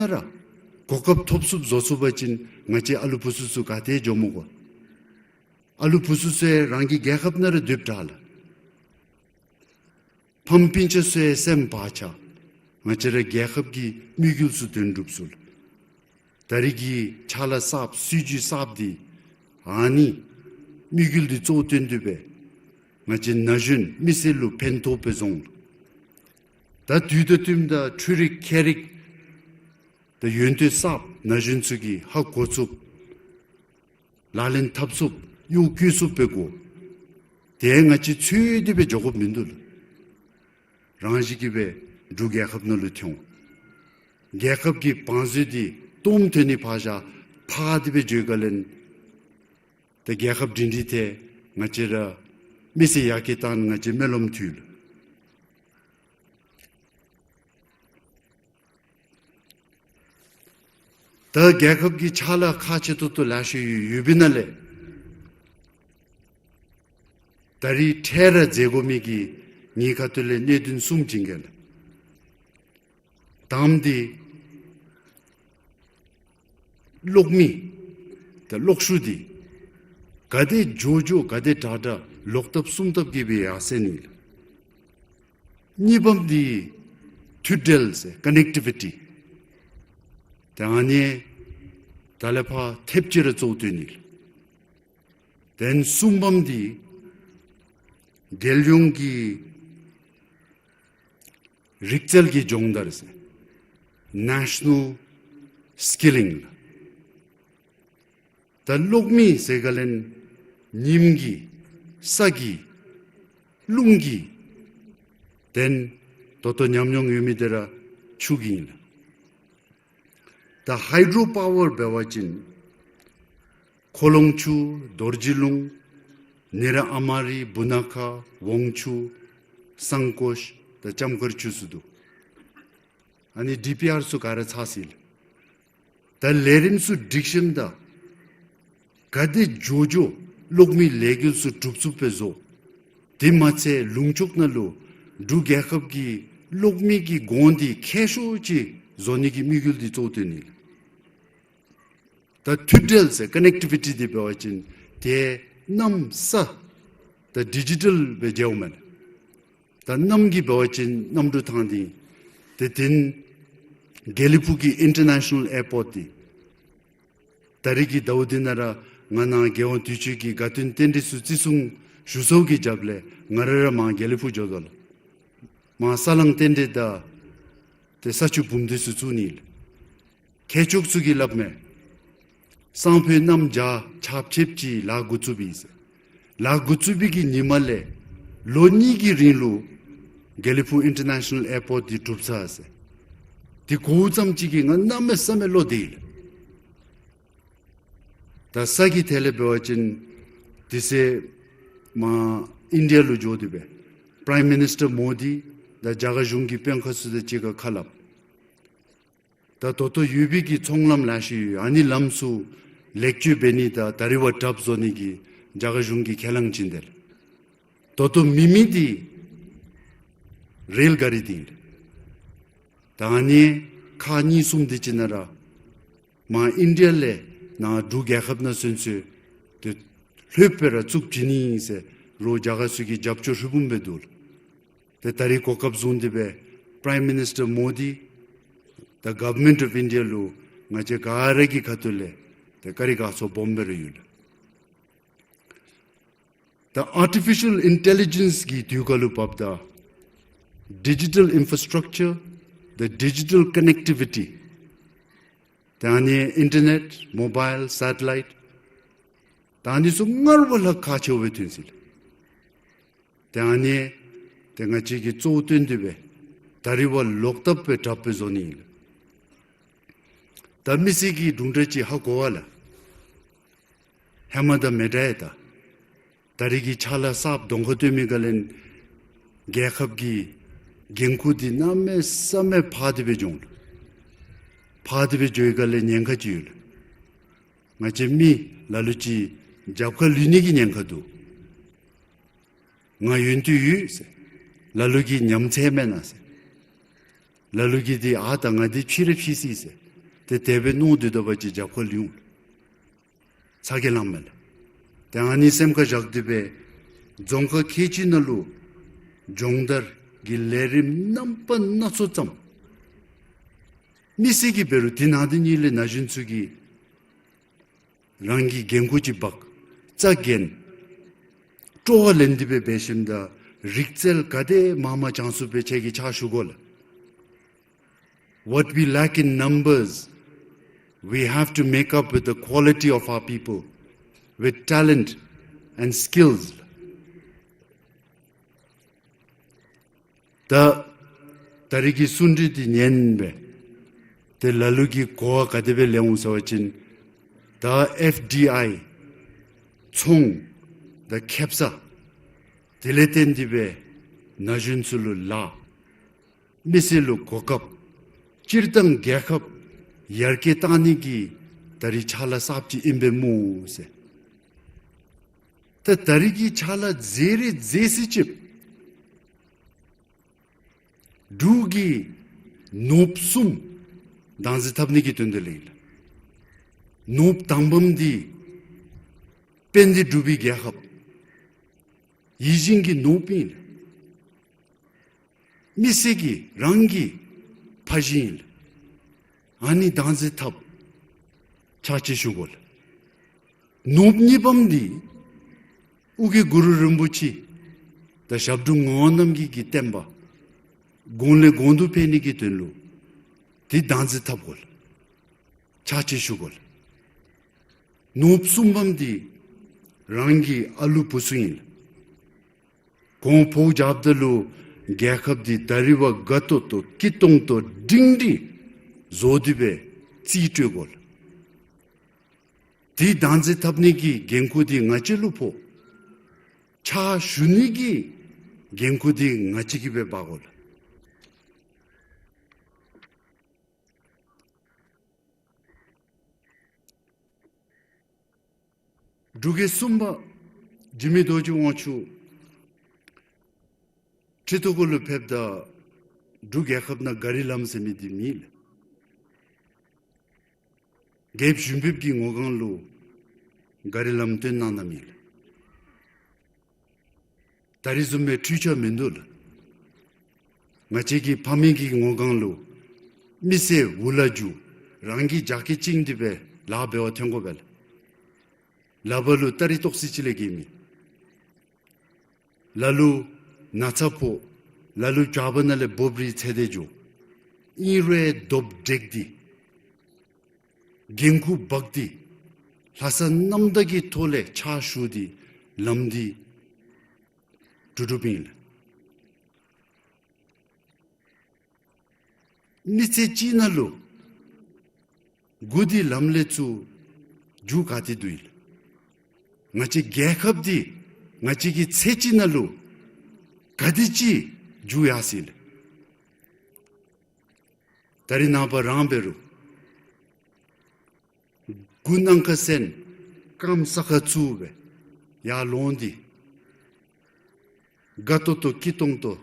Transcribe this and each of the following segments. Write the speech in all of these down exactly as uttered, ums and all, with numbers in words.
ན་ར་གོ་སྐབས་ཐོབ་ཚུགསཔ་བཟོ་ཚུགས་པ་ཅིན་ང་བཅས་ཨ་ལུ་བུ་ཚུ་ཚུ་ག་ཏེ་འགྱོ་མི་དགོ། ཨ་ལུ་བུ་ཚུ་ཚུ་རང་གི་རྒྱལ་ཁབ་ནང་ར་སྡོདཔ་དྲག་ལགས། ཕམ་སྤུན་ཆ་ཚུ་སེམས་བག་ཆགས། ང་བཅས་ར་རྒྱལ་ཁབ་ཀྱི་དམིགས་ཡུལ་ཚུ་དོན་འགྲུབ་ཚུགས་ལགས། ད་རིས་ཀྱི་ཕྱག་ལཱ་གསརཔ་སྲིད་བྱུས་གསརཔ་འདི་ཨ་ནི་དམིགས་ཡུལ་འདི་གཙོ་བོ་བཏོན་ཏེ་སྦེ་ང་བཅས་ན་གཞོན་མི་སེར་ལུ་ཕན་ཐོགས་སྦེ་བཟོ་འོང་། ད་དུས་དང་བསྟུནམ་ད་འཕྲུལ་རིག་ཁྱད་རིག་ད་ཡོན་ཏན་གསརཔ་ན་གཞོན་ཚུ་གིས་ཧ་གོ་ཚུགསཔ་ལག་ལེན་འཐབ་ཚུགསཔ་གཡོག་བཀོལ་ཚུགསཔ་སྦེ་དགོ། དེ་ང་བཅས་འཚོལ་ཏེ་སྦེ་འགྱོ་དགོཔ་མིན་འདུག་ལགས། རང་བཞིན་གྱིས་སྦེ་འབྲུག་རྒྱལ་ཁབ་ནང་ལུ་ཐོན་འོང་། རྒྱལ་ཁབ་ཀྱི་བང་མཛོད་འདི་སྟོངམ་ཐོན་ནི་ཕར་བཞག་ཕར་དེ་སྦེ་འགྱོ་བའི་སྒང་ལས་ཏེ་རྒྱལ་ཁབ་སྒྲིང་སྒྲིང་ཐལ། ང་བཅས་ར་མི་སེར་ཡར་རྒྱས་བཏང་ང་བཅས་སྨོན་ལམ་ཐུལ། ད་རྒྱལ་ཁབ་ཀྱི་ཕྱག་ལཱ་ཁག་ཆེ་ཏོག་ཏོ་ལེ་ཤ་ཡོད་ཡོད་པའི་ནང་ལས་ད་རིས་འཕྲལ་ར་མཛད་དགོ་མི་གི་ངེའི་ཁ་ཐུག་ལས་གནད་དོན་གསུམ་བྱིན་གེ་ལགས། དང་པ་འདི་གློག་མེ་དང་གློག་ཤུགས་འདི་ག་དེ་མགྱོགས་མགྱོགས་ག་དེ་དྲག་དྲག་ལོག་ཐབས་སྲུང་ཐབས་ཀྱི་སྦེ་ཡར་སེང་ནི་ལགས། གཉིས་པམ་འདི་མཐུད་འབྲེལ་ཟེར་ཀ་ནེག་ཊི་བི་ཊི་དེ་ཨ་ནི་ད་ལས་ཕར་ཐེབས་ཅིག་ར་གཙོ་བོ་བཏོན་ནི་ལགས། དེ་ལས་གསུམ་པམ་འདི་རྒྱལ་ཡོངས་ཀྱི་རིག་རྩལ་གྱི་སྦྱོང་བརྡར་ཟེར་ནེ་ཤ་ནཱལ་སི་ཀི་ལིང་ལགས། ད་གློག་མེ་ཟེར་ག་ལས་ཉིམ་གི་ས་གི་རླུང་གི་དེ་ལས་ད་ལྟོ་ཉམས་མྱོང་ཡོད་མི་དེ་ར་ཆུ་གི་ཨིན་ལགས། ད་ཧའི་ཌྲོ་པ་ཝར་འབད་བ་ཅིན་ཁོ་ལོང་ཆུ་རྡོ་རྗེ་ལུང་ནེ་ར་ཨ་མ་རི་སྦུག་ན་ཁ་ཝང་ཆུ་སང་ཀོ་ཤ་ད་ལྕམ་མཁར་ཆུ་ཚུ་འདུག། ཨ་ནི་ཌི་པི་ཨར་ཚུ་ག་ར་ཚར་ཅི་ལགས། ད་ལས་རིམ་ཚུ་སྒྲིག་ཞིནམ་ད་ག་དེ་མགྱོགས་མགྱོགས་གློག་མེ་ལས་འགུལ་ཚུ་གྲུབ་ཚུགསཔ་སྦེ་བཟོ། དེ་མ་ཚད་ལུང་ཕྱོགས་ནང་ལུ་འབྲུག་རྒྱལ་ཁབ་ཀྱི་གློག་མེ་གི་གོང་འདི་ཁེ་ཤོས་ཅིག་བཟོ་ནི་གི་དམིགས་ཡུལ་འདི་གཙོ་བོ་བཏོན་ནི་ལགས། ད་མཐུད་འབྲེལ་ཟེར་ཀ་ནེག་ཊི་བི་ཊི་འདི་འབད་བ་ཅིན་ཏེ་གནམ་ས་ད་ཌི་ཇི་ཊལ་སྦེ་མཇལཝ་མས། ད་གནམ་གྱི་འབད་བ་ཅིན་གནམ་གྲུ་ཐང་འདི་ཏེ་དེ་ལས་དགེ་ལེགས་ཕུག་གི་ཨིན་ཊར་ནེ་ཤ་ནཱལ་ཨེར་པོརཊ་འདི་ད་རིས་ཀྱི་ཟླཝ་འདི་ནང་ར་ང་ནཱ་རྒྱལ་དབང་དུས་ཆེན་གྱི་དགའ་སྟོན་རྟེན་འབྲེལ་ཚུ་བརྩི་སྲུང་ཞུ་ཚརཝ་གི་རྒྱབ་ལས་ང་ར་ར་མར་དགེ་ལེགས་ཕུག་འགྱོ་དོ་ལགས། མར་ས་བསླང་རྟེན་འབྲེལ་དང་ཏེ་ས་ཆུ་འབུམ་སྡེ་ཚུ་བཙུགས་ནི་ལགས། མཁས་མཆོག་ཚུ་གིས་སླབ་མས། སང་ཕོད་གནམ་བྱཱར་ཆརཔ་ཆེཝ་ཅིག་ལཱ་འགོ་བཙུགས་པས་ཟེར། ལཱ་འགོ་བཙུགས་པའི་གི་ཉིནམ་ལས་ལོ་གཉིས་ཀྱི་རིང་ལུ་དགེ་ལེགས་ཕུག་ཨིན་ཊར་ནེ་ཤ་ནཱལ་ཨེར་པོརཊ་འདི་གྲུབ་ཚར་ཟེར། འདི་གོཝ་ཙམ་ཅིག་གིས་ང་གནམ་མེད་ས་མེད་བློ་བདེ་ཡི་ལགས། ད་ས་གི་ཐད་ལས་འབད་བ་ཅིན་དེ་ཚེ་མར་ཨིན་ཌི་ཡ་ལུ་འགྱོ་སྟེ་སྦེ་པ་རའིམ་མི་ནིས་ཊར་མོ་དི་དང་རྒྱ་གར་གཞུང་གི་དཔོན་ཁག་ཚུ་དང་གཅིག་ཁར་ཁ་སླབ། ད་ད་ལྟོ་ཡོད་པའི་གི་ཚོང་ལམ་ལེ་ཤ་ཡོད། ཨ་ནི་ལམ་ཚུ་ལེགས་བཅོས་འབད་ནི་དང་ད་རིས་བ་ཌབ་བཟོ་ནི་གི་རྒྱ་གར་གཞུང་གིས་ཁས་བླངས་བྱིན་དེས། ད་ལྟོ་མེད་མི་འདི་རེལ་ག་རི་འདི་ཨིན། ད་ཨ་ནི་ཁག་གཉིས་གསུམ་དེ་ཅིག་ནང་ར་མར་ཨིན་ཌི་ཡ་ལས་ནཱ་འབྲུག་རྒྱལ་ཁབ་ནང་ཚུན་ཚོད་ཏེ་ལྷོདཔ་སྦེ་ར་བཙུགས་བྱིན་ནི་ཨིན་ཟེར་རོགས་རྒྱ་གར་ཚུ་གིས་རྒྱབ་སྐྱོར་ཧྲིལ་བུམ་སྦེ་འདུག། ཏེ་ད་རིས་གོ་སྐབས་བཟུང་སྟེ་སྦེ་པ་རའིམ་མི་ནིས་ཊར་མོ་དི་དང་གོ་ཝར་མེནཊ་ཨོཕ་ཨིན་ཌི་ཡ་ལུ་ང་བཅས་ག་ར་གི་ཁ་ཐུག་ལས་ཏེ་བཀའ་དྲིན་དགའ་ཚོར་སྦོམ་སྦེ་ར་ཡོད་ལགས། ད་ཨར་ཊི་ཕི་ཤཱལ་ཨིན་ཊེ་ལི་ཇེནསི་གི་དུས་སྐབས་ལུ་བབ་ད་ཌི་ཇི་ཊལ་ཨིན་ཕ་སི་ཊྲག་ཅར་དང་ཌི་ཇི་ཊལ་ཀ་ནེག་ཊི་བི་ཊི་ད་ཨ་ནི་ཨིན་ཊར་ནེཊ་མོ་བཱའིལ་སེ་ཊ་ལའིཊ་ད་ཨ་ནི་ཚུ་སྔར་བ་ལྷག་ཁག་ཆེཝ་སྦེ་ཐོན་ཅི་ལགས། ད་ཨ་ནི་ཏེ་ང་བཅས་ཀྱིས་གཙོ་བོ་བཏོན་ཏེ་སྦེ་ད་རིས་བ་ལོག་ཐབས་སྦེ་དྲགཔ་སྦེ་བཟོ་ནི་ཨིན་ལགས། ད་མི་སེར་གྱིས་དུམ་གྲ་ཅིག་ཧ་གོ་བ་ལགས། ཧེ་མ་དང་མི་འདྲ་ཡི་ད། ད་རིས་ཀྱི་ཕྱག་ལཱ་གསརཔ་གདོང་ཁར་སྟོན་མི་ག་ལས་རྒྱལ་ཁབ་ཀྱི་འགན་ཁུར་འདི་གནམ་མེད་ས་མེད་འཕར་ཏེ་སྦེ་འགྱོ་འོང་། འཕར་ཏེ་སྦེ་འགྱོ་བའི་ག་ལས་ཉེན་ཁ་ཅིག་ཡོད་ལགས། ང་བཅས་མི་ལ་ལུ་ཅིག་རྒྱབ་ཁར་ལུས་ནི་གི་ཉེན་ཁ་འདུག། ང་ཡོན་ཏན་ཡོད་ཟེར། ལ་ལུ་གིས་ཉམས་ཚད་མེན་ན་ཟེར། ལ་ལུ་གིས་འདི་ཨ་ད་ང་འདི་ཕྱི་ར་ཕྱི་སི་ཟེར། ཏེ་དེ་སྦེ་མནོ་སྡོད་པ་ཅིན་རྒྱབ་ཁར་ལུས་འོང་། ཚ་གྱང་ལང་མས་ལགས། ཏེ་ཨ་ནི་སེམས་ཁར་བཞག་སྟེ་སྦེ་རྫོང་ཁག་ཁལ་གཅིག་ནང་ལུ་སྦྱོང་བརྡར་གྱི་ལས་རིམ་རྣམ་པ་སྣ་ཚོགས་བརྩམས། མི་སེར་གྱིས་འབད་རུང་དེ་ནང་དེ་ཉིད་ལས་ན་གཞོན་ཚུ་གིས་རང་གི་འགན་ཁུར་ཅིག་འབག་རྩ་འགེངས་སྤྲོ་བ་ལེན་ཏེ་སྦེ་འབད་ཞིནམ་ད་རིག་རྩལ་ག་དེ་མང་མང་སྦྱང་ཚུགསཔ་སྦེ་ཁྱེད་ཀྱིས་ཕྱག་ཞུ་དགོ་ལགས། What we lack in numbers, we have to make up with the quality of our people, with talent and skills. ད་ད་རིས་ཀྱི་གསུང་གྲོས་འདི་ཉན་སྦེ་ཏེ་ལ་ལུ་གིས་གོ་བ་ག་དེ་སྦེ་ལེན་འོང་ཟེར་བ་ཅིན་ད་ཨེཕ་ཌི་ཨའི་ཚོང་དང་ཁེབ་ས་དེ་ལས་བརྟེན་ཏེ་སྦེ་ན་གཞོན་ཚུ་ལུ་ལཱ་མི་སེར་ལུ་གོ་སྐབས་སྤྱིར་བཏང་རྒྱལ་ཁབ་ཡར་རྒྱས་གཏང་ནི་གི་ད་རིས་ཕྱག་ལཱ་གསརཔ་ཅིག་ཨིན་པས་སྨོ་ཟེར། ད་ད་རིས་ཀྱི་ཕྱག་ལཱ་མཛད་རིགས་མཛད་ཚད་ཅིག་འབྲུག་གི་ནོརབུ་གསུམ་བདག་འཛིན་འཐབ་ནི་གི་དོན་དག་ལས་ཨིན་ལགས། ནོརབུ་དང་པམ་འདི་དཔལ་ལྡན་འབྲུག་པའི་རྒྱལ་ཁབ་ཡིད་བཞིན་གྱི་ནོརབུ་ཨིན་ལགས། མི་སེར་གྱི་རང་གི་ཕ་གཞིས་ཨིན་ལགས། ཨ་ནི་བདག་འཛིན་འཐབ་ཕྱག་ཕྱིད་ཞུ་དགོ་ལགས། ནོརབུ་གཉིས་པམ་འདི་ཨོ་རྒྱན་གུ་རུ་རིན་པོ་ཆེ་དང་ཞབས་དྲུང་ངག་དབང་རྣམ་རྒྱལ་གྱི་བསྟན་པ་གོང་ལས་གོང་དུ་འཕེལ་ནི་གི་དོན་ལུ་དེ་བདག་འཛིན་འཐབ་དགོ་ལགས། ཕྱག་ཕྱིད་ཞུ་དགོ་ལགས། ནོརབུ་གསུམ་པམ་འདི་རང་གི་ཨ་ལུ་བུ་ཚུ་ཨིན་ལགས། ཁོང་ཕོཝ་རྒྱབ་ད་ལུ་རྒྱལ་ཁབ་འདི་ད་རིས་བ་དགའ་ཏོག་ཏོ་སྐྱིད་ཏོང་ཏོ་སྒྲིང་སྒྲི་བཟོ་སྟེ་སྦེ་རྩིས་སྤྲོད་དགོ་ལགས། དེ་བདག་འཛིན་འཐབ་ནི་གི་འགན་ཁུར་འདི་ང་བཅས་ལུ་ཕོག། ཕྱག་ཞུ་ནི་གི་འགན་ཁུར་འདི་ང་བཅས་ཀྱིས་སྦེ་འབག་དགོ་ལགས། འབྲུག་རྒྱལ་གསུམ་པ་འཇིགས་མེད་རྡོ་རྗེ་དབང་ཕྱུག་ཁྲི་ཐོག་གུ་ལུ་ཕེབས་ད་འབྲུག་རྒྱལ་ཁབ་ནང་གཱ་རི་ལམ་ཟེར་མི་འདི་མེད་ལགས། རྒྱལཔོ་ཞུན་བེབ་ཀྱི་ངོ་གང་ལུ་གཱ་རི་ལམ་བཏོན་གནང་ནི་མེད་ལགས། ད་རིས་བཟུམ་སྦེ་འཕྲུལ་ཆས་མིན་འདུག་ལགས། ང་བཅས་ཀྱི་ཕ་མེས་ཀྱི་ངོ་གང་ལུ་མི་སེར་འུ་ལག་རྒྱུག་རང་གི་རྒྱགས་ཁེ་བཅིངས་ཏེ་སྦེ་ལཱ་འབད་བར་འཐོན་དགོ་པས་ལགས། ལག་པ་ལུ་སྟ་རེ་ཏོག་ཙི་ཅིག་ལས་བརྒལ་མེད། ལ་ལུ་ན་ཚ་ཕོག། ལ་ལུ་ཇ་བ་ནང་ལས་འབོབ་རིལ་ཚེ་འདས་འགྱོ། ཨིན་རུང་རྡོབ་འདྲེག་སྟེ་འགན་ཁུར་འབག་སྟེ་ལྷག་བསམ་རྣམ་དག་གི་ཐོག་ལས་ཕྱག་ཞུ་སྟེ་ལམ་འདི་གྲུབ་གྲུབཔ་ཨིན་ལགས། མི་ཚེ་གཅིག་ནང་ལུ་འགོ་འདི་ལམ་ལས་ཚུར་མཇུག་ག་ཏེ་འདུག་ལགས། ང་བཅས་རྒྱལ་ཁབ་འདི་ང་བཅས་ཀྱི་ཚེ་གཅིག་ནང་ལུ་ག་དེ་ཅིག་མཇུག་ཡར་སོ་ཡི་ལགས། ད་རིས་ནངས་པ་རང་འབད་རུང་མགུ་ནམ་མཁའ་གསན་རྐངམ་ས་ཁར་བཙུགས་སྦེ་ཡར་ལོང་སྟེ་དགའ་ཏོག་ཏོ་སྐྱིད་ཏོང་ཏོ་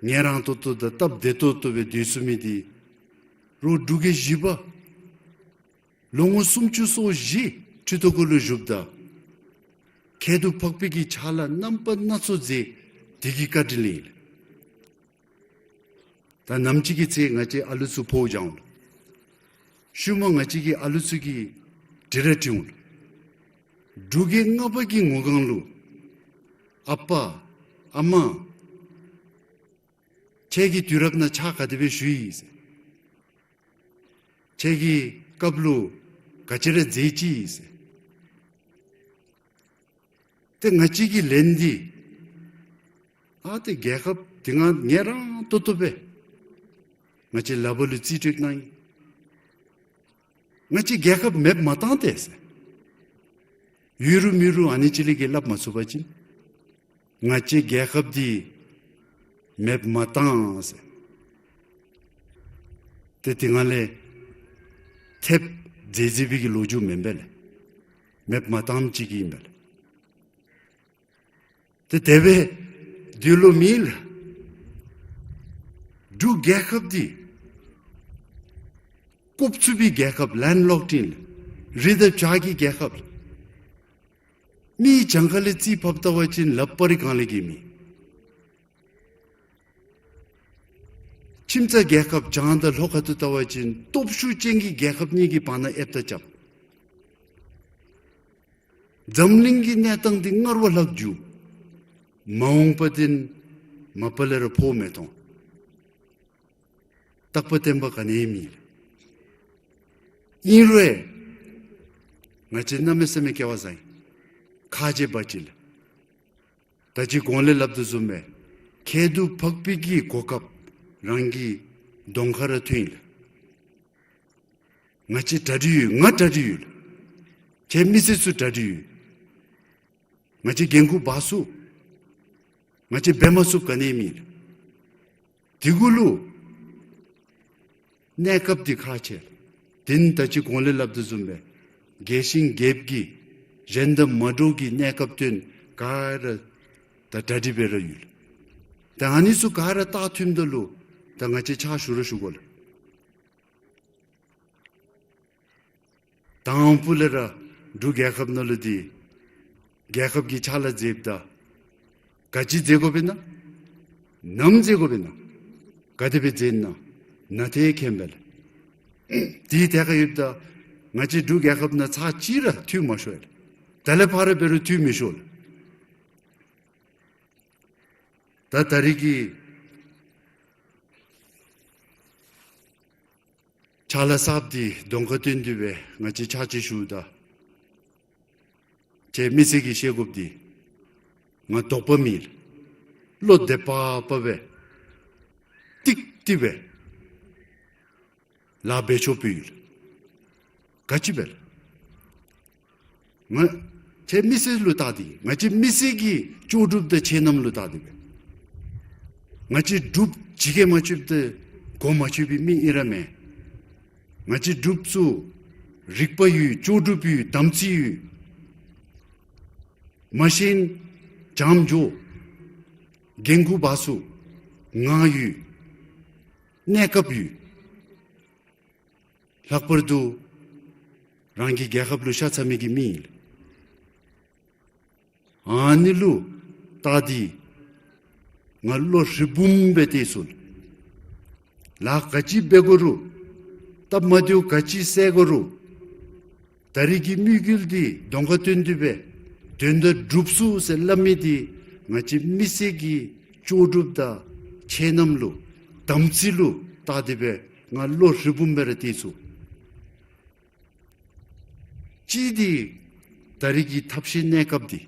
ངལ་རངས་ཏོག་ཏོ་དང་སྟབས་བདེ་ཏོག་ཏོ་སྦེ་སྡོད་ཚུགས་མི་འདི་རོགས་འབྲུག་རྒྱལ་བཞི་པ་ལོ་ངོ་སུམ་ཅུ་སོ་བཞི་ཁྲི་ཐོག་གུ་ལུ་བཞུགསཔ་ད་ཁྱད་དུ་འཕགས་པའི་གི་ཕྱག་ལཱ་རྣམ་པ་སྣ་ཚོགས་མཛད་དེ་གི་བཀའ་དྲིན་ལས་ཨིན་ལགས། ད་ནམ་ཅིག་གི་ཚེ་ང་བཅས་ཨ་ལུ་ཚུ་ཕོཝ་རྒྱག་འོང་ལགས། ཤུལ་མ་ང་བཅས་ཀྱི་ཨ་ལུ་ཚུ་གིས་དྲི་ར་དྲི་འོང་ལགས། འབྲུག་རྒྱལ་ལྔ་པ་གི་ངོ་གང་ལུ་ཨ་པ་ཨ་མ་ཁྱེད་ཀྱིས་དུས་རབས་ནང་ཕྱག་ག་དེ་སྦེ་ཞུ་ཡི་ཟེར། ཁྱེད་ཀྱིས་སྐབས་ལུ་ག་ཅི་ར་མཛད་ཅི་ཟེར། ཏེ་ང་བཅས་ཀྱི་ལན་འདི་ཨ་ཏེ་རྒྱལ་ཁབ་འདི་ང་ངལ་རངས་ཏོག་ཏོ་སྦེ་ང་བཅས་ལག་པ་ལུ་རྩིས་སྤྲོད་གནང་ཡི། ང་བཅས་རྒྱལ་ཁབ་མེདཔ་མ་བཏང་སྟེ་ཟེར། ཡོད་རུང་མེད་རུང་ཨ་ནི་ཅིག་ལས་བརྒལ་སླབ་མ་ཚུགས་པ་ཅིན་ང་བཅས་རྒྱལ་ཁབ་འདི་མེདཔ་མ་བཏང་ཟེར། ཏེ་དེ་ང་ལས་ཐེབས་མཛད་མཛད་པའི་གི་ལོ་རྒྱུས་མེན་པས་ལགས། མེདཔ་མ་བཏངམ་ཅིག་གི་ཨིན་པས་ལགས། ཏེ་དེ་སྦེ་འདུག་ལོ་མི་ལགས། འབྲུག་རྒྱལ་ཁབ་འདི་ སྤུབ་ཚུགས་པའི་རྒྱལ་ཁབ་ལེནཌ་ལོཀཌ་ཨིན་ལགས། རི་དང་བྱག་གི་རྒྱལ་ཁབ་ལགས། མི་གྱངས་ཁ་ལས་རྩིས་ཕབ་བལྟ་བ་ཅིན་ལགཔ་རི་སྒང་ལས་ཀྱི་མི། ཁྱིམ་ཚང་རྒྱལ་ཁབ་བྱང་དང་ལྷོ་ཁ་ཐུག་བལྟ་བ་ཅིན་སྟོབས་ཤུགས་ཅན་གྱི་རྒྱལ་ཁབ་གཉིས་ཀྱི་བར་ན་ཨེབ་དང་རྐྱབ། འཛམ་གླིང་གི་གནས་སྟངས་འདི་སྔར་བ་ལྷག་འགྱུར། མ་འོངས་པ་འདི་མ་པ་ལས་ར་ཕོ་མི་མཐོང་། རྟག་པ་བརྟན་པ་ག་ནི་མེད། ཨིན་རུང་ང་བཅས་གནམ་མེད་ས་མེད་སྐལ་བ་བཟང་ཡི། ཁག་ཆེ་བ་ཅིན་ལགས། ད་ཅི་གོང་ལས་སླབ་དོ་བཟུམ་སྦེ་ཁྱད་དུ་འཕགས་པའི་གི་གོ་སྐབས་རང་གི་གདོང་ཁར་ཐོན་ཡི་ལགས། ང་བཅས་གྲ་སྒྲིག་ཡོད། ང་གྲ་སྒྲིག་ཡོད་ལགས། ཁྱེད་མི་སེར་ཚུ་གྲ་སྒྲིག་ཡོད། ང་བཅས་འགན་ཁུར་འབག་ཚུགས། ང་བཅས་འབད་མ་ཚུགསཔ་ག་ནི་མེད་ལགས། དེ་གུ་ལུ་གནས་སྐབས་འདི་ཁག་ཆེ་ལགས། དེ་ནི་ད་ཅི་གོང་ལས་སླབ་དོ་བཟུམ་སྦེ་རྒྱས་ཤིང་རྒྱསཔ་གི་གཞན་དང་མ་འདྲཝ་གི་གནས་སྐབས་སྟོན་ག་ར་ད་གྲ་སྒྲིག་འབད་ར་ཡོད་ལགས། ད་ཨ་ནི་ཚུ་ག་ར་བལྟ་ཐུབ་ད་ལུ་ད་ང་བཅས་ཕྱག་ཞུ་ར་ཞུ་དགོ་ལགས། དང་ཕུ་ལས་ར་འབྲུག་རྒྱལ་ཁབ་ནང་ལུ་འདི་རྒྱལ་ཁབ་ཀྱི་ཕྱག་ལཱ་མཛདཔ་ད་ག་ཅི་མཛད་དགོ་པས་ན། ནམ་མཛད་དགོ་པས་ན། ག་དེ་སྦེ་མཛད་ན་ན་ཏེ་མཁྱེན་པས་ལགས། དེའི་ཐད་ཁར་ཡོདཔ་ད་ང་བཅས་འབྲུག་རྒྱལ་ཁབ་ནང་ཚར་གཅིག་ར་འཐུས་མ་ཤོར་ལགས། ད་ལས་ཕར་འབད་རུང་འཐུས་མི་ཤོར་ལགས། ད་ད་རིས་ཀྱི་ཕྱག་ལཱ་གསརཔ་འདི་གདོང་ཁར་སྟོན་ཏེ་སྦེ་ང་བཅས་ཕྱག་ཕྱིད་ཞུཝ་ད་ཁྱེད་མི་སེར་གྱིས་ཤེས་དགོཔ་འདི་ང་དོགས་པ་མེད་ལགས། བློ་བདེ་པག་པ་སྦེ་ཏིག་ཏིག་སྦེ་ལཱ་འབད་ཆོགཔ་ཡོད་ལགས། ག་ཅི་འབད་ལགས། ང་ཁྱེད་མི་སེར་ལུ་བལྟ་སྟེ་ང་བཅས་མི་སེར་གྱི་ལྕོགས་གྲུབ་དང་ཆེ་རྣམ་ལུ་བལྟ་སྟེ་སྦེ་ང་བཅས་འབྲུགཔ་ཇི་གིས་མ་ཆོདཔ་ད་གོ་མ་ཆོད་པའི་མི་ཨིན་ར་མེན། ང་བཅས་འབྲུགཔ་ཚུ་རིག་པ་ཡོད། ལྕོགས་གྲུབ་ཡོད། དམ་ཚིག་ཡོད། མ་ཤེས་ན་བྱམས་འགྱོ། འགན་ཁུར་འབག་ཚུགས། ངག་ཡོད། གནས་སྐབས་ཡོད། ལྷག་པར་དུ་རང་གི་རྒྱལ་ཁབ་ལུ་ཤ་ཚ་མི་གི་མི་ཨིན་ལགས། ཨ་ནི་ལུ་བལྟ་སྟེ་ང་བློ་ཧྲིལ་བུམ་སྦེ་བཏེག་ཚུགས་ལགས། ལཱ་ག་ཅི་འབད་དགོ་རུང་སྟབས་མ་བདེཝ་ག་ཅི་བསལ་དགོ་རུང་ད་རིས་ཀྱི་དམིགས་ཡུལ་འདི་གདོང་ཁར་སྟོན་ཏེ་སྦེ་དོན་དག་སྒྲུབ་ཚུགས་ཟེར་སླབ་མི་འདི་ང་བཅས་མི་སེར་གྱི་ལྕོགས་གྲུབ་དང་ཆེ་རྣམ་ལུ་དམ་ཚིག་ལུ་བལྟ་སྟེ་སྦེ་ང་བློ་ཧྲིལ་བུམ་སྦེ་ར་བཏེག་ཚུགས། གཅིག་འདི་ད་རིས་ཀྱི་ཐབས་ཤེས་གནས་སྐབས་འདི་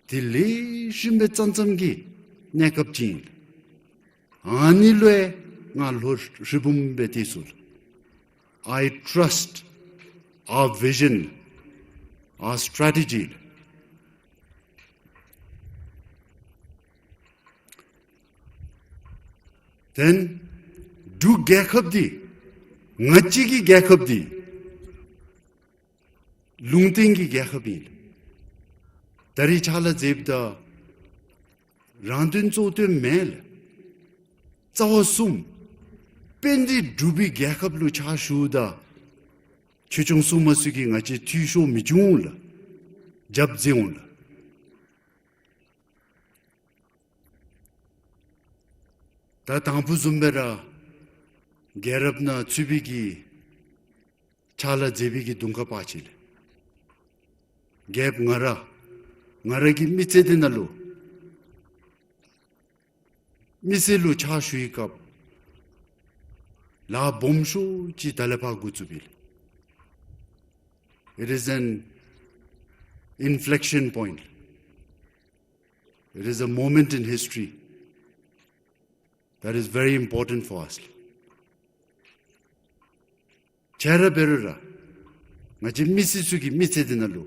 དེ་ལེགས་ཤོམ་སྦེ་བརྩམ་བརྩམ་གྱི་གནས་སྐབས་ཅིག་ཨིན། ཨ་ནི་ལུ་ཡང་ང་བློ་ཧྲིལ་བུམ་སྦེ་བཏེག་ཚུགས། I trust our vision, our strategy. Then འབྲུག་རྒྱལ་ཁབ་འདི་ང་བཅས་ཀྱི་རྒྱལ་ཁབ་འདི་ལུང་བསྟན་གྱི་རྒྱལ་ཁབ་ཨིན། ད་རིས་ཕྱག་ལཱ་མཛདཔ་ད་རང་དོན་གཙོ་དོན་མེན་ལགས། རྩ་བ་གསུམ་ཕན་བདེ་སྒྲུབ་པའི་རྒྱལ་ཁབ་ལུ་ཕྱག་ཞུཝ་ད་ཆོས་སྐྱོང་སྲུང་མ་ཚུ་གིས་ང་བཅས་འཐུས་ཤོར་མི་བྱུང་ལགས། རྒྱབ་མཛད་འོང་ལགས། ད་དང་ཕུ་བཟུམ་སྦེ་ར་རྒྱལ་རབས་ནང་ཚུད་པའི་གི་ཕྱག་ལཱ་མཛད་པའི་གི་གདོང་ཁར་ཕར་ཕྱིན་ལགས། རྒྱལཔོ་ང་ར་ང་ར་གི་མི་ཚེ་འདི་ནང་ལུ་མི་སེར་ལུ་ཕྱག་ཞུ་བའི་སྐབས་ལཱ་སྦོམ་ཤོས་ཅིག་ད་ལས་ཕར་འགོ་བཙུགས་པས་ལགས། It is an inflection point. It is a moment in history that is very important for us. ཁྱེད་ར་འབད་རུང་ར་ང་བཅས་མི་སེར་ཚུ་གི་མི་ཚེ་འདི་ནང་ལུ་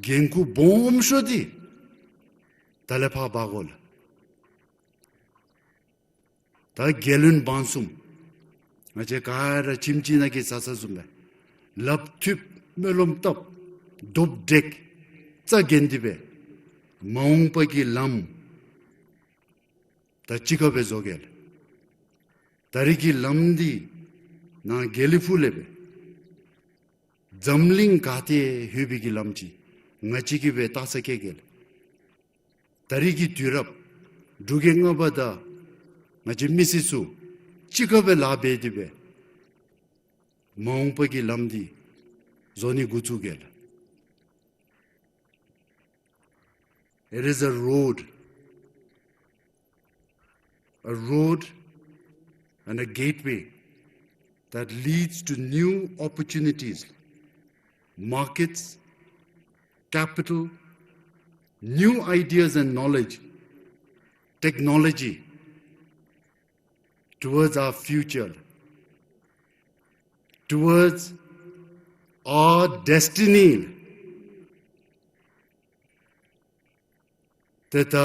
འགན་ཁུར་སྦོམ་ཤོས་འདི་ད་ལས་ཕར་འབག་དགོ་ལགས། ད་རྒྱལ་བློན་འབངས་གསུམ་ང་བཅས་ག་ར་ཁྱིམ་གཅིག་ནང་གི་བཟའ་ཚང་བཟུམ་སྦེ་ལགཔ་མཐུད་སྨོན་ལམ་བཏབ་རྡོགཔ་བསྒྲིགས་རྩ་འགེངས་ཏེ་སྦེ་མ་འོངས་པ་གི་ལམ་ད་གཅིག་ཁར་སྦེ་བཟོ་གེ་ལགས། ད་རིས་ཀྱི་ལམ་འདི་ནཱ་དགེ་ལེགས་ཕུག་ལས་སྦེ་འཛམ་གླིང་ག་ཏེ་ལྷོད་པའི་གི་ལམ་ཅིག་ང་བཅས་ཀྱིས་སྦེ་བལྟ་ས་བཀལ་གེ་ལགས། ད་རིས་ཀྱི་དུས་རབས་འབྲུག་རྒྱལ་ལྔ་པ་དང་ང་བཅས་མི་སེར་ཚུ་གཅིག་ཁར་སྦེ་ལཱ་འབད་དེ་སྦེ་མ་འོངས་པ་གི་ལམ་འདི་བཟོ་ནི་འགོ་བཙུགས་གེ་ལགས། It is a road, a road and a gateway that leads to new opportunities, markets, capital, new ideas and knowledge, technology, towards our future, towards our destiny. ཏེ་ད་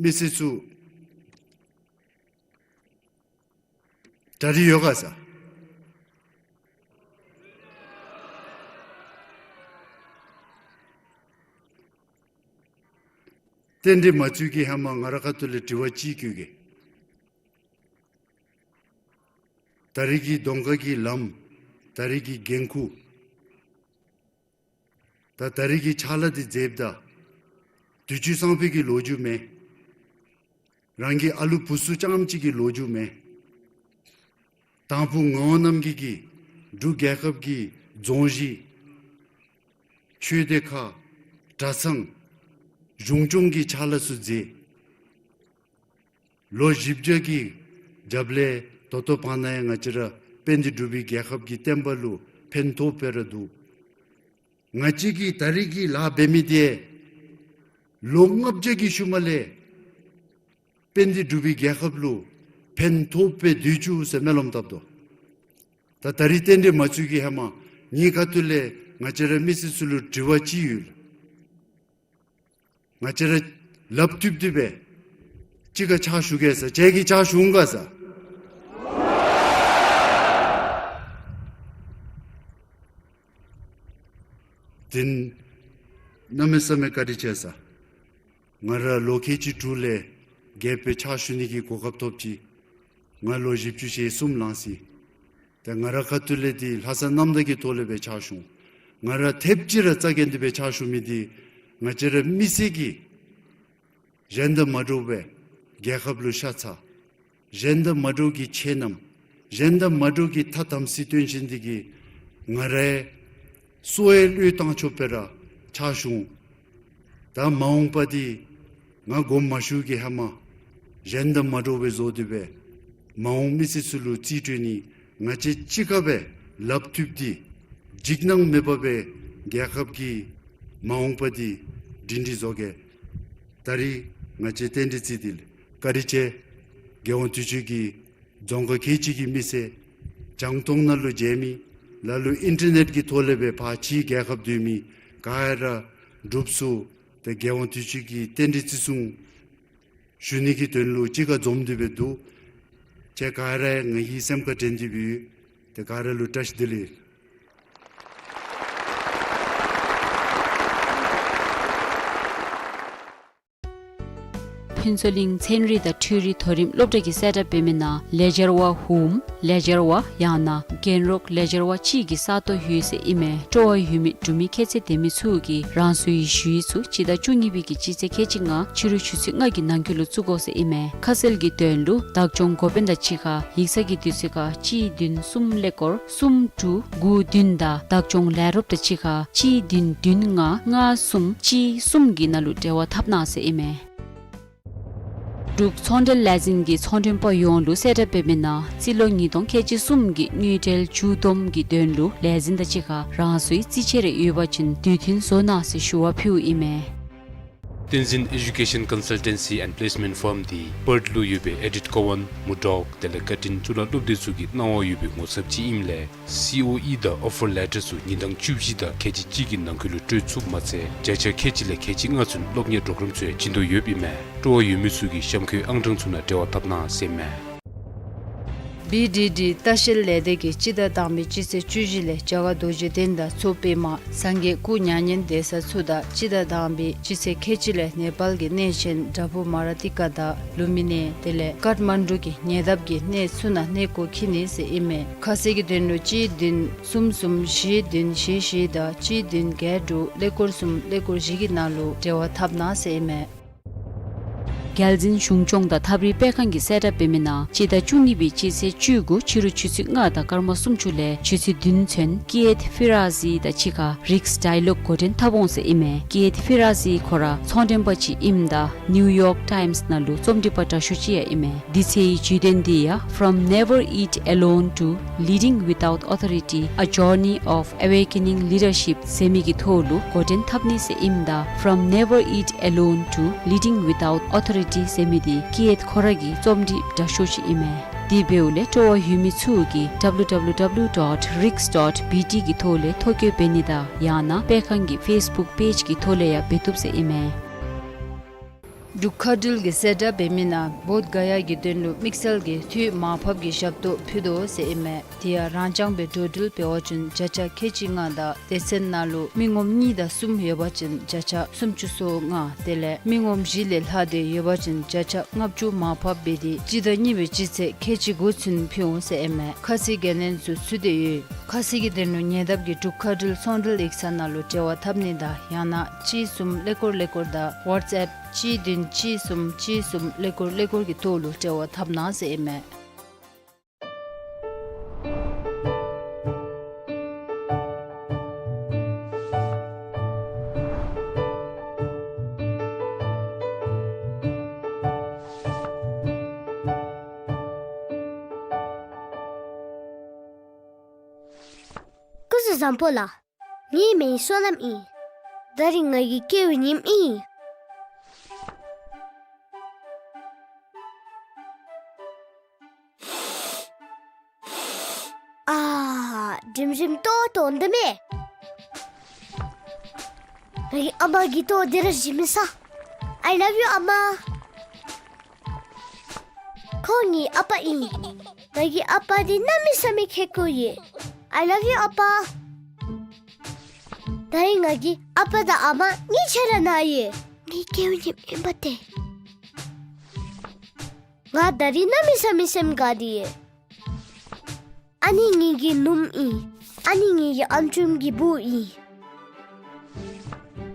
མི་སེར་ཚུ་གྲ་སྒྲིག་ཡོད་ག་ཟེར། རྟེན་འབྲེལ་མ་བཙུགས་ཀྱི་ཧེ་མ་ང་རའི་ཁ་ཐུག་ལས་དྲི་བ་ཅིག་བཀོད་གེ། ད་རིས་ཀྱི་གདོང་ཁ་གི་ལམ། ད་རིས་ཀྱི་འགན་ཁུར། ད་ད་རིས་ཀྱི་ཕྱག་ལཱ་འདི་མཛདཔ་ད་དུས་ཅི་སང་ཕོད་ཀྱི་ལོ་རྒྱུས་མེན། རང་གི་ཨ་ལུ་བུ་ཚུ་རྐྱངམ་གཅིག་གི་ལོ་རྒྱུས་མེན། དང་ཕུ་ངག་དབང་རྣམ་རྒྱལ་གྱིས་འབྲུག་རྒྱལ་ཁབ་ཀྱི་རྫོང་གཞི་ཆོས་སྡེ་ཁག་གྲྭ་ཚང་གཞུང་སྐྱོང་གི་ཕྱག་ལཱ་ཚུ་མཛད། ལོ་བཞི་བརྒྱ་གི་རྒྱབ་ལས་ད་ལྟོ་བར་ན་ཡང་ང་བཅས་ར་དཔལ་ལྡན་འབྲུག་པའི་རྒྱལ་ཁབ་ཀྱི་བསྟན་པ་ལུ་ཕན་ཐོགས་སྦེ་ར་འདུག། ང་བཅས་ཀྱིས་ད་རིས་ཀྱི་ལཱ་འབད་མི་འདི་ལོ་ལྔ་བརྒྱ་གི་ཤུལ་མ་ལས་དཔལ་ལྡན་འབྲུག་པའི་རྒྱལ་ཁབ་ལུ་ཕན་ཐོགས་སྦེ་སྡོད་བཅུག་ཟེར་སྨོན་ལམ་བཏབ་དོ། ད་ད་རིས་རྟེན་འབྲེལ་མ་བཙུགས་ཀྱི་ཧེ་མ་ངེའི་ཁ་ཐུག་ལས་ང་བཅས་ར་མི་སེར་ཚུ་ལུ་དྲི་བ་ཅིག་ཡོད་ལགས། ང་བཅས་ར་ལགཔ་མཐུད་དེ་སྦེ་གཅིག་ཁར་ཕྱག་ཞུ་གེ་ཟེར། ཁྱེད་ཀྱིས་ཕྱག་ཞུ་འོང་ག་ཟེར། དེ་གནམ་མེད་ས་མེད་བཀའ་དྲིན་ཆེ་ཟེར། ང་ར་ལོ་ཁལ་གཅིག་དྲུག་ལས་རྒྱལཔོ་སྦེ་ཕྱག་ཞུ་ནི་གི་གོ་སྐབས་ཐོབ་ཅི། ང་ལོ་བཞི་བཅུ་ཞེ་གསུམ་ལང་ཅི། ཏེ་ང་རའི་ཁ་ཐུག་ལས་འདི་ལྷག་བསམ་རྣམ་དག་གི་ཐོག་ལས་སྦེ་ཕྱག་ཞུ་འོང་། ང་ར་ཐེབས་ཅིག་ར་རྩ་འགེངས་ཏེ་སྦེ་ཕྱག་ཞུ་མི་འདི་ང་བཅས་ར་མི་སེར་གྱིས་གཞན་དང་མ་འདྲཝ་སྦེ་རྒྱལ་ཁབ་ལུ་ཤ་ཚ། གཞན་དང་མ་འདྲཝ་གི་ཁྱད་རྣམ། གཞན་དང་མ་འདྲཝ་གི་ཐ་དམ་ཚིག་སྟོན་བཞིན་འདི་གིས་ང་རའི་སོ་ཡང་བློས་བཏང་ཆོགཔ་སྦེ་ར་ཕྱག་ཞུ་འོང་། ད་མ་འོངས་པ་འདི་ང་དགོངསམ་མ་ཞུ་གི་ཧེ་མ་གཞན་དང་མ་འདྲཝ་སྦེ་བཟོ་སྟེ་སྦེ་མ་འོངས་མི་སེར་ཚུ་ལུ་རྩིས་སྤྲོད་ནི་ང་བཅས་གཅིག་ཁར་སྦེ་ལགཔ་མཐུད་དེ་འཇིགས་སྣང་མེད་པར་སྦེ་རྒྱལ་ཁབ་ཀྱི་མ་འོངས་པ་འདི་སྒྲིང་སྒྲིང་བཟོ་གེ། ད་རིས་ང་བཅས་རྟེན་འབྲེལ་རྩིས་འདི་ལས་བཀའ་དྲིན་ཆེ། རྒྱལ་དབང་དུས་ཅི་གིས་རྫོང་ཁག་ཁལ་གཅིག་གི་མི་སེར་རྒྱང་མཐོང་ནང་ལུ་མཇལ་མི་ལ་ལུ་ཨིན་ཊར་ནེཊ་གི་ཐོག་ལས་སྦེ་ཕར་ཕྱི་རྒྱལ་ཁབ་སྡོད་མི་ག་ར་འབྲུགཔ་ཚུ་ཏེ་རྒྱལ་དབང་དུས་ཅི་གི་རྟེན་འབྲེལ་བརྩི་སྲུང་ཞུ་ནི་གི་དོན་ལུ་གཅིག་ཁར་འཛོམས་ཏེ་སྦེ་འདུག། ཁྱེད་ག་ར་ཡང་ངེའི་སེམས་ཁར་དྲན་ཏེ་སྦེ་ཡོད། ཏེ་ག་ར་ལུ་བཀྲ་ཤིས་བདེ་ལེགས། ཕུན་ཚོགས་གླིང་ཚན་རིག་དང་འཕྲུལ་རིག་མཐོ་རིམ་སློབ་གྲྭ་གིས་གསལ་བསྒྲགས་འབད་མི་ནང་ལེགས་སྦྱར་བ་ཧུམ་ལེགས་སྦྱར་བ་ཡང་ན་རྒན་རོགས་ལེགས་སྦྱར་བ་གཅིག་གི་ས་སྟོང་ཡོད་ཟེར་ཨིན་མས། སྤྲོ་བ་ཡོད་མི་འབྲུག་མི་ཁྱད་ཚད་ལྡན་མི་ཚུ་གིས་རང་སོའི་ཞུ་ཡིག་ཚུ་སྤྱི་ཟླ་བཅུ་གཉིས་པའི་གི་སྤྱི་ཚེས་ཁལ་གཅིག་ལྔ་ཕྱི་རུ་ཆུ་ཚོད་ལྔ་གི་ནང་འཁོད་ལུ་བཙུགས་དགོ་ཟེར་ཨིན་མས། ཁ་གསལ་གྱི་དོན་ལུ་བདག་སྐྱོང་འགོ་དཔོན་དང་གཅིག་ཁར་ཡིག་ཚང་གི་དུས་ཚོད་ཁར་གཅིག་བདུན་གསུམ་ཀླད་ཀོར་གསུམ་དྲུག་དགུ་བདུན་དང་བདག་སྐྱོང་ལས་རོགསཔ་དང་གཅིག་ཁར་གཅིག་བདུན་བདུན་ལྔ་ལྔ་གསུམ་གཅིག་གསུམ་གྱི་ནང་ལུ་འབྲེལ་བ་འཐབ་གནང་ཟེར་ཨིན་མས། འབྲུག་ཚོང་འབྲེལ་ལས་འཛིན་གྱིས་ཚོང་མགྲོན་པ་ཡོངས་ལུ་གསལ་བསྒྲགས་འབད་མི་ནང་རྩིས་ལོ་ཉིས་སྟོང་ཁལ་གཅིག་གསུམ་གྱི་དངུལ་འབྲེལ་མཇུག་བསྡོམས་ཀྱི་དོན་ལུ་ལས་འཛིན་དང་གཅིག་ཁར་རང་སོའི་རྩིས་ཆད་རེ་ཡོད་པ་ཅིན་དུས་མཐུན་བཟོ་གནང་ཟེར་ཞུ་བ་ཕུལཝ་ཨིན་མས། བསྟན་འཛིན་Education Consultancy and Placement Firm འདི་པརཐ་ལུ་ཡོད་པའི་ཨེ་ཌིཐ་ཀོ་ཝཱན་མུར་ཌོག་དེ་ལས་ཀར་ཊིན་གཙུག་ལག་སློབ་སྡེ་ཚུ་གི་གནང་བ་ཡོད་པའི་ངོ་ཚབ་ཅིག་ཨིནམ་ལས་སི་ཨོ་ཨི་དང་ཨོ་ཕར་ལེ་ཊར་ཚུ་ཉིན་གྲངས་བཅུ་བཞི་དང་ཁལ་གཅིག་གཅིག་གི་ནང་འཁོད་ལུ་སྤྲོད་ཚུགསཔ་མ་ཚད་བརྒྱ་ཆ་ཁལ་གཅིག་ལས་ཁལ་གཅིག་ལྔ་ཚུན་སློབ་གཉེར་གྲོགས་རམ་ཚུ་ཡང་བྱིན་དོ་ཡོདཔ་ཨིན་མས། སྤྲོ་བ་ཡོད་མི་ཚུ་གིས་གཤམ་འཁོད་ཨང་གྲངས་ཚུ་ནང་འབྲེལ་བ་འཐབ་གནང་ཟེར་ཨིན་མས། བི་ཌི་ཌི་ལྟ་བཤལ་ལས་སྡེ་གིས་སྤྱི་ཟླ་དང་པའི་སྤྱི་ཚེས་བཅུ་བཞི་ལས་རྒྱ་གར་རྡོ་རྗེ་གདན་དང་མཚོ་པདྨ་སངས་རྒྱས་སྐུ་མྱ་ངན་འདས་ས་ཚུ་དང་སྤྱི་ཟླ་དང་པའི་སྤྱི་ཚེས་ཁལ་གཅིག་ལས་ནེ་པཱལ་གྱི་གནས་ཆེན་བྲག་ཕུག་མ་ར་ཏི་ཀ་དང་ལུམ་བི་ནི་དེ་ལས་ཀཱཐ་མན་ཌུ་གི་ཉེ་འདབས་ཀྱི་གནས་ཚུ་ནང་གནས་སྐོར་འཁྱིད་ནི་ཟེར་ཨིན་མས། ཁ་གསལ་གྱི་དོན་ལུ་གཅིག་བདུན་གསུམ་གསུམ་བཞི་བདུན་བཞི་བཞི་དང་གཅིག་བདུན་བརྒྱད་དྲུག་ཀླད་ཀོར་གསུམ་ཀླད་ཀོར་བཞི་གི་ནང་ལུ་འབྲེལ་བ་འཐབ་གནང་ཟེར་ཨིན་མས། རྒྱལ་འཛིན་གཞུང་སྐྱོང་དང་ཐབས་རིག་སྤེལ་ཁང་གིས་གསལ་བསྒྲགས་འབད་མི་ནང་སྤྱི་ཟླ་བཅུ་གཉིས་པའི་སྤྱི་ཚེས་བཅུ་དགུ་ཕྱི་རུ་ཆུ་ཚོད་ལྔ་དང་སྐར་མ་སུམ་ཅུ་ལས་ཆུ་ཚོད་བདུན་ཚུན་ཀི་ཨེད་ཕི་ར་ཟི་དང་གཅིག་ཁར་རིགས་ཌའི་ལོག་འགོ་འདྲེན་འཐབ་འོང་ཟེར་ཨིན་མས། ཀི་ཨེད་ཕི་ར་ཟི་ཁོ་ར་ཚོང་མགྲོན་པ་ཅིག་ཨིནམ་ད་ནིའུ་ཡོག་ཊའིམས་ནང་ལུ་རྩོམ་སྒྲིག་པ་དྲག་ཤོས་ཅིག་ཡང་ཨིན་མས། དུས་ཚོད་ཀྱི་བརྒྱུད་དོན་འདི་ཡང་From Never Eat Alone to Leading Without Authority, A Journey of Awakening Leadership ཟེར་མི་གི་ཐོག་ལུ་འགོ་འདྲེན་འཐབ་ནི་ཟེར་ཨིནམ་ད་From Never Eat Alone to Leading Without Authority ཟེར་མི་འདི་ཀི་ཨེད་ཁོ་ར་གི་རྩོམ་སྒྲིག་དྲག་ཤོས་ཅིག་ཨིན་མས། དེ་འབདཝ་ལས་སྤྲོ་བ་ཡོད་མི་ཚུ་གིས་W W W dot rigs dot B T གི་ཐོག་ལས་ཐོ་བཀོད་འབད་ནི་དང་ཡང་ན་སྤེལ་ཁང་གི་ཕེསི་བུཀ་པེཇ་གི་ཐོག་ལས་ཡང་འབད་བཏུབ་ཟེར་ཨིན་མས། འབྲུག་མཁའ་འགྲུལ་གྱིས་གསལ་བསྒྲགས་འབད་མི་ནང་བོདྷ་ག་ཡ་གི་དོན་ལུ་དམིགས་བསལ་གྱི་འཐུས་མར་ཕབ་ཀྱི་ཞབས་ཏོག་ཕུལ་དོ་ཟེར་ཨིན་མས། དེ་ཡང་རང་རྐྱང་སྦེ་འགྲོ་འགྲུལ་འབད་བ་ཅིན་བརྒྱ་ཆ་ཁལ་གཅིག་ལྔ་དང་སྡེ་ཚན་ནང་ལུ་མི་ངོམ་གཉིས་དང་གསུམ་ཡོད་པ་ཅིན་བརྒྱ་ཆ་སུམ་ཅུ་སོ་ལྔ་དེ་ལས་མི་ངོམ་བཞི་ལས་ལྷག་སྟེ་ཡོད་པ་ཅིན་བརྒྱ་ཆ་ལྔ་བཅུ་མར་ཕབ་འབད་དེ་སྤྱི་ཟླ་གཉིས་པའི་སྤྱི་ཚེས་ཁལ་གཅིག་དགུ་ཚུན་ཕུལ་འོང་ཟེར་ཨིན་མས། ཁ་གསལ་འགན་ལེན་ཚུ་ཚུད་དེ་ཡོད། ཁ་གསལ་གྱི་དོན་ལུ་ཉེ་འདབས་ཀྱི་འབྲུག་མཁའ་འགྲུལ་ཚོང་འབྲེལ་ཡིག་ཚང་ནང་ལུ་འབྲེལ་བ་འཐབ་ནི་དང་ཡང་ན་གཅིག་གསུམ་ཀླད་ཀོར་ཀླད་ཀོར་དང་ཝཊས་ཨེཔ་གཅིག་བདུན་གཅིག་གསུམ་གཅིག་གསུམ་ཀླད་ཀོར་ཀླད་ཀོར་གྱི་ཐོག་ལུ་འབྲེལ་བ་འཐབ་གནང་ཟེར་ཨིན་མས། སྐུ་གཟུགས་བཟང་པོ་ལགས། ངེའི་མིང་བསོད་ནམས་ཨིན། ད་རིས་ང་གི་སྐྱེ་བའི་ཉིནམ་ཨིན། ཨ་ཧ། འགྲིམ་འགྲིམ་ཏོག་ཏོ་འདི་མས། ངེའི་ཨ་མ་གི་ཏོ་འདི་ར་བཞེས་མི་ས། I love you ཨ་མ། ཁོ་ངེའི་ཨ་པ་ཨིན། ང་གི་ཨ་པ་འདི་གནམ་མེད་ས་མེད་ཁེ་ཀོ་ཡོད། I love you ཨ་པ། ད་རིས་ང་གི་ཨ་པ་དང་ཨ་མ་གཉིས་ཆ་ར་ན་ཡོད། ངེའི་སྐྱེ་བའི་ཉིནམ་ཨིན་པ་ཏེ། ང་ད་རིས་གནམ་མེད་ས་མེད་སེམས་དགའ་སྟེ་ཡོད། ཨ་ནི་ངེའི་གི་ནུམོ་ཨིན། ཨ་ནི་ངེའི་གི་ཨམ་ཅུམ་གི་བུ་ཨིན།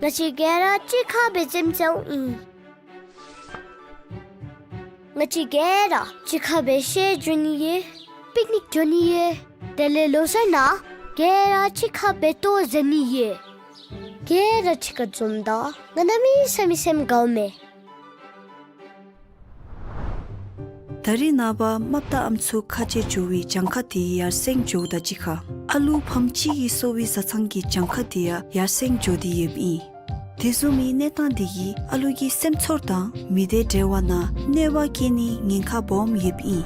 ང་བཅས་ག་ར་གཅིག་ཁར་སྦེ་རྩེདམོ་རྩེཝ་ཨིན། ང་བཅས་ག་ར་གཅིག་ཁར་སྦེ་བཤལ་འགྱོ་ནི་ཡོད། པིཀ་ནིཀ་འགྱོ་ནི་ཡོད། དེ་ལས་ལོ་གསར་ནང་ག་ར་གཅིག་ཁར་སྦེ་ལྟོ་བཟའ་ནི་ཡོད། ག་ར་གཅིག་ཁར་འཛོམས་ད་ང་གནམ་མེད་ས་མེད་སེམས་དགའཝ་མས། ད་རིས་ནངས་པ་རྨགཔ་དང་ཨམ་སྲུ་ཁ་རྗེ་འགྱོ་བའི་གྱངས་ཁ་དེ་ཡར་སེང་འགྱོཝ་དང་གཅིག་ཁར་ཨ་ལུ་ཕམ་གཅིག་གི་གསོ་བའི་བཟའ་ཚང་གི་གྱངས་ཁ་དེ་ཡང་ཡར་སེང་འགྱོ་སྟེ་ཡོདཔ་ཨིན། དེ་བཟུམ་མའི་གནས་སྟངས་དེ་གིས་ཨ་ལུ་གི་སེམས་ཚོར་དང་མི་སྡེ་འབྲེལ་བ་ནང་གནོད་པ་བསྐྱལ་ནིའི་ཉེན་ཁ་སྦོམ་ཡོདཔ་ཨིན།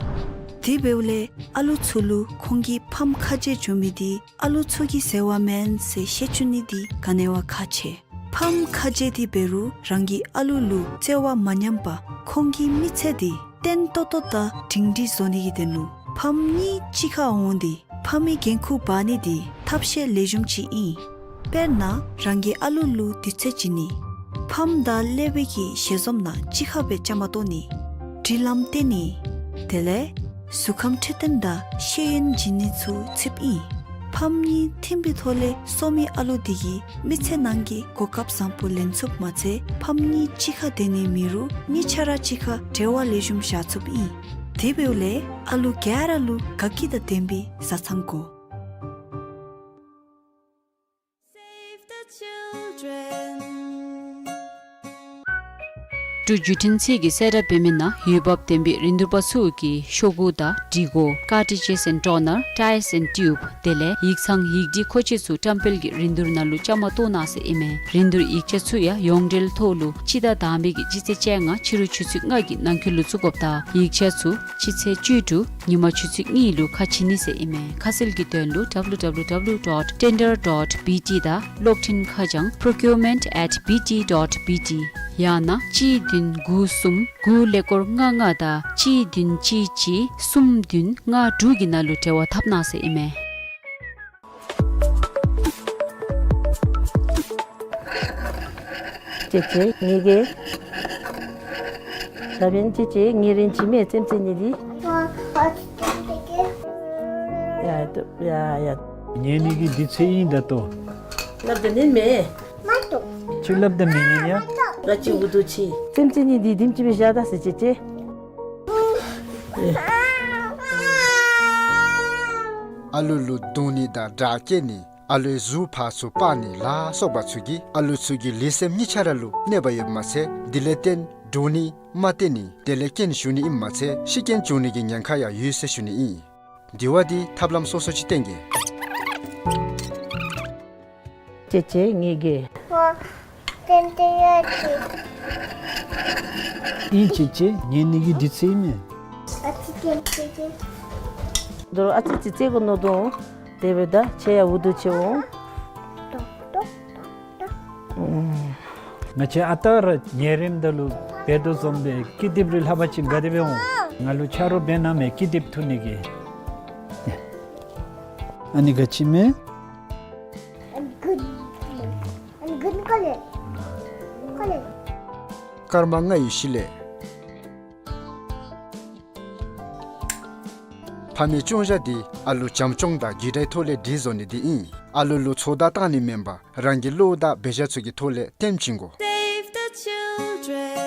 དེ་འབདཝ་ལས་ཨ་ལུ་ཚུ་ལུ་ཁོང་གི་ཕམ་ཁ་རྗེ་འགྱོ་མི་དེ་ཨ་ལུ་ཚུ་གི་ཟེར་བ་མེན་ཟེར་ཤེས་བཅུག་ནི་དེ་ག་ནི་བ་ཁག་ཆེ། ཕམ་ཁ་རྗེ་དེ་འབད་རུང་རང་གི་ཨ་ལུ་ལུ་བརྩེ་བ་མ་ཉམས་པར་ཁོང་གི་མི་ཚེ་དེ་བརྟན་ཏོག་ཏོ་དང་སྒྲིང་སྒྲིང་བཟོ་ནི་གི་དོན་ལུ་ཕམ་གཉིས་གཅིག་ཁར་འོང་སྟེ་ཕམ་གྱི་འགན་ཁུར་འབག་ནི་དེ་ཐབས་ཤེས་ལེགས་ཤོམ་ཅིག་ཨིན། དཔེར་ན་རང་གི་ཨ་ལུ་ལུ་དུས་ཚོད་བྱིན་ནི། ཕམ་དང་ཀླད་པའི་གི་ཞལ་འཛོམས་ནང་གཅིག་ཁར་སྦེ་བཅའ་མར་གཏོགས་ནི། འབྲི་ལམ་སྟོན་ནི། དེ་ལས་གཟུགས་ཁམས་འཕྲོད་བསྟེན་དང་ཤེས་ཡོན་བྱིན་ནི་ཚུ་ཚུདཔ་ཨིན། ཕམ་གཉིས་མཐུན་པའི་ཐོག་ལས་གསོ་མི་ཨ་ལུ་དེ་གིས་མི་ཚེ་ནང་གི་གོ་སྐབས་བཟང་པོ་ལེན་ཚུགསཔ་མ་ཚད་ཕམ་གཉིས་གཅིག་ཁར་སྡོད་ནི་མེད་རུང་གཉིས་ཆ་ར་གཅིག་ཁར་འབྲེལ་བ་ལེགས་ཤོམ་བཞག་ཚུགསཔ་ཨིན། དེ་འབདཝ་ལས་ཨ་ལུ་ག་ར་ལུ་དགའ་སྐྱིད་དང་ལྡན་པའི་བཟའ་ཚང་དགོ། འབྲུག་བརྒྱུད་འཕྲིན་ཚད་ཀྱིས་གསལ་བསྒྲགས་འབད་མི་ནང་འོས་འབབ་ལྡན་པའི་རིན་བསྡུར་པ་ཚུ་གིས་ཤོག་གུ་དང་སྒྲིག་གོ། cartridges and toner, ties and tube དེ་ལས་ཡིག་ཚང་ཡིག་སྒྲིག་མཁོ་ཆས་ཚུ་བཀྲམ་སྤེལ་གྱི་རིན་བསྡུར་ནང་ལུ་བཅའ་མར་གཏོགས་གནང་ཟེར་ཨིན་མས། རིན་བསྡུར་ཡིག་ཆ་ཚུ་ཡང་ཡོངས་འབྲེལ་ཐོག་ལུ་སྤྱི་ཟླ་དང་པའི་གི་སྤྱི་ཚེས་བཅོ་ལྔ་ཕྱི་རུ་ཆུ་ཚོད་ལྔ་གི་ནང་འཁོད་ལུ་བཙུགས་དགོཔ་དང་ཡིག་ཆ་ཚུ་སྤྱི་ཚེས་བཅུ་དྲུག་ཉིན་མ་ཆུ་ཚོད་གཉིས་ལུ་ཁ་ཕྱེ་ནི་ཟེར་ཨིན་མས། ཁ་གསལ་གྱི་དོན་ལུ་W W W dot tender dot B T དང་གློག་འཕྲིན་ཁ་བྱང་procurement at B T dot B T ཡང་ན་གཅིག་བདུན་དགུ་གསུམ་དགུ་ཀླད་ཀོར་ལྔ་ལྔ་དང་གཅིག་བདུན་གཅིག་གཅིག་གསུམ་བདུན་ལྔ་དྲུག་གི་ནང་ལུ་འབྲེལ་བ་འཐབ་གནང་ཟེར་ཨིན་མས། ཅེ་ཅེ་ངེ་གི། ད་འབདན་ཅེ་ཅེ་ངེ་རིན་ཅི་མས་ཙེམ་ཙེ་ནི་འདི། ཡ་ཡ་ཡ། ངེ་ནི་གི་འདི་ཚེ་ཨིན་ད་ལྟོ། སླབ་ད་ནི་མེན། ཅིག་སླབ་ད་མི་ཉན་ཡ། ང་ཅིག་འུ་སྡུག་ཅི། ཙེམ་ཙེ་ནི་འདི་ལྡེམ་ཅིག་སྦེ་བཞག་ད་ཟེར་ཅེ་ཅེ། ཨ་ལུ་ལུ་རྡུང་ནི་དང་དྲག་སྐྱེད་ནི་ཨ་ལུའི་གཟུགས་ཕར་ཚུར་སྤར་ནི་ལ་སོགས་པ་ཚུ་གིས་ཨ་ལུ་ཚུ་གི་ལུས་སེམས་གཉིས་ཆ་ར་ལུ་གནོད་པ་ཡོདཔ་མ་ཚད་དེ་ལས་བརྟེན་འདྲོག་ནི་མ་བརྟན་ནི་དེ་ལས་རྐྱེན་ཞུགས་ནི་ཨིནམ་མ་ཚད་ཤི་རྐྱེན་བྱུང་ནི་གི་ཉེན་ཁ་ཡང་ཡོད་ཟེར་ཞུ་ནི་ཨིན། དེ་བ་འདི་ཐབས་ལམ་སོ་སོ་ཅིག་བསྟེན་གེ། ཅེ་ཅེ་ངེ་གི། ཨོ། ཏན་ཏན་ཡ་ཅི། ཨིན་ཅེ་ཅེ་ངེ་ནི་གི་འདི་ཚེ་ཨིན་མས། ཨ་ཙི་ཏན་ཏན་ཏན། དོ་རུང་ཨ་ཙི་ཅིག་རྩེ་དགོ་མནོ་དོ། དེ་འབདཝ་ད་ཁྱེད་ཡང་འུ་སྡུག་ཅིག་འོང་། ཏོག་ཏོག་ཏོག་ཏོག། ཨུམ། ང་བཅས་ཨ་རྟག་ར་ཉལ་རནམ་ད་ལུ་འབད་དོ་བཟུམ་སྦེ་ཀི་དེབ་རེ་ལྷག་པ་ཅིག་ག་དེ་སྦེ་འོང་། ང་ལུ་ཆ་རོགས་འབད་གནང་མས་ཀི་དེབ་འཐུ་ནི་གི། ཨ་ནི་ག་ཅི་མས། I'm good. I'm good color. Color. སྐར་མ་ལྔ་ཡི་གཞི་ལས། ཕ་མའི་སྐྱོང་བཞག་འདི་ཨ་ལུ་བྱམས་སྐྱོང་དང་རྒྱུད་དགྲའི་ཐོག་ལས་སྒྲིག་བཟོ་ནི་འདི་ཨིན། ཨ་ལུ་ལུ་ཚོད་ལྟ་བཏང་ནི་མེན་པར་རང་གི་བློ་དང་འབད་བཞག་ཚུ་གི་ཐོག་ལས་སྟོན་བྱིན་དགོ། Save the children.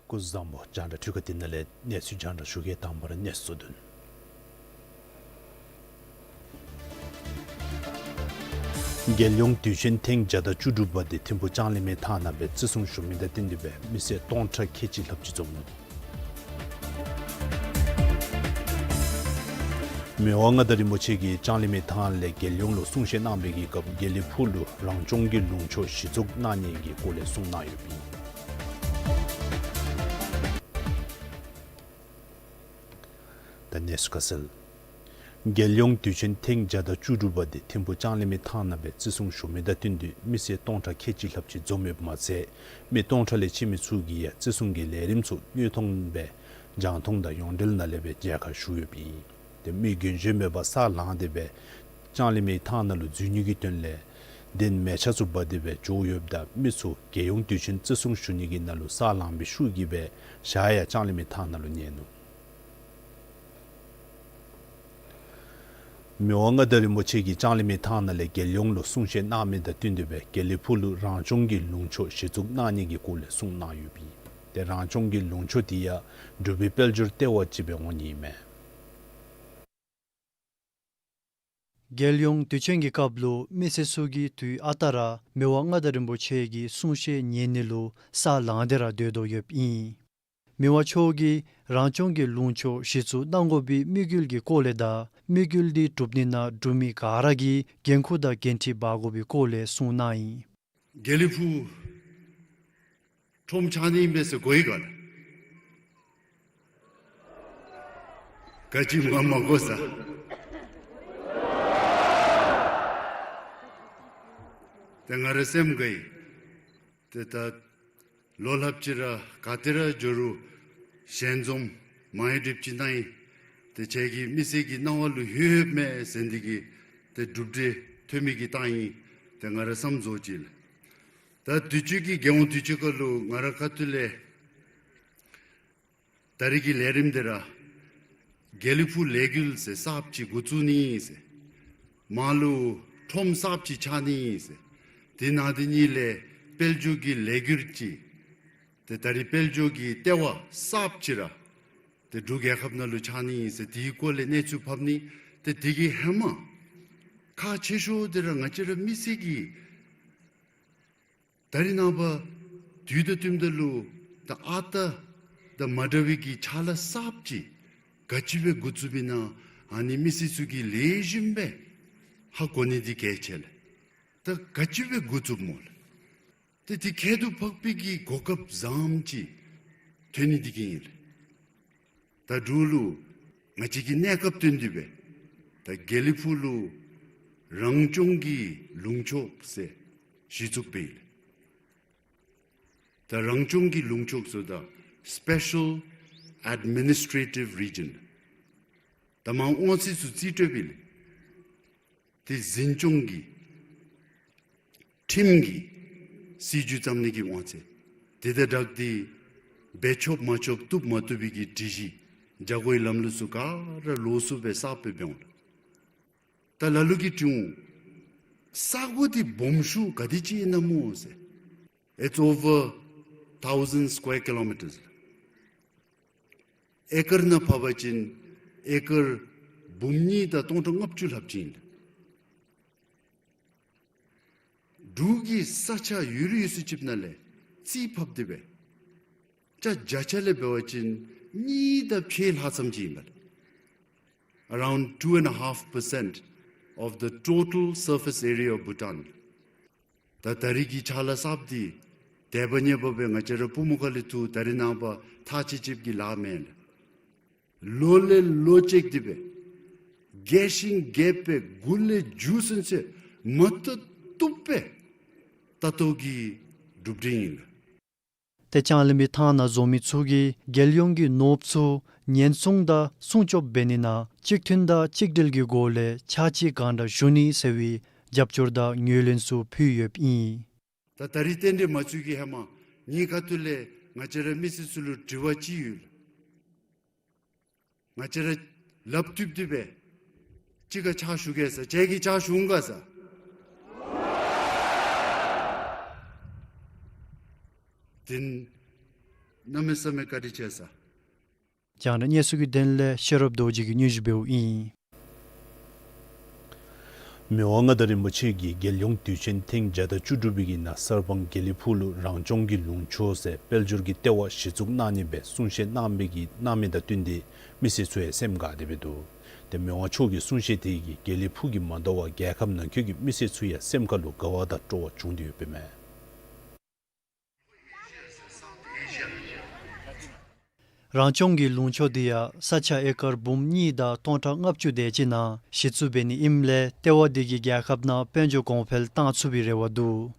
སྐུ་གཟུགས་བཟང་པོ། རྒྱང་བསྒྲགས་འཕྲུལ་ཁང་འདི་ནང་ལས་གནས་ཚུལ་རྒྱང་བསྒྲགས་ཞུ་གེ། དང་པ་ར་གནས་ཚུལ་བསྡུ་ནི། རྒྱལ་ཡོངས་དུས་ཆེན་ཐེངས་བརྒྱ་དང་བཅུ་དྲུག་པ་འདི་ཐིམ་ཕུག་ལྕང་གླིང་མའི་ཐང་ནང་སྦེ་བརྩི་སྲུང་ཞུ་མི་དང་བསྟུན་ཏེ་སྦེ་མི་སེར་སྟོང་ཕྲག་ཁལ་གཅིག་ལྷགཔ་ཅིག་འཛོམས་ནུག། མི་དབང་མངའ་བདག་རིན་པོ་ཆེ་གིས་ལྕང་གླིང་མའི་ཐང་ལས་རྒྱལ་ཡོངས་ལུ་གསུང་བཤད་གནང་བའི་གི་སྐབས་དགེ་ལེགས་ཕུག་ལུ་རང་སྐྱོང་གི་ལུང་ཕྱོགས་གཞི་བཙུགས་གནང་ནི་གི་སྐོར་ལས་གསུངས་གནང་ཡོདཔ་ཨིན། ད་གནས་ཚུལ་ཁ་གསལ། རྒྱལ་ཡོངས་དུས་ཆེན་ཐེངས་བརྒྱ་དང་བཅུ་དྲུག་པ་འདི་ཐིམ་ཕུག་ལྕང་གླིང་མའི་ཐང་ནང་སྦེ་བརྩི་སྲུང་ཞུ་མི་དང་བསྟུན་ཏེ་མི་སེར་སྟོང་ཕྲག་ཁལ་གཅིག་ལྷགཔ་ཅིག་འཛོམས་ཡོདཔ་མ་ཚད་མི་སྟོང་ཕྲག་ལས་ཆེ་མི་ཚུ་གིས་ཡང་བརྩི་སྲུང་གི་ལས་རིམ་ཚུ་དངོས་མཐོང་སྦེ་རྒྱང་མཐོང་དང་ཡོངས་འབྲེལ་ནང་ལས་སྦེ་མཇལ་ཁ་ཞུ་ཡོདཔ་ཨིན། ཏེ་མི་རྒན་གཞོན་མེད་པར་ས་ལངས་ཏེ་སྦེ་ལྕང་གླིང་མའི་ཐང་ནང་ལུ་འཛུལ་ནི་གི་དོན་ལས་གདན་མལ་ཆ་ཚུ་འབག་སྟེ་སྦེ་འགྱོ་ཡོདཔ་ད་མི་ཚུ་རྒྱལ་ཡོངས་དུས་ཆེན་བརྩི་སྲུང་ཞུ་ནི་གི་ནང་ལུ་ས་ལངས་པའི་ཤུགས་ཀྱིས་སྦེ་ཞག་ཡང་ལྕང་གླིང་མའི་ཐང་ནང་ལུ་ཉལ་ནུག། མི་དབང་མངའ་བདག་རིན་པོ་ཆེ་གིས་ལྕང་གླིང་མའི་ཐང་ནང་ལས་རྒྱལ་ཡོངས་ལུ་གསུང་བཤད་གནང་མི་དང་བསྟུན་ཏེ་སྦེ་དགེ་ལེགས་ཕུག་ལུ་རང་སྐྱོང་གི་ལུང་ཕྱོགས་གཞི་བཙུགས་གནང་ནི་གི་སྐོར་ལས་གསུངས་གནང་ཡོདཔ་ཨིན། ཏེ་རང་སྐྱོང་གི་ལུང་ཕྱོགས་འདི་ཡང་འབྲུག་པའི་དཔལ་འབྱོར་ལྟེ་བ་ཅིག་སྦེ་འོང་ནི་ཨིན་མས། རྒྱལ་ཡོངས་དུས་ཆེན་གྱི་སྐབས་ལུ་མི་སེར་ཚུ་གིས་དུས་ཨ་རྟག་ར་མི་དབང་མངའ་བདག་རིན་པོ་ཆེ་གི་གསུང་བཤད་ཉན་ནི་ལུ་ས་ལངས་ཏེ་ར་སྡོད་དོ་ཡོདཔ་ཨིན། མི་དབང་མཆོག་གིས་རང་སྐྱོང་གི་ལུང་ཕྱོགས་གཞི་བཙུགས་གནང་དགོ་པའི་དམིགས་ཡུལ་གྱི་སྐོར་ལས་དང་དམིགས་ཡུལ་འདི་འགྲུབ་ནི་ནང་འབྲུག་མི་ག་ར་གིས་འགན་ཁུར་དང་འགན་འཁྲི་འབག་དགོ་པའི་སྐོར་ལས་གསུངས་གནང་ཡི། དགེ་ལེགས་ཕུག་ཁྲོམ་ཆགས་ནི་ཨིན་པས་ཟེར་གོ་ཡི་ག་ལགས། ག་ཅི་མ་མ་གོ་ས། ཏེ་ང་རའི་སེམས་དགའ་ཡི། ཏེ་ད་ལོ་ལྷགཔ་ཅིག་ར་ག་ཏེ་ར་འགྱོ་རུང་ཞལ་འཛོམས་མ་ཡི་སྒྲིབ་ཅིག་གནང་ཡི། ཏེ་ཁྱེད་ཀྱི་མི་སེར་གྱི་སྣང་བ་ལུ་ལྷོད་ཡོདཔ་མས་ཟེར་འདི་གིས་ཏེ་གྲུབ་འབྲས་ཐོན་མི་གི་རྟགས་ཨིན། ཏེ་ང་ར་བསམ་བཟོ་ཅི་ལགས། ད་དུས་ཅི་གི་རྒྱལ་ཡོངས་དུས་ཅི་ཁ་ལུ་ང་ར་ཁ་ཐུག་ལས་ད་རིས་ཀྱི་ལས་རིམ་འདི་ར་དགེ་ལེགས་ཕུག་ལས་འགུལ་ཟེར་གསརཔ་ཅིག་འགོ་བཙུགས་ནི་ཟེར། མར་ལུ་ཁྲོམ་གསརཔ་ཅིག་ཆགས་ནི་ཟེར། དེ་ནང་དེ་གཉིས་ལས་དཔལ་འབྱོར་གྱི་ལས་འགུལ་ཅིག། ཏེ་ད་རིས་དཔལ་འབྱོར་གྱི་ལྟེ་བ་གསརཔ་ཅིག་ར་ཏེ་འབྲུག་རྒྱལ་ཁབ་ནང་ལུ་ཆགས་ནི་ཟེར། དེའི་སྐོར་ལས་གནས་ཚུལ་ཕབ་ནི། ཏེ་དེ་གི་ཧེ་མ་ཁག་ཆེ་ཤོས་འདི་ར་ང་བཅས་ར་མི་སེར་གྱིས་ད་རིས་ནངས་པ་དུས་དང་བསྟུནམ་ད་ལུ་ད་ཨ་རྟག་དང་མ་འདྲ་བའི་གི་ཕྱག་ལཱ་གསརཔ་ཅིག་ག་ཅི་སྦེ་འགོ་བཙུགསཔ་ཨིན་ན་ཨ་ནི་མི་སེར་ཚུ་གིས་ལེགས་ཤོམ་སྦེ་ཧ་གོ་ནི་འདི་གལ་ཆེ་ལགས། ད་ག་ཅི་སྦེ་འགོ་བཙུགསཔ་སྨོ་ལགས། ཏེ་དེ་ཁྱད་དུ་འཕགས་པའི་གི་གོ་སྐབས་བཟངམ་ཅིག་ཐོན་ནི་འདི་གིས་ཨིན་ལགས། ད་འབྲུག་ལུ་ང་བཅས་ཀྱིས་གནས་སྐབས་བཏོན་ཏེ་སྦེ་ད་དགེ་ལེགས་ཕུག་ལུ་རང་སྐྱོང་གི་ལུང་ཕྱོགས་ཟེར་གཞི་བཙུགས་འབད་ཡི་ལགས། ད་རང་སྐྱོང་གི་ལུང་ཕྱོགས་ཟེརཝ་ད་Special Administrative Region། ད་མར་དབང་ཚད་ཚུ་རྩིས་སྤྲོད་འབད་ཡི་ལགས། ཏེ་འཛིན་སྐྱོང་གི་ཁྲིམས་ཀྱི་སྲིད་བྱུས་བརྩམ་ནི་གི་དབང་ཚད། དེ་དང་སྦྲགས་ཏེ་འབད་ཆོགཔ་མ་ཆོགཔ་བཏུབ་མ་བཏུབ་པའི་གི་སྒྲིག་གཞི་བྱ་སྒོའི་ལམ་ལུགས་ཚུ་ག་ར་ལོགས་སུ་སྦེ་གསརཔ་སྦེ་འབད་འོང་ལགས། ད་ལ་ལུ་གིས་དྲི་འོང་། ས་གོ་འདི་སྦོམ་ཤོས་ག་དེ་ཅིག་ཨིན་ན་སྨོ་ཟེར། It's over thousand square kilometers. ཨེ་ཀར་ནང་ཕབ་པ་ཅིན་ཨེ་ཀར་འབུམ་གཉིས་དང་སྟོང་ཕྲག་ལྔ་བཅུ་ལྷགཔ་ཅིག་ཨིན་ལགས། འབྲུག་གི་ས་ཆ་ཡོད་རིགས་ཡོད་ཚད་ཅིག་ནང་ལས་རྩིས་ཕབ་སྟེ་སྦེ་ཆ་བརྒྱ་ཆ་ལས་འབད་བ་ཅིན་གཉིས་དང་ཕྱེད་ལྷག་ཙམ་ཅིག་ཨིན་པས། Around two and a half percent of the total surface area of Bhutan. ད་ད་རིས་ཀྱི་ཕྱག་ལཱ་གསརཔ་འདི་དད་པ་མཉེས་པ་སྦེ་ང་བཅས་ར་པུས་མོ་ཁ་ལས་འཐུ། ད་རིས་ནངས་པ་ཐག་ཆོད་ཆོདཔ་གི་ལཱ་མེན་ལགས། ལོ་ལས་ལོ་བཅད་དེ་སྦེ་རྒས་ཤིང་རྒས་པའི་མགུ་ལས་མཇུག་ཚུན་ཚོད་མ་བཏུབ་བཏུབ་སྦེ་ལྟ་རྟོག་གི་གྲུབ་འབྲས་ཨིན་ལགས། ཏེ་ལྕང་གླིང་པའི་ཐང་ནང་འཛོམས་མི་ཚུ་གིས་རྒྱལ་ཡོངས་ཀྱི་ནོར་བུ་ཚུ་ཉེན་སྲུང་དང་སྲུང་སྐྱོབ་འབད་ནི་ནང་གཅིག་མཐུན་དང་གཅིག་སྒྲིལ་གྱི་སྒོ་ལས་ཕྱག་ཕྱིད་གང་དྲག་ཞུ་ནི་ཟེར་བའི་རྒྱབ་སྐྱོར་དང་ངོས་ལེན་ཚུ་ཕུལ་ཡོདཔ་ཨིན། ད་ད་རིས་རྟེན་འབྲེལ་མ་ཚུགས་ཀྱི་ཧེ་མ་ངེའི་ཁ་ཐུག་ལས་ང་བཅས་ར་མི་སེར་ཚུ་ལུ་དྲི་བ་ཅིག་ཡོད་ལགས། ང་བཅས་ར་ལགཔ་མཐུད་དེ་སྦེ་གཅིག་ཁར་ཕྱག་ཞུ་གེ་ཟེར། ཁྱེད་ཀྱིས་ཕྱག་ཞུ་འོང་ག་ཟེར། དེ་གནམ་མེད་ས་མེད་བཀའ་དྲིན་ཆེ་ཟེར། རྒྱང་བསྒྲགས་གནས་ཚུལ་གྱི་དོན་ལས་ཤེས་རབ་རྡོ་རྗེ་གིས་སྙན་ཞུ་འབདཝ་ཨིན། མི་དབང་མངའ་བདག་རིན་པོ་ཆེ་གིས་རྒྱལ་ཡོངས་དུས་ཆེན་ཐེངས་བརྒྱ་དང་བཅུ་དྲུག་པའི་གི་ནང་གསར་སྤང་དགེ་ལེགས་ཕུག་ལུ་རང་སྐྱོང་གི་ལུང་ཕྱོགས་ཟེར་དཔལ་འབྱོར་གྱི་ལྟེ་བ་གཞི་བཙུགས་གནང་ནི་སྦེ་གསུང་བཤད་གནང་མི་གི་གནང་མི་དང་བསྟུན་ཏེ་མི་སེར་ཚུ་ཡང་སེམས་དགའ་སྟེ་སྦེ་འདུག། ཏེ་མི་དབང་མཆོག་གི་གསུང་བཤད་དེ་གིས་དགེ་ལེགས་ཕུག་གིས་མ་དོ་བར་རྒྱལ་ཁབ་ནང་འཁོད་ཀྱི་མི་སེར་ཚུ་ཡང་སེམས་ཁ་ལུ་དགའ་བ་དང་སྤྲོ་བ་བྱུང་སྟེ་ཡོདཔ་མས། རང་སྐྱོང་གི་ལུང་ཕྱོགས་འདི་ཡང་ས་ཆ་ཨེ་ཀར་འབུམ་གཉིས་དང་སྟོང་ཕྲག་ལྔ་བཅུ་དེ་ཅིག་ནང་གཞི་བཙུགས་འབད་ནི་ཨིནམ་ལས་ལྟེ་བ་འདི་གིས་རྒྱལ་ཁབ་ནང་དཔལ་འབྱོར་གོང་འཕེལ་བཏང་ཚུགས་པའི་རེ་བ་འདུག།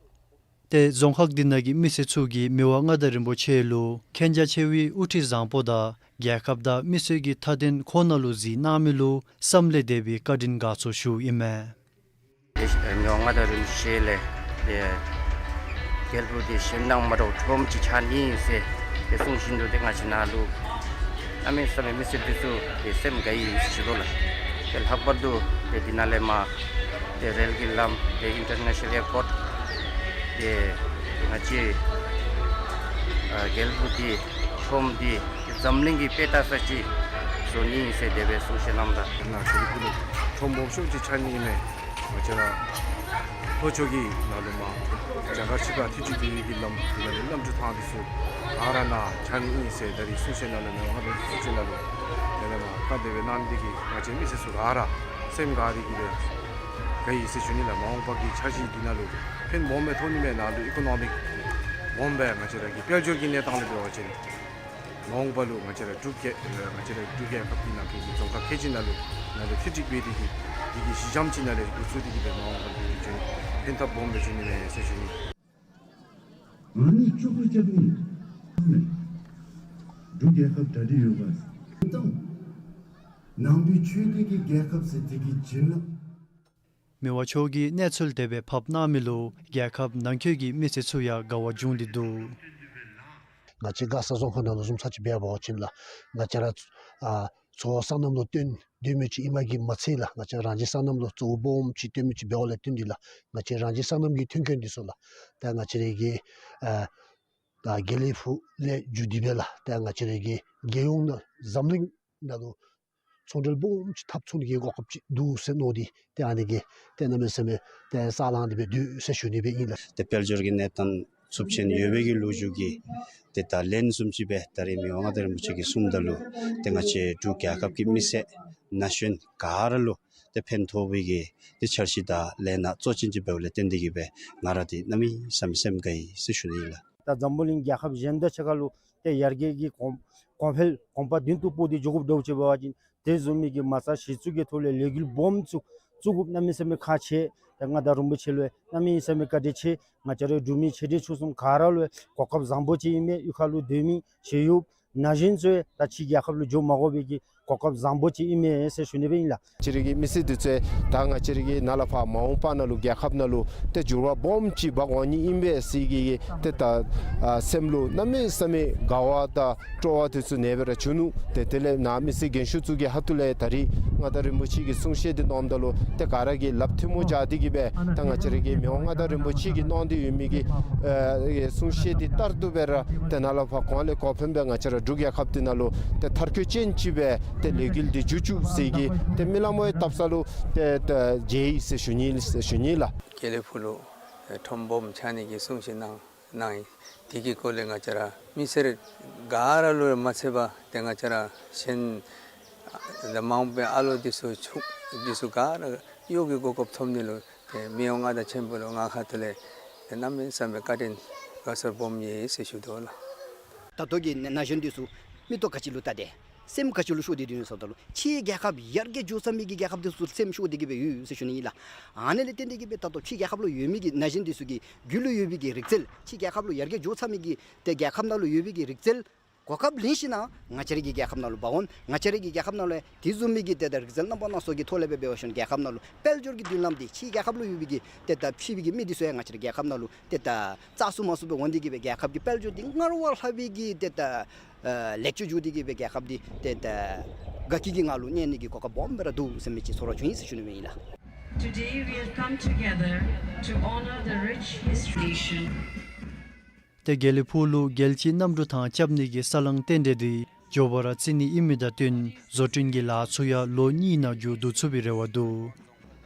ཏེ་རྫོང་ཁག་འདི་ནང་གི་མི་སེར་ཚུ་གིས་མི་དབང་མངའ་བདག་རིན་པོ་ཆེ་ལུ་མཁྱེན་རྒྱ་ཆེ་བའི་དབུ་ཁྲིད་བཟང་པོ་དང་རྒྱལ་ཁབ་དང་མི་སེར་གྱི་མཐའ་དོན་ཁོ་ན་ལུ་གཟིགས་གནང་མི་ལུ་བསམ་ལས་འདས་པའི་བཀའ་དྲིན་དགའ་ཚོར་ཞུཝ་ཨིན་མས། མི་དབང་མངའ་བདག་རིན་པོ་ཆེ་ལས་ཏེ་དགེ་ལེགས་ཕུག་འདི་གཞན་དང་མ་འདྲཝ་ཁྲོམ་ཅིག་ཆགས་ནི་ཨིན་ཟེར་ཏེ་གསུངས་བཞིན་དུ་ཏེ་ང་བཅས་ནཱ་ལུ་གནམ་མེད་ས་མེད་མི་སེར་འདི་ཚུ་ཏེ་སེམས་དགའ་ཡི་ཟེར་ཞུ་དོ་ལགས། ཏེ་ལྷག་པར་དུ་ཏེ་འདི་ནང་ལས་མར་ཏེ་རེལ་གྱི་ལམ་ཏེ་ཨིན་ཊར་ནེ་ཤ་ནཱལ་ཨེར་པོརཊ་ཏེ་ང་བཅས་ཨ་དགེ་ལེགས་ཕུག་འདི་ཁྲོམ་འདི་ཏེ་འཛམ་གླིང་གི་དཔེ་ལྟ་ས་ཅིག་བཟོ་ནི་ཨིན་ཟེར་དེ་སྦེ་གསུང་བཤད་གནངམ་ད། ནཱ་དགེ་ལེགས་ཕུག་ལུ་ཁྲོམ་སྦོམ་ཤོས་ཅིག་ཆགས་ནི་ཨིན་མས། ང་བཅས་ར་ལྷོ་ཕྱོགས་ཀྱི་ནང་ལུ་མར་རྒྱ་གར་ཕྱི་ཁ་ཐིག་ཅིག་འགྱོ་ནི་གི་ལམ་འདི་ནང་ལུ་གནམ་གྲུ་ཐང་འདི་ཚུ་ག་ར་ནཱ་ཆགས་ནི་ཨིན་ཟེར་ད་རིས་གསུང་བཤད་ནང་ལུ་མི་དབང་མངའ་བདག་གསུང་བཤད་ནང་ལུ་དེ་ལས་མར་བཀའ་དེ་སྦེ་གནང་ནི་འདི་གིས་ང་བཅས་མི་སེར་ཚུ་ག་ར་སེམས་དགའ་སྟེ་གི་སྦེ་དགའ་ཡི་ཟེར་ཞུ་ནི་ལགས། མ་འོངས་པ་གི་འཆར་གཞི་འདི་ནང་ལུ་ཕན་སྦོམ་སྦེ་ཐོགས་ནི་མས། ནཱ་ལུ་ཨི་ཀོ་ནོ་མིག་སྦོམ་སྦེ་ང་བཅས་ར་གི་དཔལ་འབྱོར་གྱི་གནས་སྟངས་ལུ་འབད་བ་ཅིན་མ་འོངས་པ་ལུ་ང་བཅས་ར་འབྲུག་རྒྱལ་ང་བཅས་ར་འབྲུག་རྒྱལ་ཁབ་ཀྱི་ནང་འཁོད་ཀྱི་རྫོང་ཁག་ཁལ་གཅིག་ནང་ལུ་ནཱ་ལུ་མཐུད་འགྱོ་སྦེ་འདི་གི་འདི་གི་གཞི་འགྱམ་ཅིག་ནང་ལས་འགོ་བཙུགས་ཏེ་གི་སྦེ་མ་འོངས་པ་ལུ་འདི་གི་ཕན་ཐབས་སྦོམ་སྦེ་འབྱུང་ནི་མས་ཟེར་ཞུ་ནི། ཨ་ནི་ལྕོག་གུ་རྐྱབ་ནི་འབྲུག་རྒྱལ་ཁབ་གྲ་སྒྲིག་ཡོད་ག་ཟེར། ནང་པའི་ཆོས་འདི་གི་རྒྱལ་ཁབ་ཟེར་དེ་གི་བྱིན་རླབས། མི་དབང་མཆོག་གིས་གནས་ཚུལ་དེ་སྦེ་ཕབ་གནང་མི་ལུ་རྒྱལ་ཁབ་ནང་འཁོད་ཀྱི་མི་སེར་ཚུ་ཡང་དགའ་བ་བྱུང་སྟེ་འདུག། ང་བཅས་མགར་ས་རྫོང་ཁག་ནང་ལུ་བཟུམ་ཚུ་ཅིག་འབད་བ་ཅིན་ལགས། ང་བཅས་ར་ཨ་གཙོ་བོ་སོ་ནམ་ལུ་བརྟེན་སྡོད་མི་ཅིག་ཨིནམ་གིས་མ་ཚད་ལགས། ང་བཅས་རང་བཞིན་སོ་ནམ་ལུ་གཙོ་བོ་སྦོམ་ཅིག་བརྟེན་མི་ཅིག་འབདཝ་ལས་བརྟེན་ཏེ་ལགས། ང་བཅས་རང་བཞིན་སོ་ནམ་གྱི་ཐོན་ཁུངས་འདི་ཚུ་ལགས། ད་ང་བཅས་རའི་གི་ཨ་ད་དགེ་ལེགས་ཕུག་ལས་བརྒྱུད་དེ་སྦེ་ལགས། ད་ང་བཅས་རའི་གི་རྒྱལ་ཡོངས་ནང་འཛམ་གླིང་ནང་ལུ་ཚོང་འབྲེལ་སྦོམ་ཅིག་འཐབ་ཚུགས་ནི་གི་གོ་སྐབས་ཅིག་འདུག་ཟེར་མནོ་སྟེ་ཏེ་ཨ་ནི་གི་ཏེ་གནམ་མེད་ས་མེད་ཏེ་ས་ལང་སྟེ་སྦེ་འདུག་ཟེར་ཞུ་ནི་སྦེ་ཨིན་ལགས། ཏེ་དཔལ་འབྱོར་གྱི་གནས་སྟངས་ཚབས་ཆེན་ཡོད་པའི་གི་ལོ་རྒྱུས་ཀྱིས་ཏེ་ད་ལན་བཟུམ་ཅིག་སྦེ་ད་རིས་མི་དབང་མངའ་བདག་རིན་པོ་ཆེ་གིས་གསུངམ་ད་ལུ་ཏེ་ང་བཅས་འབྲུག་རྒྱལ་ཁབ་ཀྱི་མི་སེར་ན་གཞོན་ག་ར་ལུ་ཏེ་ཕན་ཐོགས་པའི་གི་ཏེ་འཆར་གཞི་དང་ལས་སྣ་གཙོ་ཅན་ཅིག་འབདཝ་ལས་བརྟེན་ཏེ་གིས་སྦེ་ང་ར་འདི་གནམ་མེད་ས་མེད་སེམས་དགའ་ཡི་ཟེར་ཞུ་ནི་ཨིན་ལགས། ད་འཛམ་བུ་གླིང་རྒྱལ་ཁབ་གཞན་དང་གཅིག་ཁར་ལུ་ཏེ་ཡར་རྒྱས་ཀྱི་གོང་གོང་འཕེལ་གོམ་པ་མདུན་དུ་སྤོ་སྟེ་འགྱོ་དགོཔ་འདྲཝ་ཅིག་འབད་བ་ཅིན་དེ་བཟུམ་མའི་གི་མ་རྩ་གཞི་བཙུགས་ཀྱི་ཐོག་ལས་ལས་འགུལ་སྦོམ་ཚུ་བཙུགས་དགོཔ་གནམ་མེད་ས་མེད་ཁག་ཆེ། ད་མངའ་བདག་རིན་པོ་ཆེ་ལུ་ཡང་གནམ་མེད་ས་མེད་བཀའ་དྲིན་ཆེ། ང་བཅས་རའི་འབྲུག་མི་ཆེ་འབྲིང་ཆུང་གསུམ་ག་ར་ལུ་ཡང་གོ་སྐབས་བཟང་པོ་ཅིག་ཨིན་མས། གཡུས་ཁ་ལུ་སྡོད་མི་ཞེ་ཡོད་ན་གཞོན་ཚུ་ཡང་ད་ཕྱི་རྒྱལ་ཁབ་ལུ་འགྱོ་མ་དགོ་པའི་གི་གོ་སྐབས་བཟང་པོ་ཅིག་ཨིན་མས་ཟེར་ཞུ་ནི་སྦེ་ཨིན་ལགས། ང་བཅས་རའི་གི་མི་སེར་འདི་ཚུ་ད་ང་བཅས་རའི་གི་ནཱ་ལས་ཕར་མ་འོངས་པ་ནང་ལུ་རྒྱལ་ཁབ་ནང་ལུ་ཏེ་འགྱུར་བ་སྦོམ་ཅིག་འབག་འོང་ནི་ཨིན་པས་ཟེར་གྱི་ཏེ་ད་ཨ་སེམས་ལུ་གནམ་མེད་ས་མེད་དགའ་བ་དང་སྤྲོ་བ་འདི་ཚུ་ནེ་སྦེ་ར་བྱུང་ནུག། ཏེ་དེ་ལས་ནཱ་མི་སེར་རྒན་ཤོས་ཚུ་གི་ཁ་ཐུག་ལས་ད་རིས་མངའ་བདག་རིན་པོ་ཆེ་གི་གསུང་བཤད་འདི་གནངམ་ད་ལུ་ཏེ་ག་ར་གིས་ལགཔ་ཐལ་མོ་སྦྱར་ཏེ་གིས་སྦེ་ད་ང་བཅས་རའི་གི་མི་དབང་མངའ་བདག་རིན་པོ་ཆེ་གིས་གནང་སྟེ་ཡོད་མི་གི་ཨ་གསུང་བཤད་འདི་ལྟར་དུ་སྦེ་ར་ཏེ་ནཱ་ལས་ཕར་གོང་ལས་གོང་འཕེལ་སྦེ་ང་བཅས་ར་འབྲུག་རྒྱལ་ཁབ་འདི་ནང་ལུ་ཏེ་མཐར་འཁྱོལ་ཅན་ཅིག་སྦེ་ཏེ་ལས་འགུལ་འདི་མཇུག་བསྡུ་ཟེར་གྱི་ཏེ་མི་ལ་མོ་ཡང་བཏབ་ས་ལུ་ཏེ་ཏེ་མཇལ་ཡི་ཟེར་ཞུ་ནི་ཟེར་ཞུ་ནི་ལགས། དགེ་ལེགས་ཕུག་ལུ་ཨེ་ཁྲོམ་སྦོམ་ཆགས་ནི་གི་གསུང་བཤད་གནང་གནང་ཡི། དེ་གི་སྐོར་ལས་ང་བཅས་ར་མི་སེར་ག་ར་ལུ་མ་ཚད་པར་ཏེ་ང་བཅས་ར་གཞན་ད་མ་འོངས་པའི་ཨ་ལོ་འདི་ཚུ་ཆུང་འདི་ཚུ་ག་ར་གཡོག་གི་གོ་སྐབས་ཐོབ་ནི་ལུ་ཏེ་མི་དབང་མངའ་བདག་ཆེན་པོ་ལུ་ང་ཁ་ཐུག་ལས་ཏེ་གནམ་མེད་ས་མེད་བཀའ་དྲིན་དགའ་ཚོར་སྦོམ་ཡོད་ཟེར་ཞུ་དོ་ལགས། ད་ལྟོ་གི་ན་གཞོན་འདི་ཚུ་མིག་ཏོ་ག་ཅི་ལུ་བལྟ་སྟེ་སེམས་ག་ཅི་ལུ་ཤོར་ཏེ་སྡོད་ནུག་ཟེརཝ་ད་ལུ་ཕྱིའི་རྒྱལ་ཁབ་ཡར་རྒྱས་འགྱོ་ཚར་མི་གི་རྒྱལ་ཁབ་འདི་ཚུ་སེམས་ཤོར་ཏེ་གིས་སྦེ་ཡོད་ཟེར་ཞུ་ནི་ཨིན་ལགས། ཨ་ནི་ལས་བརྟེན་ཏེ་གིས་སྦེ་ད་ལྟོ་ཕྱིའི་རྒྱལ་ཁབ་ལུ་ཡོད་མི་གི་ན་གཞོན་འདི་ཚུ་གི་རྒྱུད་ལུ་ཡོད་པའི་གི་རིག་རྩལ་ཕྱིའི་རྒྱལ་ཁབ་ལུ་ཡར་རྒྱས་འགྱོ་ཚར་མི་གི་ཏེ་རྒྱལ་ཁབ་ནང་ལུ་ཡོད་པའི་གི་རིག་རྩལ་གོ་སྐབས་ལེན་ཞིནམ་ལས་ང་བཅས་རའི་གི་རྒྱལ་ཁབ་ནང་ལུ་འབག་འོང་། ང་བཅས་རའི་གི་རྒྱལ་ཁབ་ནང་ལུ་དེ་བཟུམ་མའི་གི་ཏེ་ད་རིག་རྩལ་རྣམ་པ་སྣ་ཚོགས་ཀྱི་ཐོག་ལས་སྦེ་འབད་བ་ཅིན་རྒྱལ་ཁབ་ནང་ལུ་དཔལ་འབྱོར་གྱི་མདུན་ལམ་འདི་ཕྱིའི་རྒྱལ་ཁབ་ལུ་ཡོད་པའི་གི་ཏེ་ད་ཕྱི་པའི་གི་མི་འདི་ཚུ་ཡང་ང་བཅས་རའི་རྒྱལ་ཁབ་ནང་ལུ་ཏེ་ད་བཙག་འཐུ་མ་ཚུགས་པར་འོང་སྟེ་གིས་སྦེ་རྒྱལ་ཁབ་ཀྱི་དཔལ་འབྱོར་འདི་སྔར་བ་ལྷག་པའི་གི་ཏེ་ད་ཨ་ལེགས་བཅོས་འགྱོ་སྟེ་གིས་སྦེ་རྒྱལ་ཁབ་འདི་ཏེ་ད་དགའ་སྐྱིད་ཀྱི་ངང་ལུ་གནས་ནི་གི་གོ་སྐབས་སྦོམ་སྦེ་ར་འདུག་ཟེར་མི་ཅིག་ཚོར་བ་བྱུང་ཡི་ཟེར་ཞུ་ནི་ཨིན་ལགས། Today we have come together to honor the rich history. ཏེ་དགེ་ལེགས་ཕུག་ལུ་རྒྱལ་སྤྱིའི་གནམ་གྲུ་ཐང་རྐྱབ་ནི་གི་ས་བསླང་རྟེན་འབྲེལ་འདི་མགྱོགས་པ་ར་བརྩི་ནི་ཨིན་མི་དང་བསྟུན་བཟོ་སྐྲུན་གྱི་ལཱ་ཚུ་ཡང་ལོ་གཉིས་ནང་མཇུག་བསྡུ་ཚུགས་པའི་རེ་བ་འདུག།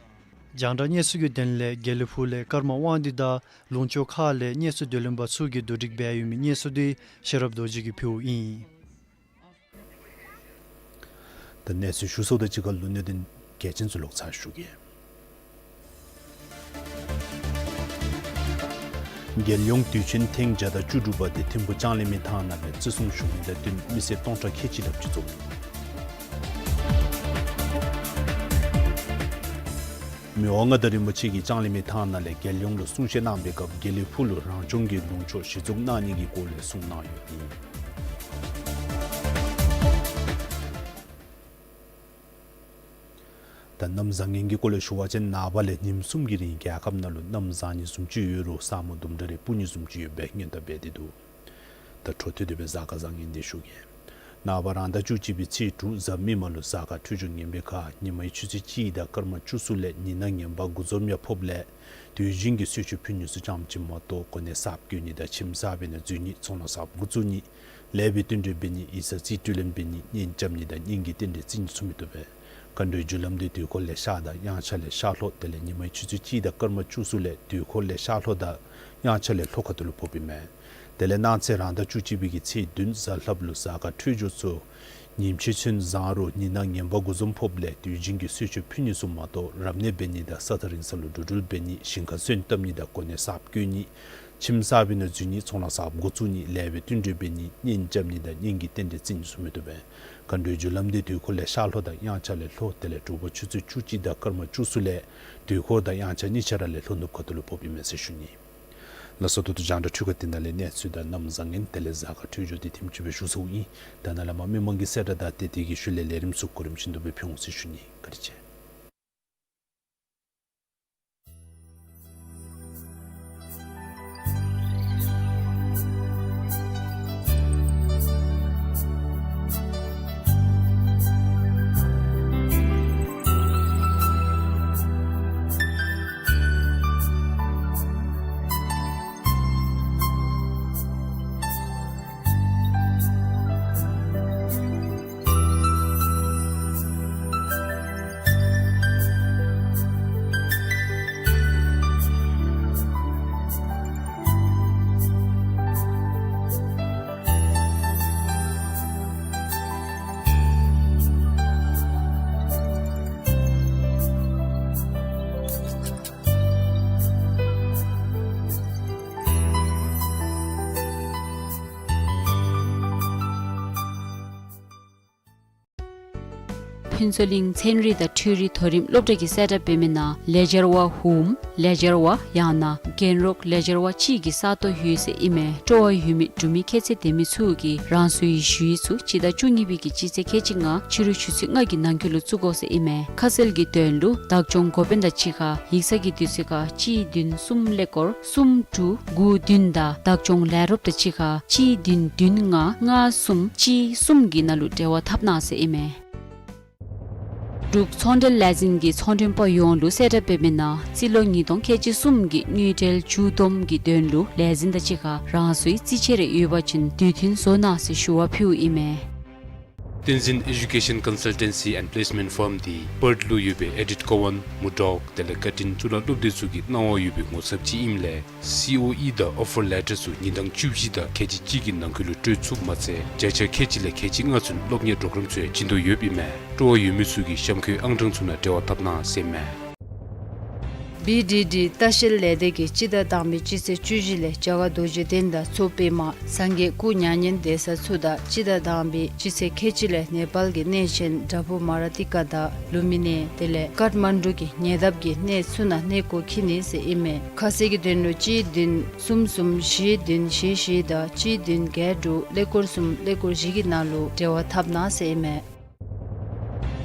རྒྱང་བསྒྲགས་གནས་ཚུལ་གྱི་དོན་ལས་དགེ་ལེགས་ཕུག་ལས་ཀརྨ་དབང་འདུས་དང་ལུང་ཕྱོགས་ཁག་ལས་གནས་ཚུལ་བསྡུ་ལེན་པ་ཚུ་གིས་བསྡུ་སྒྲིག་འབད་ཡོད་མི་གནས་ཚུལ་འདི་ཤེས་རབ་རྡོ་རྗེ་གིས་ཕུལཝ་ཨིན། ད་གནས་ཚུལ་ཞུ་སོང་ད་ཅིག་ཁར་ལུ་གནད་དོན་གལ་ཆེན་ཚུ་ལོག་ཚར་ཞུ་གེ། རྒྱལ་ཡོངས་དུས་ཆེན་ཐེངས་བརྒྱ་དང་བཅུ་དྲུག་པ་དེ་ཐིམ་ཕུ་ལྕང་གླིང་མའི་ཐང་ནང་ལས་བརྩི་སྲུང་ཞུ་ནི་དང་བསྟུན་མི་སེར་སྟོང་ཕྲག་ཁལ་གཅིག་ལྷགཔ་ཅིག་འཛོམས་ནུག། མི་དབང་མངའ་བདག་རིན་པོ་ཆེ་གིས་ལྕང་གླིང་མའི་ཐང་ནང་ལས་རྒྱལ་ཡོངས་ལུ་གསུང་བཤད་གནང་བའི་སྐབས་དགེ་ལེགས་ཕུག་ལུ་རང་སྐྱོང་གི་ལུང་ཕྱོགས་གཞི་བཙུགས་གནང་ནི་གི་སྐོར་ལས་གསུངས་གནང་ཡོདཔ་ཨིན། ད་གནམ་བཟང་ངན་གྱི་སྐོར་ལས་ཞུ་བ་ཅིན་ནངས་པ་ལས་ཉིནམ་གསུམ་གྱི་རིང་རྒྱལ་ཁབ་ནང་ལུ་གནམ་བཟང་ནི་བཟུམ་ཅིག་ཡོད་རུང་ས་སྨུག་དུམ་གྲ་རེ་སྤུབས་ནི་བཟུམ་ཅིག་ཡོདཔ་སྦེ་སྔོན་བརྡ་འབད་དེ་འདུག། ད་འཕྲོ་མཐུད་དེ་སྦེ་གཟའ་སྐར་བཟང་ངན་འདི་ཞུ་གེ། ནངས་པ་རང་ཟླ་བཅུ་གཅིག་པའི་ཚེས་དྲུག་གཟའ་མིག་དམར་ལུ་གཟའ་སྐར་འཕྲོད་སྦྱོར་ངན་པའི་ཁར་ཉི་མའི་ཆུ་ཚོད་གཅིག་དང་སྐར་མ་བཅུ་གསུམ་ལས་ཉི་ནག་ངན་པ་དགུ་འཛོམས་ཡང་ཕོགཔ་ལས་དུས་རྒྱུན་གྱི་གསོལ་མཆོད་ཕུལ་ནི་ཚུ་ཙམ་ཅིག་མ་གཏོགས་གོ་གནས་གསརཔ་བསྐོ་ནི་དང་ཁྱིམ་གསར་པའི་ནང་འཛུལ་ནི་ཚོང་ལཱ་གསརཔ་འགོ་བཙུགས་ནི་ལེགས་པའི་བསྟུན་གྲོས་འབད་ནི་ཡིག་ཚང་རྩིས་སྤྲོད་ལེན་འབད་ནི་གཉེན་རྐྱབ་ནི་དང་གཉེན་གྱི་རྟེན་འབྲེལ་བརྩི་ནི་ཚུ་མི་བཏུབ་པས། མཁའ་འགྲོའི་རྒྱུ་ལམ་འདི་དུས་འཁོར་ལས་ཤར་དང་དབྱངས་འཆར་ལས་ཤར་ལྷོ་དེ་ལས་ཉི་མའི་ཆུ་ཚོད་གཅིག་དང་སྐར་མ་བཅུ་གསུམ་ལས་དུས་འཁོར་ལས་ཤར་ལྷོ་དང་དབྱངས་འཆར་ལས་ལྷོ་ཁ་ཐུག་ལུ་ཕོགཔ་ཨིན་མས། དེ་ལས་གནངས་ཚེ་རང་ཟླ་བཅུ་གཅིག་པའི་གི་ཚེས་བདུན་གཟའ་ལྷགཔ་ལུ་གཟའ་སྐར་འཕྲོད་སྦྱོར་ཚུ་ཉིནམ་ཕྱེད་ཚུན་བཟང་རུང་ཉི་ནག་ངན་པ་དགུ་འཛོམས་ཕོགཔ་ལས་དུས་རྒྱུན་གྱི་གསོལ་མཆོད་ཕུལ་ནི་ཚུ་མ་གཏོགས་རབ་གནས་འབད་ནི་དང་ས་ཐག་རིང་ས་ལུ་འགྲོ་འགྲུལ་འབད་ནི་ཞིང་ཁར་སོན་བཏབ་ནི་དང་གོ་གནས་གསརཔ་བསྐོ་ནི་ཁྱིམ་གསར་པའི་ནང་འཛུལ་ནི་ཚོང་ལཱ་གསརཔ་འགོ་བཙུགས་ནི་ལེགས་པའི་བསྟུན་གྲོས་འབད་ནི་གཉེན་རྐྱབ་ནི་དང་གཉེན་གྱི་རྟེན་འབྲེལ་བརྩི་ནི་ཚུ་མི་བཏུབ་པས། མཁའ་འགྲོའི་རྒྱུ་ལམ་འདི་དུས་འཁོར་ལས་ཤར་ལྷོ་དང་དབྱངས་འཆར་ལས་ལྷོ་དེ་ལས་དྲོ་པ་ཆུ་ཚོད་བཅུ་གཅིག་དང་སྐར་མ་བཅུ་གསུམ་ལས་དུས་འཁོར་དང་དབྱངས་འཆར་གཉིས་ཆ་ར་ལས་ལྷོ་ནུབ་ཁ་ཐུག་ལུ་ཕོགཔ་ཨིན་མས་ཟེར་ཞུ་ནི། ལགས་སོ། ད་ལྟོ་རྒྱང་བསྒྲགས་འཕྲུལ་ཁང་འདི་ནང་ལས་གནས་ཚུལ་དང་གནམ་བཟང་ངན་དེ་ལས་གཟའ་སྐར་འཕྲོད་སྦྱོར་འདི་དེམ་ཅིག་སྦེ་ཞུ་ཚརཝ་ཨིན། ད་ནཱ་ལས་མར་མི་མང་གི་གསལ་བསྒྲགས་དང་དེ་དེ་གི་ཤུལ་ལས་ལས་རིམ་ཚུ་གོ་རིམ་བཞིན་དུ་སྦེ་ཕུལ་འོང་ཟེར་ཞུ་ནི། བཀའ་དྲིན་ཆེ། ཕུན་ཚོགས་གླིང་ཚན་རིག་དང་འཕྲུལ་རིག་མཐོ་རིམ་སློབ་གྲྭ་གི་གསལ་བསྒྲགས་འབད་མི་ནང་ལེགས་སྦྱར་བ་གསུམ་ལེགས་སྦྱར་བ་ཡང་ན་རྒན་རོགས་ལེགས་སྦྱར་བ་གཅིག་གི་ས་སྟོང་ཡོད་ཟེར་ཨིན་མས། སྤྲོ་བ་ཡོད་མི་འབྲུག་མི་ཁྱད་ཚད་ལྡན་མི་ཚུ་གིས་རང་སོའི་ཞུ་ཡིག་ཚུ་སྤྱི་ཟླ་བཅུ་གཉིས་པའི་གི་སྤྱི་ཚེས་ཁལ་གཅིག་ལྔ་ཕྱི་རུ་ཆུ་ཚོད་ལྔ་གི་ནང་འཁོད་ལུ་བཙུགས་དགོ་ཟེར་ཨིན་མས། ཁ་གསལ་གྱི་དོན་ལུ་བདག་སྐྱོང་འགོ་དཔོན་དང་གཅིག་ཁར་ཡིག་ཚང་གི་དུས་ཚོད་ཁར་གཅིག་བདུན་གསུམ་ཀླད་ཀོར་གསུམ་དྲུག་དགུ་བདུན་དང་བདག་སྐྱོང་ལས་རོགསཔ་དང་གཅིག་ཁར་གཅིག་བདུན་བདུན་ལྔ་ལྔ་གསུམ་གཅིག་གསུམ་གྱི་ནང་ལུ་འབྲེལ་བ་འཐབ་གནང་ཟེར་ཨིན་མས། འབྲུག་ཚོང་འབྲེལ་ལས་འཛིན་གྱིས་ཚོང་མགྲོན་པ་ཡོངས་ལུ་གསལ་བསྒྲགས་འབད་མི་ནང་རྩིས་ལོ་ཉིས་སྟོང་ཁལ་གཅིག་གསུམ་གྱི་དངུལ་འབྲེལ་མཇུག་བསྡོམས་ཀྱི་དོན་ལུ་ལས་འཛིན་དང་གཅིག་ཁར་རང་སོའི་རྩིས་ཆས་རེ་ཡོད་པ་ཅིན་དུས་མཐུན་བཟོ་གནང་ཟེར་ཞུ་བ་ཕུལཝ་ཨིན་མས། བསྟན་འཛིན་Education Consultancy and Placement Firm འདི་པརཐ་ལུ་ཡོད་པའི་ཨེ་ཌིཐ་ཀོ་ཝན་མུར་ཌོག་དེ་ལས་ཀར་ཊིན་གཙུག་ལག་སློབ་སྡེ་ཚུ་གི་གནང་བ་ཡོད་པའི་ངོ་ཚབ་ཅིག་ཨིནམ་ལས་སི་ཨོ་ཨི་དང་ཨོ་ཕར་ལེ་ཊར་ཚུ་ཉིན་གྲངས་བཅུ་བཞི་དང་ཁལ་གཅིག་གཅིག་གི་ནང་འཁོད་ལུ་སྤྲོད་ཚུགསཔ་མ་ཚད་བརྒྱ་ཆ་ཁལ་གཅིག་ལས་ཁལ་གཅིག་ལྔ་ཚུན་སློབ་གཉེར་གྲོགས་རམ་ཚུ་ཡང་བྱིན་དོ་ཡོདཔ་ཨིན་མས། སྤྲོ་བ་ཡོད་མི་ཚུ་གིས་གཤམ་འཁོད་ཨང་གྲངས་ཚུ་ནང་འབྲེལ་བ་འཐབ་གནང་ཟེར་མས། བི་ཌི་ཌི་ལྟ་བཤལ་ལས་སྡེ་གིས་སྤྱི་ཟླ་དང་པའི་སྤྱི་ཚེས་བཅུ་བཞི་ལས་རྒྱ་གར་རྡོ་རྗེ་གདན་དང་མཚོ་པདྨ་སངས་རྒྱས་སྐུ་མྱ་ངན་འདས་ས་ཚུ་དང་སྤྱི་ཟླ་དང་པའི་སྤྱི་ཚེས་ཁལ་གཅིག་ལས་ནེ་པཱལ་གྱི་གནས་ཆེན་བྲག་ཕུག་མ་ར་ཏི་ཀ་དང་ལུམ་བི་ནི་དེ་ལས་ཀཏ་མན་ཌུ་གི་ཉེ་འདབས་ཀྱི་གནས་ཚུ་ནང་གནས་སྐོར་འཁྱིད་ནི་ཟེར་ཨིན་མས། ཁ་གསལ་གྱི་དོན་ལུ་གཅིག་བདུན་གསུམ་གསུམ་བཞི་བདུན་བཞི་བཞི་དང་གཅིག་བདུན་བརྒྱད་དྲུག་ཀླད་ཀོར་གསུམ་ཀླད་ཀོར་བཞི་གི་ནང་ལུ་འབྲེལ་བ་འཐབ་གནང་ཟེར་ཨིན་མས།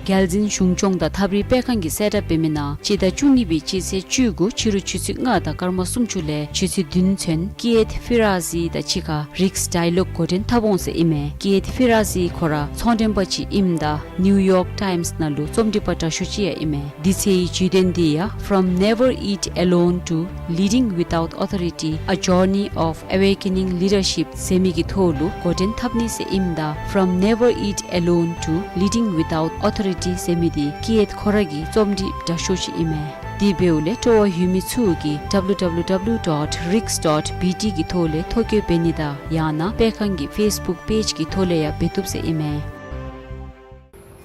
རྒྱལ་འཛིན་གཞུང་སྐྱོང་དང་ཐབས་རིག་སྤེལ་ཁང་གིས་གསལ་བསྒྲགས་འབད་མི་ནང་སྤྱི་ཟླ་བཅུ་གཉིས་པའི་སྤྱི་ཚེས་བཅུ་དགུ་ཕྱི་རུ་ཆུ་ཚོད་ལྔ་དང་སྐར་མ་སུམ་ཅུ་ལས་ཆུ་ཚོད་བདུན་ཚུན་ཀི་ཨེཐ་ཕི་ར་ཟི་དང་གཅིག་ཁར་རིགས་ཌའི་ལོག་འགོ་འདྲེན་འཐབ་འོང་ཟེར་ཨིན་མས། ཀི་ཨེཐ་ཕི་ར་ཟི་ཁོ་ར་ཚོང་མགྲོན་པ་ཅིག་ཨིནམ་ད་ནིའུ་ཡོག་ཊའིམས་ནང་ལུ་རྩོམ་སྒྲིག་པ་དྲག་ཤོས་ཅིག་ཡང་ཨིན་མས། དུས་ཚོད་ཀྱི་བརྗོད་དོན་འདི་ཡང་From Never Eat Alone to Leading Without Authority, A Journey of Awakening Leadership ཟེར་མི་གི་ཐོག་ལུ་འགོ་འདྲེན་འཐབ་ནི་ཟེར་ཨིནམ་ད་From Never Eat Alone to Leading Without Authority ཟེར་མི་འདི་ཀི་ཨེཐ་ཁོ་ར་གིས་རྩོམ་སྒྲིག་དྲག་ཤོས་ཅིག་ཨིན་མས། དེ་འབདཝ་ལས་སྤྲོ་བ་ཡོད་མི་ཚུ་གིས་W W W dot rigs dot B T གི་ཐོག་ལས་ཐོ་བཀོད་འབད་ནི་དང་ཡང་ན་སྤེལ་ཁང་གི་ཕེསི་བུཀ་པེཇ་གི་ཐོག་ལས་ཡང་འབད་བཏུབ་ཟེར་ཨིན་མས།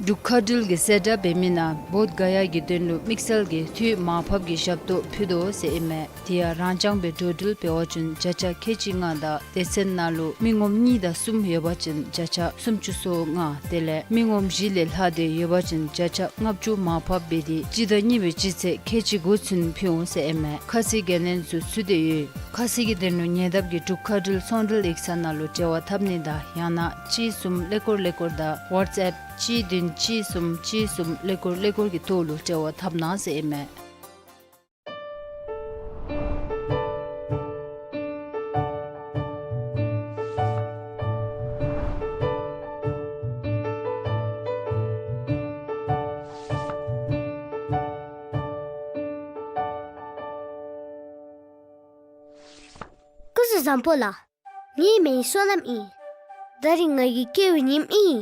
འབྲུག་མཁའ་འགྲུལ་གྱི་གསལ་བསྒྲགས་འབད་མི་ནང་བོདྷ་ག་ཡ་གི་དོན་ལུ་དམིགས་བསལ་གྱི་འཐུས་མར་ཕབ་ཀྱི་ཞབས་ཏོག་ཕུལ་དོ་ཟེར་ཨིན་མས། དེ་ཡང་རང་རྐྱང་སྦེ་འགྲོ་འགྲུལ་འབད་བ་ཅིན་བརྒྱ་ཆ་ཁལ་གཅིག་ལྔ་དང་སྡེ་ཚན་ནང་ལུ་མི་ངོམ་གཉིས་དང་གསུམ་ཡོད་པ་ཅིན་བརྒྱ་ཆ་སུམ་ཅུ་སོ་ལྔ་དེ་ལས་མི་ངོམ་བཞི་ལས་ལྷག་སྟེ་ཡོད་པ་ཅིན་བརྒྱ་ཆ་ལྔ་བཅུ་མར་ཕབ་འབད་དེ་སྤྱི་ཟླ་གཉིས་པའི་སྤྱི་ཚེས་ཁལ་གཅིག་དགུ་ཚུན་ཕུལ་འོང་ཟེར་ཨིན་མས། ཁ་གསལ་འགན་ལེན་ཚུ་ཚུད་དེ་ཡོད། ཁ་གསལ་གྱི་དོན་ལུ་ཉེ་འདབས་ཀྱི་འབྲུག་མཁའ་འགྲུལ་ཚོང་འབྲེལ་ཡིག་ཚང་ནང་ལུ་འབྲེལ་བ་འཐབ་ནི་དང་ཡང་ན་གཅིག་གསུམ་ཀླད་ཀོར་ཀླད་ཀོར་དང་ཝཊས་ཨེཔ་གཅིག་བདུན་གཅིག་གསུམ་གཅིག་གསུམ་ཀླད་ཀོར་ཀླད་ཀོར་གྱི་ཐོག་ལུ་འབྲེལ་བ་འཐབ་གནང་ཟེར་ཨིན་མས། སྐུ་གཟུགས་བཟང་པོ་ལགས། ངེའི་མིང་བསོད་ནམས་ཨིན། ད་རིས་ང་གི་སྐྱེ་བའི་ཉིནམ་ཨིན།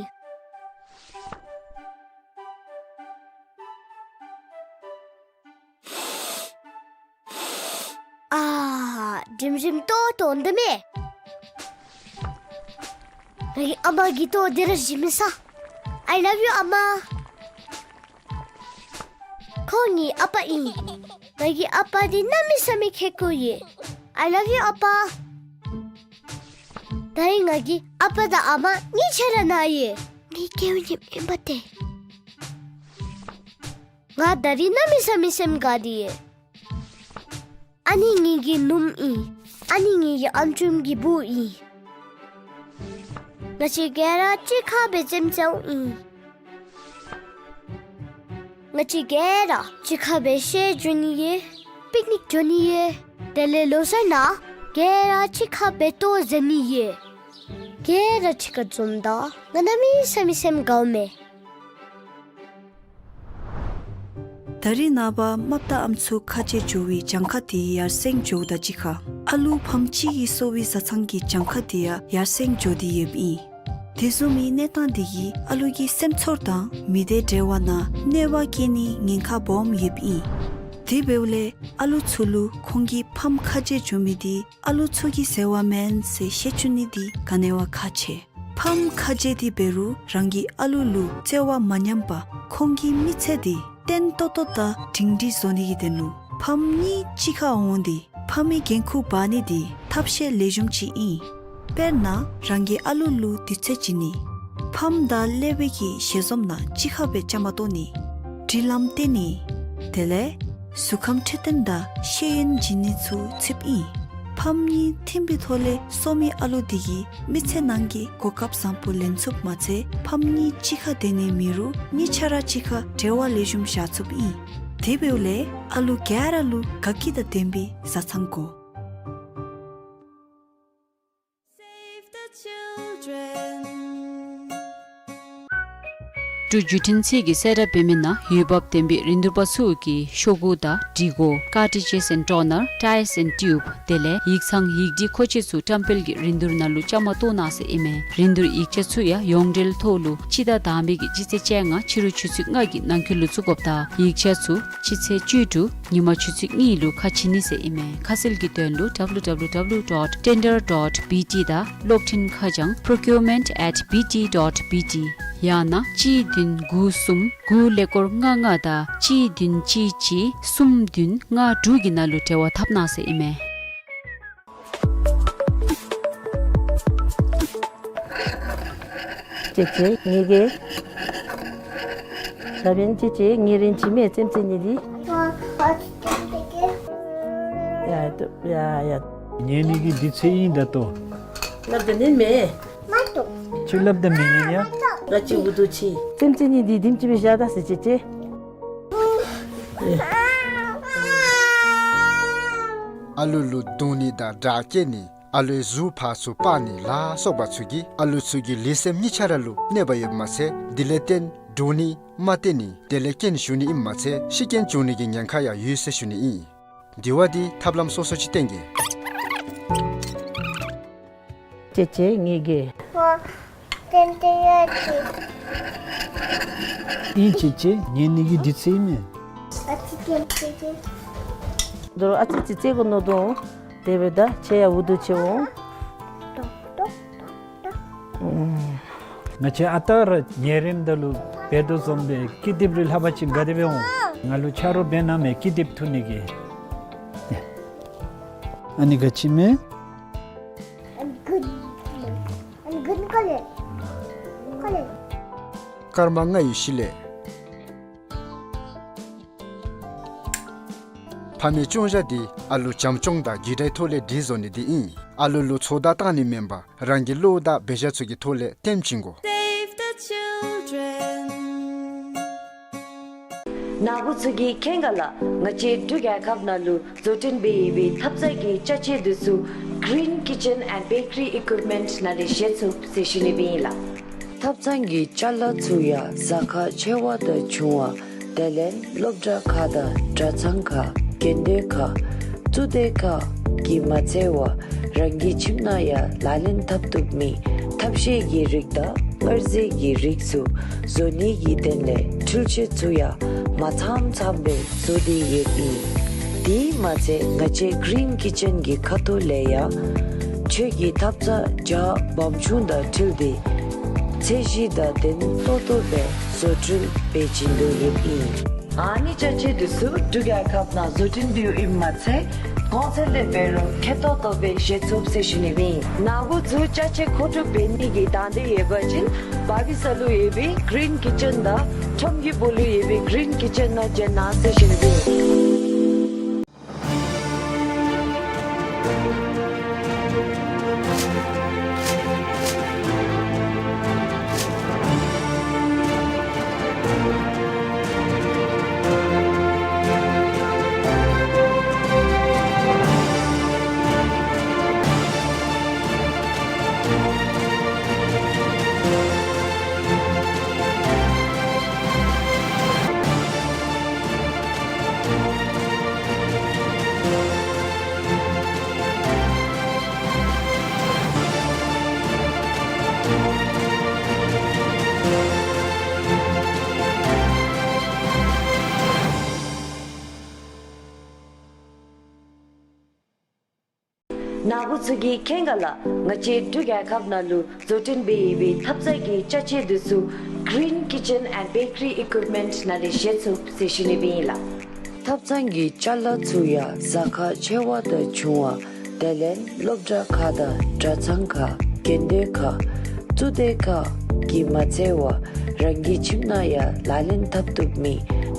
ཨ་ཌིམ་ཌིམ་ཏོག་ཏོ་འདི་མས། ངེའི་ཨ་མ་གི་ཏོག་འདི་ར་ཞིམ་ས། I love you ཨ་མ། ཁོང་ངེའི་ཨ་པ་ཨིན། ངེའི་ཨ་པ་འདི་གནམ་མེད་ས་མེད་ཁེ་ཀོ་ཡོད། I love you ཨ་པ། ད་རིས་ངེའི་ཨ་པ་དང་ཨ་མ་གཉིས་ཆ་ར་ན་ཡོད། ངེའི་སྐྱེ་བའི་ཉིནམ་ཨིན་པ་ཏེ། ང་ད་རིས་གནམ་མེད་ས་མེད་སེམས་དགའ་སྟེ་ཡོད། ཨ་ནི་ངེའི་ནུམོ་ཨིན། ཨ་ནི་ངེ་གི་ཨམ་ཅུང་གི་བུ་ཨིན། ང་བཅས་ག་ར་གཅིག་ཁར་སྦེ་རྩེདམོ་རྩེཝ་ཨིན། ང་བཅས་ག་ར་གཅིག་ཁར་སྦེ་བཤལ་འགྱོ་ནི་ཡོད། པིཀ་ནིཀ་འགྱོ་ནི་ཡོད། དེ་ལས་ལོ་གསར་ནང་ག་ར་གཅིག་ཁར་སྦེ་ལྟོ་བཟའ་ནི་ཡོད། ག་ར་གཅིག་ཁར་འཛོམས་ད་ང་གནམ་མེད་ས་མེད་སེམས་དགའཝ་མས། ད་རིས་ནངས་པ་རྨགཔ་དང་ཨམ་སྲུ་ཁ་རྗེ་འགྱོ་བའི་གྱངས་ཁ་དེ་ཡར་སེང་འགྱོཝ་དང་གཅིག་ཁར་ཨ་ལུ་ཕམ་གཅིག་གིས་གསོ་བའི་བཟའ་ཚང་གི་གྱངས་ཁ་དེ་ཡང་ཡར་སེང་འགྱོ་སྟེ་ཡོདཔ་ཨིན། དེ་བཟུམ་མའི་གནས་སྟངས་དེ་གིས་ཨ་ལུ་གི་སེམས་ཚོར་དང་མི་སྡེ་འབྲེལ་བ་ནང་གནོད་པ་བསྐྱལ་ནིའི་ཉེན་ཁ་སྦོམ་ཡོདཔ་ཨིན། དེ་འབདཝ་ལས་ཨ་ལུ་ཚུ་ལུ་ཁོང་གི་ཕམ་ཁ་རྗེ་འགྱོ་མི་དེ་ཨ་ལུ་ཚུ་གི་ཟེར་བ་མེན་ཟེར་ཤེས་བཅུག་ནི་དེ་ག་ནི་བ་ཁག་ཆེ། ཕམ་ཁ་རྗེ་དེ་འབད་རུང་རང་གི་ཨ་ལུ་ལུ་བརྩེ་བ་མ་ཉམས་པར་ཁོང་གི་མི་ཚེ་དེ་བརྟན་ཏོག་ཏོ་དང་སྒྲིང་སྒྲིང་བཟོ་ནི་གི་དོན་ལུ་ཕམ་གཉིས་གཅིག་ཁར་འོང་སྟེ་ཕམ་གྱི་འགན་ཁུར་འབག་ནི་དེ་ཐབས་ཤེས་ལེགས་ཤོམ་ཅིག་ཨིན། དཔེར་ན་རང་གི་ཨ་ལུ་ལུ་དུས་ཚོད་བྱིན་ནི། ཕམ་དང་ཀླད་པའི་གི་ཞལ་འཛོམས་ནང་གཅིག་ཁར་སྦེ་བཅའ་མར་གཏོགས་ནི། སྒྲིག་ལམ་བསྟན་ནི། དེ་ལས་གཟུགས་ཁམས་འཕྲོད་བསྟེན་དང་ཤེས་ཡོན་བྱིན་ནི་ཚུ་ཚུདཔ་ཨིན། ཕམ་གཉིས་མཐུན་པའི་ཐོག་ལས་གསོ་མི་ཨ་ལུ་དེ་གིས་མི་ཚེ་ནང་གི་གོ་སྐབས་བཟང་པོ་ལེན་ཚུགསཔ་མ་ཚད་ཕམ་གཉིས་གཅིག་ཁར་སྡོད་ནི་མེད་རུང་གཉིས་ཆ་ར་གཅིག་ཁར་འབྲེལ་བ་ལེགས་ཤོམ་བཞག་ཚུགསཔ་ཨིན། དེ་འབདཝ་ལས་ཨ་ལུ་ག་ར་ལུ་དགའ་སྐྱིད་དང་ལྡན་པའི་བཟའ་ཚང་དགོ། Save the children. འབྲུག་བརྒྱུད་འཕྲིན་ཚད་ཀྱིས་གསལ་བསྒྲགས་འབད་མི་ནང་འོས་འབབ་ལྡན་པའི་རིན་བསྡུར་པ་ཚུ་གིས་ཤོག་གུ་དང་སྒྲིག་གོ། Cartridges and toner, ties and tube དེ་ལས་ཡིག་ཚང་ཡིག་སྒྲིག་མཁོ་ཆས་ཚུ་བཀྲམ་སྤེལ་གྱི་རིན་བསྡུར་ནང་ལུ་བཅའ་མར་གཏོགས་གནང་ཟེར་ཨིན་མས། རིན་བསྡུར་ཡིག་ཆ་ཚུ་ཡང་ཡོངས་འབྲེལ་ཐོག་ལུ་སྤྱི་ཟླ་དང་པའི་གི་སྤྱི་ཚེས་བཅོ་ལྔ་ཕྱི་རུ་ཆུ་ཚོད་ལྔ་གི་ནང་འཁོད་ལུ་བཙུགས་དགོཔ་དང་ཡིག་ཆ་ཚུ་སྤྱི་ཚེས་བཅུ་དྲུག་ཉིན་མ་ཆུ་ཚོད་གཉིས་ལུ་ཁ་ཕྱེ་ནི་ཟེར་ཨིན་མས། ཁ་གསལ་གྱི་དོན་ལུ་www dot tender dot bt དང་གློག་འཕྲིན་ཁ་བྱང་procurement at bt dot bt ཡང་ན་གཅིག་བདུན་དགུ་གསུམ་དགུ་ཀླད་ཀོར་ལྔ་ལྔ་དང་གཅིག་བདུན་གཅིག་གཅིག་གསུམ་བདུན་ལྔ་དྲུག་གི་ནང་ལུ་འབྲེལ་བ་འཐབ་གནང་ཟེར་ཨིན་མས། ཅེ་ཅེ་ངེ་གི། ད་འབདན་ཅེ་ཅེ་ངེ་རིན་ཅི་མེད་རྩེདམོ་རྩེ་ནི་འདི། ཡ་ཡ་ཡ། ཉན་ནི་གི་དུས་ཚོད་ཨིན་ད་ལྟོ། སླབ་ད་ཉན་མས། ཁྱོད་སླབ་ད་མི་ཉན་ཡ། ང་ཅིག་འུ་སྡུག་ཅིག། རྩེདམོ་རྩེ་ནི་འདི་དེམ་ཅིག་སྦེ་བཞག་ད་ཟེར་ཅེ་ཅེ། ཨ་ལུ་ལུ་རྡུང་ནི་དང་དྲག་སྐྱེད་ནི་ཨ་ལུའི་གཟུགས་ཕར་ཚུར་སྤར་ནི་ལ་སོགས་པ་ཚུ་གིས་ཨ་ལུ་ཚུ་གི་ལུས་སེམས་གཉིས་ཆ་ར་ལུ་གནོད་པ་ཡོདཔ་མ་ཚད་དེ་ལས་བརྟེན་འདྲོག་ནི་དམའ་སྟེ་ནི་དེ་ལས་རྐྱེན་ཞུགས་ནི་ཨིནམ་མ་ཚད་ཤི་རྐྱེན་བྱུང་ནི་གི་ཉེན་ཁ་ཡང་ཡོད་ཟེར་ཞུ་ནི་ཨིན། དེ་བ་འདི་ཐབས་ལམ་སོ་སོ་ཅིག་བསྟེན་གེ། ཅེ་ཅེ་ངེ་གི། ཨིན་ཅེ་ཅེ་ཉན་ནི་གི་དུས་ཚོད་ཨིན་མས། ཨ་ཙི་ཅིག་རྩེ་དགོ་མནོ་དོ། དེ་འབདཝ་ད་ཁྱེད་ཡང་འུ་སྡུག་ཆེ་འོང་། ང་བཅས་ཨ་རྟག་ར་ཉལ་རནམ་ད་ལུ་འབད་དོ་བཟུམ་སྦེ་ཀི་དེབ་རེ་ལྷག་པ་ཅིན་དགའ་བདེ་སྦེ་འོང་། ང་ལུ་ཆ་རོགས་འབད་གནང་མས་ཀི་དེབ་འཐུ་ནི་གི། ཨ་ནི་ག་ཅི་མས། I'm good. I'm good color. Color. སྐར་མ་ལྔ་ཡི་གཞི་ལས། ཕ་མའི་སྐྱོང་བཞག་འདི་ཨ་ལུ་བྱམས་སྐྱོང་དང་རྒྱུད་དགྲའི་ཐོག་ལས་སྒྲིག་བཟོ་ནི་འདི་ཨིན། ཨ་ལུ་ལུ་ཚོགས་བརྡ་བཏང་ནི་མེན་པར་རང་གི་བློ་དང་འབད་བཞག་ཚུ་གི་ཐོག་ལས་སྟོན་བྱིན་དགོ། Save the children. ནཱ་བུ་ཚུ་གིས་མཁྱེན་ག་ལགས། ང་བཅས་འབྲུག་རྒྱལ་ཁབ་ནང་ལུ་བཟོ་སྐྲུན་འབད་ཡོད་པའི་ཐབ་ཚང་གི་ཅ་ཆས་འདི་ཚུ་Green Kitchen and Bakery Equipment ནང་ལས་བཞེས་ཚུགས་ཟེར་ཞུ་ནི་སྦེ་ཨིན་ལགས། ཐབ་ཚང་གི་ཅ་ལ་ཚུ་ཡང་ཟ་ཁང་ཆེ་བ་དང་ཆུང་བ་དེ་ལས་སློབ་གྲྭ་ཁག་དང་གྲྭ་ཚང་ཁག་དགོན་སྡེ་ཁག་གཙུག་སྡེ་ཁག་གིས་མ་ཚད་པར་རང་གི་ཁྱིམ་ནང་ཡང་ལག་ལེན་འཐབ་བཏུབ་མི་ཐབ་ཤེས་ཀྱི་རིགས་དང་དཀར་ཟས་ཀྱི་རིགས་ཚུ་བཟོ་ནི་གི་དོན་ལས་འཕྲུལ་ཆས་ཚུ་ཡང་མ་ཚངམ་ཚངམ་སྦེ་བཟོ་སྟེ་ཡོདཔ་ཨིན། དེ་མ་ཚད་ང་བཅས་Green Kitchen གྱི་ཁ་ཐུག་ལས་ཡང་ཆོས་ཀྱི་ཐབ་ཚང་རྒྱ་སྦོམ་ཆུང་དང་འཁྲིལ་ཏེ་ཚད་གཞི་དང་ལྡན་ཏོག་ཏོ་སྦེ་བཟོ་སྐྲུན་འབད་བྱིན་དོ་ཡོདཔ་ཨིན། ཨ་ནི་ཅ་ཆས་འདི་ཚུ་འབྲུག་རྒྱལ་ཁབ་ནང་བཟོ་སྐྲུན་འབདཝ་ཨིནམ་མ་ཚད་གོང་ཚད་ལས་འབད་རུང་མཁོ་ཏོག་ཏོ་སྦེ་བཞེས་ཚུགས་ཟེར་ཞུ་ནི་ཨིན། ནཱ་བུ་ཚུ་ཅ་ཆས་མཁོ་སྒྲུབ་འབད་ནི་གི་དང་འདོད་ཡོད་པ་ཅིན་བར་བི་ས་ལུ་ཡོད་པའི་Green Kitchen དང་ཁྲོམ་གྱི་སྦུག་ལུ་ཡོད་པའི་Green Kitchen ནང་བྱོན་གནང་ཟེར་ཞུ་ནི་ཨིན། ནཱ་བུ་ཚུ་གིས་མཁྱེན་ག་ལགས། ང་བཅས་འབྲུག་རྒྱལ་ཁབ་ནང་ལུ་བཟོ་སྐྲུན་འབད་བའི་ཐབ་ཚང་གི་ཅ་ཆས་འདི་ཚུ་Green Kitchen and Bakery Equipment ནང་ལས་བཞེས་ཚུགས་ཟེར་ཞུ་ནི་སྦེ་ཨིན་ལགས། ཐབ་ཚང་གི་ཅ་ལ་ཚུ་ཡང་གཟའ་ཁར་ཆེ་བ་དང་ཆུང་བ་དེ་ལས་སློབ་གྲྭ་ཁག་དང་གྲྭ་ཚང་ཁག་དགོན་སྡེ་ཁག་གཙུག་སྡེ་ཁག་གིས་མ་ཚད་པར་རང་གི་ཁྱིམ་ནང་ཡང་ལག་ལེན་འཐབ་བཏུབ་མི་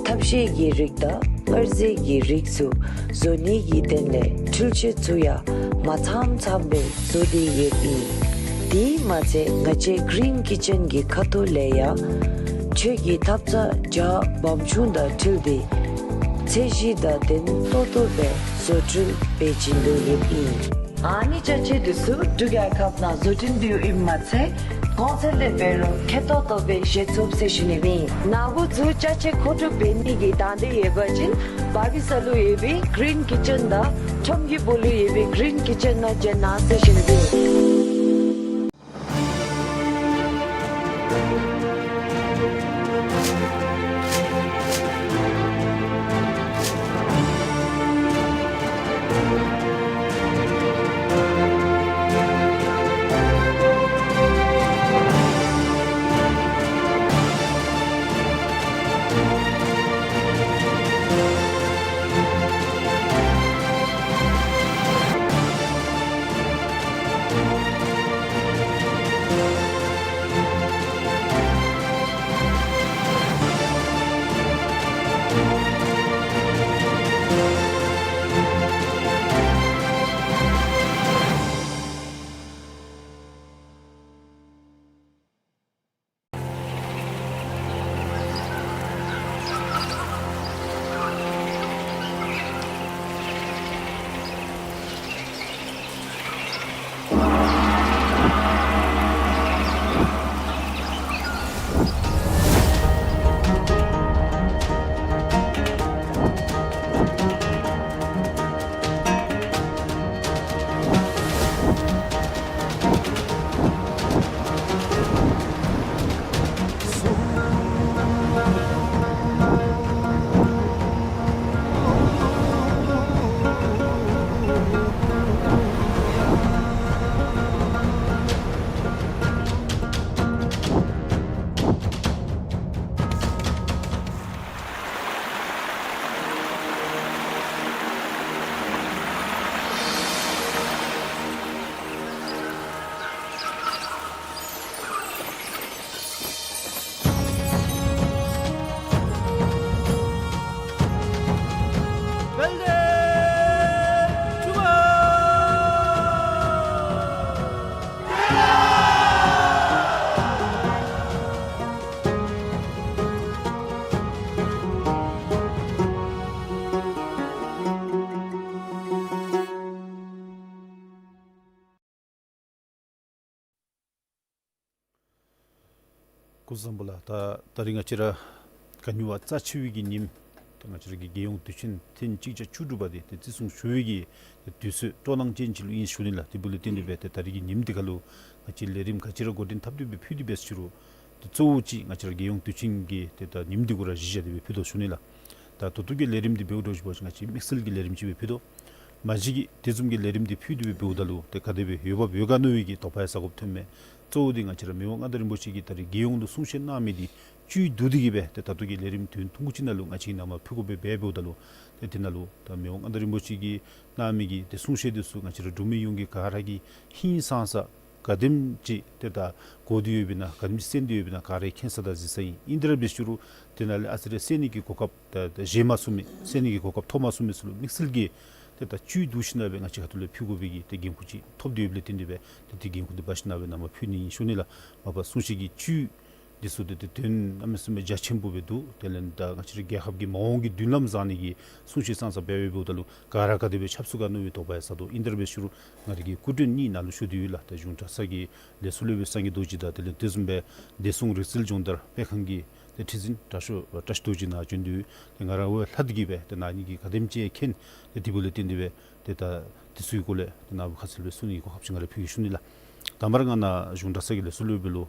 ཐབ་ཤེས་ཀྱི་རིགས་དང་མངར་ཟས་ཀྱི་རིགས་ཚུ་བཟོ་ནི་གི་དོན་ལས་འཕྲུལ་ཆས་ཚུ་ཡང་མ་ཚངམ་ཚངམ་སྦེ་བཟོ་སྟེ་ཡོདཔ་ཨིན། དེ་མ་ཚད་ང་བཅས་Green Kitchen གྱི་ཁ་ཐུག་ལས་ཡང་ཁྱོད་ཀྱི་ཐབ་ཚང་རྒྱ་སྦོམ་ཆུང་དང་འཁྲིལ་ཏེ་ཚད་གཞི་དང་ལྡན་ཏོག་ཏོ་སྦེ་བཟོ་སྐྲུན་འབད་བྱིན་དོ་ཡོདཔ་ཨིན། ཨ་ནི་ཅ་ཆས་འདི་ཚུ་འབྲུག་རྒྱལ་ཁབ་ནང་བཟོ་སྐྲུན་འབདཝ་ཨིནམ་མ་ཚད་གོང་ཚད་ལས་འབད་རུང་མཁོ་ཏོག་ཏོ་སྦེ་བཞེས་ཚུགས་ཟེར་ཞུ་ནི་སྦེ་ཨིན། ནཱ་བུ་ཚུ་ཅ་ཆས་མཁོ་སྒྲུབ་འབད་ནི་གི་དང་འདོད་ཡོད་པ་ཅིན་བར་བི་ས་ལུ་ཡོད་པའི་Green Kitchen དང་ཁྲོམ་གྱི་སྦུག་ལུ་ཡོད་པའི་Green Kitchen ནང་བྱོན་གནང་ཟེར་ཞུ་ནི་སྦེ་ཨིན། སྐུ་གཟུགས་བཟང་པོ་ལགས། ད་ད་རིས་ང་བཅས་ར་ག་ནི་བ་རྩ་ཆེ་བའི་གི་ཉིནམ་ད་ང་བཅས་ར་གི་རྒྱལ་ཡོངས་དུས་ཆེན་ཐེངས་གཅིག་བརྒྱ་བཅུ་དྲུག་པ་དེ་ཏེ་བརྩི་སྲུང་ཞུ་བའི་གི་ཏེ་དུས་ཚོད་སྤྲོ་སྣང་ཅན་ཅིག་ལུ་ཨིན་ཞུ་ནི་ལགས། དེ་འབདཝ་ལས་བརྟེན་ཏེ་སྦེ་ཏེ་ད་རིས་ཀྱི་ཉིནམ་འདི་ཁ་ལུ་ང་བཅས་ལས་རིམ་ག་ཅི་ར་འགོ་འདྲེན་འཐབ་སྟེ་སྦེ་ཕུལ་ཏེ་འབད་ཟེར་ཞུ་རུང་ཏེ་གཙོ་བོ་ཅིག་ང་བཅས་ར་རྒྱལ་ཡོངས་དུས་ཆེན་གྱི་ཏེ་ད་ཉིནམ་འདི་གུ་ར་གཞི་བཞག་སྟེ་སྦེ་ཕུལ་དོ་ཞུ་ནི་ལགས། ད་ད་ལྟོ་གི་ལས་རིམ་འདི་འབདཝ་འདྲཝ་ཅིག་འབད་བ་ཅིན་ང་བཅས་དམིགས་བསལ་གྱི་ལས་རིམ་ཅིག་སྦེ་ཕུལ་དོ། མ་གཞི་གི་དེ་བཟུམ་གྱི་ལས་རིམ་འདི་ཕུལ་ཏེ་སྦེ་འབདཝ་ད་ལུ་ཏེ་ག་དེ་སྦེ་འོས་འབབ་ཡོད་ག་མནོ་བའི་གི་དོགས་པ་ཡང་ཟ་དགོཔ་ཐོནམ་མས། གཙོ་བོ་འདི་ང་བཅས་ར་མི་དབང་མངའ་བདག་རིན་པོ་ཆེ་གིས་ད་རིས་རྒྱལ་ཡོངས་ལུ་གསུང་བཤད་གནང་མི་འདི་བཅུད་བསྡུ་སྟེ་གི་སྦེ་ཏེ་ད་ལྟོ་གི་ལས་རིམ་དུས་ཐུང་ཀུ་ཅིག་ནང་ལུ་ང་བཅས་ཀྱིས་ནཱ་མར་ཕུལ་དགོ་པས། འབདཝ་ད་ལུ་ཏེ་དེ་ནང་ལུ་ད་མི་དབང་མངའ་བདག་རིན་པོ་ཆེ་གིས་གནང་མི་གི་ཏེ་གསུང་བཤད་འདི་ཚུ་ང་བཅས་ར་འབྲུག་མི་ཡོངས་ཀྱིས་ག་ར་གིས་ཧིང་སངས་ས་ག་དེམ་ཅིག་ཏེ་ད་གོ་སྟེ་ཡོདཔ་ཨིན་ན་ག་དེམ་ཅིག་གསན་ཏེ་ཡོདཔ་ཨིན་ན་ག་ར་གིས་མཁྱེན་ས་དང་གཟིགས་ས་ཨིན། ཨིན་དེ་ར་འབད་ཞུ་རུང་དེ་ནང་ལས་ཨ་ཙི་རེ་གསན་ནི་གི་གོ་སྐབས་ད་ད་བཞེས་མ་ཚུགས་མི་གསན་ནི་གི་གོ་སྐབས་ཐོབ་མ་ཚུགས་མི་ཚུ་ལུ་དམིགས་བསལ་གྱི་ ཏེ་ད་བཅུད་བསྡུ་ཞིནམ་སྦེ་ང་བཅས་ཁ་ཐུག་ལས་ཕུལ་དགོ་པའི་གི་ཏེ་འགན་ཁུར་ཅིག་ཐོབ་སྟེ་ཡོདཔ་ལས་བརྟེན་ཏེ་སྦེ་ཏེ་དེ་འགན་ཁུར་འདི་འབག་ཞིནམ་སྦེ་ནཱ་མར་ཕུལ་ནི་ཨིན་ཞུ་ནི་ལགས། མ་པ་གསུང་བཤད་ཀྱི་བཅུད་འདི་ཚུ་ཏེ་ཏེ་དོན་གནམ་མེད་ས་མེད་རྒྱ་ཆེན་པོ་སྦེ་འདུག། དེ་ལས་ད་ང་བཅས་ར་རྒྱལ་ཁབ་ཀྱི་མ་འོངས་ཀྱི་མདུན་ལམ་བཟང་ནི་གི་གསུང་བཤད་ཙང་ཙང་འབད་འབདཝ་ད་ལུ་ག་ར་ག་དེ་སྦེ་ཆབ་སྲིད་ག་མནོ་བའི་དོགས་པ་ཡང་ཟ་དོ། ཨིན་དེ་འབད་ཞུ་རུང་ང་རའི་གི་སྐུ་མགྲོན་གཉིས་ནང་ལུ་ཞུ་དོ་ཡོད་ལགས། ད་གཞུང་གྲྭ་ཚང་གི་ལས་ཚོགས་སློབ་དཔོན་སངས་རྒྱས་རྡོ་རྗེ་དང་དེ་ལས་དེ་བཟུམ་སྦེ་བདེ་སྲུང་རིག་རྩལ་སྦྱོང་བརྡར་སྤེལ་ཁང་གི་ཏེ་ཁྲི་འཛིན་དྲག་ཤོས་བཀྲ་ཤིས་རྡོ་རྗེ་ནཱ་བྱོན་དོ་ཡོད། ཏེ་ང་ར་ཝའི་ལྷག་སྟེ་གིས་སྦེ་ཏེ་ནཱ་ཨ་ནི་གི་ག་དེམ་ཅིག་མཁྱེན། ཏེ་དེ་འབདཝ་ལས་བརྟེན་ཏེ་སྦེ་ཏེ་ད་དེ་ཚུ་གི་སྐོར་ལས་ཏེ་ནཱ་ཁ་གསལ་སྦེ་གསུང་ནི་གི་གོ་སྐབས་ཅིག་ང་ར་ཕུལ་ཡི་ཞུ་ནི་ལགས། དང་པ་ར་ང་ནཱ་གཞུང་གྲྭ་ཚང་གི་ལས་ཚོགས་སློབ་དཔོན་ལུ་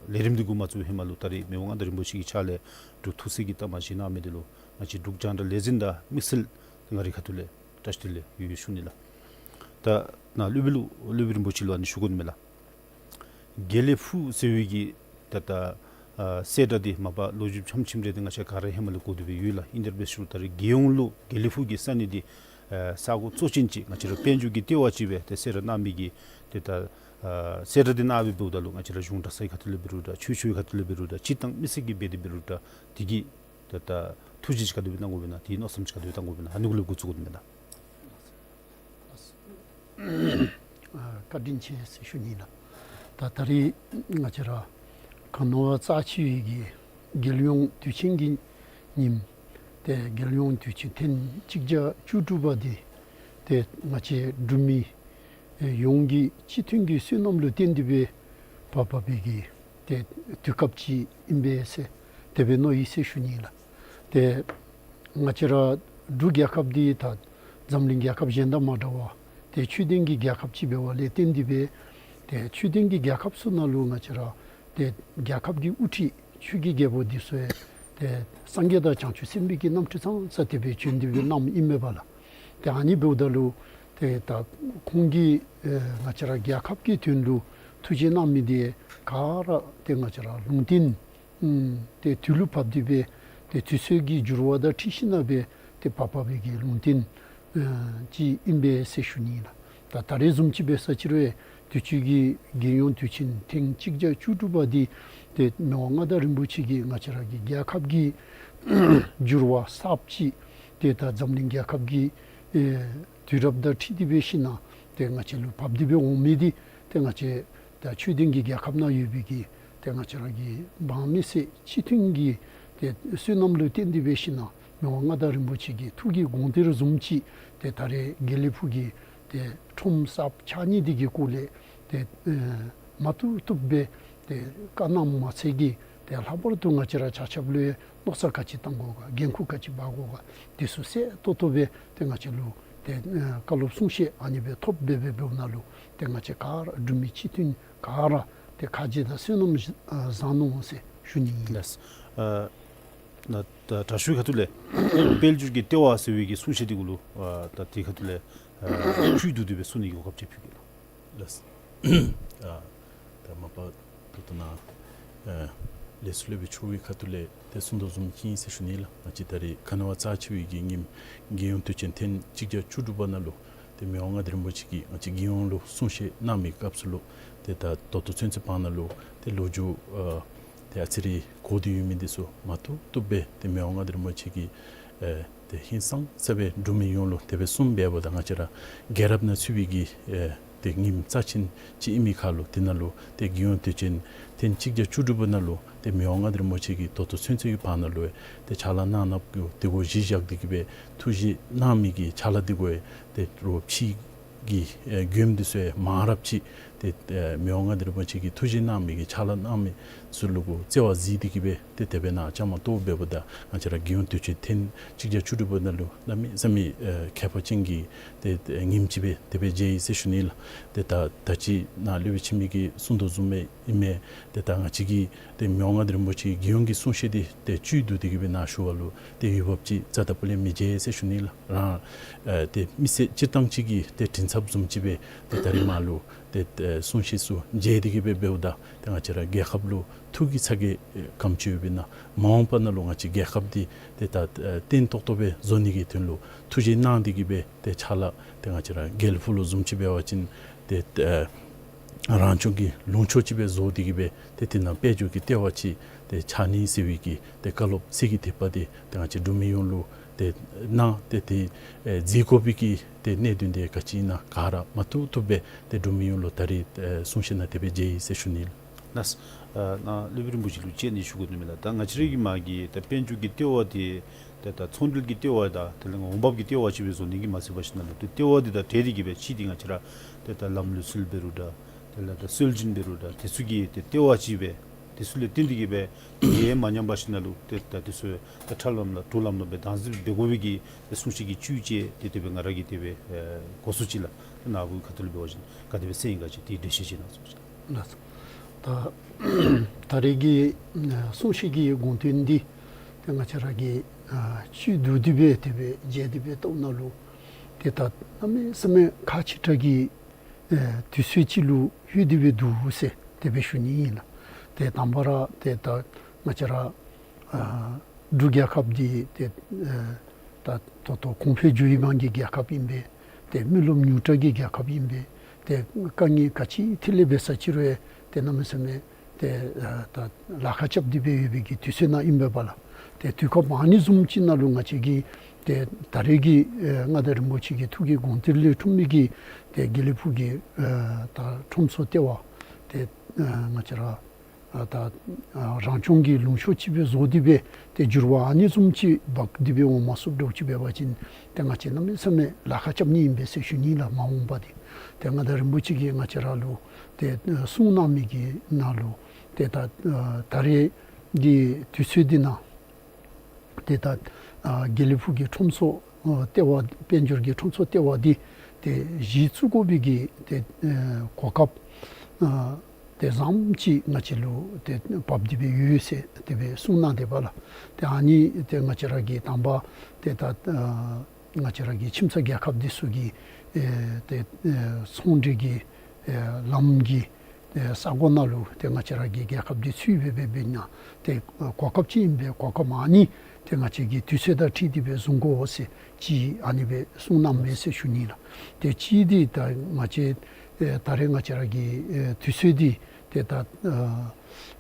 ལས་རིམ་འདི་འགོ་མ་བཙུགས་ཧེ་མ་ལུ་ད་རེས་མི་དབང་མངའ་བདག་རིན་པོ་ཆེ་གི་ཕྱག་ལས་འབྲུག་ཐུགས་སྲས་ཀྱི་ལྟ་མ་བཞེས་གནང་མི་འདི་ལུ་ང་བཅས་འབྲུག་རྒྱང་བསྒྲགས་ལས་འཛིན་དང་དམིགས་བསལ་ཏེ་ང་རའི་ཁ་ཐུག་ལས་བཀྲ་ཤིས་བདེ་ལེགས་ཡོད་ཡོད་ཞུ་ནི་ལགས། ད་ནཱ་སློབ་དཔོན་ལུ་སློབ་དཔོན་རིན་པོ་ཆེ་ལུ་ཨ་ནི་ཞུ་དགོ་ནི་མས་ལགས། དགེ་ལེགས་ཕུག་ཟེར་བའི་གི་ད་ད་ཨ་སེ་འདྲ་འདི་མ་པ་ལོ་རྒྱུས་ཕྱམ་ཕྱིམ་རེ་འདི་ང་བཅས་ག་ར་ཧེ་མ་ལས་གོ་སྟེ་སྦེ་ཡོད་ལགས། ཨིན་དེ་འབད་ཞུ་རུང་ད་རེས་རྒྱལ་ཡོངས་ལུ་དགེ་ལེགས་ཕུག་གི་ས་གནས་འདི་ཨ་ས་གོ་གཙོ་ཅན་ཅིག་ང་བཅས་ར་དཔལ་འབྱོར་གྱི་ལྟེ་བ་ཅིག་སྦེ་ཏེ་གསལ་ར་གནང་མི་གི་ཏེ་ད་ཨ་གསལ་ར་འདི་གནང་སྦེ་འབདཝ་ད་ལུ་ང་བཅས་ར་གཞུང་གྲྭ་ཚང་གི་ཁ་ཐུག་ལས་འབད་རུང་འདྲ་ཆོས་ཕྱོགས་ཀྱི་ཁ་ཐུག་ལས་འབད་རུང་འདྲ་སྤྱིར་བཏང་མི་སེར་གྱིས་འབད་དེ་འབད་རུང་འདྲ་དེ་གི་ད་ད་ཐུགས་རྗེ་ཅིག་ག་དེ་སྦེ་གནང་དགོཔ་ཨིན་ན་དེ་མནོ་བསམ་ཅིག་ག་དེ་སྦེ་གཏང་དགོཔ་ཨིན་ན་ཨ་ནི་གུ་ལུ་འགོ་བཙུགས་དགོ་ནི་མས་ལགས། ཨ་བཀའ་དྲིན་ཆེ་ཟེར་ཞུ་ནི་ལགས། ད་ད་རེས་ང་བཅས་ར་ག་ནི་བ་རྩ་ཆེ་བའི་གི་རྒྱལ་ཡོངས་དུས་ཆེན་གྱི་ཉིནམ་ཏེ་རྒྱལ་ཡོངས་དུས་ཆེན་ཐེངས་གཅིག་བརྒྱ་བཅུ་དྲུག་པ་འདི་ཏེ་ང་བཅས་འབྲུག་མི་ཡོངས་ཀྱི་སྤྱི་མཐུན་གྱི་བསོད་ནམས་ལུ་བརྟེན་ཏེ་སྦེ་འབད་འབད་བའི་གི་ཏེ་དུས་སྐབས་ཅིག་ཨིན་པས་ཟེར་དེ་སྦེ་མནོ་ཡི་ཟེར་ཞུ་ནི་ལགས། ཏེ་ང་བཅས་ར་འབྲུག་རྒྱལ་ཁབ་འདི་ད་འཛམ་གླིང་རྒྱལ་ཁབ་གཞན་དང་མ་འདྲ་བར་ཏེ་ཆོས་ལྡན་གྱི་རྒྱལ་ཁབ་ཅིག་འབད་བ་ལས་བརྟེན་ཏེ་སྦེ་ཏེ་ཆོས་ལྡན་གྱི་རྒྱལ་ཁབ་ཚུ་ནང་ལུ་ང་བཅས་ར་ཏེ་རྒྱལ་ཁབ་ཀྱི་དབུ་ཁྲིད་ཆོས་ཀྱི་རྒྱལ་པོ་འདི་ཚུ་ཡང་ཏེ་སངས་རྒྱས་དང་བྱང་ཆུབ་སེམས་དཔའི་གི་རྣམ་འཕྲུལ་ཙང་ཙ་དེ་སྦེ་བྱོན་ཏེ་སྦེ་གནངམ་ཨིན་མས་པ་ལགས། ཏེ་ཨ་ནི་འབདཝ་ད་ལུ་ཏེ་ད་ཁོང་གིས་ཨེ་ང་བཅས་ར་རྒྱལ་ཁབ་ཀྱི་དོན་ལུ་ཐུགས་རྗེ་གནང་མི་འདི་ག་ར་ཏེ་ང་བཅས་ར་ལུང་བསྟན་ཨུམ་ཏེ་དུས་ལུ་བབས་ཏེ་སྦེ་ཏེ་དུས་ཚོད་ཀྱི་འགྱུར་བ་དང་འཁྲིལ་ཞིན་ན་སྦེ་ཏེ་འབད་འབད་བའི་གི་ལུང་བསྟན་ཨེ་ཅིག་ཨིན་པས་ཟེར་ཞུ་ནི་ལགས། ད་ད་རེས་བཟུམ་ཅིག་འབད་ས་ཅིག་རུང་དུས་ཅི་གི་རྒྱལ་ཡོངས་དུས་ཆེན་ཐེངས་གཅིག་བརྒྱ་བཅུ་དྲུག་པ་འདི་ཏེ་མི་དབང་མངའ་བདག་རིན་པོ་ཆེ་གིས་ང་བཅས་ར་གི་རྒྱལ་ཁབ་ཀྱི་འགྱུར་བ་གསརཔ་ཅིག་ཏེ་ད་འཛམ་གླིང་རྒྱལ་ཁབ་ཀྱི་ཨེ་དུས་རབས་དང་འཁྲིལ་ཏེ་སྦེ་ཞིན་ན་ཏེ་ང་བཅས་ལུ་བབས་ཏེ་སྦེ་འོང་མི་འདི་ཏེ་ང་བཅས་ད་ཆོས་ལྡན་གྱི་རྒྱལ་ཁབ་ནང་ཡོད་པའི་གི་ཏེ་ང་བཅས་ར་གི་འབངས་མི་སེར་སྤྱི་མཐུན་གྱི་ཏེ་བསོད་ནམས་ལུ་བརྟེན་ཏེ་སྦེ་ཞིན་ན་མི་དབང་མངའ་བདག་རིན་པོ་ཆེ་གི་ཐུགས་ཀྱི་དགོངས་གཏེར་བཟུམ་ཅིག་ཏེ་ད་རེས་དགེ་ལེགས་ཕུག་གི་ཏེ་ཁྲོམ་གསརཔ་ཆགས་ནི་འདི་གི་སྐོར་ལས་ཏེ་ཨེ་མ་བཏུབ་བཏུབ་སྦེ་ཏེ་བཀའ་གནངམ་མ་ཚད་ཀྱི་ཏེ་ལྷག་པར་དུ་ང་བཅས་ར་ཆ་ཁྱབ་ལུ་མནོ་བསམ་ག་ཅི་བཏང་དགོ་ག་འགན་ཁུར་ག་ཅི་འབག་དགོ་ག་དེ་ཚུ་གསལ་ཏོག་ཏོ་སྦེ་ཏེ་ང་བཅས་ལུ་ཏེ་ཨེ་བཀའ་སློབ་གསུང་བཤད་ཨ་ནི་སྦེ་ཐོབ་སྦེ་སྦེ་འབདཝ་ད་ལུ་ཏེ་ང་བཅས་ག་ར་འབྲུག་མི་སྤྱི་མཐུན་ག་ར་ཏེ་ཁ་རྗེ་དང་བསོད་ནམས་བཟང་ནུག་ཟེར་ཞུ་ནི་ཨིན། ལགས། ཨ་ད་ད་དྲག་ཤོས་ཁ་ཐུག་ལས་དཔལ་འབྱོར་གྱི་ལྟེ་བ་ཟེར་བའི་གི་གསུང་བཤད་འདི་གུ་ལུ་ཨ་ད་དེ་ཁ་ཐུག་ལས་ཨ་བཅུད་བསྡུ་སྟེ་སྦེ་གསུང་ནི་གི་གོ་སྐབས་ཅིག་ཕུལ་གེ་ལགས། ལགས། ཨ་ད་མ་པ་ད་ལྟོ་ནཱ་ཨ་ལས་ཚོགས་སློབ་དཔོན་མཆོག་གི་ཁ་ཐུག་ལས་ཏེ་གསུང་དོ་བཟུམ་ཅིག་ཨིན་ཟེར་ཞུ་ནི་ལགས། ང་བཅས་ད་རེས་ག་ནི་བ་རྩ་ཆེ་བའི་གི་ཉིནམ་རྒྱལ་ཡོངས་དུས་ཆེན་ཐེངས་གཅིག་བརྒྱ་བཅུ་དྲུག་པ་ནང་ལུ་ཏེ་མི་དབང་མངའ་བདག་རིན་པོ་ཆེ་གིས་ང་བཅས་རྒྱལ་ཡོངས་ལུ་གསུང་བཤད་གནང་མི་སྐབས་སུ་ལུ་ཏེ་ད་ད་ལྟོ་ཚུན་ཚོད་བར་ན་ལུ་ཏེ་ལོ་རྒྱུས་ཨ་ཏེ་ཨ་ཙི་རེ་གོ་སྟེ་ཡོད་མི་འདི་ཚུ་མ་བཏུབ་བཏུབ་སྦེ་ཏེ་མི་དབང་མངའ་བདག་རིན་པོ་ཆེ་གིས་ཨེ་ཏེ་ཧིང་སངས་ས་སྦེ་འབྲུག་མི་ཡོངས་ལུ་དེ་སྦེ་གསུངས་འབདཝ་ད་ང་བཅས་ར་རྒྱལ་རབས་ནང་ཚུད་པའི་གི་ཨེ་ཏེ་ཉིནམ་རྩ་ཆེན་ཅིག་ཨིན་མི་ཁར་ལུ་དེ་ནང་ལུ་ཏེ་རྒྱལ་ཡོངས་དུས་ཆེན་ཐེངས་གཅིག་བརྒྱ་བཅུ་དྲུག་པ་ནང་ལུ་ཏེ་མི་དབང་མངའ་བདག་རིན་པོ་ཆེ་གིས་ད་ལྟོ་ཚུན་ཚོད་ཀྱི་བར་ན་ལུ་ཏེ་ཕྱག་ལཱ་གནང་གནངམ་གུ་དེ་གུ་གཞི་བཞག་སྟེ་གི་སྦེ་ཐུགས་རྗེ་གནང་མི་གི་ཕྱག་ལཱ་འདི་གུ་ཏེ་རོགས་ཕྱི་གི་ཨེ་མགྱོནམ་འདི་ཚུ་ཡང་མང་རབས་ཅིག་ཏེ་ཨེ་མི་དབང་མངའ་བདག་རིན་པོ་ཆེ་གིས་ཐུགས་རྗེ་གནང་མི་གི་ཕྱག་ལཱ་གནང་མི་ཚུ་ལུ་གུ་བརྩེ་བ་གཟིགས་ཏེ་གི་སྦེ་ཏེ་དེ་སྦེ་ནཱ་བཅའ་མར་གཏོགས་འབདཝ་ད་ང་བཅས་ར་རྒྱལ་ཡོངས་དུས་ཆེན་ཐེངས་གཅིག་བརྒྱ་བཅུ་དྲུག་པ་ནང་ལུ་གནམ་མེད་ས་མེད་ཨེ་ཁྱད་པར་ཅན་གྱི་ཏེ་ཏེ་ཉིནམ་ཅིག་སྦེ་དེ་སྦེ་མཇལ་ཡི་ཟེར་ཞུ་ནི་ལགས། ཏེ་ད་ད་ཅི་ནཱ་སློབ་དཔོན་ཆེན་མོ་གིས་གསུངས་དོ་བཟུམ་སྦེ་ཨིན་མས། ཏེ་ད་ང་བཅས་ཀྱིས་ཏེ་མི་དབང་མངའ་བདག་རིན་པོ་ཆེ་རྒྱལ་ཡོངས་ཀྱི་གསུང་བཤད་འདི་ཏེ་བཅུད་བསྡུ་སྟེ་གི་སྦེ་ནཱ་ཞུ་བ་ལུ་ཏེ་འོས་འབབ་ཅིག་རྩ་དང་པོ་ལས་མི་མཇལ་ཟེར་ཞུ་ནི་ལགས། རང་ཨེ་ཏེ་མི་སེར་སྤྱིར་བཏང་ཅིག་གི་ཏེ་མགྲིན་ཚབ་བཟུམ་ཅིག་སྦེ་ཏེ་ད་རེས་མར་ལུ་ཏེ་ཨེ་གསུང་བཤད་ཚུ་མཇལ་ཏེ་གི་སྦེ་འབདཝ་ད་ཏེ་ང་བཅས་ར་རྒྱལ་ཁབ་ལུ་ཐུགས་ཀྱི་ཚ་གྱང་ག་དེམ་ཅིག་ཡོདཔ་ཨིན་ན་མ་འོངས་པ་ནང་ལུ་ང་བཅས་རྒྱལ་ཁབ་འདི་ཏེ་ད་ཨེ་བརྟན་ཏོག་ཏོ་སྦེ་བཟོ་ནི་གི་དོན་ལུ་ཐུགས་རྗེ་གནང་སྟེ་གི་སྦེ་ཏེ་ཕྱག་ལཱ་ཏེ་ང་བཅས་ར་དགེ་ལེགས་ཕུག་ལུ་བཟུམ་ཅིག་འབད་བ་ཅིན་ཏེ་ཨེ་རང་སྐྱོང་གི་ལུང་ཕྱོགས་ཅིག་སྦེ་བཟོ་སྟེ་གི་སྦེ་ཏེ་དེ་ནང་དཔལ་འབྱོར་གྱི་ལྟེ་བ་ཅིག་ཏེ་ཆགས་ནི་ཟེར་བའི་གི་ཏེ་བཀའ་སློབ་གསེར་གྱི་ཐེབས་པ་འདི་ཏེ་ང་བཅས་འབྲུག་མི་ཡོངས་ལུ་ ཏེ་ནང་ཏེ་ཏེ་ཨེ་མཛད་དགོ་པའི་གི་ཏེ་གནད་དོན་འདི་ག་ཅི་ཨིན་ན་ག་ར་མ་ཐུག་ཐུགཔ་སྦེ་ཏེ་འབྲུག་མི་ཡོངས་ལུ་ད་རིས་ཨེ་གསུང་བཤད་ནང་དེ་སྦེ་མཇལ་ཡི་ཟེར་ཞུ་ནི་ལགས། ལགས། ཨ་ནཱ་སློབ་དཔོན་རིན་པོ་ཆེ་ལུ་དཔྱད་ནི་ཞུ་དགོ་ནི་མས་ལགས། ད་ང་བཅས་ར་གི་མ་གི་ད་དཔལ་འབྱོར་གྱི་ལྟེ་བ་འདི་ཏེ་ད་ཚོང་འབྲེལ་གྱི་ལྟེ་བ་དང་དེ་ལས་འོང་འབབ་ཀྱི་ལྟེ་བ་ཅིག་སྦེ་བཟོ་ནི་གི་མ་ཚད་པ་ཅིག་ནང་ལུ་ཏེ་ལྟེ་བ་འདི་དང་འབྲེལ་ཏེ་གི་སྦེ་ཕྱི་འདི་ང་བཅས་ར་ཏེ་ད་ལམ་ལུགས་སྲོལ་འབད་རུང་འདྲ། དེ་ལས་ད་སྲོལ་རྒྱུན་འབད་རུང་འདྲ། དེ་ཚུ་གི་ཏེ་ལྟེ་བ་ཅིག་སྦེ་དེ་ཚུ་ལས་བརྟེན་ཏེ་གི་སྦེ་ཏེ་ཡང་མ་ཉམས་པ་ཅིག་ནང་ལུ་ཏེ་ད་དེ་ཚུ་ད་ཁྲ་ལམ་ལམ་གྲུ་ལམ་ལམ་སྦེ་བདག་འཛིན་འབད་དགོ་པའི་གི་ཏེ་གསུང་བཤད་ཀྱི་བཅུད་བཅས་ཏེ་དེ་སྦེ་ང་ར་གིས་དེ་སྦེ་ཨེ་གོ་སོ་ཅི་ལགས། ནཱ་བུ་ཁ་ཐུག་ལུ་འབད་བ་ཅིན་ག་དེ་སྦེ་གསན་ཡི་ག་ཅིག་ཏེ་འགྲེལ་བཤད་ཅིག་གནང་སོང་ཅི། ལགས། ད་ད་རེས་ཀྱི་ཨ་གསུང་བཤད་ཀྱི་དགོངས་དོན་འདི་ཏེ་ང་བཅས་ར་གིས་ཨ་བཅུད་བསྡུ་སྟེ་སྦེ་དེ་སྦེ་མཇལ་ཏེ་སྦེ་བལྟཝ་ད་ལུ་ཏེ་ད་གནམ་མེད་ས་མེད་ཁག་ཆེ་དྲགས་ཀྱི་ཨེ་དུས་ཚོད་ཅིག་ལུ་ལྷོད་དེ་སྦེ་འདུག་ཟེར་དེ་སྦེ་ཞུ་ནི་ཨིན་ལགས། ཏེ་དང་པ་ར་ཏེ་ད་ང་བཅས་ར་ཨ་འབྲུག་རྒྱལ་ཁབ་འདི་ཏེ་ཨེ་ད་ད་ལྟོ་གོང་འཕེལ་འགྱོ་བའི་དབང་གི་རྒྱལ་ཁབ་ཨིན་པས། ཏེ་མི་རློབས་ཉུང་དྲགས་ཀྱི་རྒྱལ་ཁབ་ཨིན་པས། ཏེ་དཀའ་ངལ་ག་ཅི་ཐད་ལས་འབད་ས་ཅིག་རུང་ཏེ་གནམ་མེད་ས་མེད་ཏེ་ཨ་ད་ལཱ་ཁག་རྐྱབ་སྟེ་སྦེ་ཡོད་པའི་གི་དུས་ཚོད་ནང་ཨིན་པས་པ་ལགས། ཏེ་དུས་སྐབས་ཨ་ནི་བཟུམ་ཅིག་ནང་ལུ་ང་བཅས་ཀྱིས་ཏེ་ད་རེས་ཀྱི་ཨེ་མངའ་བདག་རིན་པོ་ཆེ་གི་ཐུགས་ཀྱི་དགོངས་གཏེར་ལས་འཁྲུངས་མི་གི་ཏེ་དགེ་ལེགས་ཕུག་གི་ཨེ་ད་ཁྲོམ་ཚོགས་ལྟེ་བ་ཏེ་ཨ་ང་བཅས་ར་ཨ་ད་ཨ་རང་སྐྱོང་གི་ལུང་ཕྱོགས་ཅིག་སྦེ་བཟོ་སྟེ་སྦེ་ཏེ་འགྱུར་བ་ཨ་ནི་བཟུམ་ཅིག་འབག་སྟེ་སྦེ་འོང་མ་ཚུགསཔ་འདྲཝ་ཅིག་འབད་བ་ཅིན་ཏེ་ང་བཅས་གནམ་མེད་ས་མེད་ལཱ་ཁག་རྐྱབ་ནི་ཨིན་པས་ཟེར་ཞུ་ནི་ལགས། མ་འོངས་པ་འདི་ཏེ་མངའ་བདག་རིན་པོ་ཆེ་གིས་ང་བཅས་ར་ལུ་ཏེ་ཨ་གསུང་གནང་མི་གི་ནང་ལུ་ཏེ་ད་ཨ་ད་རེས་ཀྱི་དུས་ཚོད་འདི་ནང་ཏེ་ད་ཨ་དགེ་ལེགས་ཕུག་གི་ཁྲོམ་ཚོགས་ཨ་ལྟེ་བ་དཔལ་འབྱོར་གྱི་ཁྲོམ་ཚོགས་ལྟེ་བ་འདི་ཏེ་གཞི་བཙུགས་དགོ་པའི་གི་ཏེ་ཨ་གོ་སྐབས་ཨ་ཏེ་བཟངམ་ཅིག་ང་བཅས་ལུ་ཏེ་བབས་ཏེ་སྦེ་ཡོད་ཟེར་དེ་སྦེ་གསུང་གནང་དེས་པ་ལགས། ཏེ་ཨ་ནི་ཏེ་ང་བཅས་ར་གིས་དང་པ་ཏེ་ད་ཨ་ང་བཅས་ར་གི་ཁྱིམ་ཚང་རྒྱལ་ཁབ་འདི་ཚུ་གི་ཨེ་ཏེ་ཨེ་ཚོང་འབྲེལ་གྱི་ཨེ་ལམ་གྱི་ཨེ་ས་གོ་ནང་ལུ་ཏེ་ང་བཅས་ར་གི་རྒྱལ་ཁབ་འདི་ཚུད་སྦེ་འབད་འབད་ནི་ཏེ་གོ་སྐབས་ཅིག་ཨིན་པས། གོ་སྐབས་ཨ་ནི་ཏེ་ང་བཅས་ཀྱིས་དུས་ཚོད་དང་འཁྲིལ་ཏེ་སྦེ་བཟུང་དགོ་ཟེར་ཅིག་ཨ་ནི་སྦེ་གསུང་གནངམ་མས་ཟེར་ཞུ་ནི་ལགས། ཏེ་གཅིག་འདི་ད་ང་བཅས་ཨེ་ད་རེས་ང་བཅས་ར་གི་ཨེ་དུས་ཚོད་འདི་ཏེ་ད་ཨ་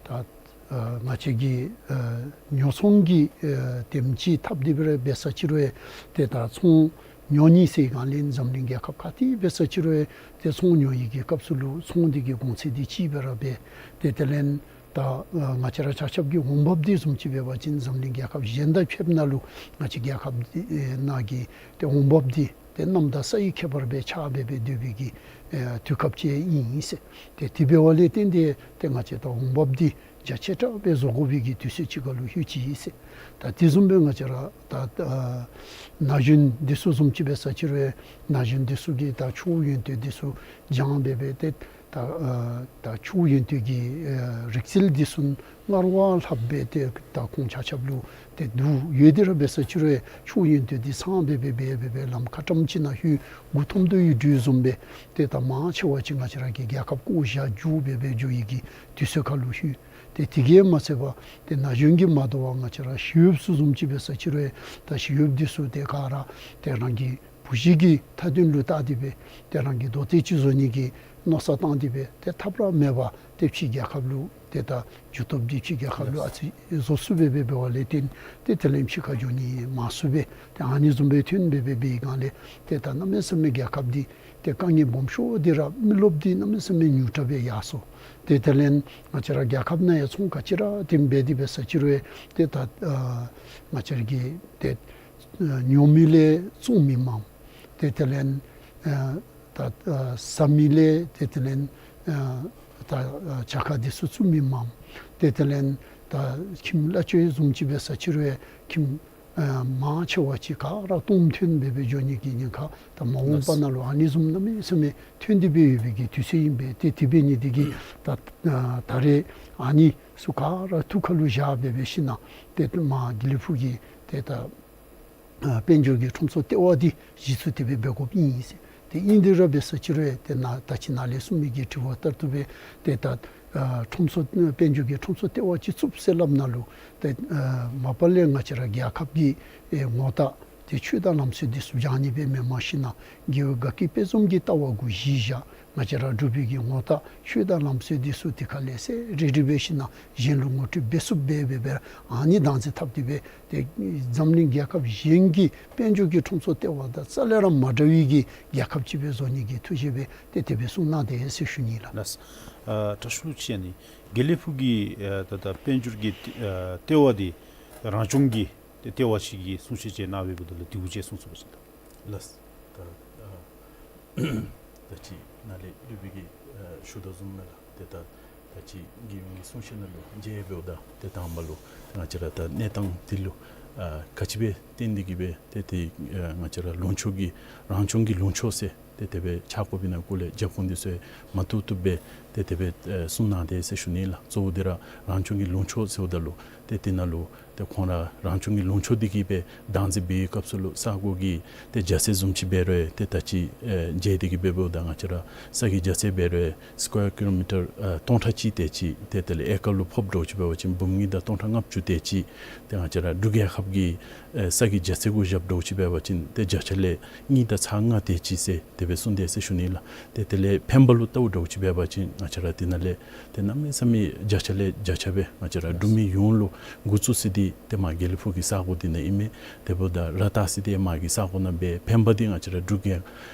ད་ཨ་ང་བཅས་ཀྱི་ཨ་ཉོ་ཚོང་གི་ཨ་དེམ་ཅིག་འཐབ་སྟེ་སྦེ་ར་འབད་ས་ཅིག་རུང་ཏེ་ད་ཚོང་ཉོ་ནི་ཟེར་སྒང་ལས་འཛམ་གླིང་རྒྱལ་ཁབ་ག་ཏེ་འབད་ས་ཅིག་རུང་ཏེ་ཚོང་ཉོ་ནི་གི་སྐབས་སུ་ལུ་ཚོང་འདི་གི་གོང་ཚད་འདི་གཅིག་སྦེ་ར་འབད། ཏེ་དེ་ལས་ད་ཨ་ང་བཅས་ར་ཆ་ཁྱབ་ཀྱི་འོང་འབབ་འདི་བཟུམ་ཅིག་འབད་བ་ཅིན་འཛམ་གླིང་རྒྱལ་ཁབ་གཞན་དང་ཕྱདཔ་ད་ལུ་ང་བཅས་རྒྱལ་ཁབ་འདི་ཨེ་ནང་གི་ཏེ་འོང་འབབ་འདི་ཏེ་གནམ་དང་ས་ཡི་ཁྱད་པར་སྦེ་ཆགས་སྦེ་སྦེ་སྡོད་པའི་གི་ཨེ་དུས་སྐབས་ཅིག་ཨིན་ཟེར། ཏེ་དེ་འབདཝ་ལས་བརྟེན་ཏེ་ཏེ་ང་བཅས་ད་འོང་འབབ་འདི་རྒྱ་ཆེ་དྲགས་སྦེ་བཟོ་དགོ་པའི་གི་དུས་ཚོད་ཅིག་ཁར་ལུ་ལྷོད་ཅི་ཟེར། ད་དེ་བཟུམ་སྦེ་ང་བཅས་ར་ད་ཨ་ན་གཞོན་འདི་ཚུ་བཟུམ་ཅིག་འབད་ས་ཅིག་རུང་ན་གཞོན་འདི་ཚུ་གིས་ད་ཆུ་ཡོན་ཏན་འདི་ཚུ་སྦྱང་སྦེ་སྦེ་ཏེ་ད་ཨ་ད་ཆུ་ཡོན་ཏན་གྱི་ཨ་རིག་རྩལ་འདི་ཚུ་སྔར་བ་ལྷགཔ་སྦེ་ཏེ་ད་ཁོང་ཆ་ཁྱབ་ལུ་ཏེ་འདུག་ཡོད་དེ་ར་འབད་ས་ཅིག་རུང་ཆུ་ཡོན་ཏན་འདི་ཚང་སྦེ་སྦེ་སྦེ་སྦེ་སྦེ་ལམ་ཁ་ཏྲམ་ཅིག་ནང་ལྷོད་མགུ་འཐོམ་དོ་ཡོད་དོ་བཟུམ་སྦེ་ཏེ་ད་མང་ཆེ་བ་ཅིག་ང་བཅས་ར་གི་རྒྱལ་ཁབ་བཀོ་བཞག་འགྱོ་སྦེ་སྦེ་འགྱོ་ཡི་གི་དུས་ཚོད་ཁར་ལུ་ལྷོད། ཏེ་དེ་གིས་མ་ཚད་པར་ཏེ་ན་གཞོན་གྱིས་མ་དོ་བར་ང་བཅས་ར་ཞི་གཡོགཔ་ཚུ་བཟུམ་ཅིག་འབད་ས་ཅིག་རུང་ད་ཞི་གཡོགཔ་འདི་ཚུ་ཏེ་ག་ར་ཏེ་རང་གི་བུ་གཞི་གི་མཐའ་དོན་ལུ་བལྟ་སྟེ་སྦེ་ཏེ་རང་གི་རྡོག་ཏོ་ཅིག་བཟོ་ནི་གི་མནོ་བསམ་བཏང་སྟེ་སྦེ་ཏེ་ཐབས་ར་མེད་པར་ཏེ་ཕྱི་རྒྱལ་ཁབ་ལུ་ཏེ་ད་འགྱོ་ཐོབ་སྟེ་ཕྱི་རྒྱལ་ཁབ་ལུ་ཨ་ཙི་བཟོ་ཚུགས་སྦེ་སྦེ་འབདཝ་ལས་བརྟེན་ཏེ་དེ་ལས་ཕྱི་ཁར་འགྱོ་ནི་མང་སུ་སྦེ་ཏེ་ཨ་ནི་བཟུམ་སྦེ་ཐོན་སྦེ་སྦེ་འབད་བའི་སྒང་ལས་ཏེ་ད་གནམ་མེད་ས་མེད་རྒྱལ་ཁབ་འདི་ཏེ་དཀའ་ངལ་སྦོམ་ཤོས་འདི་ར་མི་རློབས་འདི་གནམ་མེད་ས་མེད་ཉུང་དྲགས་སྦེ་ཡར་སོ། ཏེ་དེ་ལས་ང་བཅས་ར་རྒྱལ་ཁབ་ནང་ཡང་ཚོང་ག་ཅི་ར་ཏེ་འབད་དེ་འབད་ས་ཅིག་རུང་ཏེ་ད་ཨ་ང་བཅས་ར་གི་ཏེ་ཨ་ཉོ་མི་ལས་བཙོང་མི་མངམ། ཏེ་དེ་ལས་ཨ་ད་ཨ་ཟ་མི་ལས་ཏེ་དེ་ལས་ཨ་ད་ཨ་བྱ་དགའ་འདི་ཚུ་བཙུགས་མི་མངམ། ཏེ་དེ་ལས་ད་ཁྱིམ་གླ་སྤྱོད་བཟུམ་ཅིག་འབད་ས་ཅིག་རུང་ཁྱིམ་ཨ་མང་ཆེ་བ་ཅིག་ག་ར་སྟོངམ་ཐོན་སྦེ་སྦེ་འགྱོ་ནི་གི་ཉེན་ཁ་ད་མ་འོངས་པ་ནང་ལུ་ཨ་ནི་བཟུམ་གནམ་མེད་ས་མེད་ཐོན་ཏེ་སྦེ་ཡོད་པའི་གི་དུས་ཚོད་ཨིན་པས། ཏེ་དེ་འབད་ནི་འདི་གིས་ད་ཨ་ད་རེས་ཨ་ནི་ཚུ་ག་ར་ཐུགས་ཁར་ལུ་བཞག་སྦེ་སྦེ་ཞིནམ་ཏེ་མར་དགེ་ལེགས་ཕུག་གི་ཏེ་ད་ཨ་དཔལ་འབྱོར་གྱི་ཁྲོམ་ཚོགས་ལྟེ་བ་འདི་གཞི་བཙུགས་ཏེ་སྦེ་འབད་དགོཔ་ཨིན་ཟེར། ཏེ་ཨིན་དེ་ར་འབད་ས་ཅིག་རུང་ཏེ་ནཱ་ད་ཅི་ནཱ་ལས་གསུངས་མི་གི་དྲི་བ་ལྟར་དུ་སྦེ་ཏེ་ད་ཨ་ཁྲོམ་ཚོགས་དཔལ་འབྱོར་གྱི་ཁྲོམ་ཚོགས་ལྟེ་བ་ཅིག་བཙུགས་ཟེར་སླབ་ནང་ལུ་ཏེ་ཨ་མ་པ་ལས་ང་བཅས་ར་རྒྱལ་ཁབ་ཀྱི་ཨེ་ངོ་རྟགས་ ཏེ་ཆོས་དང་ལམ་སྲོལ་འདི་ཚུ་སྦྱང་ནི་སྦེ་མེན་པར་ཞིན་ན་དགེ་བའི་དགའ་སྐྱིད་དཔལ་འཛོམས་ཀྱི་ལྟ་བ་གུ་གཞི་བཞག། ང་བཅས་ར་འབྲུག་པའི་གི་ངོ་རྟགས་ཆོས་དང་ལམ་སྲོལ་འདི་ཚུ་དེ་ཁ་ལས་གསལ་རི་རི་སྦེ་ཞིན་ན་གཞན་ལུ་ངོ་སྤྲོད་འབད་ཚུགསཔ་སྦེ་འབད་སྦེ་ཨ་ནི་བདག་འཛིན་འཐབ་སྟེ་སྦེ་ཏེ་འཛམ་གླིང་རྒྱལ་ཁབ་གཞན་གྱི་དཔལ་འབྱོར་གྱི་ཁྲོམ་ཚོགས་ལྟེ་བ་དང་རྩ་ལས་ར་མ་འདྲ་བའི་གི་རྒྱལ་ཁབ་ཅིག་སྦེ་བཟོ་ནི་གི་ཐུགས་བཞེད་སྦེ་ཏེ་དེ་སྦེ་གསུངས་གནང་དེས་ཟེར་ཞུ་ནི་ལགས། ལགས། ཨ་དྲག་ཤོས་ལུ་ཅིག་ཨ་ནི་དགེ་ལེགས་ཕུག་གི་ཨ་ད་ད་དཔལ་འབྱོར་གྱི་ཨ་ལྟེ་བ་འདི་རང་སྐྱོང་གི་ཏེ་ལྟེ་བ་ཅིག་གི་གསུང་བཤད་ཅིག་གནང་བའི་བར་ན་ལུ་དེ་གུ་ཅིག་གསུང་ཚུགས་པ་ཅིན་ལགས། ལགས། ད་ཨ་ད་ཅི་ནཱ་ལས་སློབ་དཔོན་གྱིས་ཨ་ཞུ་དོ་བཟུམ་སྦེ་ལགས། ཏེ་ད་ད་ཅི་དགེ་འདུན་གྱི་གསུང་བཤད་ནང་ལུ་མཇལ་བའི་ད་ཏེ་དང་པ་ལུ་ང་བཅས་ར་ད་གནས་སྟངས་འདི་ལུ་ཨ་ག་ཅི་སྦེ་བརྟེན་ཏེ་གིས་སྦེ་ཏེ་ཏེ་ཨ་ང་བཅས་ར་ལུང་ཕྱོགས་ཀྱི་རང་སྐྱོང་གི་ལུང་ཕྱོགས་ཟེར་ཏེ་དེ་སྦེ་ཆགས་དགོ་པའི་ནང་སྐོར་ལས་རྒྱབ་ཁུངས་འདི་ཚུ་མ་བཏུབ་བཏུབ་སྦེ་ཏེ་དེ་སྦེ་ཨ་གསུངས་གནང་དེས་ཟེར་ཞུ་ནི་ལགས། གཙོ་བོ་འདི་ར་རང་སྐྱོང་གི་ལུང་ཕྱོགས་ཟེརཝ་ད་ལུ་ཏེ་དེ་ནང་ལུ་ཏེ་ཁོང་ར་རང་སྐྱོང་གི་ལུང་ཕྱོགས་འདི་གིས་སྦེ་བདག་འཛིན་འབད་བའི་སྐབས་སུ་ལུ་ས་གོ་གི་ཏེ་རྒྱ་ཚད་བཟུམ་ཅིག་འབད་རུང་ཏེ་ད་ཅི་ཨེ་མཇལ་ཏེ་གིས་འབདཝ་ད་ང་བཅས་ར་ས་གི་རྒྱ་ཚད་འབད་རུང་སི་ཀོ་ཡར་ཀི་ལོ་མི་ཊར་ཨ་སྟོང་ཕྲག་གཅིག་དེ་ཅིག་ཏེ་དེ་ལས་ཨེ་ཀར་ལུ་ཕབ་འདྲཝ་ཅིག་འབད་བ་ཅིན་འབུམ་གཉིས་དང་སྟོང་ཕྲག་ལྔ་བཅུ་དེ་ཅིག། ཏེ་ང་བཅས་ར་འབྲུག་རྒྱལ་ཁབ་ཀྱི་ཨེ་ས་གི་རྒྱ་ཚད་གུ་བཞག་འདྲཝ་ཅིག་འབད་བ་ཅིན་ཏེ་བརྒྱ་ཆ་ལས་གཉིས་དང་ཚག་ལྔ་དེ་ཅིག་ཟེར་དེ་སྦེ་གསུངས་དེས་ཟེར་ཞུ་ནི་ལགས། ཏེ་དེ་ལས་ཕན་པ་ལུ་བལྟཝ་འདྲཝ་ཅིག་འབད་བ་ཅིན་ང་བཅས་ར་དེ་ནང་ལས་ཏེ་གནམ་མེད་ས་མེད་བརྒྱ་ཆ་ལས་བརྒྱ་ཆ་སྦེ་ང་བཅས་ར་འབྲུག་མི་ཡོངས་ལུ་འགོ་བཙུགས་ས་འདི་ཏེ་མར་དགེ་ལེགས་ཕུག་གི་ས་གོ་འདི་ནང་ཨིན་མས། དེ་འབདཝ་ད་ར་བཏགས་ས་འདི་མར་གྱི་ས་གོ་ནང་སྦེ་ཕན་པ་འདི་ང་བཅས་ར་འབྲུག་རྒྱལ་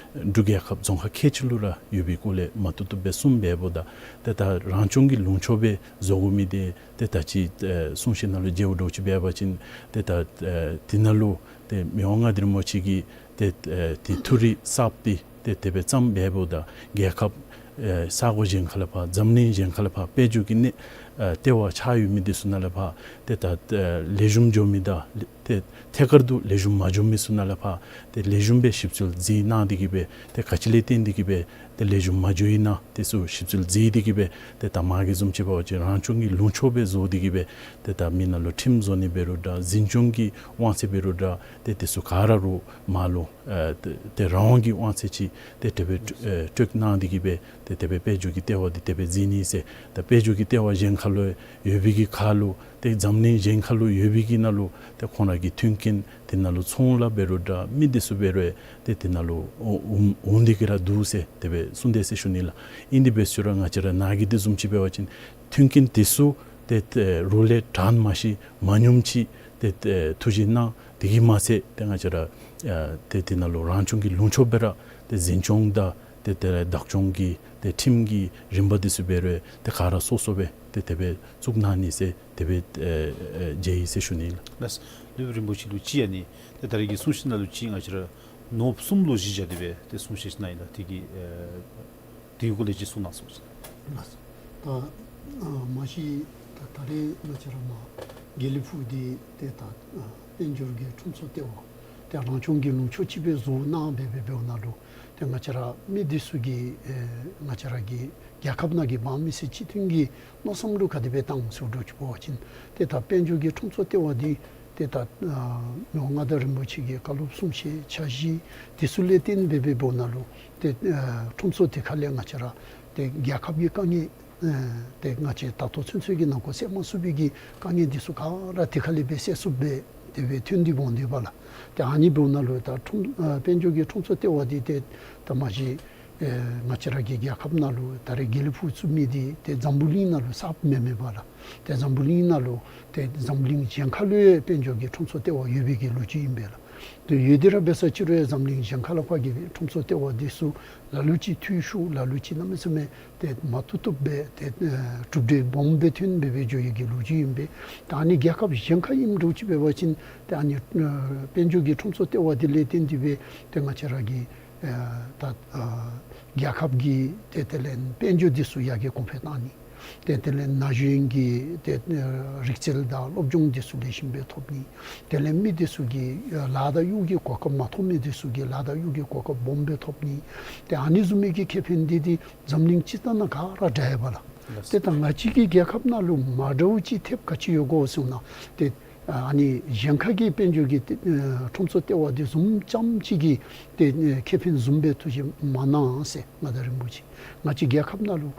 འབྲུག་རྒྱལ་ཁབ་རྫོང་ཁག་ཁལ་གཅིག་ལུ་ར་ཡོད་པའི་སྐོར་ལས་མ་བཏུབ་བཏུབ་སྦེ་གསུངས་འབདཝ་ད་ཏེ་ད་རང་སྐྱོང་གི་ལུང་ཕྱོགས་སྦེ་བཟོ་དགོ་མི་འདི་ཏེ་ད་ཅི་ཨེ་གསུང་བཤད་ནང་ལུ་མཇལཝ་འདྲཝ་ཅིག་འབད་བ་ཅིན་ཏེ་ད་ཨེ་དེ་ནང་ལུ་ཏེ་མི་དབང་མངའ་བདག་རིན་པོ་ཆེ་གིས་ཏེ་ཨེ་ཏེ་ཐུགས་རེ་གསརཔ་འདི་ཏེ་དེ་སྦེ་བརྩམས་འབདཝ་ད་རྒྱལ་ཁབ་ཨེ་ས་གོ་གཞན་ཁ་ལས་ཕར་འཛམ་གླིང་གཞན་ཁ་ལས་ཕར་དཔལ་འབྱོར་གྱི་གནས་ཨེ་ལྟེ་བ་ཆགས་ཡོད་མི་འདི་ཚུ་ནང་ལས་ཕར་ཏེ་ད་ཨེ་ལེགས་ཤོམ་འགྱོ་མི་དང་ཏེ་ཐད་ཀར་དུ་ལེགས་ཤོམ་མ་འགྱོ་མི་ཚུ་ནང་ལས་ཕར་ཏེ་ལེགས་ཤོམ་སྦེ་ཞིབ་འཚོལ་མཛད་གནང་སྟེ་གིས་སྦེ་ཏེ་ག་ཅི་ལས་བརྟེན་ཏེ་གིས་སྦེ་ཏེ་ལེགས་ཤོམ་མ་འགྱོ་ཡི་ན་དེ་ཚུ་ཞིབ་འཚོལ་མཛད་དེ་གིས་སྦེ་ཏེ་ད་མར་གྱི་བཟུམ་ཅིག་འབད་བ་ཅིན་རང་སྐྱོང་གི་ལུང་ཕྱོགས་སྦེ་བཟོ་སྟེ་གིས་སྦེ་ཏེ་ད་མི་ནང་ལུ་ཁྲིམས་བཟོ་ནི་འབད་རུང་འདྲ་འཛིན་སྐྱོང་གི་དབང་ཚད་འབད་རུང་འདྲ་ཏེ་དེ་ཚུ་ག་ར་རུང་མར་ལུ་ཨེ་ཏེ་ཏེ་རང་དབང་གི་དབང་ཚད་ཅིག་ཏེ་དེ་སྦེ་ཨེ་སྤྲོད་གནང་སྟེ་གིས་སྦེ་ཏེ་དེ་སྦེ་དཔལ་འབྱོར་གྱི་ལྟེ་བ་འདི་དེ་སྦེ་མཛད་ནི་ཟེར། ད་དཔལ་འབྱོར་གྱི་ལྟེ་བ་གཞན་ཁ་ལུ་ཡོད་པའི་གི་ཁར་ལུ་ཏེ་འཛམ་གླིང་གཞན་ཁ་ལུ་ཡོད་པའི་གི་ནང་ལུ་ཏེ་ཁོང་ར་གི་མཐུན་རྐྱེན་དེ་ནང་ལུ་ཚོང་ལཱ་འབད་རུང་འདྲ་མི་དེ་ཚུ་འབད་རུང་ཏེ་དེ་ནང་ལུ་འོང་འོང་འོང་སྟེ་གིས་ར་འདུག་ཟེར་དེ་སྦེ་གསུངས་དེས་ཟེར་ཞུ་ནི་ལགས། ཨིན་དེ་འབད་ཟེར་རུང་ང་བཅས་ར་ནཱ་གི་དེ་བཟུམ་ཅིག་འབད་བ་ཅིན་མཐུན་རྐྱེན་དེ་ཚུ་ཏེ་ཏེ་རོགས་ལས་དྲག་མ་ཤེས་མ་ཉམས་ཅིག་ཏེ་ཏེ་ཐུགས་བཞེད་གནང་། དེ་གིས་མ་ཚད་ཏེ་ང་བཅས་ར་ཨ་ཏེ་དེ་ནང་ལུ་རང་སྐྱོང་གི་ལུང་ཕྱོགས་སྦེ་ར་ཏེ་འཛིན་སྐྱོང་དང་ཏེ་དེ་ལས་བདག་སྐྱོང་གི་ཏེ་ཁྲིམས་ཀྱི་རིམ་པ་དེ་ཚུ་འབད་རུང་ཏེ་ག་ར་སོ་སོ་སྦེ་ཏེ་དེ་སྦེ་བཙུགས་གནང་ནི་ཟེར་དེ་སྦེ་ཨེ་ཨེ་མཇལ་ཡི་ཟེར་ཞུ་ནི་ལགས། ལགས། སློབ་དཔོན་རིན་པོ་ཆེ་ལུ་ཅིག་ཨ་ནི་ཏེ་ད་རེས་ཀྱི་གསུང་བཤད་ནང་ལུ་ཅིག་ང་བཅས་ར་ནོར་བུ་གསུམ་ལུ་གཞི་བཞག་སྟེ་སྦེ་ཏེ་གསུང་བཤད་ཅིག་གནང་ཡི་ལགས། དེ་གི་ཨེ་དེའི་སྐོར་ལས་ཅིག་གསུང་གནང་ཟེར་ཞུ་ནི་ལགས། ད་ཨ་མ་གཞི་ད་ད་རེས་ང་བཅས་ར་མར་དགེ་ལེགས་ཕུག་འདི་ཏེ་ད་ཨ་དཔལ་འབྱོར་གྱི་ཁྲོམ་ཚོགས་ལྟེ་བ་ཏེ་རང་སྐྱོང་གི་ལུང་ཕྱོགས་ཅིག་སྦེ་བཟོ་གནང་སྦེ་འབད་འབདཝ་ནང་ལུ་ཏེ་ང་བཅས་ར་མི་འདི་ཚུ་གིས་ཨེ་ང་བཅས་ར་གི་རྒྱལ་ཁབ་ནང་གི་འབངས་མི་སེར་སྤྱི་མཐུན་གྱི་མནོ་བསམ་ལུ་ག་དེ་སྦེ་བཏང་ཟེར་འདྲཝ་ཅིག་འབད་བ་ཅིན་ཏེ་ད་དཔལ་འབྱོར་གྱི་ཁྲོམ་ཚོགས་ལྟེ་བ་འདི་ཏེ་ད་ཨ་མི་དབང་མངའ་བདག་རིན་པོ་ཆེ་གི་བཀའ་སློབ་གསུང་བཤད་འཆར་གཞི་དེ་ཚུ་ལས་བརྟེན་སྦེ་འབདཝ་ནང་ལུ་ཏེ་ཨ་ཁྲོམ་ཚོགས་དེ་ཁ་ལས་ང་བཅས་ར་ཏེ་རྒྱལ་ཁབ་ཀྱི་དཀའ་ངལ་ཨ་ཏེ་ང་བཅས་ད་ལྟོ་ཚུན་ཚོད་ཀྱི་ནང་འཁོད་སེལ་མ་ཚུགས་པའི་གི་དཀའ་ངལ་འདི་ཚུ་ག་ར་དེ་ཁ་ལས་སྦེ་སེལ་ཚུགསཔ་སྦེ་དེ་སྦེ་ཐོན་ཏེ་འོང་དེས་པ་ལགས། ཏེ་ཨ་ནི་འབདཝ་ནང་ལུ་ད་ཁྲོམ་ཨ་དཔལ་འབྱོར་གྱི་ཁྲོམ་ཚོགས་ལྟེ་བ་འདི་ཏེ་ད་མ་གཞི་ཨེ་ང་བཅས་ར་གི་རྒྱལ་ཁབ་ནང་ལུ་ད་རེས་དགེ་ལེགས་ཕུག་བཙུགས་མི་འདི་ཏེ་འཛམ་བུ་གླིང་ནང་ལུ་གསརཔ་མེན་མེན་པ་ལགས། ཏེ་འཛམ་བུ་གླིང་ནང་ལུ་ཏེ་འཛམ་གླིང་གཞན་ཁ་ལུ་ཡང་དཔལ་འབྱོར་གྱི་ཁྲོམ་ཚོགས་ལྟེ་བ་ཡོད་པའི་གི་ལོ་རྒྱུས་ཨིན་པས་ལགས། ཏེ་ཡོད་དེ་ར་འབད་ས་ཅིག་རུང་ཡང་འཛམ་གླིང་གཞན་ཁ་ལས་ཕར་གྱི་ཁྲོམ་ཚོགས་ལྟེ་བ་འདི་ཚུ་ལ་ལུ་ཅིག་འཐུས་ཤོར་ལ་ལུ་ཅིག་གནམ་མེད་ས་མེད་ཏེ་མ་བཏུབ་བཏུབ་སྦེ་ཏེ་ཨེ་གྲུབ་འབྲས་སྦོམ་སྦེ་ཐོན་སྦེ་སྦེ་འགྱོ་ཡི་གི་ལོ་རྒྱུས་ཨིན་པས། ཏེ་ཨ་ནི་རྒྱལ་ཁབ་གཞན་ཁ་ཨིནམ་འདྲཝ་ཅིག་འབད་བ་ཅིན་ཏེ་ཨ་ནི་ཨེ་དཔལ་འབྱོར་གྱི་ཁྲོམ་ཚོགས་ལྟེ་བ་འདི་ལས་བརྟེན་ཏེ་སྦེ་ཏེ་ང་བཅས་ར་གི་ཨེ་ད་ཨེ་རྒྱལ་ཁབ་ཀྱི་ཏེ་དེ་ལས་དཔལ་འབྱོར་འདི་ཚུ་ཡར་རྒྱས་གོང་འཕེལ་གཏང་ནི། ཏེ་དེ་ལས་ན་གཞོན་གྱི་ཏེ་ཨེ་རིག་རྩལ་དང་སློབ་སྦྱོང་འདི་ཚུ་ལེགས་ཤོམ་སྦེ་ཐོབ་ནི། དེ་ལས་མི་འདི་ཚུ་གི་ཨེ་ལཱ་དང་གཡོག་གི་གོ་སྐབས་མ་ཐོབ་མི་འདི་ཚུ་གིས་ལཱ་དང་གཡོག་གི་གོ་སྐབས་སྦོམ་སྦེ་ཐོབ་ནི། ཏེ་ཨ་ནི་བཟུམ་མའི་གི་ཁེ་ཕན་འདི་ཏེ་འཛམ་གླིང་སྤྱི་ཚོགས་ནང་ག་ར་འདྲ་ཡོདཔ་ལགས། ལགས། ཏེ་ད་ང་བཅས་ཀྱི་རྒྱལ་ཁབ་ནང་ལུ་མ་འདྲཝ་ཅིག་ཐེབས་ག་ཅི་ཡོད་གོ་ཟེར་ན་ཏེ་ཨ་ནི་གཞན་ཁ་གི་དཔལ་འབྱོར་གྱི་ཏེ་ཨེ་ཁྲོམ་ཚོགས་ལྟེ་བ་འདི་བཟུམ་ཙམ་ཅིག་གིས་ཏེ་ཨེ་ཁེ་ཕན་བཟུམ་སྦེ་ཐུགས་བཞེད་མ་གནང་ཟེར་མངའ་བདག་རིན་པོ་ཆེ། ང་བཅས་རྒྱལ་ཁབ་ནང་ལུ་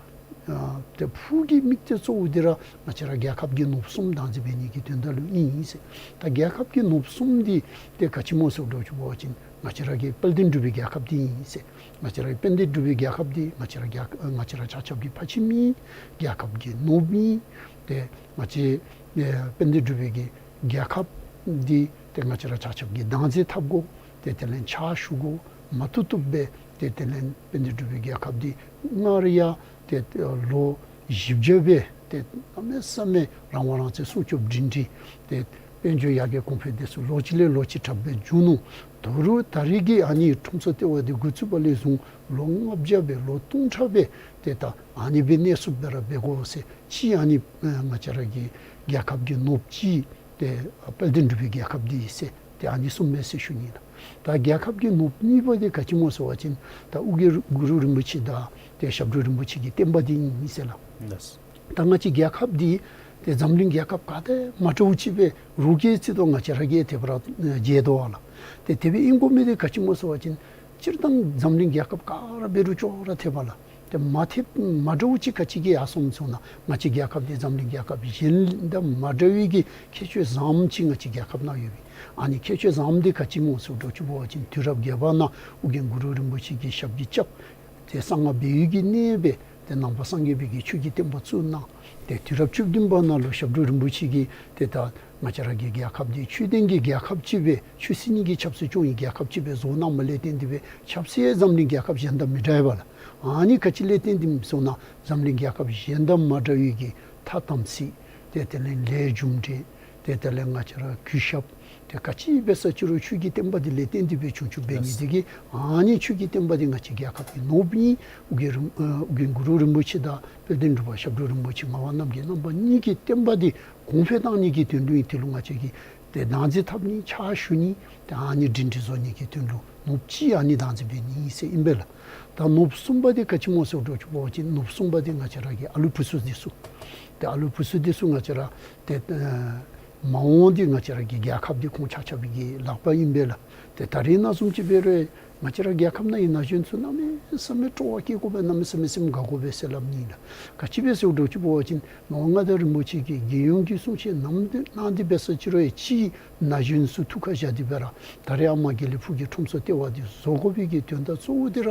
ཨ་ཏེ་ཕུགས་ཀྱི་དམིགས་གཏད་གཙོ་བོ་འདི་ར་ང་བཅས་ར་རྒྱལ་ཁབ་ཀྱི་ནོར་བུ་གསུམ་བདག་འཛིན་འབད་ནི་གི་དོན་དག་ལུ་ཨིན་ཟེར། ད་རྒྱལ་ཁབ་ཀྱི་ནོར་བུ་གསུམ་འདི་ཏེ་ག་ཅི་སྨོ་ཟེར་འགྱོ་ཅུ་བ་ཅིན་ང་བཅས་ར་གི་དཔལ་ལྡན་འབྲུག་པའི་རྒྱལ་ཁབ་འདི་ཨིན་ཟེར། ང་བཅས་ར་གི་དཔལ་ལྡན་འབྲུག་པའི་རྒྱལ་ཁབ་འདི་ང་བཅས་ར་རྒྱལ་ང་བཅས་ར་ཆ་ཁྱབ་ཀྱི་ཕ་ཁྱིམ་ཨིན། རྒྱལ་ཁབ་ཀྱི་ནོར་བུ་ཨིན། ཏེ་ང་བཅས་ཨེ་དཔལ་ལྡན་འབྲུག་པའི་གི་རྒྱལ་ཁབ་འདི་ཏེ་ང་བཅས་ར་ཆ་ཁྱབ་ཀྱིས་བདག་འཛིན་འཐབ་དགོ། ཏེ་དེ་ལས་ཕྱག་ཞུ་དགོ། མ་བཏུབ་བཏུབ་སྦེ་ཏེ་དེ་ལས་དཔལ་ལྡན་འབྲུག་པའི་རྒྱལ་ཁབ་འདི་སྔར་ཡང་ཏེ་ལོ་བཞི་བརྒྱ་སྦེ་ཏེ་གནམ་མེད་ས་མེད་རང་དབང་རང་བཙན་སྲུང་སྐྱོབ་སྒྲིང་སྒྲིང་ཏེ་དཔལ་འབྱོར་ཡར་རྒྱས་གོང་འཕེལ་འདི་ཚུ་ལོ་གཅིག་ལས་ལོ་གཅིག་དྲག་སྦེ་བྱུང་ནུག། ད་རུང་ད་རེས་ཀྱི་ཨ་ནི་ཁྲོམ་ཚོགས་ལྟེ་བ་འདི་འགོ་བཙུགས་པ་ལས་བཟུང་ལོ་ལྔ་བརྒྱ་སྦེ་ལོ་སྟོང་ཕྲག་སྦེ་ཏེ་ད་ཨ་ནི་སྦེ་གནས་ཚུགསཔ་སྦེ་ར་འབད་དགོ་ཟེར། གཅིག་ཨ་ནི་ཨེ་ང་བཅས་ར་གི་རྒྱལ་ཁབ་ཀྱི་ནོར་བུ་གཅིག་ཏེ་དཔལ་ལྡན་འབྲུག་པའི་རྒྱལ་ཁབ་འདི་ཨིན་ཟེར་ཏེ་ཨ་ནི་གསུངམ་མས་ཟེར་ཞུ་ནི་ལགས། ད་རྒྱལ་ཁབ་ཀྱི་ནོར་བུ་གཉིས་པ་འདི་ག་ཅི་སྨོ་ཟེར་བ་ཅིན་ད་ཨོ་རྒྱན་གུ་རུ་རིན་པོ་ཆེ་དང་ཏེ་ཞབས་དྲུང་རིན་པོ་ཆེ་གི་བསྟན་པ་འདི་ཨིན་ཟེར་ལགས། ལགས། ད་ང་བཅས་རྒྱལ་ཁབ་འདི་ཏེ་འཛམ་གླིང་རྒྱལ་ཁབ་ག་ཏེ་མ་འདྲཝ་ཅིག་སྦེ་རོགས་ཀྱིས་ཅིག་ཏོ་ང་བཅས་ར་གིས་དེ་སྦེ་ར་མཇལ་དོ་བ་ལགས། ཏེ་དེ་སྦེ་ཨིན་དགོ་མི་འདི་ག་ཅི་སྨོ་ཟེར་བ་ཅིན་སྤྱིར་བཏང་འཛམ་གླིང་རྒྱལ་ཁབ་ག་ར་འབད་རུང་ཅོག་ར་འཐདཔ་ལགས། ཏེ་མ་འཐདཔ་མ་འདྲཝ་ཅིག་ག་ཅི་གི་ཡར་སོངམ་ཟེར་ན་ང་བཅས་རྒྱལ་ཁབ་འདི་འཛམ་གླིང་རྒྱལ་ཁབ་གཞན་དང་མ་འདྲ་བའི་གི་ཁྱད་ཆོས་བཟངམ་ཅིག་ང་བཅས་རྒྱལ་ཁབ་ནང་ཡོད་པས། ཨ་ནི་ཁྱད་ཆོས་བཟངམ་འདི་ག་ཅི་སྨོ་ཟེར་འགྱོ་ཅུ་བ་ཅིན་དུས་རབས་བརྒྱད་པ་ནང་ཨོ་རྒྱན་གུ་རུ་རིན་པོ་ཆེ་གི་ཞབས་ཀྱིས་རྐྱབ། ཏེ་གསང་སྔགས་སྦས་ཡུལ་གྱི་གནས་སྦེ་ཏེ་ནང་པ་སངས་རྒྱས་པའི་གི་ཆོས་ཀྱི་བསྟན་པ་བཙུགས་གནང་། ཏེ་དུས་རབས་བཅུ་བདུན་པ་ནང་ལུ་ཞབས་དྲུང་རིན་པོ་ཆེ་གིས་ཏེ་ད་ང་བཅས་ར་གི་རྒྱལ་ཁབ་འདི་ཆོས་ལྡན་གྱི་རྒྱལ་ཁབ་ཅིག་སྦེ་ཆོས་སྲིད་གཉིས་ཀྱི་ཆབ་སྲིད་སྐྱོང་བའི་རྒྱལ་ཁབ་ཅིག་སྦེ་བཟོ་གནངམ་ལས་བརྟེན་ཏེ་སྦེ་ཆབ་སྲིད་འཛམ་གླིང་རྒྱལ་ཁབ་གཞན་དང་མི་འདྲ་བས་ལགས། ཨ་ནི་ག་ཅི་ལས་བརྟེན་ཏེ་ཨིནམ་ཟེར་ན་འཛམ་གླིང་རྒྱལ་ཁབ་གཞན་དང་མ་འདྲ་བའི་གི་ཐ་དམ་ཚིག་ཏེ་དེ་ལས་ལས་རྒྱུ་འབྲས་ཏེ་དེ་ལས་ང་བཅས་ར་གུས་ཞབས་ཏེ་ག་ཅི་འབད་ས་ཅི་རུང་ཆོས་ཀྱི་བསྟན་པ་འདི་ལས་བརྟེན་ཏེ་སྦེ་བྱུང་བྱུངམ་འབད་ནི་འདི་གིས་ཨ་ནི་ཆོས་ཀྱི་བསྟན་པ་འདི་ང་བཅས་རྒྱལ་ཁབ་ཀྱི་ནོར་བུ་ཨིན། ཨོ་རྒྱན་རིན་ཨོ་རྒྱན་གུ་རུ་རིན་པོ་ཆེ་དང་དཔལ་ལྡན་འབྲུག་པ་ཞབས་དྲུང་རིན་པོ་ཆེ་ངག་དབང་རྣམ་རྒྱལ་རྣམ་པ་གཉིས་ཀྱི་བསྟན་པ་འདི་གོང་འཕེལ་གཏང་ནི་གི་དོན་ལུ་ཨིན། དེ་ལུ་ང་བཅས་ཀྱིས་ཏེ་བདག་འཛིན་འཐབ་ནི་ཕྱག་ཞུ་ནི་ཏེ་ཨ་ནི་སྒྲིང་སྒྲིང་བཟོ་ནི་གི་དོན་ལུ་ནོར་བུ་གཅིག་ཨ་ནི་བདག་འཛིན་འབད་ནི་ཨིན་ཟེར་ཨིན་པས་ལགས། ད་ནོར་བུ་གསུམ་པ་འདི་ག་ཅི་སྨོ་ཟེར་འགྱོ་ཅུ་བ་ཅིན་ནོར་བུ་གསུམ་པ་འདི་ང་བཅས་ར་གི་ཨ་ལུ་བུ་ཚུ་འདི་ཚུ་ཏེ་ཨ་ལུ་བུ་ཚུ་འདི་ཚུ་ང་བཅས་ར་ཏེ་ཨེ་མ་འོངས་འདི་ང་བཅས་ར་གི་རྒྱལ་ཁབ་འདི་ཁོང་ཆ་ཁྱབ་ཀྱི་ལག་པར་ཨིན་པས་ལགས། ཏེ་ད་རེས་ནང་བཟུམ་ཅིག་འབད་རུང་ང་བཅས་ར་རྒྱལ་ཁབ་ནང་གི་ན་གཞོན་ཚུ་གནམ་མེད་ས་མེད་སྤྲོ་བ་སྐྱེ་དགོ་པས། གནམ་མེད་ས་མེད་སེམས་དགའ་དགོ་པས་ཟེར་སླབ་ནི་ཨིན་ལགས། ག་ཅི་སྦེ་ཟེར་འགྱོ་ཅུ་བ་ཅིན་མ་འོངས་མངའ་བདག་རིན་པོ་ཆེ་གིས་རྒྱལ་ཡོངས་ཀྱི་གསུང་བཤད་གནང་སྟེ་གནང་སྟེ་འབད་ས་ཅི་རུང་ཡང་གཅིག་ན་གཞོན་ཚུ་ཐུགས་ཁར་བཞག་སྟེ་སྦེ་ར་ད་རེས་ཨ་མ་དགེ་ལེགས་ཕུག་གི་ཁྲོམ་ཚོགས་ལྟེ་བ་འདི་བཟོ་དགོ་པའི་གི་དོན་དག་གཙོ་བོ་འདི་ར་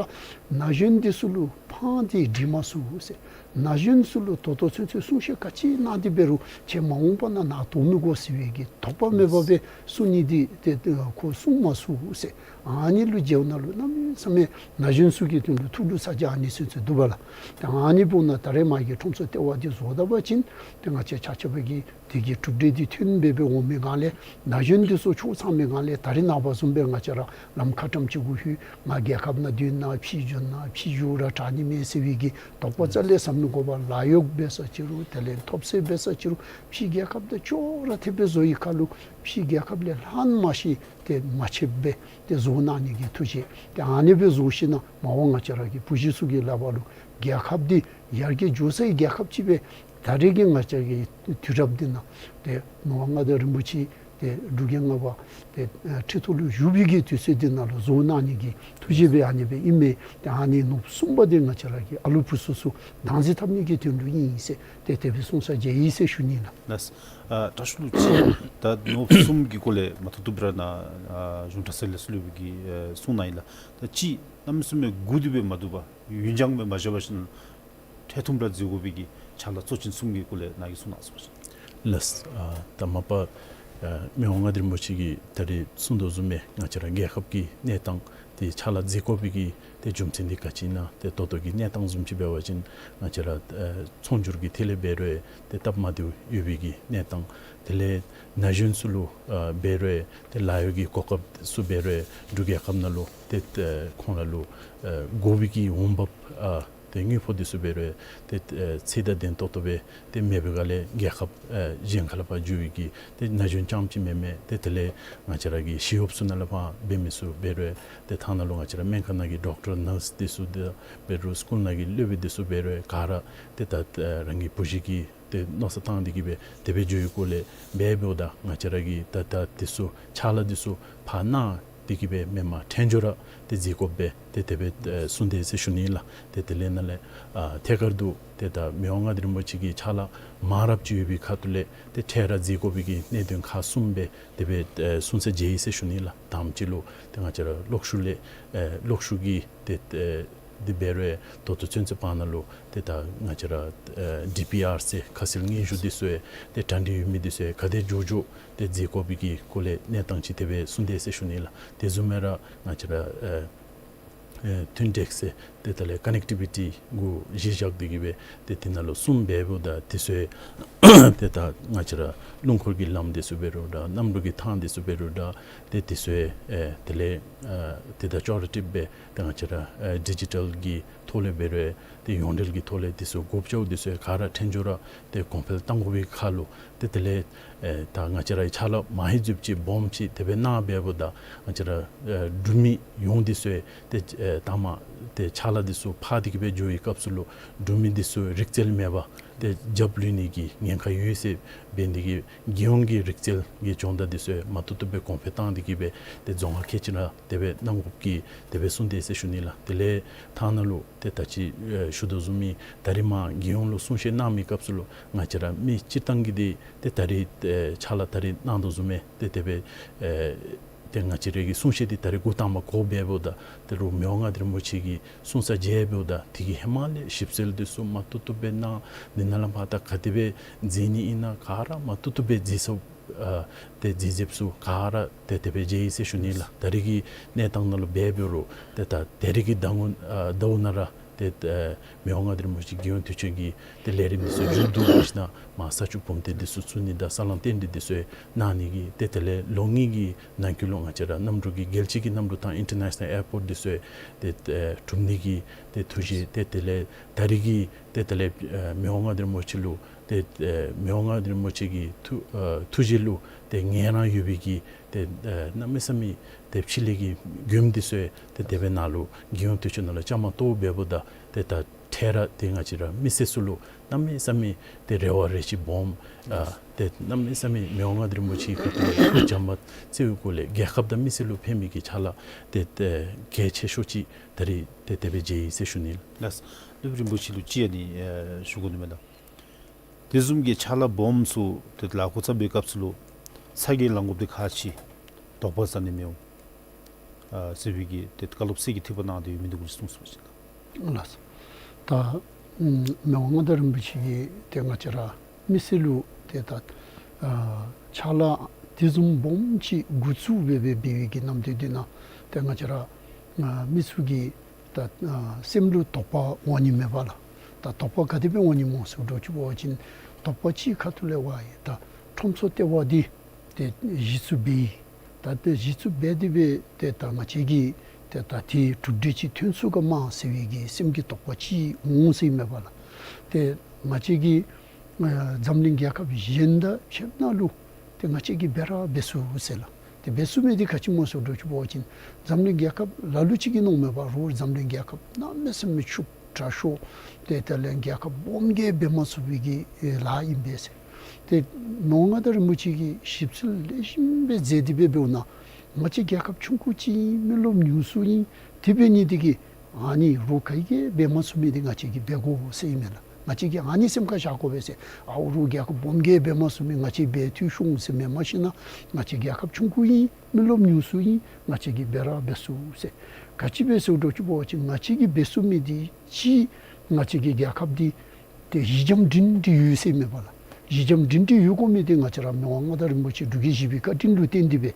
ན་གཞོན་འདི་ཚུ་ལུ་ཕངས་ཏེ་སྡོད་མ་ཚུགས་ཟེར། ན་གཞོན་ཚུ་ལུ་ད་ལྟོ་ཚུན་ཚོད་གསུང་བཤད་ག་ཅི་གནང་སྟེ་འབད་རུང་ཁྱེད་མ་འོངས་པ་ནང་ན་དོ་མི་དགོ་ཟེར་བའི་གི་དོགས་པ་མེད་པར་སྦེ་གསུང་ནི་འདི་ཏེ་ཁོ་གསུང་མ་ཚུགས་ཟེར། ཨ་ནི་ལུ་འབདཝ་ད་ལུ་གནམ་མེད་ས་མེད་ན་གཞོན་ཚུ་གི་དོན་ལུ་ཐུགས་ལུ་ས་རྒྱ་ཨ་ནི་ཚུན་ཚོད་འདུག་པས་ལགས། ཏེ་ཨ་ནི་འབདཝ་ད་ད་རེས་མ་གི་ཁྲོམ་ཚོགས་ལྟེ་བ་འདི་བཟོ་ད་པ་ཅིན་ཏེ་ང་བཅས་ཆ་ཁྱབ་ཀྱིས་དེ་གི་གྲུབ་འབྲས་འདི་ཐོན་སྦེ་སྦེ་འོང་མི་སྒང་ལས་ན་གཞོན་འདི་ཚུ་ཕྱོགས་ཚང་མི་སྒང་ལས་ད་རེས་ནངས་པ་བཟུམ་སྦེ་ང་བཅས་ར་ལམ་ཁ་ཏམ་ཅིག་གུ་ལྷོད་ང་རྒྱལ་ཁབ་ནང་སྡོད་ན་ཕྱི་འགྱོ་ན་ཕྱི་འགྱོ་ར་དྲག་ནི་མས་ཟེར་བའི་གི་དོགས་པ་རྩ་ལས་ཟ་མི་དགོ་པར་ལཱ་གཡོག་འབད་ས་ཅི་རུང་དེ་ལས་ཐོབ་ཚད་འབད་ས་ཅི་རུང་ཕྱི་རྒྱལ་ཁབ་དང་ཅོག་ར་འཐདཔ་སྦེ་བཟོ་བའི་ཁར་ལུ་ཕྱི་རྒྱལ་ཁབ་ལས་ལྷག་མ་ཤེས་ཏེ་མ་ཆད་པར་ཏེ་བཟོ་གནང་ནི་གི་ཐུགས་བཞེད་ཏེ་ཨ་ནི་སྦེ་བཟོ་ཞིནམ་ལས་མ་འོངས་ང་བཅས་ར་གི་བུ་གཞི་ཚུ་གི་ལག་པར་ལུ་རྒྱལ་ཁབ་འདི་ཡར་རྒྱས་འགྱོ་སའི་རྒྱལ་ཁབ་ཅིག་སྦེ་ད་རེས་ཀྱི་ང་བཅས་ཀྱི་དུས་རབས་འདི་ནང་ཏེ་མ་འོངས་མངའ་བདག་རིན་པོ་ཆེ་ཏེ་འབྲུག་རྒྱལ་ལྔ་པ་ཏེ་ཁྲི་ཐོག་ལུ་བཞུགས་པའི་གི་དུས་ཚོད་འདི་ནང་ལུ་བཟོ་གནང་ནི་གི་ཐུགས་བཞེད་སྦེ་ཨ་ནི་སྦེ་ཨིན་མས། ཏེ་ཨ་ནི་ནོར་བུ་གསུམ་པ་འདི་ང་བཅས་ར་གི་ཨ་ལུ་བུ་ཚུ་ཚུ་བདག་འཛིན་འཐབ་ནི་གི་དོན་ལུ་ཨིན་ཟེར་ཏེ་དེ་སྦེ་གསུངས་ས་མཇལ་ཡི་ཟེར་ཞུ་ནི་ལགས། ལགས། ཨ་དྲག་ཤོས་ལུ་ཅིག་ད་ནོར་བུ་གསུམ་གྱི་སྐོར་ལས་མ་ཐུབ་ཐུབ་ར་ནཱ་ཨ་གཞུང་གྲྭ་ཚང་ལས་སློབ་དཔོན་གྱིས་ཨ་གསུངས་གནང་ཡི་ལགས། ད་ཅི་གནམ་མེད་ས་མེད་སྒུག་སྟེ་སྦེ་མ་སྡོད་པར་ཡུན་འགྱངས་སྦེ་མ་བཞག་པར་ཞིནམ་ལས་འཕྲལ་ཐུམ་ར་མཛད་དགོ་པའི་གི་ཕྱག་ལཱ་གཙོ་ཆེན་གསུམ་གྱི་སྐོར་ལས་ནཱ་གིས་གསུང་གནང་ཟེར་ཞུ་ནི། ལགས། ཨ་ད་མ་པ་ཨ་མི་དབང་མངའ་བདག་རིན་པོ་ཆེ་གིས་ད་རེས་གསུང་དོ་བཟུམ་སྦེ་ང་བཅས་ར་རྒྱལ་ཁབ་ཀྱི་གནས་སྟངས་ཏེ་ཕྱག་ལཱ་མཛད་དགོ་པའི་གི་ཏེ་རྒྱུ་མཚན་འདི་ག་ཅི་ཨིན་ན། ཏེ་ད་ལྟོ་གི་གནས་སྟངས་བཟུམ་ཅིག་འབད་བ་ཅིན་ང་བཅས་ར་ཨ་ཚོང་སྒྱུར་གྱི་ཐད་ལས་འབད་རུང་ཏེ་སྟབས་མ་བདེཝ་ཡོད་པའི་གི་གནས་སྟངས། དེ་ལས་ན་གཞོན་ཚུ་ལུ་ཨ་འབད་རུང་ཏེ་ལཱ་གཡོག་གི་གོ་སྐབས་ཚུ་འབད་རུང་འབྲུག་རྒྱལ་ཁབ་ནང་ལུ་ཏེ་ཨ་ཁོང་ར་ལུ་ཨ་དགོ་པའི་གི་འོང་འབབ་ཨ་ཏེ་དངུལ་ཕོགས་འདི་ཚུ་འབད་རུང་ཏེ་ཨ་ཚད་དང་ལྡན་ཏོག་ཏོ་སྦེ་ཏེ་མེད་པའི་སྒང་ལས་རྒྱལ་ཁབ་ཨ་གཞན་ཁ་ལས་ཕར་འགྱོ་བའི་གི་ཏེ་ན་གཞོན་རྐྱངམ་ཅིག་མེན་མས། ཏེ་དེ་ལས་ང་བཅས་ར་གི་ཞི་གཡོགཔ་ཚུ་ནང་ལས་ཕར་འབད་མི་ཚུ་འབད་རུང་ཏེ་ཐ་ན་ལུ་ང་བཅས་ར་སྨན་ཁང་ནང་གི་ཌོག་ཊར་ནརསི་འདི་ཚུ་འདི་འབད་རུང་སི་ཀུལ་ནང་གི་སློབ་དཔོན་འདི་ཚུ་འབད་རུང་ག་ར་ཏེ་ད་ཨ་རང་གི་བུ་གཞི་གི་ཏེ་མནོ་བསམ་བཏང་སྟེ་གི་སྦེ་དེ་སྦེ་འགྱོ་བའི་སྐོར་ལས་འབད་འབདཝ་ད་ང་བཅས་ར་གི་ད་ད་འདི་ཚུ་ཕྱག་ལཱ་འདི་ཚུ་ཕར་གནང་ དེ་གིས་སྦེ་མེནམ་ཐལ་འགྱོ་ར་ཏེ་འཛིན་དགོ་པས། ཏེ་དེ་སྦེ་ཨེ་གསུངས་དེས་ཟེར་ཞུ་ནི་ལགས། ཏེ་དེ་ལས་ནཱ་ལས་ཨ་ཐད་ཀར་དུ་ཏེ་ད་མི་དབང་མངའ་བདག་རིན་པོ་ཆེ་གི་ཕྱག་ལཱ་མང་རབས་ཅིག་ཡོད་པའི་ཁ་ཐུག་ལས་ཏེ་འཕྲལ་ར་འཛིན་དགོ་པའི་གི་གནད་དོན་ཁག་གསུམ་སྦེ་དེ་སྦེ་ཨེ་གསུངས་ས་མཇལ་ཡི་ཟེར་ཞུ་ནི་ལགས། དང་པ་ཅིག་ལུ་ཏེ་ང་བཅས་ར་གློག་ཤུགས་ལས་ཨེ་གློག་ཤུགས་ཀྱི་ཏེ་ཨེ་དེ་འབད་རུང་ད་ལྟོ་ཚུན་ཚོད་བར་ན་ལུ་ཏེ་ད་ང་བཅས་ར་ཨེ་ཌི་པི་ཨར་ཟེར་ཁ་གསལ་སྙན་ཞུ་འདི་ཚུ་ཡང་ཏེ་གྲ་སྒྲིག་ཡོད་མི་འདི་ཚུ་ཡང་ག་དེ་མགྱོགས་མགྱོགས་ཏེ་འཛིན་དགོ་པའི་གི་སྐོར་ལས་གནས་སྟངས་ཅིག་དེ་སྦེ་གསུངས་དེས་ཟེར་ཞུ་ནི་ལགས། དེ་བཟུམ་སྦེ་ར་ང་བཅས་ར་ཨེ་ཨེ་མཐུད་འབྲེལ་ཟེར་ཏེ་ད་ལས་ཀ་ནེག་ཊི་བི་ཊི་གུ་གཞི་བཞག་སྟེ་གིས་སྦེ་ཏེ་དེ་ནང་ལུ་གསུམ་འབདཝ་ད་དེ་ཚུ་ཡང་ཏེ་ད་ང་བཅས་ར་རླུང་འཁོར་གྱི་ལམ་འདི་ཚུ་འབད་རུང་འདྲ་གནམ་གྲུ་གི་ཐང་འདི་ཚུ་འབད་རུང་འདྲ་ཏེ་དེ་ཚུ་ཡང་ཨེ་དེ་ལས་ཨེ་ཏེ་ད་ཅོག་ར་འཐདཔ་སྦེ་ཏེ་ང་བཅས་ར་ཨེ་ཌི་ཇི་ཊལ་གྱི་ཐོག་ལས་འབད་རུང་ཏེ་ཡོངས་འབྲེལ་གྱི་ཐོག་ལས་དེ་ཚུ་དགོཔ་ཅིག་དེ་ཚུ་ག་ར་ཐལ་འགྱོ་ར་ཏེ་གོང་འཕེལ་གཏང་དགོ་པའི་ཁར་ལུ་ཏེ་དེ་ལས་ཨེ་ད་ང་བཅས་རའི་ཕྱག་ལཱ་མ་ཧེ་མཛདཔ་ཅིག་སྦོམ་ཅིག་དེ་སྦེ་གནང་འབདཝ་ད་ང་བཅས་ར་ཨེ་འབྲུག་མི་ཡོངས་འདི་ཚུ་ཡང་ཏེ་ཨེ་ད་མ་ཏེ་ཕྱག་ལཱ་འདི་ཚུ་ཕར་འདི་གིས་སྦེ་འགྱོ་བའི་སྐབས་སུ་ལུ་འབྲུག་མི་འདི་ཚུ་རིག་རྩལ་མེད་པར་ཏེ་རྒྱབ་ལུས་ནི་གི་ཉེན་ཁ་ཡོད་ཟེར་འབད་ནི་འདི་གིས་རྒྱལ་ཡོངས་ཀྱི་རིག་རྩལ་གྱི་སྦྱོང་བརྡར་འདི་ཚུ་ཡང་མ་ཏོག་ཏོ་སྦེ་གོང་འཕེལ་གཏང་འདི་གིས་སྦེ་ཏེ་རྫོང་ཁག་ཁལ་གཅིག་ནང་དེ་སྦེ་གནང་དགོཔ་གི་དེ་སྦེ་གསུངས་དེས་ཟེར་ཞུ་ནི་ལགས། དེ་ལས་ཐ་ན་ལུ་ཏེ་ད་ཅི་ཨེ་ཞུ་དོ་བཟུམ་མའི་ད་རིས་མར་རྒྱལ་ཡོངས་ལུ་གསུང་བཤད་གནང་མི་སྐབས་སུ་ལུ་ང་བཅས་ར་མི་སྤྱིར་བཏང་གི་འདི་ཏེ་ད་རིས་ཨེ་ཕྱག་ལཱ་ད་རིས་གནང་དོ་བཟུམ་མའི་ཏེ་དེ་སྦེ་ཨེ་ཏེ་ང་བཅས་རའི་གི་གསུང་བཤད་འདི་ད་རིས་འགོ་དང་པ་འགོ་འབདཝ་ད་ཏེ་རུང་མི་དབང་མངའ་བདག་རིན་པོ་ཆེ་གི་གསུང་ས་མཇལ་འབདཝ་ད་དེ་གི་ཧེ་མ་ལས་ཞིབ་འཚོལ་འདི་ཚུ་མ་ཏོག་ཏོ་སྦེ་གནང་འདི་ནང་ལས་ཕར་ད་ག་དེ་སྦེ་མཛད་ནི་ཨིན་ན་ག་ར་མ་ཏོག་ཏོ་སྦེ་མཛད་ཚུགས་ཨ་ཏེ་མཛད་མཛདཔ་ཚུ་ག་ར་ཏེ་དེ་སྦེ་མཇལ་ཡི་ཟེར་ཞུ་ནི་ལགས། ད་རིས་ཀྱི་གནས་སྟངས་ནང་ལུ་འབད་འབད་རུང་ཏེ་ད་ད་རིས་ཀྱི་ཟླཝ་ཨ་ཟླཝ་ནང་ར་ཏེ་ཨེ་མི་དབང་མངའ་བདག་རིན་པོ་ཆེ་རྒྱལ་ཡོངས་དུས་ཆེན་གྱི་ཏེ་ལས་རིམ་འདི་ཚུ་མཇུག་བསྡུ་ཞིནམ་མར་ས་ཆུ་བུམ་ཐང་འདི་ཚུ་བཙུགས་ནི་དང་ས་ལམ་རྟེན་འབྲེལ་འདི་ཚུ་གནང་ནི་གི་ཏེ་དེ་ལས་ལོ་ལྔའི་གི་ནང་འཁོད་ལུ་ང་བཅས་ར་གནམ་གྲུ་གི་རྒྱལ་སྤྱི་གི་གནམ་གྲུ་ཐང་ཨིན་ཊར་ནེ་ཤ་ནཱལ་ཨེར་པོརཊ་འདི་ཚུ་ཏེ་ཨེ་གྲུབ་ནི་གི་ཏེ་ཐུགས་བཞེད་ཏེ་དེ་ལས་ད་རིས་ཀྱི་ཏེ་དེ་ལས་ཨེ་མི་དབང་མངའ་བདག་རིན་པོ་ཆེ་ལུ་ཏེ་ཨེ་མི་དབང་མངའ་བདག་རིན་པོ་ཆེ་གི་ཐུགས་ཨེ་ཐུགས་བཞེད་ལུ་ཏེ་ངལ་རངས་ཡོད་པའི་གི་ཏེ་ཨེ་གནམ་མེད་ས་མེད་ཏེ་ཕྱི་ལས་ཀྱི་མགྱོནམ་འདི་ཚུ་ཏེ་དེ་སྦེ་ནཱ་ལུ་རྒྱལ་ཡོངས་དུས་ཆེན་ནང་ལུ་བཅའ་མར་གཏོགས་འབདཝ་ད་ཏེ་ད་འཕྲལ་ར་ཏེ་ང་བཅས་ར་མི་སེར་ཚུ་ལུ་གནམ་མེད་ས་མེད་ཏེ་རེ་བ་རེ་ཆེ་སྦོམ་ཨ་ཏེ་གནམ་མེད་ས་མེད་མི་དབང་མངའ་བདག་རིན་པོ་ཆེ་གི་ཁ་ཐུག་ལས་སྐུ་བྱམས་པ་བརྩི་བའི་སྒོ་ལས་རྒྱལ་ཁབ་དང་མི་སེར་ལུ་ཕན་མི་གི་ཕྱག་ལཱ་ཏེ་ཏེ་གལ་ཆེ་ཤོས་ཅིག་ད་རིས་ཏེ་དེ་སྦེ་མཇལ་ཡི་ཟེར་ཞུ་ནི་ལགས། ལགས། སློབ་དཔོན་རིན་པོ་ཆེ་ལུ་ཅིག་ཨ་ནི་ཨེ་ཞུ་དགོ་ནི་མས་ལགས། དེ་བཟུམ་གྱི་ཕྱག་ལཱ་སྦོམ་ཚུ་ཏེ་ལཱ་འགོ་བརྩམ་པའི་སྐབས་སུ་ལུ་ཚ་གྱང་ལང་དགོཔ་འདི་ཁག་ཆེ་དོགས་པ་ཟ་ནི་མི་འོང་ཨ་ཟེར་བའི་གི་ཏེ་བཀའ་སློབ་གསེར་གྱི་ཐིགས་པ་གནང་སྟེ་ཡོད་མི་འདི་གུ་ལུ་གསུངས་སོ་ཅི་ལགས། ལགས། ད་ཨམ་མི་དབང་མངའ་བདག་རིན་པོ་ཆེ་གིས་ཏེ་ང་བཅས་ར་མི་སེར་ལུ་ཏེ་ད་ཨ་ཕྱག་ལཱ་དེ་བཟུམ་སྦོམ་ཅིག་འགོ་བཙུགས་འབད་འབད་འབད་བའི་གི་ནམ་དུས་འདི་ནང་ཏེ་ང་བཅས་ར་ཨ་མི་ཚུ་གི་ད་ཨ་སེམས་ལུ་དོགས་པ་འོང་ནི་མས་པ་ལགས། ད་དོགས་པ་ག་དེ་སྦེ་འོང་ནི་སྨོ་ཟེར་འགྱོ་བ་ཅིན་དོགས་པ་ཅིག་ཁ་ཐུག་ལས་འབད་ཡི། ད་ཁྲོམ་ཚོགས་ལྟེ་བ་འདི་ཏེ་གཞི་བཙུགས་འབད་ཡི། ད་ཏེ་གཞི་བཙུགས་འབད་དེ་སྦེ་ཏེ་ད་ང་བཅས་ཀྱིས་ཏེ་ད་ཏེ་གྲུབ་འབྲས་ཅིག་ཐོན་ཚུགས་ག་མས་ཟེར་བའི་གི་སེམས་ཀྱི་དོགས་པ་ཅིག་འོང་ཟེར་མས་པ་ལགས། ཏེ་ང་བཅས་ཀྱིས་ཨ་འཛམ་གླིང་རྒྱལ་ཁབ་གཞན་དང་ཕྱདཔ་ད་ལུ་ཏེ་ང་བཅས་ཀྱིས་འབད་ར་འབད་ཚུགས་ཟེར་ལགས། ཏེ་འབད་ཚུགས་མི་འདི་ག་ཅི་སྨོ་ཟེར་འགྱོ་བ་ཅིན་འཛམ་གླིང་རྒྱལ་ཁབ་ལ་ལུ་ཅིག་གིས་མནོཝ་མས་པ། རོགས་འཛམ་གླིང་རྒྱལ་ཁབ་གནམ་མེད་ས་མེད་ཕྱུགཔོ་དྲག་ཤོས་ཏེ་དེ་ལས་རྒྱལ་ཁབ་སྦོམ་གིས་འབད་མ་ཚུགས་པའི་གི་ལཱ་ཨིན་པས་ཟེར། ཏེ་མི་དབང་མངའ་བདག་རིན་པོ་ཆེ་གིས་ཞིབ་འཚོལ་ལེགས་ཤོམ་སྦེ་མཛད་དེ་སྦེ་འབདཝ་ད་ང་བཅས་རྒྱལ་ཁབ་ཆུང་ཀུ་ཅིག་ཨིན། མི་རློབས་ཉུང་སུ་ཨིན། དེ་འབད་ནི་འདི་གིས་ཨ་ནི་རོགས་ག་གིས་འབད་མ་ཚུགས་མི་འདི་ང་བཅས་ཀྱིས་འབད་དགོ་ཟེར་ཨིན་མས་ལགས། ང་བཅས་ཀྱིས་ཨ་ནི་སེམས་ཁར་བཞག་དགོ་པས་ཟེར། ཨའུ་རོགས་རྒྱལ་ཁབ་སྦོམ་གིས་འབད་མ་ཚུགས་མི་ང་བཅས་འབད་འཐུས་ཤོང་ཟེར་མེན། མ་གཞི་ནཱ་ང་བཅས་རྒྱལ་ཁབ་ཆུང་ཀུ་ཨིན། མི་རློབས་ཉུང་སུ་ཨིན། ང་བཅས་ཀྱིས་འབད་ར་འབད་ཚུགས་ཟེར། ག་ཅི་འབད་ཟེར་འགྱོ་བ་ཅིན་ང་བཅས་ཀྱིས་འབད་ཚུགས་མི་འདི་ཅིག་ང་བཅས་ཀྱི་རྒྱལ་ཁབ་འདི་ཏེ་གཞི་འགྱམ་སྒྲིང་སྒྲི་ཡོད་ཟེར་མས་པ་ལགས། གཞི་འགྱམ་སྒྲིང་སྒྲི་ཡོད་དགོ་མི་འདི་ང་བཅས་ར་མི་དབང་མངའ་བདག་རིན་པོ་ཆེ་འབྲུག་རྒྱལ་བཞི་པའི་བཀའ་དྲིན་ལུ་བརྟེན་ཏེ་སྦེ་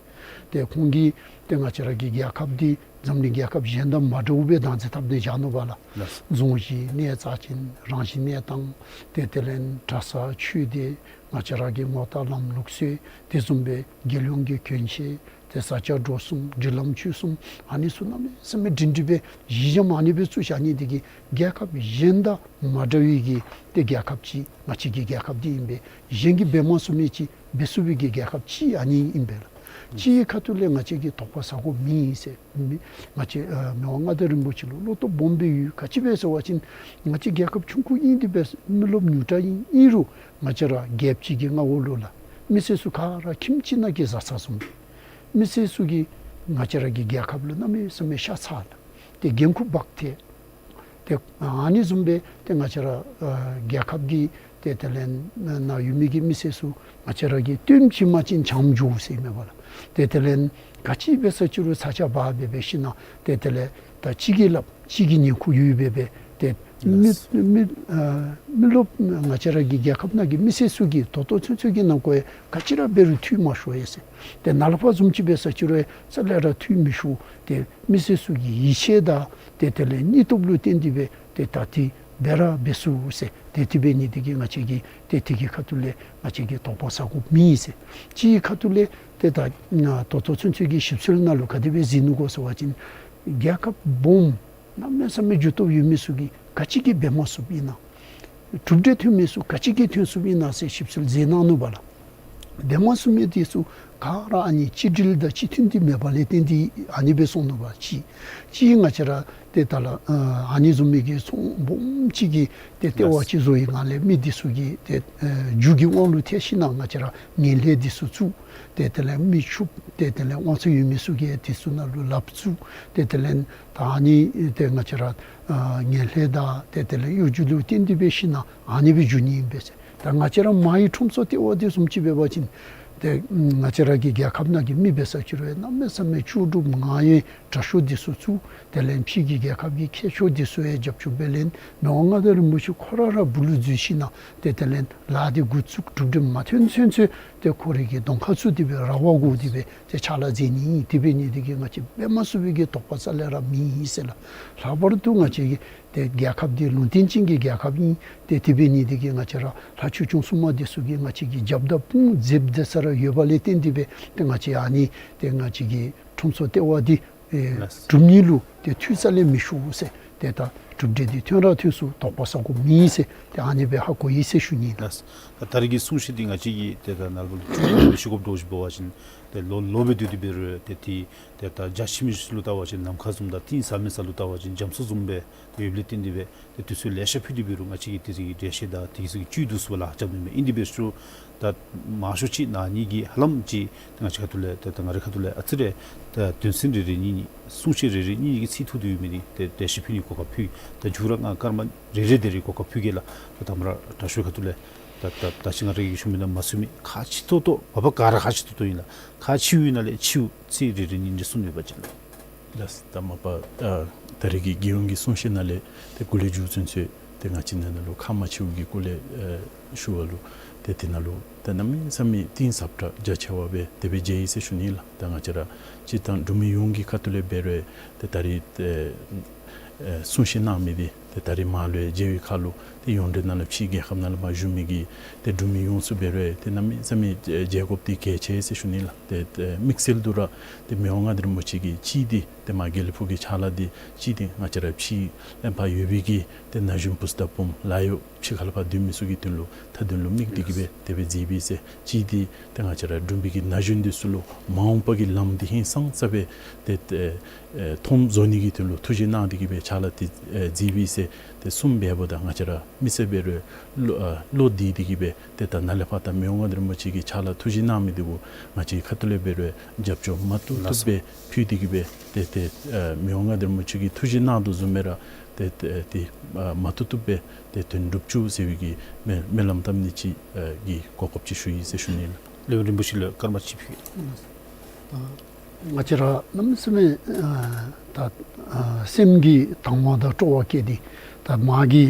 ཏེ་ཁོང་གིས་ཏེ་ང་བཅས་ར་གི་རྒྱལ་ཁབ་འདི་འཛམ་གླིང་རྒྱལ་ཁབ་གཞན་དང་མ་འདྲཝ་སྦེ་བདག་འཛིན་འཐབ་སྟེ་བཞག་ནུག་པ་ལགས། ལགས། རྫོང་གཞི་གནས་རྩ་ཅན་རང་བཞིན་གནས་སྟངས་ཏེ་དེ་ལས་གྲྭ་ས་ཆོས་སྡེ་ང་བཅས་ར་གི་ངོ་རྟགས་ལམ་ལུགས་སྲོལ་དེ་བཟུམ་སྦེ་རྒྱལ་ཡོངས་ཀྱི་གྱོན་ཆས་ཏེ་ས་སྐྱ་འགྲོ་གསུམ་སྒྲིག་ལམ་ཆོས་གསུམ་ཨ་ནི་ཚུ་གནམ་མེད་ས་མེད་སྒྲིང་སྒྲི་སྦེ་གཞི་འགྱམ་ཨ་ནི་སྦེ་བཙུགས་བཞག་ནི་འདི་གིས་རྒྱལ་ཁབ་གཞན་དང་མ་འདྲ་བའི་གི་ཏེ་རྒྱལ་ཁབ་ཅིག་ང་བཅས་ཀྱི་རྒྱལ་ཁབ་འདི་ཨིན་པས། གཞན་གྱིས་འབད་མ་ཚུགས་མི་ཅིག་འབད་ཚུགས་པའི་གི་རྒྱལ་ཁབ་ཅིག་ཨ་ནི་ཨིན་པས་ལགས། ཅིག་ཁ་ཐུག་ལས་ང་བཅས་ཀྱིས་དོགས་པ་ཟ་དགོཔ་མེད་ཟེར། མི་ང་བཅས་ཨ་མི་དབང་མངའ་བདག་རིན་པོ་ཆེ་ལུ་བློ་སྟོབས་སྦོམ་སྦེ་ཡོད། ག་ཅི་འབད་ཟེར་བ་ཅིན་ང་བཅས་རྒྱལ་ཁབ་ཆུང་ཀུ་ཨིན། དེ་སྦེ་མི་རློབས་ཉུང་དྲགས་ཨིན། ཨིན་རུང་ང་བཅས་ར་རྒྱལཔོ་ཅིག་གི་མངའ་འོག་ལུ་ལགས་མི་སེར་ཚུ་ག་ར་ཁྱིམ་གཅིག་ནང་གི་བཟའ་ཚང་བཟུམ། མི་སེར་ཚུ་གིས་ ང་བཅས་ར་གི་རྒྱལ་ཁབ་ལུ་གནམ་མེད་ས་མེད་ཤ་ཚ་ལགས། ཏེ་འགན་ཁུར་འབག་སྟེ་ཏེ་ཨ་ནི་བཟུམ་སྦེ་ཏེ་ང་བཅས་ར་ཨ་རྒྱལ་ཁབ་ཀྱི་ཏེ་དེ་ལས་ནཱ་ཡོད་མི་གི་མི་སེར་ཚུ་ང་བཅས་ར་གིས་བཏོན་ཅིག་མ་བྱིན་བྱམས་འགྱོ་ཟེར་མས་པ་ལགས། ཏེ་དེ་ལས་ག་ཅི་འབད་ས་ཅི་རུང་ཚ་གྱང་འབག་སྦེ་འབད་ཞིན་ན་ཏེ་དེ་ལས་ད་གཅིག་གིས་སླབ་གཅིག་གིས་ཉན་ཁུ་ཡོད་སྦེ་སྦེ་ཏེ་མི་མི་ཨ་མི་རློབས་ང་བཅས་ར་གི་རྒྱལ་ཁབ་ནང་གི་མི་སེར་ཚུ་གིས་ད་ལྟོ་ཚུན་ཚོད་ཀྱི་ནང་འཁོད་ག་ཅི་ར་འབད་རུང་འཐུས་མ་ཤོར་ཡི་ཟེར། ཏེ་ནཱ་ལས་ཕར་བཟུམ་ཅིག་འབད་ས་ཅི་རུང་རྩ་ལས་ར་འཐུས་མི་ཤོར། ཏེ་མི་སེར་ཚུ་གི་ཡིད་ཆེས་དང་ཏེ་དེ་ལས་སྙིང་སྟོབས་ལུ་བརྟེན་ཏེ་སྦེ་ཏེ་ད་འདི་འབད་ར་འབད་ཚུགས་ཟེར། ཏེ་དེ་འབད་ནི་འདི་གིས་ང་བཅས་ཀྱིས་ཏེ་དེ་གི་ཁ་ཐུག་ལས་ང་བཅས་ཀྱིས་དོགས་པ་ཟ་དགོཔ་མེད་ཟེར། གཅིག་གི་ཁ་ཐུག་ལས་ཏེ་ད་ད་ལྟོ་ཚུན་ཚོད་ཀྱི་ཞིབ་འཚོལ་ནང་ལུ་ག་དེ་སྦེ་གཟིགས་ནུག་གོ་ཟེར་བ་ཅིན་རྒྱལ་ཁབ་སྦོམ་གནམ་མེད་ས་མེད་རྒྱུ་སྟོབས་ཡོད་མི་ཚུ་གིས་ག་ཅི་གིས་འབད་མ་ཚུགསཔ་ཨིན་ན། གྲུབ་འབྲས་ཐོན་མི་ཚུ་ག་ཅི་གིས་ཐོན་ཚུགསཔ་ཨིན་ན་ཟེར་ཞིབ་འཚོལ་མཛད་གནང་ནུག་པ་ལགས། འབད་མ་ཚུགས་མི་འདི་ཚུ་ག་ར་ཨ་ནི་གཅིག་སྒྲིལ་དང་གཅིག་མཐུན་འདི་མེད་པ་ལས་བརྟེན་ཏེ་ཨ་ནི་སྦེ་སོང་ནུག་པ། གཅིག་གཅིག་ང་བཅས་ར་ཏེ་ད་ལགས་ཨ་ནི་བཟུམ་མའི་གི་ཚོང་སྦོམ་ཅིག་གི་ཏེ་ལྟེ་བ་ཅིག་བཟོ་བའི་ངང་ལས་མི་འདི་ཚུ་གིས་ཏེ་ཨ་རྒྱུ་གི་དབང་ལུ་ཐལ་ཞིན་ན་ང་བཅས་ར་ངན་ལྷད་འདི་ཚུ་བཙུགས། ཏེ་དེ་ལས་མི་ཤུབ། ཏེ་དེ་ལས་དབང་ཚད་ཡོད་མི་ཚུ་གིས་འདི་ཚུ་ནང་ལུ་ལགཔ་བཙུགས། ཏེ་དེ་ལས་ད་ཨ་ནི་ཏེ་ང་བཅས་ར་ཨ་ངན་ལྷད་དང་ཏེ་དེ་ལས་གཡོ་སྒྱུ་ལུ་བརྟེན་ཏེ་འབད་ཞིན་ན་ཨ་ནི་སྦེ་འགྱོ་ནི་ཨིན་པས་ཟེར། ད་ང་བཅས་ར་མ་གི་ཁྲོམ་ཚོགས་ལྟེ་བ་འདི་བཟུམ་ཅིག་འབད་བ་ཅིན་ཏེ་ང་བཅས་ར་གི་རྒྱལ་ཁབ་ནང་གི་མི་འབད་ས་ཅི་རུང་གནམ་མེད་ས་མེད་ལྕོགས་གྲུབ་ངང་ཡང་དྲག་ཤོས་འདི་ཚུ་བཙུགས། དེ་ལས་ཕྱི་གི་རྒྱལ་ཁབ་ཀྱི་མཁས་མཆོག་འདི་ཚུ་ཡང་རྒྱབ་སྐྱོར་འབད་ལས་མི་དབང་མངའ་བདག་རིན་པོ་ཆེ་ཁོ་ར་ར་སྦུག་ལུ་འཛུལ་ཞིན་ན་ཏེ་དེ་ལས་ལཱ་འདི་འགོ་བཙུགས། གྲུབ་འབྲས་མ་ཐོན་ཚུན་ཚོད་ཏེ་ཁོ་རའི་གི་གདོང་ཁར་ཚུད་དེ་སྦེ་ར་བ་བསྒོར་ཏེ་སྦེ་ཏེ་ཕྱག་ལཱ་མཛད་ནི་ཨིན། དེ་འབད་ནི་འདི་གིས་ང་བཅས་འབད་མ་ཚུགས་པའི་གི་དོགས་པ་རྩ་ལས་ར་མེད་ཟེར་ལགས། ལྷག་པར་དུ་ང་བཅས་ཀྱི་ཏེ་རྒྱལ་ཁབ་འདི་ལུང་བསྟན་ཅན་གྱི་རྒྱལ་ཁབ་ཨིན། ཏེ་དེ་འབད་ནི་འདི་གིས་ང་བཅས་ར་ལྷ་ཆོས་སྐྱོང་སྲུང་མ་འདི་ཚུ་གིས་ང་བཅས་ཀྱི་རྒྱབ་དང་དཔུང་མཛདཔ་འདི་ཚུ་ར་ཡོད་པ་ལས་བརྟེན་ཏེ་སྦེ་ཏེ་ང་བཅས་ཨ་ནི་ཏེ་ང་བཅས་ཀྱི་ཁྲོམ་ཚོགས་ལྟེ་བ་འདི་ཨེ་ལགས། གྲུབ་ནི་ལུ་ཏེ་འཐུས་རྩ་ལས་མི་ཤོར་ཟེར། ཏེ་ད་གྲུབ་འབྲས་འདི་ཐོན་ར་ཐོན་ཚུགས། དོགས་པ་ཟ་དགོཔ་མེད་ཟེར་ཏེ་ཨ་ནི་སྦེ་ཧ་གོ་ཡི་ཟེར་ཞུ་ནི་ལགས། ལགས། ད་ད་རེས་ཀྱི་གསུང་བཤད་འདི་ང་བཅས་ཀྱིས་ཏེ་ད་ནཱ་ལུ་ཞུ་དགོཔ་འདྲཝ་ཅིག་འབད་བ་ཅིན་ཏེ་ལོ་ལོ་སྦེ་སྡོད་དེ་འབད་རུང་ཏེ་ཏེ་ཏེ་ད་རྒྱ་ཆེ་མི་ཚུ་ལུ་བལྟ་བ་ཅིན་ནམ་མཁའ་བཟུམ་དང་གཏིང་ཟབ་མི་ཚུ་ལུ་བལྟ་བ་ཅིན་རྒྱ་མཚོ་བཟུམ་སྦེ་ཡོདཔ་ལས་བརྟེན་ཏེ་སྦེ་ཏེ་དུས་ཚོད་ལེ་ཤ་ཕུལ་ཏེ་འབད་རུང་ང་བཅས་ཀྱིས་དེ་ཚུ་གི་འགྲེལ་བཤད་དང་དེ་ཚུ་གི་བཅུད་བསྡུ་ཚུགས་པར་ལཱ་རྐྱབ་ནི་མེད། ཨིན་དེ་འབད་རུང་ད་མང་ཤོས་ཅིག་ནཱ་ནི་གི་ཧ་ལམ་ཅིག་ཏེ་ང་བཅས་ཁ་ཐུག་ལས་ཏེ་ད་ང་རའི་ཁ་ཐུག་ལས་ཨ་ཙི་རེ་ད་དོན་ཚན་རེ་རེ་གཉིས་གཉིས་གསུང་བཤད་རེ་རེ་གཉིས་གཉིས་ཀྱི་ཚིག་ཐུང་ཐུང་ཡོད་མི་འདི་ཏེ་འགྲེལ་བཤད་ཕུལ་ནི་གོ་སྐབས་ཕུལ། ད་མཇུག་ར་ང་སྐར་མ་རེ་རེ་དེ་རེ་གོ་སྐབས་ཕུལ་གེ་ལགས། ད་དང་པ་ར་དྲག་ཤོས་ཁ་ཐུག་ལས་ད་ད་ད་ཅི་ང་ར་གིས་ཞུ་མི་ནང་མ་ཚུད་མི་ཁག་ཆེ་ཏོག་ཏོ་བ་བ་ག་ར་ཁག་ཆེ་ཏོག་ཏོ་ཨིན་ལགས། ཁག་ཆེ་བའི་ནང་ལས་ཆེ་བ་ཚིག་རེ་རེ་གཉིས་གཉིས་གསུང་ཡོད་པ་ཅིན་ལགས། ལགས། ད་མ་པ་ཨ་ད་རེས་ཀྱི་རྒྱལ་ཡོངས་ཀྱི་གསུང་བཤད་ནང་ལས་ཏེ་གོ་ལས་མཇུག་ཚུན་ཚོད་ཏེ་ང་བཅས་ནང་ན་ལུ་ཁག་མ་ཆེ་བའི་གི་སྐོར་ལས་ཨེ་ཞུ་བ་ལུ་ཏེ་དེ་ནང་ལུ་ཏེ་གནམ་མེད་ས་མེད་གཏིང་ཟབ་དྲགས་རྒྱ་ཆེ་བ་སྦེ་དེ་སྦེ་མཇལ་ཡི་ཟེར་ཞུ་ནི་ལགས། ད་ང་བཅས་ར་སྤྱིར་བཏང་འབྲུག་མི་ཡོངས་ཀྱི་ཁ་ཐུག་ལས་འབད་རུང་ཏེ་ད་རེས་ཏེ་ཨེ་གསུང་བཤད་གནང་མི་འདི་ཏེ་ད་རེས་མར་ལུ་ཡང་མཇལ་བའི་ཁར་ལུ་ཏེ་ཡོངས་འབྲེལ་ནང་ལུ་ཕྱིའི་རྒྱལ་ཁབ་ནང་ལུ་མར་བཞུགས་མི་གི་ཏེ་འབྲུག་མི་ཡོངས་སུ་འབད་རུང་ཏེ་གནམ་མེད་ས་མེད་ཨེ་མཇལ་དགོཔ་འདི་གལ་ཆེ་ཟེར་ཞུ་ནི་ལགས། ཏེ་ཏེ་དམིགས་བསལ་དུ་ར་ཏེ་མི་དབང་མངའ་བདག་རིན་པོ་ཆེ་གིས་གཅིག་འདི་ཏེ་མར་དགེ་ལེགས་ཕུག་གི་ཕྱག་ལཱ་འདི་གཅིག་འདི་ང་བཅས་ར་ཕྱི་ལས་ཕར་ཡོད་པའི་གི་ཏེ་ན་གཞོན་བུཚ་དང་བུམོ་ལཱ་གཡོག་ཕྱི་ཁ་ལས་ཕར་སྡོད་མི་ཚུ་གི་དོན་ལུ་མཐའ་དོན་ལུ་དམིགས་ཏེ་གི་སྦེ་དེ་སྦེ་མཛད་པས་ཟེར། གཅིག་འདི་ཏེ་ང་བཅས་ར་འབྲུག་པའི་གི་ན་གཞོན་འདི་ཚུ་ལུ་མ་འོངས་པ་གི་ལམ་འདི་ཧིང་སངས་ས་སྦེ་ཏེ་ཏེ་ཨེ་མཐོངམ་བཟོ་ནི་གི་དོན་ལུ་ཐུགས་བཞེད་གནང་སྟེ་གི་སྦེ་ཕྱག་ལཱ་འདི་ཨེ་མཛད་པས་ཟེར། ཏེ་གསུངམ་འབདཝ་ད་ང་བཅས་ར་མི་སེར་འབད་རུང་བློ་ཨ་བློ་བདེ་སྟེ་གི་སྦེ་ཏེ་ད་ནཱ་ལས་ཕར་ད་མི་དབང་མངའ་བདག་རིན་པོ་ཆེ་གིས་ཕྱག་ལཱ་ཐུགས་བཞེད་གནང་མི་འདི་གུ་ང་བཅས་ཁ་ཐུག་ལས་འབད་རུང་རྒྱབ་སྐྱོར་མ་བཏུབ་བཏུབ་སྦེ་ཕུལ་ཏེ་གི་སྦེ་ཏེ་ཏེ་ཨེ་མི་དབང་མངའ་བདག་རིན་པོ་ཆེ་གིས་ཐུགས་བཞེད་གནང་དོ་བཟུམ་སྦེ་ར་ཏེ་ཏེ་ཏེ་ཨ་མ་བཏུབ་བཏུབ་སྦེ་ཏེ་དོན་འགྲུབ་བཅུག་ཟེར་བའི་གི་སྨོན་སྨོན་ལམ་བཏབ་ནི་ཅིག་ཨེ་གི་གོ་སྐབས་ཅིག་ཞུ་ཡི་ཟེར་ཞུ་ནི་ལགས། ལས་རིམ་པ་ཅིག་ལུ་སྐར་མ་གཅིག་ཕུལ། ད་ང་བཅས་ར་གནམ་མེད་ས་མེད་ཨ་ད་ཨ་སེམས་ཀྱི་དང་བ་དང་སྤྲོ་བ་བསྐྱེད་དེ་ད་མ་གི་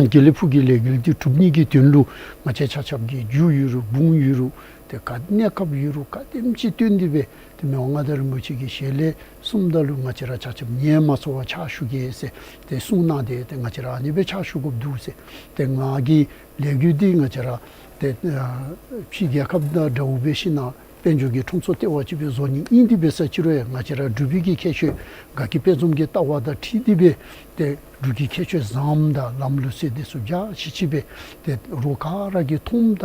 དགེ་ལེགས་ཕུག་གི་ལས་འགུལ་འདི་གྲུབ་ནི་གི་དོན་ལུ་ང་བཅས་ཆ་ཁྱབ་ཀྱིས་རྒྱུ་ཡོད་རུང་འབུངས་ཡོད་རུང་ཏེ་ག་གནས་སྐབས་ཡོད་རུང་ག་དེམ་ཅིག་བཏོན་ཏེ་སྦེ་ཏེ་མི་དབང་མངའ་བདག་རིན་པོ་ཆེ་གི་ཞལ་ལས་གསུངམ་ད་ལུ་ང་བཅས་ར་ཆ་ཁྱབ་ཉན་མ་ཚུགས་པར་ཕྱག་ཞུ་གེ་ཟེར་ཏེ་གསུངས་གནང་སྟེ་ཏེ་ང་བཅས་ར་ཨ་ནི་སྦེ་ཕྱག་ཞུ་དགོཔ་འདུག་ཟེར། ཏེ་ང་གི་ལས་འགུལ་འདི་ང་བཅས་ར་ཏེ་ཨ་ཕྱི་རྒྱལ་ཁབ་དང་འདྲཝ་འབད་ཞིན་ན་དཔལ་འབྱོར་གྱི་ཁྲོམ་ཚོགས་ལྟེ་བ་ཅིག་སྦེ་བཟོ་ནི་ཨིན། དེ་འབད་ས་ཅི་རུང་ཡང་ང་བཅས་ར་འབྲུག་པའི་གི་ཁྱད་ཆོས་དགའ་སྐྱིད་དཔལ་འཛོམས་ཀྱི་ལྟ་བ་དང་འཁྲིལ་ཏེ་སྦེ་ཏེ་འབྲུག་གི་ཁྱད་ཆོས་བཟངམ་དང་ལམ་ལུགས་སྲོལ་འདི་ཚུ་འཇའ་ཆི་ཆི་སྦེ་ཏེ་རོགས་ག་ར་གིས་མཐོངམ་ད་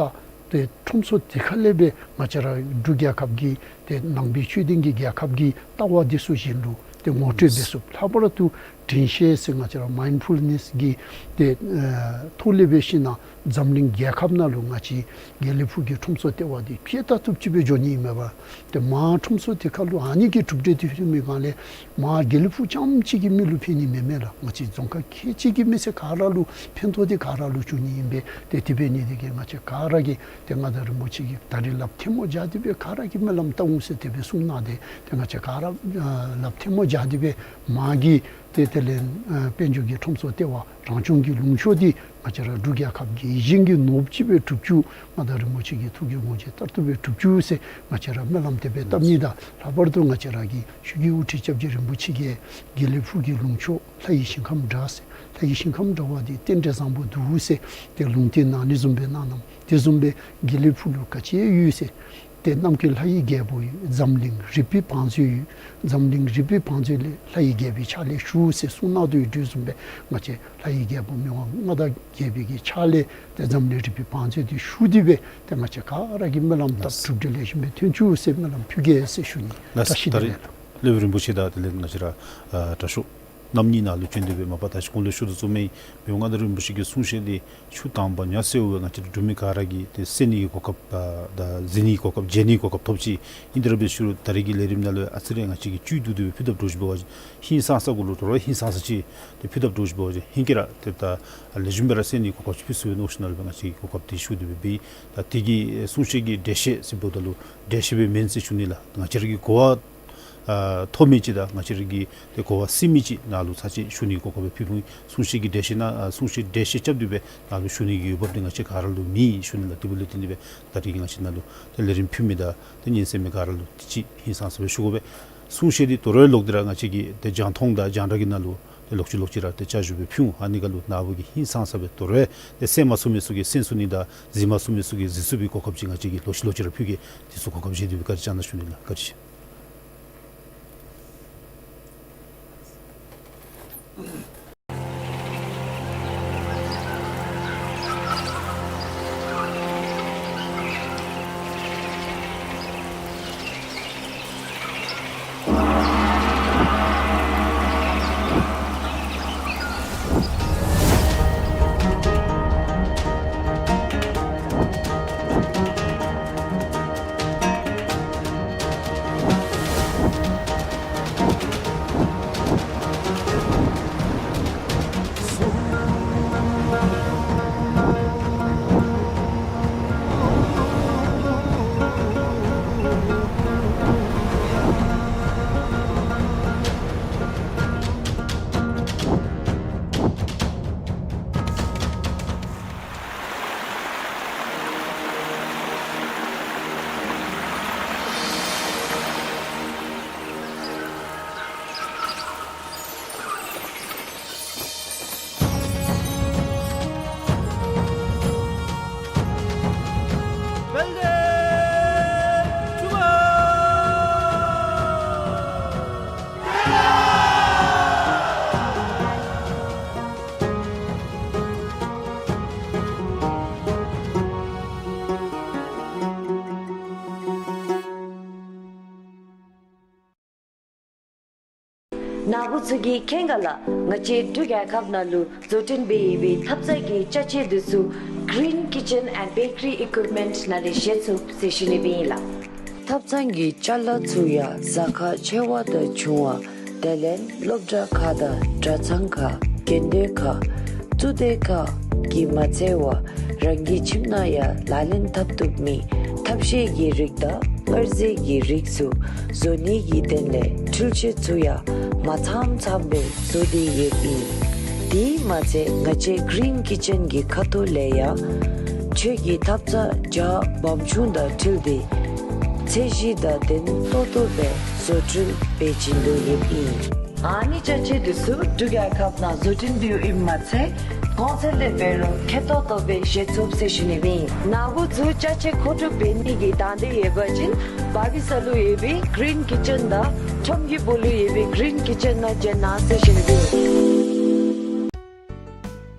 ཏེ་ཁྲོམ་ཚོགས་དེ་ཁ་ལས་སྦེ་ང་བཅས་ར་འབྲུག་རྒྱལ་ཁབ་ཀྱི་ཏེ་ནང་པའི་ཆོས་ལྡན་གྱི་རྒྱལ་ཁབ་ཀྱི་ལྟ་བ་འདི་ཚུ་གཞན་ལུ་ཏེ་ངོ་སྤྲོད་འབད་ཚུགས། ལྷག་པར་དུ་ དྲན་ཤེས་ཟེར་ང་བཅས་ར་མའིནཌ་ཕུལ་ནེསི་གི་ཏེ་ཨེ་ཐོག་ལས་འབད་ཞིན་ན་འཛམ་གླིང་རྒྱལ་ཁབ་ནང་ལུ་ང་བཅས་དགེ་ལེགས་ཕུག་གི་ཁྲོམ་ཚོགས་ལྟེ་བ་འདི་ཅི་ལྟར་བཏུབ་ཅིག་སྦེ་འགྱོ་ནི་ཨིན་མས་པ། ཏེ་མ་ཁྲོམ་ཚོགས་དེ་ཁར་ལུ་ཨ་ནི་གི་གྲུབ་འབྲས་འདི་ཐོན་མི་སྒང་ལས་མ་དགེ་ལེགས་ཕུག་རྐྱངམ་གཅིག་གི་མི་ལུ་ཕན་ནི་མེན་མས་ལགས། ང་བཅས་རྫོང་ཁག་ཁལ་གཅིག་གི་མི་སེར་ག་ར་ལུ་ཕན་ཐོགས་འདི་ག་ར་ལུ་འབྱུང་ནི་ཨིན་པས། ཏེ་དེ་འབད་ནི་དེ་གིས་ང་བཅས་ག་ར་གིས་ཏེ་མངའ་བདག་རིན་པོ་ཆེ་གིས་ད་རིས་ལགཔ་ཐལ་མོ་སྦྱར་ཏེ་སྦེ་ག་ར་གིས་སྨོན་ལམ་བཏབ་འོང་ཟེར་དེ་སྦེ་གསུངས་གནང་སྟེ་ཏེ་ང་བཅས་ག་ར་ཨ་ལགཔ་ཐལ་མོ་སྦྱར་ཏེ་སྦེ་མ་གི་ཏེ་དེ་ལས་ཨ་དཔལ་འབྱོར་གྱི་ཁྲོམ་ཚོགས་ལྟེ་བ་རང་སྐྱོང་གི་ལུང་ཕྱོགས་འདི་ང་བཅས་ར་འབྲུག་རྒྱལ་ཁབ་ཀྱི་ཡིད་བཞིན་གྱི་ནོར་བུ་ཅིག་སྦེ་གྲུབ་བཅུག། མངའ་བདག་རིན་པོ་ཆེ་གི་ཐུགས་ཀྱི་དགོངས་བཞེད་ལྟར་དུ་སྦེ་གྲུབ་བཅུག་ཟེར་ང་བཅས་ར་སྨོན་ལམ་དེ་སྦེ་བཏབ་ནི་དང་ལྷག་པར་དུ་ང་བཅས་ར་གི་ཆོས་ཀྱི་དབུ་ཁྲིད་སྐྱབས་རྗེ་རིན་པོ་ཆེ་གིས་དགེ་ལེགས་ཕུག་གི་ལུང་ཕྱོགས་ལྷ་ཡི་ཞིང་ཁམས་འདྲ་ཟེར། ལྷ་ཡི་ཞིང་ཁམས་འདྲ་བ་འདི་རྟེན་འབྲེལ་བཟང་པོ་འདུག་ཟེར། ཏེ་ལུང་བསྟན་གནང་ནི་བཟུམ་སྦེ་གནང་གནངམ་དེ་བཟུམ་སྦེ་དགེ་ལེགས་ཕུག་ལུ་ག་ཅི་ཡོད་ཟེར། ཏེ་གནམ་མཁའི་ལྷ་ཡི་རྒྱལ་པོ་ཡོད། འཛམ་གླིང་རིག་པའི་བང་མཛོད་ཡོད། འཛམ་གླིང་རིག་པའི་བང་མཛོད་ལས་ལྷ་ཡི་རྒྱལ་པོའི་ཕྱག་ལས་ཞུ་ཟེར་གསུངས་གནང་དོ་ཡོད་དོ་བཟུམ་སྦེ་ང་བཅས་ལྷ་ཡི་རྒྱལ་པོ་མི་དབང་མངའ་བདག་རྒྱལ་པོའི་གི་ཕྱག་ལས་ཏེ་འཛམ་གླིང་རིག་པའི་བང་མཛོད་འདི་ཞུ་སྟེ་སྦེ་ཏེ་ང་བཅས་ག་ར་གིས་སྨོན་ལམ་བཏབ། ལགས། གྲུབ་འབྲས་ལེགས་ཤོམ་སྦེ་ཐོན་བཅུག་ཟེར་སྨོན་ལམ་ཕུལ་གེ་ཟེར་ཞུ་ནི། ལགས། བཀྲ་ཤིས་བདེ་ལེགས། ད་རིས་སློབ་དཔོན་རིན་པོ་ཆེ་དང་དེ་ལས་ང་བཅས་ར་ཨ་དྲག་ཤོས་རྣམ་གཉིས་ནཱ་ལུ་བྱོན་ཏེ་སྦེ་མ་པ་ད་ཅི་གོང་ལུ་ཞུ་དོ་བཟུམ་སྦེ་མི་དབང་མངའ་བདག་རིན་པོ་ཆེ་གི་གསུང་བཤད་འདི་ཆུ་དྭངས་པ་ཉ་གསལཝ་སྦེ་ང་བཅས་འབྲུག་མི་ག་ར་གིས་ཏེ་གསན་ནི་གི་གོ་སྐབས་ཨ་ད་གཟིགས་ནི་གི་གོ་སྐབས་མཇལ་ནི་གི་གོ་སྐབས་ཐོབ་ཅི། ཨིན་ཏེ་ར་འབད་ཞུ་རུང་ད་རིས་ཀྱི་ལས་རིམ་ནང་ལུ་ཨ་ཙི་རེ་ང་བཅས་ཀྱིས་བཅུད་བསྡུ་སྟེ་སྦེ་ཕུལ་དཔ་འདྲཝ་ཅིག་འབད་བ་ཅིན་ཧིང་སངས་ས་གུ་ལུ་དོ་རུང་ཧིང་སངས་ས་ཅིག་ཏེ་ཕུལ་དཔ་འདྲཝ་ཅིག་འབད་བ་ཅིན་ཧིང་ཁར་ར་ཏེ་ད་ལེགས་ཤོམ་སྦེ་ར་གསན་ནི་གི་གོ་སྐབས་ཅིག་ཕུལ་ཚུགས་པས་མནོ་ཞིན་ན་ལུ་སྦེ་ང་བཅས་ཀྱིས་གོ་སྐབས་འདི་ཞུ་སྟེ་སྦེ་འབད་ཡི། ད་དེ་གིས་གསུང་བཤད་ཀྱི་འགྲེལ་བཤད་ཟེར་འབདཝ་ད་ལུ་འགྲེལ་བཤད་སྦེ་མེན་ཟེར་ཞུ་ནི་ལགས། ང་བཅས་ར་གིས་གོ་བ་ཨ་ཐོབ་མི་ཅིག་དང་ང་བཅས་ར་གིས་ཏེ་གོ་བ་ཟིན་མི་ཅིག་ནཱ་ལུ་ཚར་ཅིག་ཞུ་ནི་གི་གོ་སྐབས་སྦེ་ཕུལ་ཕུལཝ་ཨིན། གསུང་བཤད་ཀྱི་འགྲེལ་བཤད་ནང་ཨ་གསུང་བཤད་འགྲེལ་བཤད་རྐྱབ་སྟེ་སྦེ་ནཱ་ལུ་ཞུ་ནི་གི་འོས་འབབ་འདི་ང་བཅས་ག་ར་ལུ་མེད་ཞུ་ནི་ལགས། དེ་འབདཝ་ལས་བརྟེན་ཏེ་སྦེ་ད་རིས་ང་བཅས་ནཱ་ལུ་ཏེ་ལས་རིམ་ཕུལ་མི་དང་ཏེ་ཉན་གསན་མི་ག་ར་ལུ་ཏེ་ཅིག་ཧིང་སངས་ས་སྦེ་ཞུ་དགོ་པས། གསུང་བཤད་འདི་དོ་རུང་ལོག་སྟེ་ར་ང་བཅས་ཀྱི་ཏེ་རྒྱང་མཐོང་དང་རྒྱང་བསྒྲགས་ཀྱི་ནང་ལུ་ཏེ་ལོག་ཅི་ལོག་ཅི་ར་ཏེ་བསྐྱར་ཞུ་སྦེ་ཕུལ་འོང་། ཨ་ནི་ཁར་ལུ་ནཱ་བུ་གིས་ཧིང་སངས་ས་སྦེ་དོ་རུང་ཏེ་གསན་མ་ཚུགས་མི་ཚུ་གིས་གསན་ཚུགས་ནི་དང་གཟིགས་མ་ཚུགས་མི་ཚུ་གིས་གཟིགས་ཚུགས་པའི་གོ་སྐབས་ཅིག་ང་བཅས་ཀྱིས་ལོག་ཅི་ལོག་ཅི་ར་ཕུལ་གེ། དེ་ཚུ་གོ་སྐབས་བཞེས་ཏེ་སྦེ་བཀའ་དྲིན་བསྐྱང་གནང་ཞུ་ནི་ལགས། བཀའ་དྲིན་ཆེ། ནཱ་བུ་ཚུ་གིས་མཁྱེན་ག་ལགས། ང་བཅས་འབྲུག་རྒྱལ་ཁབ་ནང་ལུ་བཟོ་སྐྲུན་འབད་ཡོད་པའི་ཐབ་ཚང་གི་ཅ་ཆས་འདི་ཚུ་Green Kitchen and Bakery Equipment ནང་ལས་བཞེས་ཚུགས་ཟེར་ཞུ་ནི་སྦེ་ཨིན་ལགས། ཐབ་ཚང་གི་ཅ་ལ་ཚུ་ཡང་ཟ་ཁང་ཆེ་བ་དང་ཆུང་བ་དེ་ལས་སློབ་གྲྭ་ཁག་དང་གྲྭ་ཚང་ཁག་དགོན་སྡེ་ཁག་གཙུག་སྡེ་ཁག་གིས་མ་ཚད་པར་རང་གི་ཁྱིམ་ནང་ཡང་ལག་ལེན་འཐབ་བཏུབ་མི་ཐབ་ཤེས་ཀྱི་རིགས་དང་དཀར་ཟས་ཀྱི་རིགས་ཚུ་བཟོ་ནི་གི་དོན་ལས་འཕྲུལ་ཆས་ཚུ་ཡང་མ་ཚངམ་ཚངམ་སྦེ་བཟོ་སྟེ་ཡོདཔ་ཨིན། དེ་མ་ཚད་ང་བཅས་Green Kitchen གྱི་ཁ་ཐུག་ལས་ཡང་ཆོས་ཀྱི་ཐབ་ཚང་རྒྱ་སྦོམ་ཆུང་དང་འཁྲིལ་ཏེ་ཚད་གཞི་དང་ལྡན་ཏོག་ཏོ་སྦེ་བཟོ་སྐྲུན་འབད་བྱིན་དོ་ཡོདཔ་ཨིན། ཨ་ནི་ཅ་ཆས་འདི་ཚུ་འབྲུག་རྒྱལ་ཁབ་ནང་བཟོ་སྐྲུན་འབདཝ་ཨིནམ་མ་ཚད་གོང་ཚད་ལས་འབད་རུང་ཁེ་ཏོག་ཏོ་སྦེ་བཞེས་ཚུགས་ཟེར་ཞུ་ནི་སྦེ་ཨིན། ནཱ་བུ་ཚུ་ཅ་ཆས་མཁོ་སྒྲུབ་འབད་ནི་གི་དང་འདོད་ཡོད་པ་ཅིན་བར་བི་ས་ལུ་ཡོད་པའི་Green Kitchen དང་ཁྲོམ་གྱི་སྦུག་ལུ་ཡོད་པའི་Green Kitchen ནང་བྱོན་གནང་ཟེར་ཞུ་ནི་སྦེ་ཨིན།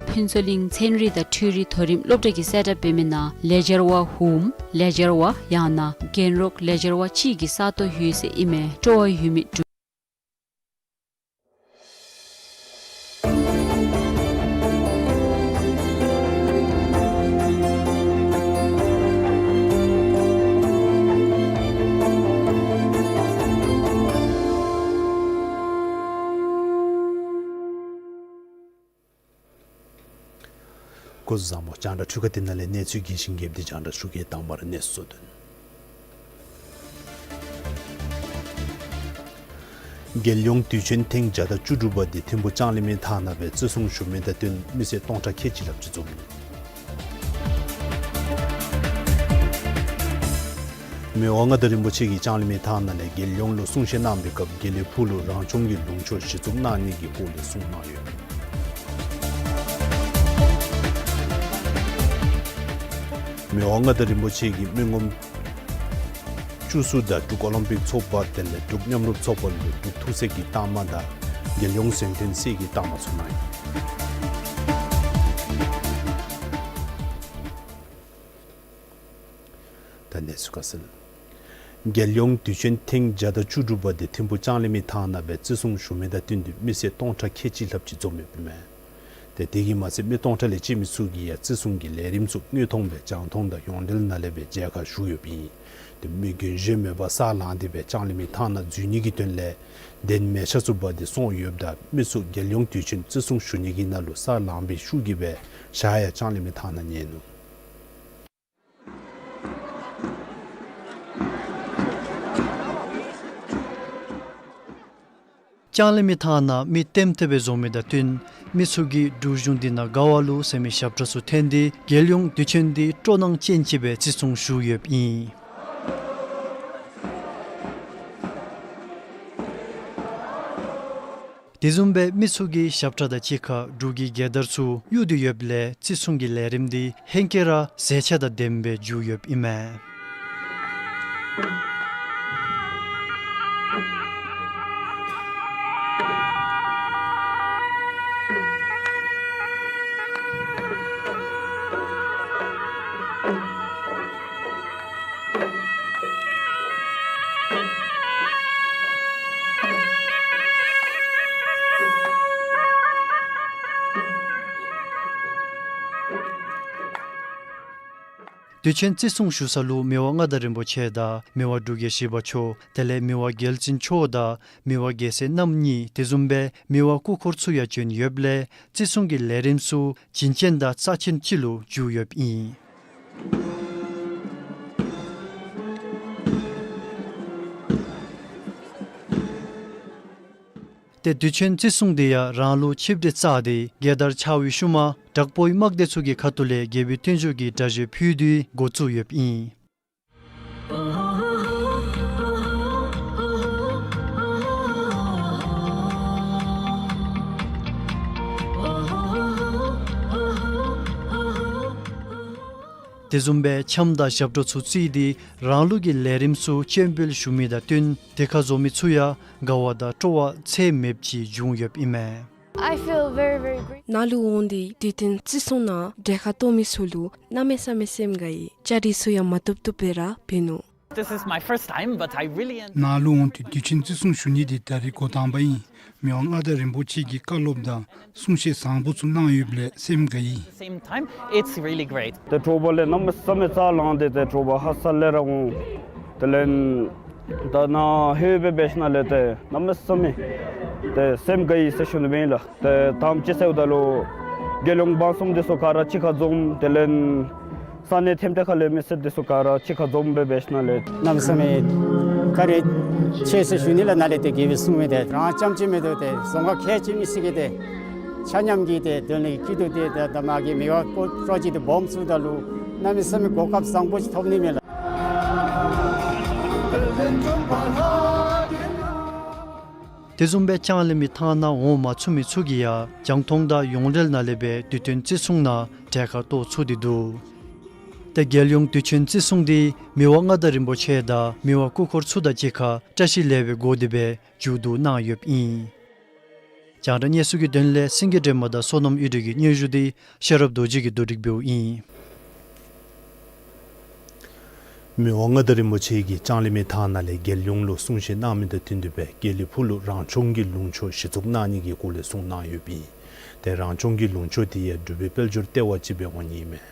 ཕུན་ཚོགས་གླིང་ཚན་རིག་དང་འཕྲུལ་རིག་མཐོ་རིམ་སློབ་གྲྭ་གིས་གསལ་བསྒྲགས་འབད་མི་ནང་ལེགས་སྦྱར་བ་ཧུམ་ལེགས་སྦྱར་བ་ཡང་ན་གྱེན་རོགས་ལེགས་སྦྱར་བ་གཅིག་གི་ས་སྟོང་ཡོད་ཟེར་ཨིན་མས། སྤྲོ་བ་ཡོད་མི་འབྲུག་སྐུ་གཟུགས་བཟང་པོ། རྒྱང་བསྒྲགས་འཕྲུལ་ཁང་འདི་ནང་ལས་གནས་ཚུལ་རྒྱས་ཤིང་རྒྱསཔ་འདི་རྒྱང་བསྒྲགས་ཞུ་གེ། དང་པ་ར་གནས་ཚུལ་དོན། རྒྱལ་ཡོངས་དུས་ཆེན་ཐེངས་བརྒྱ་དང་བཅུ་དྲུག་པ་འདི་ཐིམ་ཕུ་ལྕང་གླིང་མི་ཐང་ནང་སྦེ་བརྩི་སྲུང་ཞུ་མི་དང་བསྟུན་མི་སེར་སྟོང་ཕྲག་ཁལ་གཅིག་ལྷགཔ་ཅིག་འཛོམས་ནུག། མི་དབང་མངའ་བདག་རིན་པོ་ཆེ་གིས་ལྕང་གླིང་མི་ཐང་ནང་ལས་རྒྱལ་ཡོངས་ལུ་གསུང་བཤད་གནང་བའི་སྐབས་དགེ་ལེགས་ཕུག་ལུ་རང་སྐྱོང་གི་ལུང་ཕྱོགས་གཞི་བཙུགས་གནང་ནི་གི་སྐོར་ལས་གསུངས་གནང་ཡོད། མི་དབང་མངའ་བདག་རིན་པོ་ཆེ་གིས་མི་ངོམ་བཅུ་གསུམ་དང་འབྲུག་ཨོ་ལིམ་པིག་ཚོགས་པ་དེ་ལས་འབྲུག་མཉམ་རུབ་ཚོགས་པ་ལུ་འབྲུག་ཐུགས་སྲས་ཀྱི་རྟགས་མ་དང་རྒྱལ་ཡོངས་གཟེངས་བསྟོད་སྲས་ཀྱི་རྟགས་མ་ཚུ་གནང་ཡི། ད་གནས་ཚུལ་ཁ་གསལ། རྒྱལ་ཡོངས་དུས་ཆེན་ཐེངས་བརྒྱ་དང་བཅུ་དྲུག་པ་འདི་ཐིམ་ཕུ་ལྕང་གླིང་མི་ཐང་ནང་སྦེ་བརྩི་སྲུང་ཞུ་མི་དང་བསྟུན་ཏེ་མི་སེར་སྟོང་ཕྲག་ཁལ་གཅིག་ལྷགཔ་ཅིག་འཛོམས་ཡོདཔ་ཨིན་མས། ཏེ་དེ་གིས་མ་ཚད་མི་སྟོང་ཕྲག་ལས་བཅད་མི་ཚུ་གིས་ཡང་བརྩི་སྲུང་གི་ལས་རིམ་ཚུ་དངོས་མཐོང་སྦེ་རྒྱང་མཐོང་དང་ཡོངས་འབྲེལ་ནང་ལས་སྦེ་མཇལ་ཁ་ཞུ་ཡོདཔ་ཨིན། ཏེ་མི་རྒན་གཞོན་མེད་པར་ས་ལངས་ཏེ་སྦེ་ལྕང་གླིང་མི་ཐང་ནང་འཛུལ་ནི་གི་དོན་ལས་གདན་མལ་ཆ་བཙུགས་པ་འདི་སོང་ཡོདཔ་ད་མི་ཚུ་རྒྱལ་ཡོངས་དུས་ཆེན་བརྩི་སྲུང་ཞུ་ནི་གི་ནང་ལུ་ས་ལངས་པའི་ཤུགས་ཀྱིས་སྦེ་ཞག་ཡང་ལྕང་གླིང་མི་ཐང་ནང་ཉལ་ནུག། ལྕང་གླིང་མི་ཐང་ནང་མི་ལྟེམ་ལྟེ་སྦེ་འཛོམས་མི་དང་བསྟུན་མི་ཚུ་གིས་འབྲུག་གཞུང་འདི་ནང་ག་བ་ལུ་ཟེར་མི་ཞབས་ཁྲ་ཚུ་འཐེན་ཏེ་རྒྱལ་ཡོངས་དུས་ཆེན་འདི་སྤྲོ་སྣང་ཅན་ཅིག་སྦེ་བརྩི་སྲུང་ཞུ་ཡོདཔ་ཨིན། དེ་བཟུམ་སྦེ་མི་ཚུ་གིས་ཞབས་ཁྲ་དང་གཅིག་ཁར་འབྲུག་གི་རྒྱལ་དར་ཚུ་གཡུག་སྟེ་ཡོདཔ་ལས་བརྩི་སྲུང་གི་ལས་རིམ་འདི་ཧེང་སྐལ་ར་མཛེས་ཆ་དང་ལྡནམ་སྦེ་མཇུག་ཡོདཔ་ཨིན་མས། དུས་ཆེན་བརྩི་སྲུང་ཞུ་ས་ལུ་མི་དབང་མངའ་བདག་རིན་པོ་ཆེ་དང་མི་དབང་འབྲུག་རྒྱལ་བཞི་པ་མཆོག་དེ་ལས་མི་དབང་རྒྱལ་བཙུན་མཆོག་དང་མི་དབང་རྒྱལ་སྲས་རྣམ་གཉིས་དེ་བཟུམ་སྦེ་མི་དབང་སྐུ་འཁོར་ཚུ་ཡང་བྱོན་ཡོདཔ་ལས་བརྩི་སྲུང་གི་ལས་རིམ་ཚུ་བྱིན་ཅན་དང་རྩ་ཆེན་ཅིག་ལུ་འགྱུར་ཡོདཔ་ཨིན། ཏེ་དུས་ཆེན་བརྩི་སྲུང་འདི་ཡང་རང་ལུགས་ཆིབས་གྲལ་བཅའ་སྟེ་རྒྱལ་དར་འཕྱར་བའི་ཤུལ་མ་དྲག་པོའི་དམག་སྡེ་ཚུ་གི་ཁ་ཐུག་ལས་རྒྱལ་པོའི་བརྟན་བཞུགས་ཀྱི་གྲ་སྒྲིག་ཕུལ་ཏེ་འགོ་བཙུགས་ཡོདཔ་ཨིན། དེ་བཟུམ་སྦེ་འཆམ་དང་ཞབས་བྲོ་ཚུ་བརྩིས་ཏེ་རང་ལུགས་ཀྱི་ལས་རིམ་ཚུ་སྤྱན་འབུལ་ཞུ་མི་དང་བསྟུན་དེ་ཁར་འཛོམས་མི་ཚུ་ཡང་དགའ་བ་དང་སྤྲོ་བ་ཚད་མེདཔ་ཅིག་བྱུང་ཡོདཔ་ཨིན་མས། I feel very, very great. ནཱ་ལུ་འོང་སྟེ་དུས་ཆེན་བརྩི་སྲུང་ནང་གྲལ་ཁར་གཏོགས་མི་ཚུ་ལུ་གནམ་མེད་ས་མེད་སེམས་དགའ་ཡི། ཅ་རི་ཚུ་ཡང་མ་བཏུབ་བཏུབ་སྦེ་ར་ཕུལ་ནུག། This is my first time, but I really en- ནཱ་ལུ་འོང་སྟེ་དུས་ཆེན་བརྩི་སྲུང་ཞུ་ནི་འདི་ད་རིས་འགོ་དང་པ་ཨིན། མི་དབང་མངའ་བདག་རིན་པོ་ཆེ་གིས་བཀའ་སློབ་དང་གསུང་བཤད་བཟང་པོ་ཚུ་གནང་ཡོདཔ་ལས་སེམས་དགའ་ཡི། Same time, it's really great. ཏེ་དྲོ་པ་ལས་གནམ་མེད་ས་མེད་རྩ་ལངས་ཏེ་ཏེ་དྲོ་པ་ཧ་སག་ལས་ར་འོང་། དེ་ལས་ད་ནཱ་ལྷོད་སྦེ་འབད་ཞིནམ་ལས་ཏེ་གནམ་མེད་ས་མེད་ཏེ་སེམས་དགའ་ཡི་ཟེར་ཞུ་ནི་ཨིན་ལགས། ཏེ་དང་པ་ཅིག་ཟེརཝ་ད་ལུ་རྒྱལ་ཡོངས་འབངས་གསུམ་འདི་ཚུ་ག་ར་གཅིག་ཁར་འཛོམས། དེ་ལས་ས་གནས་ཐེམ་ཐེ་ཁ་ལས་མི་སེར་འདི་ཚུ་ག་ར་གཅིག་ཁར་འཛོམས་སྦེ་འབད་ཞིནམ་ལས་གནམ་མེད་ས་མེད་བཀའ་དྲིན་ཆེ་ཟེར་ཞུ་ནི་ལགས། ནཱ་ལས་ཏེ་རྒྱལ་པོའི་གསུང་མི་འདི་རང་རྐྱངམ་གཅིག་མེན་ཏེ་ཏེ་རྫོང་ཁག་ཁལ་གཅིག་མི་སེར་གྱིས་ཏེ་ཆ་མཉམ་གྱིས་ཏེ་དོན་ལུ་བཀོད་དེ་ཏེ་ད་མ་གི་མི་དབང་སྐུ་འཁོར་ཅིག་ཏེ་སྦོམ་བཙུགས་ད་ལུ་གནམ་མེད་ས་མེད་གོ་སྐབས་བཟང་པོ་ཅིག་ཐོབ་ནི་མས་ལགས། དེ་བཟུམ་སྦེ་ལྕང་གླིང་མི་ཐང་ནང་འོང་མ་ཚུགས་མི་ཚུ་གིས་ཡང་རྒྱང་མཐོང་དང་ཡོངས་འབྲེལ་ནང་ལས་སྦེ་དུས་སྟོན་བརྩི་སྲུང་ནང་གྲལ་ཁར་གཏོགས་ཚུགས་ཏེ་འདུག། ཏེ་རྒྱལ་ཡོངས་དུས་ཆེན་བརྩི་སྲུང་འདི་མི་དབང་མངའ་བདག་རིན་པོ་ཆེ་དང་མི་དབང་སྐུ་འཁོར་ཚུ་དང་གཅིག་ཁར་བཀྲ་ཤིས་ལེགས་པའི་སྒོ་དེ་སྦེ་མཇུག་བསྡུ་གནང་ཡོདཔ་ཨིན། རྒྱང་བསྒྲགས་གནས་ཚུལ་གྱི་དོན་ལས་སེང་གེ་སྒྲོལ་མ་དང་བསོད་ནམས་གཡུ་སྒྲོན་གྱི་སྙན་ཞུ་འདི་ཤེས་རབ་རྡོ་རྗེ་གིས་བསྡུ་སྒྲིག་འབདཝ་ཨིན། མི་དབང་མངའ་བདག་རིན་པོ་ཆེ་གིས་ལྕང་གླིང་མི་ཐང་ནང་ལས་རྒྱལ་ཡོངས་ལུ་གསུང་བཤད་གནང་མི་དང་བསྟུན་ཏེ་སྦེ་དགེ་ལེགས་ཕུག་ལུ་རང་སྐྱོང་གི་ལུང་ཕྱོགས་གཞི་བཙུགས་གནང་ནི་གི་སྐོར་ལས་གསུངས་གནང་ཡོདཔ་ཨིན། ཏེ་རང་སྐྱོང་གི་ལུང་ཕྱོགས་དེ་ཡང་འབྲུག་པའི་དཔལ་འབྱོར་ལྟེ་བ་ཅིག་སྦེ་འོང་ནི་ཨིན་མས།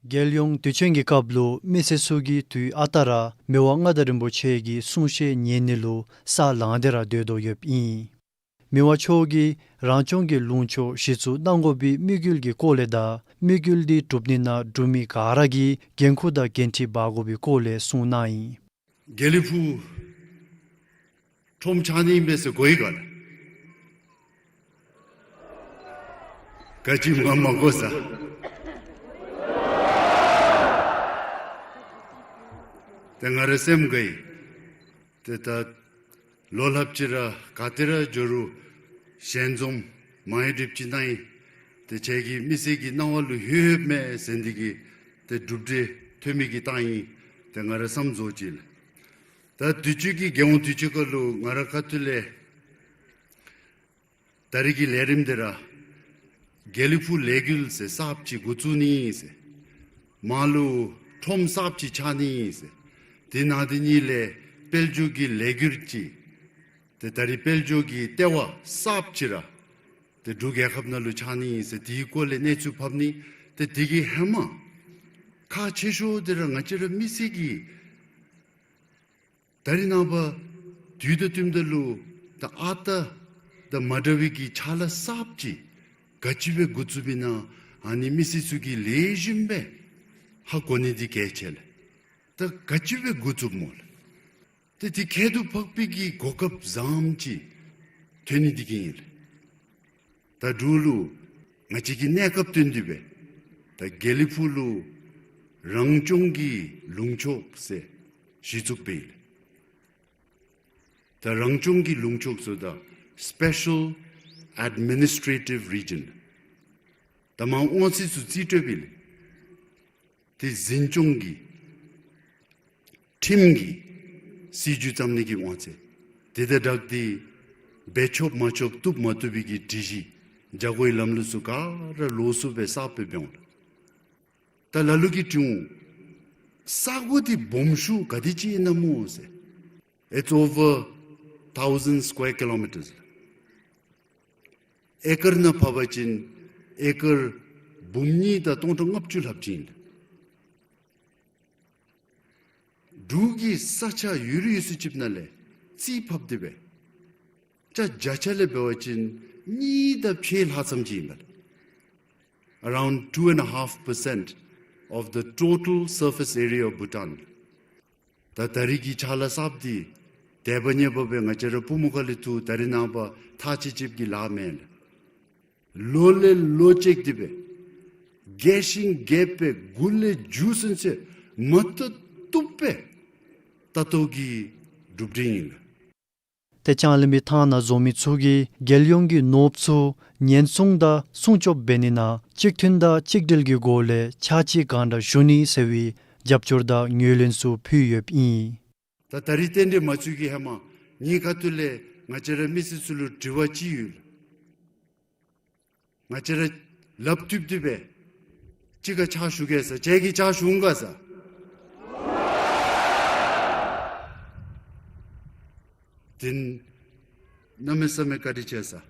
རྒྱལ་ཡོངས་དུས་ཆེན་གྱི་སྐབས་ལུ་མི་སེར་ཚུ་གིས་དུས་ཨ་རྟག་ར་མི་དབང་མངའ་བདག་རིན་པོ་ཆེ་གི་གསུང་བཤད་ཉན་ནི་ལུ་ས་ལངས་ཏེ་ར་སྡོད་དོ་ཡོདཔ་ཨིན། མི་དབང་མཆོག་གིས་རང་སྐྱོང་གི་ལུང་ཕྱོགས་གཞི་བཙུགས་གནང་དགོ་པའི་དམིགས་ཡུལ་གྱི་སྐོར་ལས་དང་དམིགས་ཡུལ་འདི་སྒྲུབ་ནི་ནང་འབྲུག་མི་ག་ར་གིས་འགན་ཁུར་དང་འགན་འཁྲི་འབག་དགོ་པའི་སྐོར་ལས་གསུངས་གནང་ཡི། དགེ་ལེགས་ཕུག་ཁྲོམ་ཆགས་ནི་ཨིན་པས་ཟེར་གོ་ཡི་ག་ལགས། ག་ཅི་མ་མ་གོ་ས། ཏེ་ང་རའི་སེམས་དགའ་ཡི། ཏེ་ད་ལོ་ལྷགཔ་ཅིག་ར་ག་ཏེ་ར་འགྱོ་རུང་ཞལ་འཛོམས་མ་ཡི་སྒྲིབ་ཅིག་གནང་ཡི། ཏེ་ཁྱེད་ཀྱི་མི་སེར་གྱི་སྣང་བ་ལུ་ལྷོད་ལྷོདཔ་མས་ཟེར་འདི་གིས་ཏེ་གྲུབ་འབྲས་ཐོན་མི་གི་རྟགས་ཨིན། ཏེ་ང་ར་བསམ་རྫོགས་ཅི་ལགས། ད་དུས་ཅི་གི་རྒྱལ་ཡོངས་དུས་ཅི་ཁ་ལུ་ང་རའི་ཁ་ཐུག་ལས་ད་རིས་ཀྱི་ལས་རིམ་འདི་ར་དགེ་ལེགས་ཕུག་ལས་འགུལ་ཟེར་གསརཔ་ཅིག་འགོ་བཙུགས་ནི་ཨིན་ཟེར། མར་ལུ་ཁྲོམ་གསརཔ་ཅིག་ཆགས་ནི་ཨིན་ཟེར། དེ་ནང་དེ་གཉིས་ལས་དཔལ་འབྱོར་གྱི་ལས་འགུལ་ཅིག། ཏེ་ད་རིས་དཔལ་འབྱོར་གྱི་ལྟེ་བ་གསརཔ་ཅིག་ར་ཏེ་འབྲུག་རྒྱལ་ཁབ་ནང་ལུ་ཆགས་ནི་ཨིན་ཟེར་དེའི་སྐོར་ལས་གནས་ཚུལ་ཕབ་ནི། ཏེ་དེ་གི་ཧེ་མ་ཁག་ཆེ་ཤོས་འདི་ར་ང་བཅས་རའི་མི་སེར་གྱིས་ད་རིས་ནངས་པ་དུས་དང་བསྟུནམ་ད་ལུ་ད་ཨ་རྟག་དང་མ་འདྲ་བའི་གི་ཕྱག་ལཱ་གསརཔ་ཅིག་ག་ཅི་སྦེ་འགོ་བཙུགསཔ་ཨིན་ན། ཨ་ནི་མི་སེར་ཚུ་གིས་ལེགས་ཤོམ་སྦེ་ཧ་གོ་ནི་འདི་གལ་ཆེ་ལགས། ད་ག་ཅི་སྦེ་འགོ་བཙུགསཔ་སྨོ་ལགས། ཏེ་དེ་ཁྱད་དུ་འཕགས་པའི་གི་གོ་སྐབས་བཟངམ་ཅིག་ཐོན་ནི་འདི་གིས་ཨིན་ལགས། ད་འབྲུག་ལུ་ང་བཅས་ཀྱིས་གནས་སྐབས་བཏོན་ཏེ་སྦེ་ད་དགེ་ལེགས་ཕུག་ལུ་རང་སྐྱོང་གི་ལུང་ཕྱོགས་ཟེར་གཞི་བཙུགས་འབད་ཡི་ལགས། ད་རང་སྐྱོང་གི་ལུང་ཕྱོགས་ཟེརཝ་ད་Special Administrative Region། ད་མར་དབང་ཚད་ཚུ་རྩིས་སྤྲོད་འབད་ཡི་ལགས། ཏེ་འཛིན་སྐྱོང་གི་ཁྲིམས་ཀྱི་སྲིད་བྱུས་བརྩམ་ནི་གི་དབང་ཚད། དེ་དང་སྦྲགས་ཏེ་འབད་ཆོགཔ་མ་ཆོགཔ་བཏུབ་མ་བཏུབ་པའི་གི་སྒྲིག་གཞི་བྱ་སྒོའི་ལམ་ལུགས་ཚུ་ག་ར་ལོགས་སུ་སྦེ་གསརཔ་སྦེ་འབད་འོང་ལགས། ད་ལ་ལུ་གིས་དྲི་འོང་། ས་གོ་འདི་སྦོམ་ཤོས་ག་དེ་ཅིག་ཨིན་ན་སྨོ་ཟེར། It's over thousand square kilometers. ཨེ་ཀར་ནང་ཕབ་པ་ཅིན་ཨེ་ཀར་འབུམ་གཉིས་དང་སྟོང་ཕྲག་ལྔ་བཅུ་ལྷགཔ་ཅིག་ཨིན། འབྲུག་གི་ས་ཆ་ཡོད་རིགས་ཡོད་ཚད་ཅིག་ནང་ལས་རྩིས་ཕབ་སྟེ་སྦེ་ཆ་བརྒྱ་ཆ་ལས་འབད་བ་ཅིན་གཉིས་དང་ཕྱེད་ལྷག་ཙམ་ཅིག་ཨིན་པས། Around two and a half percent of the total surface area of Bhutan. ད་ད་རིས་ཀྱི་ཕྱག་ལཱ་གསརཔ་འདི་དད་པ་གཉེར་པ་སྦེ་ང་བཅས་རའི་པུས་མོ་ཁ་ལས་འཐུ། ད་རིས་ནངས་པ་ཐག་བཅད་བཅདཔ་གི་ལཱ་མེན་ལགས། ལོ་ལས་ལོ་བཅད་དེ་སྦེ་རྒས་ཤིང་རྒས་པའི་མགུ་ལས་མཇུག་ཚུན་ཚོད་མ་བཏུབ་བཏུབ་སྦེ་ད་ལྟོ་གི་གྲུབ་འབྲས་ཨིན་ལགས། ཏེ་ལྕང་གླིང་པའི་ཐང་ནང་འཛོམས་མི་ཚུ་གིས་རྒྱལ་ཡོངས་ཀྱི་ནོར་བུ་ཚུ་ཉེན་སྲུང་དང་སྲུང་སྐྱོབ་འབད་ནི་ནང་གཅིག་མཐུན་དང་གཅིག་སྒྲིལ་གྱི་སྒོ་ལས་ཕྱག་ཕྱིད་གང་དྲག་ཞུ་ནི་ཟེར་བའི་རྒྱབ་སྐྱོར་དང་ངོས་ལེན་ཚུ་ཕུལ་ཡོདཔ་ཨིན། ད་ད་རིས་རྟེན་འབྲེལ་མ་ཚུད་ཀྱི་ཧེ་མ་ངེའི་ཁ་ཐུག་ལས་ང་བཅས་རའི་མི་སེར་ཚུ་ལུ་དྲི་བ་ཅིག་ཡོད། ང་བཅས་ར་ལགཔ་མཐུད་དེ་སྦེ་གཅིག་ཁར་ཕྱག་ཞུ་གེ་ཟེར། ཁྱེད་ཀྱིས་ཕྱག་ཞུ་འོང་ག་ཟེར། དེ་གནམ་མེད་ས་མེད་བཀའ་དྲིན་ཆེ་ཟེར།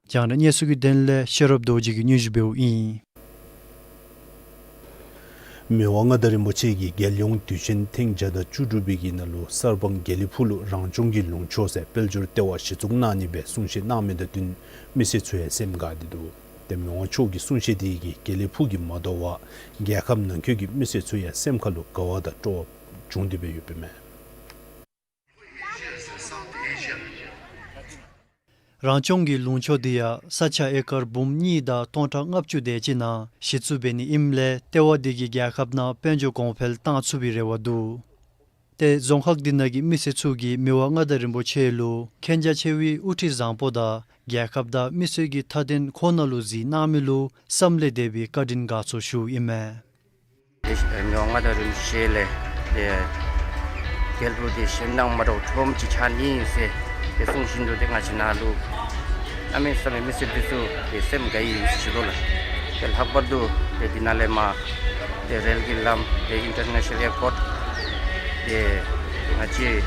རྒྱང་བསྒྲགས་གནས་ཚུལ་གྱི་དོན་ལས་ཤེས་རབ་རྡོ་རྗེ་གིས་སྙན་ཞུ་འབདཝ་ཨིན། མི་དབང་མངའ་བདག་རིན་པོ་ཆེ་གིས་རྒྱལ་ཡོངས་དུས་ཆེན་ཐེངས་བརྒྱ་དང་བཅུ་དྲུག་པའི་གི་ནང་ལུ་གསར་སྤང་དགེ་ལེགས་ཕུག་ལུ་རང་སྐྱོང་གི་ལུང་ཕྱོགས་ཟེར་དཔལ་འབྱོར་ལྟེ་བ་གཞི་བཙུགས་གནང་ནི་སྦེ་གསུང་བཤད་གནང་མི་དང་བསྟུན་མི་སེར་ཚུ་ཡང་སེམས་དགའ་སྟེ་འདུག། ཏེ་མི་དབང་མཆོག་གི་གསུང་བཤད་དེ་གིས་དགེ་ལེགས་ཕུག་གིས་མ་དོ་བར་རྒྱལ་ཁབ་ནང་འཁོད་ཀྱི་མི་སེར་ཚུ་ཡང་སེམས་ཁ་ལུ་དགའ་བ་དང་སྤྲོ་བ་བྱུང་སྟེ་སྦེ་ཡོདཔ་ཨིན་མས། རང་སྐྱོང་གི་ལུང་ཕྱོགས་འདི་ཡང་ས་ཆ་ཨེ་ཀར་འབུམ་གཉིས་དང་སྟོང་ཕྲག་ལྔ་བཅུ་དེ་ཅིག་ནང་གཞི་བཙུགས་འབད་ནི་ཨིནམ་ལས་ལྟེ་བ་འདི་གིས་རྒྱལ་ཁབ་ནང་དཔལ་འབྱོར་གོང་འཕེལ་བཏང་ཚུགས་པའི་རེ་བ་འདུག། ཏེ་རྫོང་ཁག་འདི་ནང་གི་མི་སེར་ཚུ་གིས་མི་དབང་མངའ་བདག་རིན་པོ་ཆེ་ལུ་མཁྱེན་རྒྱ་ཆེ་བའི་དབུ་ཁྲིད་བཟང་པོ་དང་རྒྱལ་ཁབ་དང་མི་སེར་གྱི་མཐའ་དོན་ཁོ་ན་ལུ་གཟིགས་གནང་མི་ལུ་བསམ་ལས་འདས་པའི་བཀའ་དྲིན་དགའ་ཚོར་ཞུཝ་ཨིན་མས། ཏེ་མི་དབང་མངའ་བདག་རིན་པོ་ཆེ་ལས་ཏེ་དགེ་ལེགས་ཕུག་འདི་གཞན་དང་མ་འདྲཝ་ཁྲོམ་ཅིག་ཆགས་ནི་ཨིན་ཟེར་ཏེ་གསུངས་བཞིན་དུ་ཏེ་ང་བཅས་ནང་ལུ་གནམ་མེད་ས་མེད་མི་སེར་འདི་ཚུ་ཏེ་སེམས་དགའ་ཡི་ཟེར་ཞུ་དོ་ལགས། ཏེ་ལྷག་པར་དུ་ཏེ་འདི་ནང་ལས་མར་ཏེ་རེལ་གྱི་ལམ་ཏེ་ཨིན་ཊར་ནེ་ཤ་ནཱལ་ཨེར་པོརཊ་ཏེ་ང་བཅས་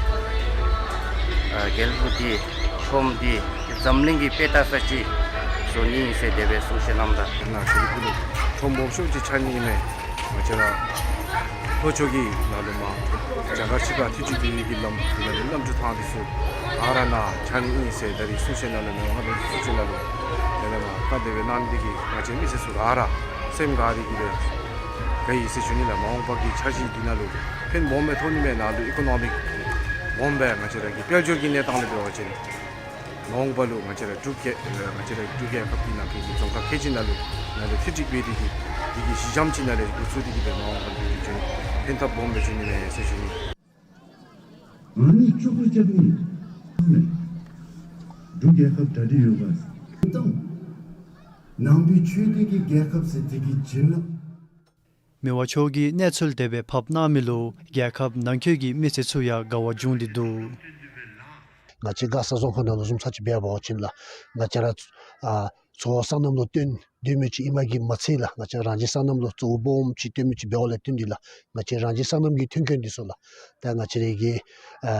ཨ་དགེ་ལེགས་ཕུག་འདི་ཁྲོམ་འདི་འཛམ་གླིང་གི་དཔེ་ལྟ་ས་ཅིག་བཟོ་ནི་ཨིན་ཟེར་དེ་སྦེ་གསུང་བཤད་གནངམ་ད། ད་ནཱ་དགེ་ལེགས་ཕུག་ལུ་ཁྲོམ་སྦོམ་ཤོས་ཅིག་ཆགས་ནི་ཨིན་མས། ང་བཅས་ར་ ལྷོ་ཕྱོགས་ཀྱི་ནང་ལུ་མར་རྒྱ་གར་ཕྱི་ཁར་ཐེངས་གཅིག་འགྱོ་ནི་གི་ལམ་འདི་ནང་ལུ་གནམ་གྲུ་ཐང་འདི་ཚུ་ག་ར་ནཱ་འཕྱར་ནི་ཨིན་ཟེར་ད་རིས་གསུང་བཤད་ནང་ལུ་མི་དབང་མངའ་བདག་གསུང་བཤད་ནང་ལུ་དེ་ལས་མར་བཀའ་དེ་སྦེ་གནང་ནི་འདི་གིས་ང་བཅས་མི་སེར་ཚུ་ག་ར་སེམས་དགའ་སྟེ་གི་སྦེ་དགའ་ཡི་ཟེར་ཞུ་ནི་ལགས། མ་འོངས་པ་གི་འཆར་གཞི་འདི་ནང་ལུ་ཕན་སྦོམ་སྦེ་ཐོགས་ནི་མས། ནཱ་ལུ་ཨི་ཀོ་ནོ་མིག་སྦོམ་སྦེ་ང་བཅས་ར་གི་དཔལ་འབྱོར་གྱི་གནས་སྟངས་ལས་འབད་བ་ཅིན་མ་འོངས་པ་ལུ་ང་བཅས་ར་འབྲུག་རྒྱལ་ང་བཅས་ར་འབྲུག་རྒྱལ་ཁབ་ཀྱི་ནང་འཁོད་ཀྱི་རྫོང་ཁག་ཁལ་གཅིག་ནང་ལུ་ནཱ་ལུ་མཐུད་དེ་འབད་དེ་གི་འདི་གི་གཞི་འགྱམ་ཅིག་ནཱ་ལས་འགོ་བཙུགས་ཏེ་གི་སྦེ་མ་འོངས་པ་ལུ་འདི་བྱོན་ཕན་ཐབས་སྦོམ་སྦེ་འབྱུང་ནི་མས་ཟེར་ཞུ་ནི། ཨ་ནི་ཅོག་ར་རྐྱབ་ནི་འབྲུག་རྒྱལ་ཁབ་གྲ་སྒྲིག་ཡོད་པ་དང་ནང་པའི་ཆོས་སྡེ་གི་རྒྱལ་ཁབ་ཟེར་དེ་གི་བྱིན་རླབས། མི་དབང་མཆོག་གིས་གནས་ཚུལ་དེ་སྦེ་ཕབ་གནང་མི་ལུ་རྒྱལ་ཁབ་ནང་འཁོད་ཀྱི་མི་སེར་ཚུ་ཡང་དགའ་བ་བྱུང་སྟེ་འདུག། ང་བཅས་མགར་ས་རྫོང་ཁག་ནང་ལུ་བཟུམ་ཚུ་ཅིག་འབད་བ་ཅིན་ལགས་ང་བཅས་ར་ཨ་གཙོ་བོ་སོ་ནམ་ལུ་བརྟེན་སྡོད་མི་ཅིག་ཨིནམ་གིས་མ་ཚད་ལགས་ང་བཅས་རང་བཞིན་སོ་ནམ་ལུ་གཙོ་བོ་སྦོམ་ཅིག་བརྟེན་མི་ཅིག་འབདཝ་ལས་བརྟེན་ཏེ་ལགས་ང་བཅས་རང་བཞིན་སོ་ནམ་གྱི་ཐོན་ཁུངས་འདི་ཚུ་ལགས་ད་ང་བཅས་ར་གི་ཨ་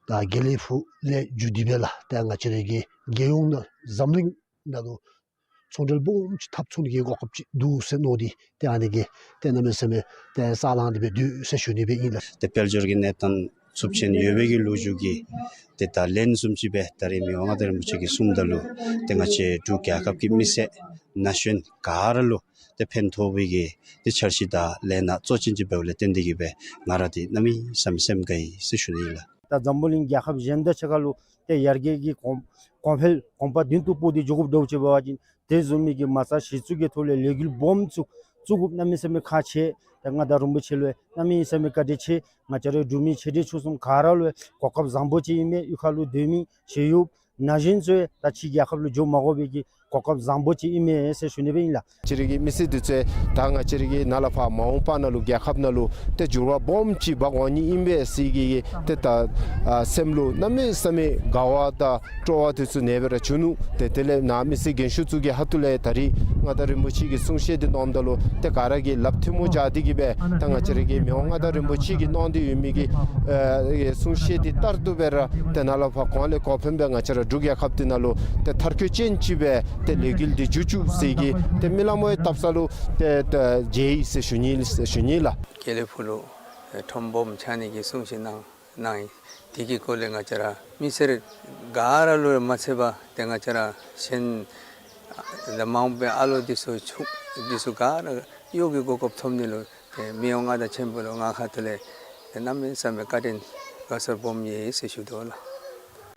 ད་དགེ་ལེགས་ཕུག་ལས་བརྒྱུད་དེ་སྦེ་ལགས་ད་ང་བཅས་ར་གི་རྒྱལ་ཡོངས་ནང་འཛམ་གླིང་ནང་ལུ་ཚོང་འབྲེལ་སྦོམ་ཅིག་འཐབ་ཚུགས་ནི་གི་གོ་སྐབས་ཅིག་འདུག་ཟེར་མནོ་སྟེ་ཏེ་ཨ་ནི་གི་ཏེ་གནམ་མེད་ས་མེད་ཏེ་ས་ལང་སྟེ་སྦེ་འདུག་ཟེར་ཞུ་ནི་སྦེ་ཨིན་ལགས། ཏེ་དཔལ་འབྱོར་གྱི་གནས་སྟངས་ཚབས་ཆེན་ཡོད་པའི་གི་ལོ་རྒྱུས་ཀྱི་ཏེ་ད་ལན་བཟུམ་ཅིག་སྦེ་ད་རིས་མི་དབང་མངའ་བདག་རིན་པོ་ཆེ་གིས་གསུངམ་ད་ལུ་ཏེ་ང་བཅས་འབྲུག་རྒྱལ་ཁབ་ཀྱི་མི་སེར་ན་གཞོན་ག་ར་ལུ་ཏེ་ཕན་ཐོགས་པའི་གི་ཏེ་འཆར་གཞི་དང་ལས་སྣ་གཙོ་ཅན་ཅིག་འབདཝ་ལས་བརྟེན་ཏེ་གི་སྦེ་ང་ར་འདི་གནམ་མེད་ས་མེད་སེམས་དགའ་ཡི་ཟེར་ཞུ་ནི་ཨིན་ལགས། ད་འཛམ་བུ་གླིང་རྒྱལ་ཁབ་གཞན་དང་གཅིག་ཁར་ལུ་ཏེ་ཡར་རྒྱས་ཀྱི་གོང་གོང་འཕེལ་གོམ་པ་མདུན་དུ་སྤོ་སྟེ་འགྱོ་དགོཔ་འདྲཝ་ཅིག་འབད་བ་ཅིན་དེ་བཟུམ་མའི་གི་མ་རྩ་གཞི་བཙུགས་ཀྱི་ཐོག་ལས་ལས་འགུལ་སྦོམ་ཚུ་བཙུགས་དགོཔ་གནམ་མེད་ས་མེད་ཁག་ཆེ། ཏེ་མངའ་བདག་རིན་པོ་ཆེ་ལུ་གནམ་མེད་ས་མེད་བཀའ་དྲིན་ཆེ། ང་བཅས་རའི་འབྲུག་མི་ཆེ་འབྲིང་ཆུང་གསུམ་ག་ར་ལུ་གོ་སྐབས་བཟང་པོ་ཅིག་ཨིན་མས། གཡུས་ཁ་ལུ་སྡོད་མི་ཞེ་ཡོད་ན་གཞོན་ཚུ་ད་ཕྱི་རྒྱལ་ཁབ་ལུ་འགྱོ་མ་དགོ་པའི་གི་གོ་སྐབས་བཟང་པོ་ཅིག་ཨིན་མས་ཟེར་ཞུ་ནི་སྦེ་ཨིན་ལགས། ང་བཅས་རའི་གི་མི་སེར་འདི་ཚུ་ད་ང་བཅས་རའི་གི་ནཱ་ལས་ཕར་མ་འོངས་པ་ནང་ལུ་རྒྱལ་ཁབ་ནང་ལུ་ཏེ་འགྱུར་བ་སྦོམ་ཅིག་འབག་འོང་ནི་ཨིན་པས་ཟེར་གི་ཏེ་ད་ཨ་སེམས་ལུ་གནམ་མེད་ས་མེད་དགའ་བ་དང་སྤྲོ་བ་འདི་ཚུ་ཨ་ནེ་སྦེ་ར་བྱུང་ནུག། ཏེ་དེ་ལས་ནཱ་མི་སེར་རྒན་ཤོས་ཚུ་གི་ཁ་ཐུག་ལས་ད་རིས་མངའ་བདག་རིན་པོ་ཆེ་གིས་གསུང་བཤད་འདི་གནངམ་ད་ལུ་ཏེ་ག་ར་གིས་ལགཔ་ཐལ་མོ་སྦྱར་ཏེ་གི་སྦེ་ད་ང་བཅས་རའི་གི་མི་དབང་མངའ་བདག་རིན་པོ་ཆེ་གིས་གནང་སྟེ་ཡོད་མི་གི་ཨ་གསུང་བཤད་འདི་ལྟར་དུ་སྦེ་ར་ཏེ་ནཱ་ལས་ཕར་གོང་ལས་གོང་འཕེལ་སྦེ་ང་བཅས་ར་འབྲུག་རྒྱལ་ཁབ་འདི་ནང་ལུ་ཏེ་མཐར་འཁྱོལ་ཅན་ཅིག་སྦེ་ཏེ་ལས་འགུལ་འདི་མཇུག་བསྡུ་ཟེར་གི་ཏེ་རྨི་ལམ་ཡང་བཏབ་ས་ལུ་ཏེ་ཏེ་མཇལ་ཡི་ཟེར་ཞུ་ནི་ཟེར་ཞུ་ནི་ལགས། དགེ་ལེགས་ཕུག་ལུ་ཨེ་ཁྲོམ་སྦོམ་ཕྱགས་ནི་གི་གསུང་བཤད་གནང་གནང་ཡི། དེ་གི་སྐོར་ལས་ང་བཅས་ར་མི་སེར་ག་ར་ལུ་མ་ཚད་པར་ཏེ་ང་བཅས་ར་གཞན་ད་མ་འོངས་པའི་ཨ་ལོ་འདི་ཚུ་ཚུ་འདི་ཚུ་ག་ར་གཡོག་གི་གོ་སྐབས་ཐོབ་ནི་ལུ་ཏེ་མི་དབང་མངའ་བདག་ཆེན་པོ་ལུ་ང་ཁ་ཐུག་ལས་ཏེ་གནམ་མེད་ས་མེད་བཀའ་དྲིན་དགའ་ཚོར་སྦོམ་ཡོད་ཟེར་ཞུ་དོ་ལགས།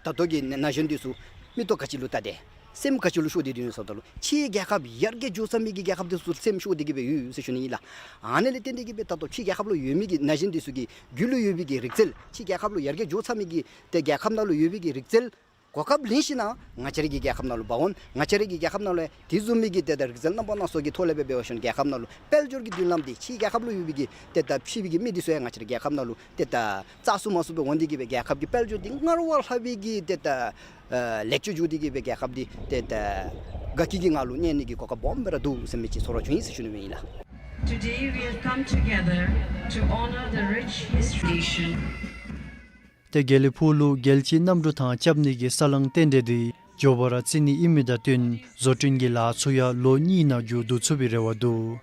ད་ལྟོ་གི་ན་གཞོན་འདི་ཚུ་མིག་ཏོ་ག་ཅི་ལུ་བལྟ་སྟེ་སེམས་ག་ཅི་ལུ་ཤོར་ཏེ་སྡོད་ནུག་ཟེརཝ་ད་ལུ་ཕྱིའི་རྒྱལ་ཁབ་ཡར་རྒྱས་འགྱོ་ཚར་མི་གི་རྒྱལ་ཁབ་འདི་ཚུ་སེམས་ཤོར་ཏེ་གི་སྦེ་ཡོད་ཟེར་ཞུ་ནི་ཨིན་ལགས། ཨ་ནི་ལས་བརྟེན་ཏེ་གི་སྦེ་ད་ལྟོ་ཕྱིའི་རྒྱལ་ཁབ་ལུ་ཡོད་མི་གི་ན་གཞོན་འདི་ཚུ་གི་རྒྱུད་ལུ་ཡོད་པའི་གི་རིག་རྩལ་ཕྱིའི་རྒྱལ་ཁབ་ལུ་ཡར་རྒྱས་འགྱོ་ཚར་མི་གི་ཏེ་རྒྱལ་ཁབ་ནང་ལུ་ཡོད་པའི་གི་རིག་རྩལ་གོ་སྐབས་ལེན་ཞིནམ་ལས་ང་བཅས་རའི་གི་རྒྱལ་ཁབ་ནང་ལུ་འབག་འོང་། ང་བཅས་རའི་གི་རྒྱལ་ཁབ་ནང་ལུ་དེ་བཟུམ་མའི་གི་ཏེ་ད་རིག་རྩལ་རྣམ་པ་སྣ་ཚོགས་ཀྱི་ཐོག་ལས་སྦེ་འབད་བ་ཅིན་རྒྱལ་ཁབ་ནང་ལུ་དཔལ་འབྱོར་གྱི་མདུན་ལམ་འདི་ཕྱིའི་རྒྱལ་ཁབ་ལུ་ཡོད་པའི་གི་ཏེ་ད་ཕྱི་པའི་གི་མི་འདི་ཚུ་ཡང་ང་བཅས་རའི་རྒྱལ་ཁབ་ནང་ལུ་ཏེ་ད་བཙག་འཐུ་མ་ཚུགས་པར་འོང་སྟེ་གི་སྦེ་རྒྱལ་ཁབ་ཀྱི་དཔལ་འབྱོར་འདི་སྔར་བ་ལྷག་པའི་གི་ཏེ་ད་ཨ་ལེགས་བཅོས་འགྱོ་སྟེ་གི་སྦེ་རྒྱལ་ཁབ་འདི་ཏེ་ད་དགའ་སྐྱིད་ཀྱི་ངང་ལུ་གནས་ནི་གི་གོ་སྐབས་སྦོམ་སྦེ་ར་འདུག་ཟེར་མི་ཅིག་ཚོར་བ་བྱུང་ཡི་ཟེར་ཞུ་ནི་ཨིན་ལགས། Today we have come together to honor the rich history. ཏེ་དགེ་ལེགས་ཕུག་ལུ་རྒྱལ་སྤྱིའི་གནམ་གྲུ་ཐང་རྐྱབ་ནི་གི་ས་ལང་རྟེན་འབྲེལ་འདི་མགྱོགས་པ་ར་རྩི་ནི་ཨིན་མི་དང་བསྟུན་བཟོ་སྐྲུན་གྱི་ལཱ་ཚུ་ཡང་ལོ་གཉིས་ནང་མཇུག་བསྡུ་ཚུགས་པའི་རེ་བ་འདུག།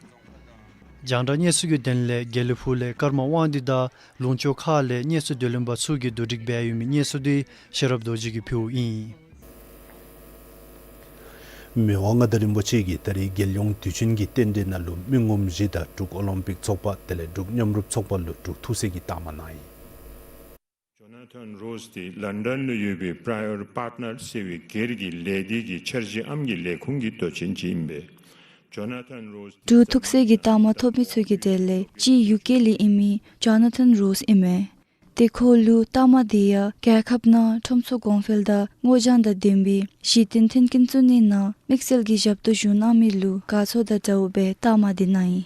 རྒྱང་བསྒྲགས་གནས་ཚུལ་གྱི་དོན་ལས་དགེ་ལེགས་ཕུག་ལས་ཀརྨ་དབང་འདུས་དང་ལུང་ཕྱོགས་ཁག་ལས་གནས་ཚུལ་བསྡུ་ལེན་པ་ཚུ་གིས་བསྡུ་སྒྲིག་འབད་ཡོད་མི་གནས་ཚུལ་འདི་ཤེས་རབ་རྡོ་རྗེ་གིས་ཕུལཝ་ཨིན། མི་དབང་མངའ་བདག་རིན་པོ་ཆེ་གིས་ད་རིས་རྒྱལ་ཡོངས་དུས་ཆེན་གྱི་རྟེན་འབྲེལ་ནང་ལུ་མི་ངོམ་བཞི་དང་འབྲུག་ཨོ་ལིམ་པིག་ཚོགས་པ་དེ་ལས་འབྲུག་མཉམ་རུབ་ཚོགས་པ་ལུ་འབྲུག་ཐུགས་སྲས་ཀྱི་རྟགས་མ་གནང་ཡི། ཇོ་ན་ཐན་རོས་འདི་ལཱན་ཌཱན་ལུ་ཡོད་པའི་པྲ་ཡོར་པཱརཊ་ནར་ཟེར་བའི་སྒེར་གྱི་ལས་སྡེ་གི་འཆར་གཞི་ཨམ་གྱི་ལས་ཁུངས་ཀྱི་མདོ་ཆེན་ཅིག་ཨིན་པས། ཇོ་ན་ཐན་རོས་འདི་འབྲུག་ཐུགས་སྲས་ཀྱི་རྟགས་མ་ཐོབ་མི་ཚུ་གི་གྲས་ལས་གཅིག་ཡུ་ཀེ་ལས་ཨིན་མི་ཇོ་ན་ཐན་རོས་ཨིན་མས། ཏེ་ཁོ་ལུ་རྟགས་མ་འདི་ཡང་རྒྱལ་ཁབ་ནང་ཁྲོམ་ཚོགས་གོང་འཕེལ་དང་སྔོ་ལྗང་དང་ལྡན་པའི་གཞི་རྟེན་མཐུན་རྐྱེན་བཙུགས་ནི་ནང་དམིགས་བསལ་གྱི་ཞབས་ཏོག་ཞུ་གནང་མི་ལུ་དགའ་ཚོར་དང་འདྲཝ་སྦེ་རྟགས་མ་འདི་གནང་ཡི།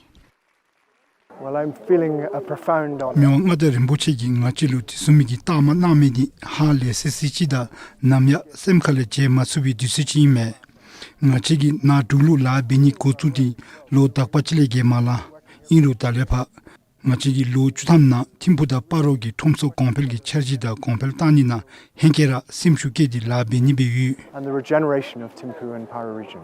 Well, I'm feeling a profound honor. མི་དབང་མངའ་བདག་རིན་པོ་ཆེ་གིས་ང་བཅས་ལུ་དེ་བཟུམ་མའི་གི་རྟགས་མ་གནང་མི་འདི་ཧ་ལས་སི་སི་ཅིག་དང་ནམ་ཡང་སེམས་ཁ་ལས་བརྗེད་མ་ཚུགས་པའི་དུས་ཚོད་ཅིག་ཨིན་མས། ང་བཅས་ཀྱིས་ནཱ་འབྲུག་ལུ་ལཱ་འབད་ནི་འགོ་བཙུགས་ཏེ་ལོ་དག་པ་ཅིག་ལས་བརྒལ་མ་ལང་། ཨིན་རུང་ད་ལས་ཕར་ང་བཅས་ཀྱིས་ལོ་བཅུ་ཐམ་ནང་ཐིམ་ཕུག་དང་སྤ་རོ་གི་ཁྲོམ་ཚོགས་གོང་འཕེལ་གྱི་འཆར་གཞི་དང་གོང་འཕེལ་བཏང་ནི་ནང་ཧེང་སྐལ་ར་སེམས་ཤུགས་བསྐྱེད་དེ་ལཱ་འབད་ནི་སྦེ་ཡོད། And the regeneration of Thimphu and Paro region.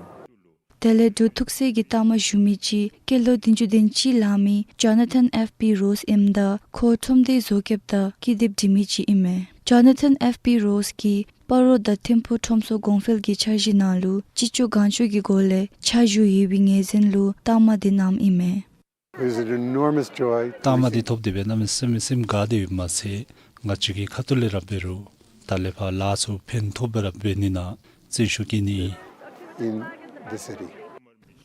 དེ་ལས་འབྲུག་ཐུགས་སྲས་ཀྱི་རྟགས་མ་ཞུ་མི་ཅིག་སྐྱེས་ལོ་བདུན་ཅུ་དོན་གཅིག་ལང་མི་ཇོ་ན་ཐན་ཨེཕ་པི་རོས་ཨིནམ་ད་ཁོ་ཁྲོམ་སྡེའི་བཟོ་བཀོདཔ་དང་ཀི་དེབ་འབྲི་མི་ཅིག་ཨིན་མས། ཇོ་ན་ཐན་ཨེཕ་པི་རོས་ཀྱིས་སྤ་རོ་དང་ཐིམ་ཕུག་ཁྲོམ་ཚོགས་གོང་འཕེལ་གྱི་འཆར་གཞི་ནང་ལུ་ཅི་ལྕོགས་གང་ལྕོགས་ཀྱི་སྒོ་ལས་ཕྱག་ཞུ་ཡོད་པའི་ངོས་འཛིན་ལུ་རྟགས་མ་འདི་གནངམ་ཨིན་མས། It's an enormous joy. རྟགས་མ་འདི་ཐོབ་སྟེ་སྦེ་གནམ་མེད་ས་མེད་སེམས་དགའ་སྟེ་ཡོདཔ་མ་ཚད་ང་བཅས་ཀྱི་ཁ་ཐུག་ལས་ར་འབད་རུང་ད་ལས་ཕར་ལཱ་ཚུ་ཕན་ཐོགས་སྦེ་ར་འབད་ནི་ནང་བརྩོན་ཤུགས་བསྐྱེད་ནི་ཨིན། In the city.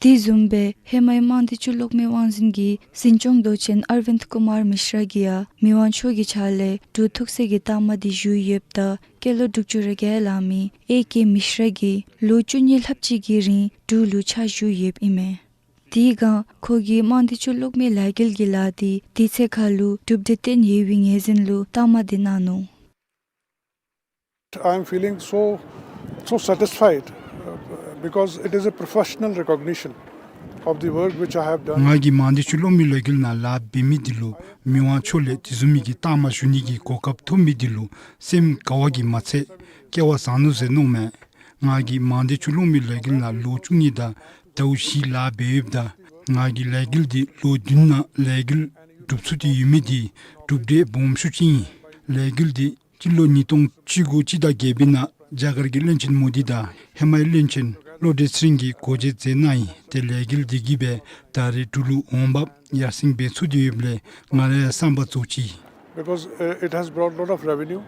དེ་བཟུམ་སྦེ་ཧེ་མའི་དམངས་བདེ་ཅུས་གློག་མེའི་དབང་འཛིན་གྱི་འཛིན་སྐྱོང་མདོ་ཆེན་ཨར་བིནྡ་ཀུ་མར་མི་ཤྲ་གིས་ཡང་མི་དབང་མཆོག་གི་ཕྱག་ལས་འབྲུག་ཐུགས་སྲས་ཀྱི་རྟགས་མ་འདི་ཞུ་ཡོདཔ་ད་སྐྱེས་ལོ་དྲུག་ཅུ་རེ་བརྒྱད་ལང་མི་ཨེ་ཀེ་མི་ཤྲ་གིས་ལོ་བཅུ་གཉིས་ལྷགཔ་ཅིག་གི་རིང་འབྲུག་ལུ་ཕྱག་ཞུ་ཡོདཔ་ཨིན་མས། དེའི་སྒང་ཁོ་གིས་དམངས་བདེ་ཅུས་གློག་མེའི་ལས་འགུལ་གྱི་ལཱ་འདི་དུས་ཚོད་ཁར་ལུ་གྲུབ་འབྲས་བཏོན་ཡོད་པའི་ངོས་འཛིན་ལུ་རྟགས་མ་འདི་གནང་ནུག། I am feeling so, so satisfied, uh, because it is a professional recognition of the work which I have done. ང་གིས་དམངས་བདེ་ཅུས་གློག་མེའི་ལས་འགུལ་ནང་ལཱ་འབད་མི་འདི་ལུ་མི་དབང་མཆོག་ལས་དེ་བཟུམ་མའི་གི་རྟགས་མ་ཞུ་ནི་གི་གོ་སྐབས་ཐོབ་མི་འདི་ལུ་སེམས་དགའ་བ་གིས་མ་ཚད་སྐལ་བ་བཟང་ནུག་ཟེར་མནོཝ་མས། ང་གིས་དམངས་བདེ་ཅུས་གློག་མེའི་ལས་འགུལ་ནང་ལོ་བཅུ་གཉིས་དང་ཟླཝ་བཞི་ལཱ་འབད་ཡོདཔ་ད་ང་གིས་ལས་འགུལ་འདི་ལོ་བདུན་ནང་ལས་འགུལ་གྲུབ་ཚུགས་ཏེ་ཡོད་མི་འདི་གྲུབ་འབྲས་སྦོམ་ཤོས་ཅིག་ཨིན། ལས་འགུལ་འདི་སྤྱི་ལོ་ཉིས་སྟོང་བཅུ་དགུ་སྤྱི་ཟླ་བརྒྱད་པའི་ནང་རྒྱ་གར་གྱི་བློན་ཆེན་མོ་དི་དང་ཧེ་མའི་བློན་ཆེན་བློ་གྲོས་ཚེ་རིང་གིས་འགོ་འབྱེད་མཛད་གནང་ཡི། ཏེ་ལས་འགུལ་འདི་གིས་སྦེ་ད་རེས་འབྲུག་ལུ་འོང་འབབ་ཡར་སེང་འབད་ཚུགས་ཏེ་ཡོདཔ་ལས་ང་རའི་བསམ་པ་རྫོགས་ཅི། Because, uh, it has brought lot of revenue,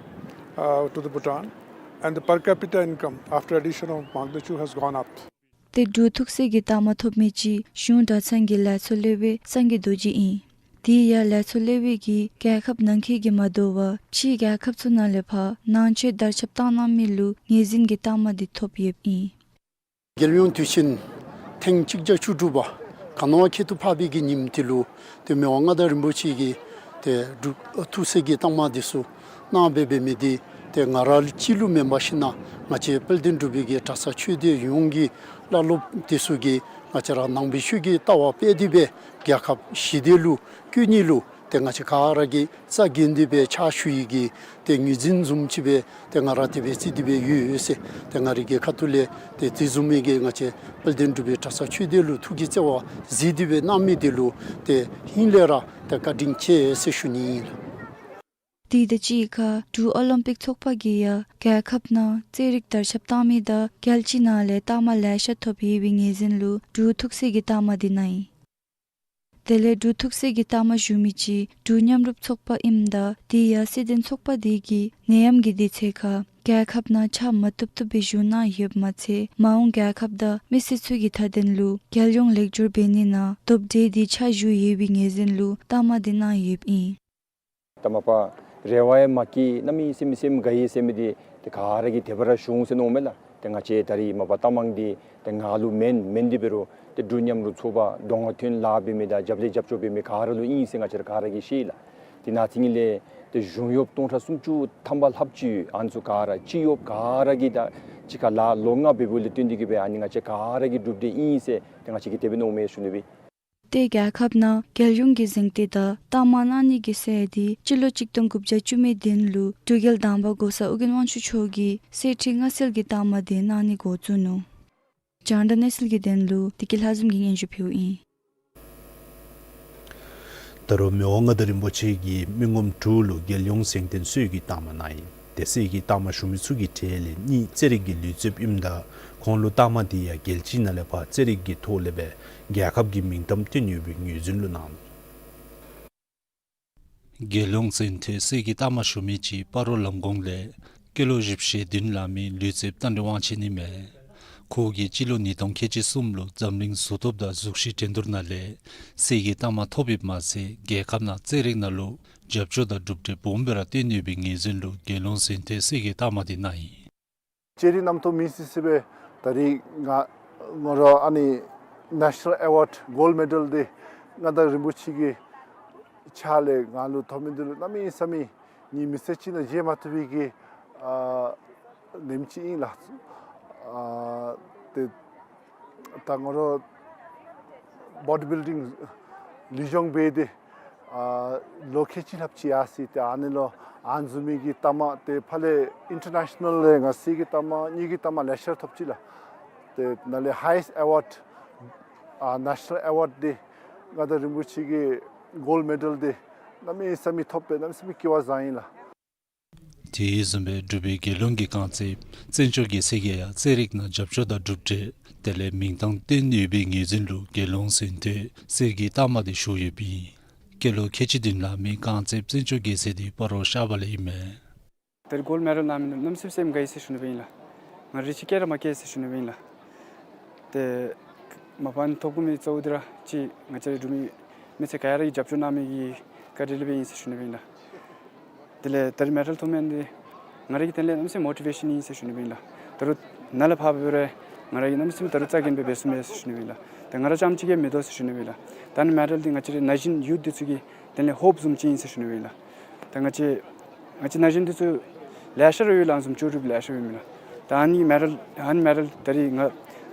uh, to the Bhutan, and the per capita income after addition of Mangdechu has gone up. ཏེ་འབྲུག་ཐུགས་སྲས་ཀྱི་རྟགས་མ་ཐོབ་མི་ཅིག་གཞུང་གྲྭ་ཚང་གི་ལས་ཚོགས་སློབ་དཔོན་སངས་རྒྱས་རྡོ་རྗེ་ཨིན། དེ་ཡང་ལས་ཚོགས་སློབ་དཔོན་གྱིས་རྒྱལ་ཁབ་ནང་འཁོད་ཀྱི་མ་དོ་བར་ཕྱིའི་རྒྱལ་ཁབ་ཚུ་ནང་ལས་ཕར་ནང་ཆོས་དར་ཁྱབ་བཏང་གནང་མི་ལུ་ངོས་འཛིན་གྱི་རྟགས་མ་འདི་ཐོབ་ཡོདཔ་ཨིན། རྒྱལ་ཡོངས་དུས་ཆེན་ཐེངས་གཅིག་བརྒྱ་བཅུ་དྲུག་པ་ག་ནི་བ་ཁྱད་དུ་འཕགས་པའི་གི་ཉིནམ་འདི་ལུ་ཏེ་མི་དབང་མངའ་བདག་རིན་པོ་ཆེ་གིས་ཏེ་འབྲུག་ཐུགས་སྲས་ཀྱི་རྟགས་མ་འདི་ཚུ་གནང་སྦེ་འབད་མི་འདི་ཏེ་ང་ར་གཅིག་ལུ་མེན་པར་ཞིན་ན་ང་བཅས་དཔལ་ལྡན་འབྲུག་པའི་གི་གྲྭ་ཚང་ཆོས་སྡེ་ཡོངས་ཀྱི་བླ་སློབ་འདི་ཚུ་གིས་ང་བཅས་ར་ནང་པའི་ཆོས་ཀྱི་ལྟ་བ་སྤེལ་ཏེ་སྦེ་རྒྱལ་ཁབ་ཞི་བདེ་ལུ་བཀོད་ནི་ལུ་ཏེ་ང་བཅས་ག་ར་གིས་རྩ་འགེངས་ཏེ་སྦེ་ཕྱག་ཞུ་ནི་གི་ཏེ་ངོས་འཛིན་བཟུམ་ཅིག་སྦེ་ཏེ་ང་ར་དེ་སྦེ་བརྩི་སྟེ་སྦེ་ཡོད་ཡོད་ཟེར། ཏེ་ང་རའི་གི་ཁ་ཐུག་ལས་ཏེ་དེ་བཟུམ་མའི་གི་ང་བཅས་དཔལ་ལྡན་འབྲུག་པའི་གྲྭ་ཚང་ཆོས་སྡེ་ལུ་ཐུགས་ཀྱི་བརྩེ་བ་གཟིགས་ཏེ་སྦེ་གནང་མི་འདི་ལུ་ཏེ་ཧིང་ལས་ར་ཏེ་བཀའ་དྲིན་ཆེ་ཟེར་ཞུ་ནི་ཨིན་ལགས། དེ་དང་གཅིག་ཁར་འབྲུག་ཨོ་ལིམ་པིག་ཚོགས་པ་གིས་ཡང་རྒྱལ་ཁབ་ནང་རྩེད་རིགས་དར་ཁྱབ་བཏང་མི་དང་རྒྱལ་སྤྱི་ནང་ལས་རྟགས་མ་ལེ་ཤ་ཐོབ་ཡོད་པའི་ངོས་འཛིན་ལུ་འབྲུག་ཐུགས་སྲས་ཀྱི་རྟགས་མ་འདི་གནང་ཡི། དེ་ལས་འབྲུག་ཐུགས་སྲས་ཀྱི་རྟགས་མ་ཞུ་མི་ཅིག་འབྲུག་མཉམ་རུབ་ཚོགས་པ་ཨིནམ་ད་དེ་ཡང་སྲིད་དོན་ཚོགས་པ་དེ་གིས་ནད་ཡམས་ཀྱི་དུས་ཚོད་ཁར་རྒྱལ་ཁབ་ནང་ཕྱག་མ་བཏུབ་བཏུབ་སྦེ་ཞུ་གནང་ཡོདཔ་མ་ཚད་མ་འོངས་རྒྱལ་ཁབ་དང་མི་སེར་ཚུ་གི་མཐའ་དོན་ལུ་རྒྱལ་ཡོངས་ལེགས་སྒྱུར་འབད་ནི་ནང་སྟོབས་འབྲས་འདི་ཕྱག་ཞུ་ཡོད་པའི་ངོས་འཛིན་ལུ་རྟགས་མ་འདི་གནང་ཡོདཔ་ཨིན། ད་མ་པ་རེ་བ་ཡང་མ་སྐྱེས་གནམ་མེད་ས་མེད་སེམས་དགའ་ཡི་ཟེར་མི་འདི་ཏེ་ག་ར་གིས་དེ་སྦེ་ར་ཞུ་འོང་ཟེར་མནོཝ་མས་ལགས། ཏེ་ང་བཅས་ད་རེས་མ་པ་རྟགས་མ་འདི་ཏེ་ང་ལུ་མེན་མེན་འདི་འབད་རུང་ཏེ་འབྲུག་མཉམ་རུབ་ཚོགས་པ་གདོང་ཁར་ཐོན་ལཱ་འབད་མི་དང་རྒྱབ་ལས་རྒྱབ་སྐྱོར་འབད་མི་ག་ར་ལུ་ཨིན་ཟེར་ང་བཅས་ར་ག་ར་གིས་ཤེས་ལགས། དེ་ནང་ཚིག་ངེ་ལས་ཏེ་གཞུང་གཡོགཔ་སྟོང་ཕྲག་སུམ་ཅུ་ཐམ་པ་ལྷགཔ་ཅིག་ཨ་ནི་ཚུ་ག་ར་སྤྱི་གཡོགཔ་ག་ར་གིས་ད་གཅིག་ཁར་ལཱ་ལོ་ལྔ་འབད་བའི་ལས་བརྟེན་ཏེ་གིས་སྦེ་ཨ་ནི་ང་བཅས་ག་ར་གི་གྲུབ་འབྲས་ཨིན་ཟེར་ཏེ་ང་བཅས་ཀྱིས་དེ་སྦེ་མནོཝ་མས་ཞུ་ནི་སྦེ། ཏེ་རྒྱལ་ཁབ་ནང་རྒྱལ་ཡོངས་ཀྱི་གཟེངས་རྟགས་དང་རྟགས་མ་གནང་ནི་གི་སྲོལ་འདི་སྤྱི་ལོ་གཅིག་སྟོང་དགུ་བརྒྱ་བཅུ་མེད་བདུན་ལུ་འབྲུག་རྒྱལ་དང་པ་གོང་ས་ཨོ་རྒྱན་དབང་ཕྱུག་མཆོག་གིས་གསེར་ཁྲི་མངའ་གསོལ་གྱི་རྟགས་མ་འདི་གནང་ནི་འགོ་བཙུགས་ནུག། རྒྱང་བསྒྲགས་གནས་ཚུལ་གྱི་དོན་ལུ་བདེ་སྐྱིད་ལྷ་འཛོམས་ཀྱིས་སྙན་ཞུ་ཕུལཝ་ཨིན། ད་རུང་མི་དབང་མངའ་བདག་རིན་པོ་ཆེ་གིས་མི་ངོམ་དྲུག་ལུ་རྒྱལ་ཡོངས་གཟེངས་རྟགས་གསེར་གྱི་རྟགས་མ་གནང་ཡི། ཏེ་གསེར་གྱི་རྟགས་མ་ཞུ་མི་ཚུ་གི་གྲས་ལས་གཉིས་རྩེད་རིགས་ཀྱི་ལུས་རྩལཔ་ཨིནམ་ད་ཁོང་ལུ་རྟགས་མ་འདི་ཡང་རྒྱལ་སྤྱི་ནང་ལས་ཕར་རྩེད་རིགས་ཀྱི་ཐོག་ལས་སྦེ་རྒྱལ་ཁབ་ཀྱི་མིང་གཏམ་བཏོན་ཡོད་པའི་ངོས་འཛིན་ལུ་གནང་ནུག། རྒྱལ་ཡོངས་གཟེངས་རྟགས་གསེར་གྱི་རྟགས་མ་ཞུ་མི་ཅིག་སྤ་རོ་ལམ་གོང་ལས་སྐྱེས་ལོ་བཞི་བཅུ་ཞེ་བདུན་ལང་མི་ལུས་རྩལཔ་རྟ་མགྲིན་དབང་ཆེན་ཨིན་མས། ཁོ་གིས་སྤྱི་ལོ་ཉིས་སྟོང་ཁལ་གཅིག་གསུམ་ལུ་འཛམ་གླིང་གཟུགས་སྟོབས་དང་གཟུགས་གཞི་འགྲན་བསྡུར་ནང་ལས་གསེར་གྱི་རྟགས་མ་ཐོབ་ཡོདཔ་མ་ཚད་རྒྱལ་ཁབ་ནང་རྩེད་རིགས་ནང་ལུ་རྒྱབ་སྐྱོར་དང་གྲུབ་འབྲས་སྦོམ་སྦེ་ར་བཏོན་ཡོད་པའི་ངོས་འཛིན་ལུ་རྒྱལ་ཡོངས་གཟེངས་རྟགས་གསེར་གྱི་རྟགས་མ་འདི་གནང་ཡི། ཅེ་རི་རྣམ་རྟོག་མི་སི་སི་སྦེ་ད་རིས་ང་ང་ར་ཨ་ནི་ནེ་ཤ་ནཱལ་ཨེ་ཝཱཌ་གོལཌ་མེ་ཌལ་འདི་མངའ་བདག་རིན་པོ་ཆེ་གི་ཕྱག་ལས་ང་ལུ་ཐོབ་མི་འདི་ལུ་གནམ་མེད་ས་མེད་ངེའི་མི་ཚེ་གཅིག་ནང་བརྗེད་མ་ཐུབ་པའི་གི་ཨ་ཉིནམ་ཅིག་ཨིན་ལགས། ཨ་ཏེ་ད་ང་ར་བོ་ཌི་བིལ་ཌིང་ལུས་སྦྱོང་འབད་དེ་ཨ་ལོ་ཁལ་གཅིག་ལྷགཔ་ཅིག་ཡར་སོ་ཡི། ཏེ་ཨ་ནི་ལུ་ཨ་ནི་བཟུམ་མའི་གི་རྟགས་མ་ཏེ་ཕར་ལས་ཨིན་ཊར་ནེ་ཤ་ནཱལ་ལས་ང་གསེར་གྱི་རྟགས་མ་དངུལ་གྱི་རྟགས་མ་ལེ་ཤ་ཐོབ་ཅི་ལགས། ཏེ་ནཱ་ལས་ཧའི་ཡེསཊ་ཨེ་ཝཱཌ་ ཨ་ནེ་ཤ་ནཱལ་ཨེ་ཝཱཌ་འདི་མངའ་བདག་རིན་པོ་ཆེ་གི་གོལཌ་མེ་ཌལ་འདི་གནམ་མེད་ས་མེད་ཐོབ་སྦེ་གནམ་མེད་ས་མེད་སྐྱིད་པ་བཟང་ཡི་ལགས། དེ་བཟུམ་སྦེ་འབྲུག་པའི་རྒྱལ་ཡོངས་ཀྱི་རྐང་རྩེད་བཙན་བྱོལ་རྒྱལ་སའི་གི་ཡང་རྩེད་རིགས་ནང་རྒྱབ་སྐྱོར་དང་གྲུབ་འབྲས་དེ་ལས་མིང་གཏམ་བཏོན་ཡོད་པའི་ངོས་འཛིན་ལུ་རྒྱལ་ཡོངས་གཟེངས་བསྟོད་གསེར་གྱི་རྟགས་མ་དེ་ཞུ་ཡོདཔ་ཨིན། སྐྱེས་ལོ་ཁལ་གཅིག་བདུན་ལང་མི་རྐང་རྩེད་བཙན་བྱོལ་རྒྱལ་སའི་དེ་སྤ་རོ་ཤ་བ་ལས་ཨིན་མས། ད་རིས་གོལཌ་མེ་ཌལ་ལང་མི་གནམ་མེད་ས་མེད་སེམས་དགའ་ཡི་ཟེར་ཞུ་ནི་སྦེ་ཨིན་ལགས། ང་རེ་ཅིག་སྐྱེས་ར་མ་སྐྱེས་ཟེར་ཞུ་ནི་སྦེ་ཨིན་ལགས། ཏེ་མ་པ་ནི་ཐོབ་དགོ་མི་གཙོ་བོ་འདི་ར་ཅིག་ང་བཅས་རའི་འབྲུག་མི་མི་སེར་ག་ར་གིས་རྒྱབ་སྐྱོར་གནང་མི་གི་བཀའ་དྲིན་ལས་སྦེ་ཨིན་ཟེར་ཞུ་ནི་སྦེ་ཨིན་ལགས། དེ་ལས་ད་རིས་མེ་ཌལ་ཐོབ་མི་འདི་ང་ར་གི་དོན་ལས་གནམ་མེད་ས་མེད་མོ་ཊི་ཝེ་ཤཱན་ཨིན་ཟེར་ཞུ་ནི་སྦེ་ཨིན་ལགས། ད་རུང་ནཱ་ལས་ཕར་འབད་རུང་ང་ར་གིས་གནམ་མེད་ས་མེད་ད་རུང་རྩ་འགེངས་སྦེ་འབད་ཚུགས་མས་ཟེར་ཞུ་ནི་སྦེ་ཨིན་ལགས། ད་ང་ར་རྐྱངམ་ཅིག་གིས་མི་དོ་ཟེར་ཞུ་ནི་སྦེ་ཨིན་ལགས། ད་ཨ་ནི་མེ་ཌལ་འདི་ང་བཅས་རའི་ན་གཞོན་ཡུཐ་འདི་ཚུ་གི་དོན་ལས་ཧོཔ་བཟུམ་ཅིག་ཨིན་ཟེར་ཞུ་ནི་སྦེ་ཨིན་ལགས། ད་ང་བཅས་ང་བཅས་ན་གཞོན་འདི་ཚུ་ལེ་ཤ་ར་ཡོད་ལགས། ཨ་ནི་བཟུམ་ལྕོགས་གྲུབ་ལེ་ཤ་ཡོད་མི་ལགས། ད་ཨ་ནི་མེ་ཌལ་ཨ་ནི་མེ་ཌལ་ད་རིས་ང་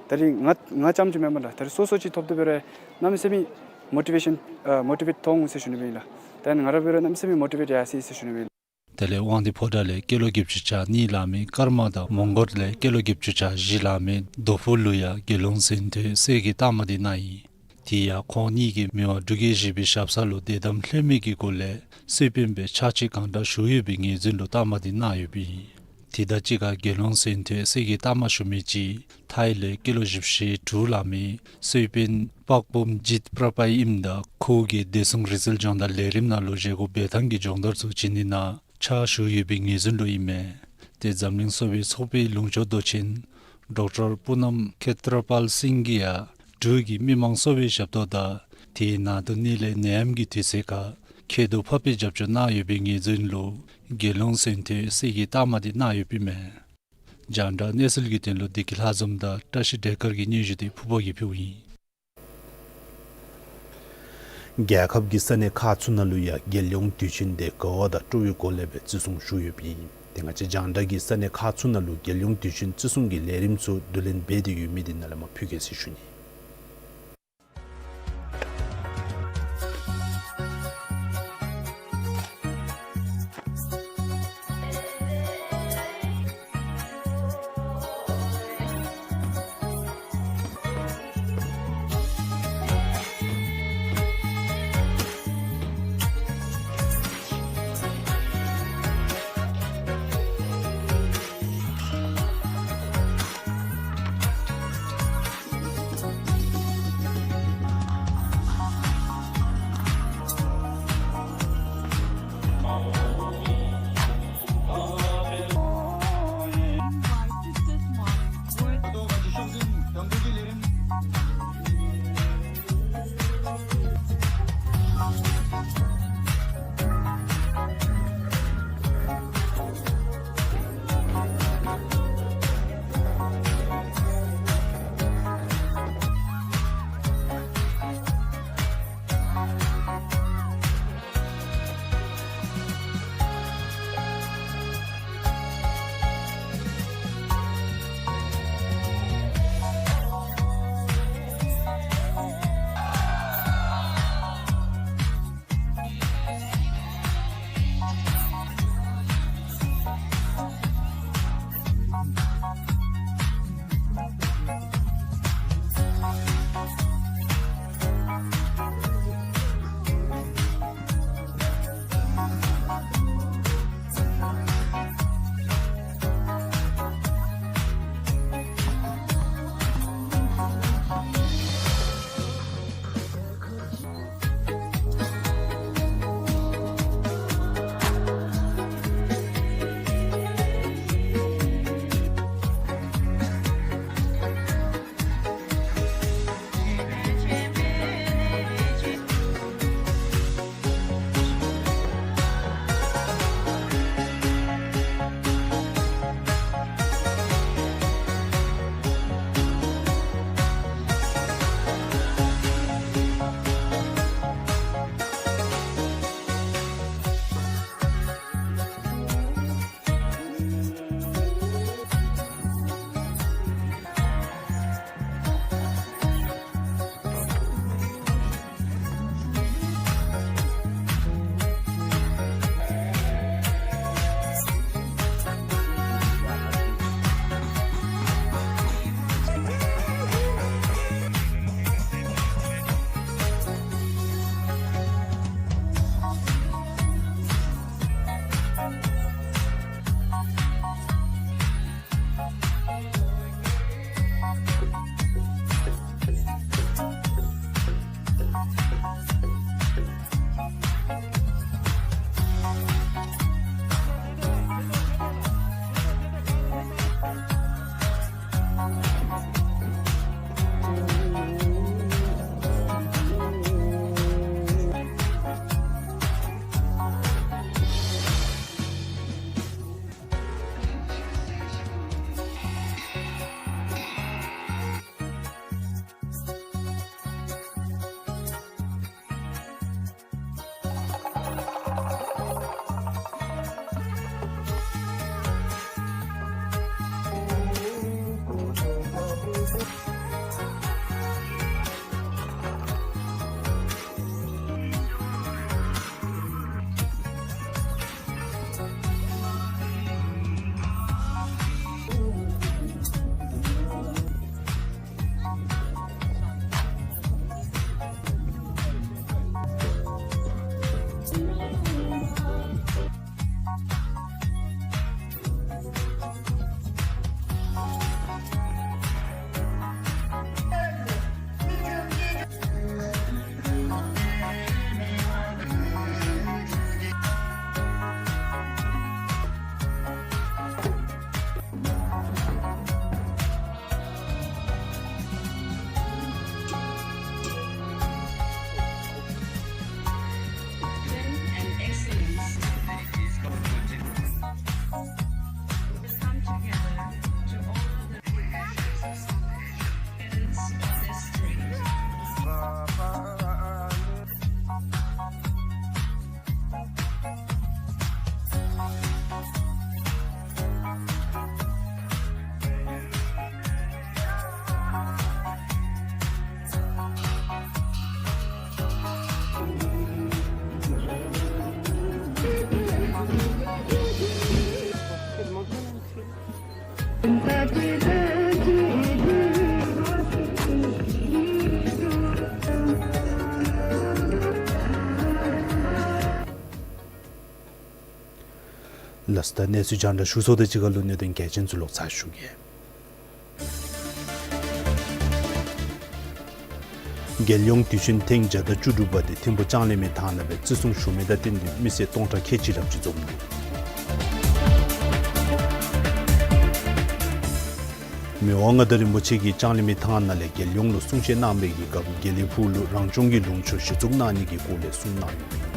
ད་རིས་ང་ང་རྐྱངམ་ཅིག་མེན་པར་ལགས། ད་རིས་སོ་སོ་ཅིག་ཐོབ་ཐོབ་འབད་རུང་གནམ་མེད་ས་མེད་མོ་ཊི་ཝེ་ཤཱན་ཨ་མོ་ཊི་ཝེཊ་ཐོབ་འོང་ཟེར་ཞུ་ནི་སྦེ་ཨིན་ལགས། ད་ཨ་ནི་ང་ར་འབད་རུང་གནམ་མེད་ས་མེད་མོ་ཊི་ཝེཊ་ཡར་སོ་ཡི་ཟེར་ཞུ་ནི་སྦེ་ཨིན་ལགས། དེ་ལས་དབང་འདུས་ཕོ་བྲང་ལས་སྐྱེས་ལོ་བརྒྱད་ཅུ་གྱ་གཉིས་ལང་མི་ཀརྨ་དང་མོང་སྒར་ལས་སྐྱེས་ལོ་བརྒྱད་ཅུ་གྱ་བཞི་ལང་མི་རྡོ་ཕུ་ལུ་ཡང་རྒྱལ་ཡོངས་གཟེངས་བསྟོད་གསེར་གྱི་རྟགས་མ་དེ་གནང་ཡི། དེ་ཡང་ཁོང་གཉིས་ཀྱིས་མི་དབང་འབྲུག་རྒྱལ་བཞི་པའི་ཞབས་ས་ལུ་དད་དམ་ལྷོད་མེད་ཀྱི་སྒོ་ལས་གསོལ་དཔོན་སྦེ་ཕྱག་ཕྱིད་གང་དྲག་ཞུ་ཡོད་པའི་ངོས་འཛིན་ལུ་རྟགས་མ་དེ་གནང་ཡོདཔ་ཨིན། དེ་དང་གཅིག་ཁར་རྒྱལ་ཡོངས་གཟེངས་བསྟོད་གསེར་གྱི་རྟགས་མ་ཞུ་མི་ཅིག་ཐའི་ལས་སྐྱེས་ལོ་བཞི་བཅུ་ཞེ་དྲུག་ལང་མི་གསོལ་དཔོན་པགས་བུམ་ཇིད་པྲ་པའི་ཨིནམ་ད་ཁོ་གིས་བདེ་སྲུང་རིག་རྩལ་སྦྱོང་བརྡར་ལས་རིམ་ནང་ལུ་བཞེས་སྒོ་འབད་ཐངས་ཀྱི་སྦྱོང་བརྡར་ཚུ་བྱིན་ནི་ནང་ཕྱག་ཞུ་ཡོད་པའི་ངོས་འཛིན་ལུ་ཨིན་མས། ཏེ་འཛམ་གླིང་གསོ་བའི་ཚོགས་པའི་ལུང་སྐྱོང་མདོ་ཆེན་ཌོག་ཊར་པུ་ནམ་ཁེ་ཏྲ་པཱལ་སིང་གིས་ཡང་འབྲུག་གི་མི་མང་གསོ་བའི་ཞབས་ཏོག་དང་དེའི་ནང་དུ་གནས་ལས་ནད་ཡམས་ཀྱི་དུས་ཚོད་ཁར་ཁྱད་དུ་འཕགས་པའི་རྒྱབ་སྐྱོར་གནང་ཡོད་པའི་ངོས་འཛིན་ལུ་རྒྱལ་ཡོངས་གཟེངས་བསྟོད་གསེར་གྱི་རྟགས་མ་དེ་གནང་ཡོདཔ་ཨིན་མས། རྒྱང་བསྒྲགས་གནས་ཚུལ་གྱི་དོན་ལུ་བདེ་སྐྱིད་ལྷ་འཛོམས་དང་བཀྲ་ཤིས་བདེ་དཀར་གྱི་སྙན་ཞུ་དེ་ཕུརཔ་གིས་ཕུལཝ་ཨིན། རྒྱལ་ཁབ་ཀྱི་ས་གནས་ཁག་ཚུ་ནང་ལུ་ཡང་རྒྱལ་ཡོངས་དུས་ཆེན་དེ་དགའ་བ་དང་སྤྲོ་བའི་སྒོ་ལས་སྦེ་བརྩི་སྲུང་ཞུ་ཡོདཔ་ཨིན། དེ་ང་བཅས་རྒྱང་བསྒྲགས་ཀྱིས་ས་གནས་ཁག་ཚུ་ནང་ལུ་རྒྱལ་ཡོངས་དུས་ཆེན་བརྩི་སྲུང་གི་ལས་རིམ་ཚུ་བསྡུ་ལེན་འབད་དེ་ཡོད་མི་དེ་ནཱ་ལས་མར་ཕུལ་གེ་ཟེར་ཞུ་ནི། ད་གནས་ཚུལ་རྒྱང་བསྒྲགས་ཞུ་ཚར་དོ་ཅིག་ཁར་ལུ་གནད་དོན་གལ་ཆེན་ཚུ་ལོག་ཚར་ཞུ་གེ། རྒྱལ་ཡོངས་དུས་ཆེན་ཐེངས་བརྒྱ་དང་བཅུ་དྲུག་པ་དེ་ཐིམ་ཕུ་ལྕང་གླིང་མའི་ཐང་ནང་སྦེ་བརྩི་སྲུང་ཞུ་མི་དང་བསྟུན་ཏེ་མི་སེར་སྟོང་ཕྲག་ཁལ་གཅིག་ལྷགཔ་ཅིག་འཛོམས་ནུག། མི་དབང་མངའ་བདག་རིན་པོ་ཆེ་གིས་ལྕང་གླིང་མའི་ཐང་ནང་ལས་རྒྱལ་ཡོངས་ལུ་གསུང་བཤད་གནང་བའི་གི་སྐབས་དགེ་ལེགས་ཕུག་ལུ་རང་སྐྱོང་གི་ལུང་ཕྱོགས་གཞི་བཙུགས་གནང་ནི་གི་སྐོར་ལས་གསུངས་གནང་ཡོད།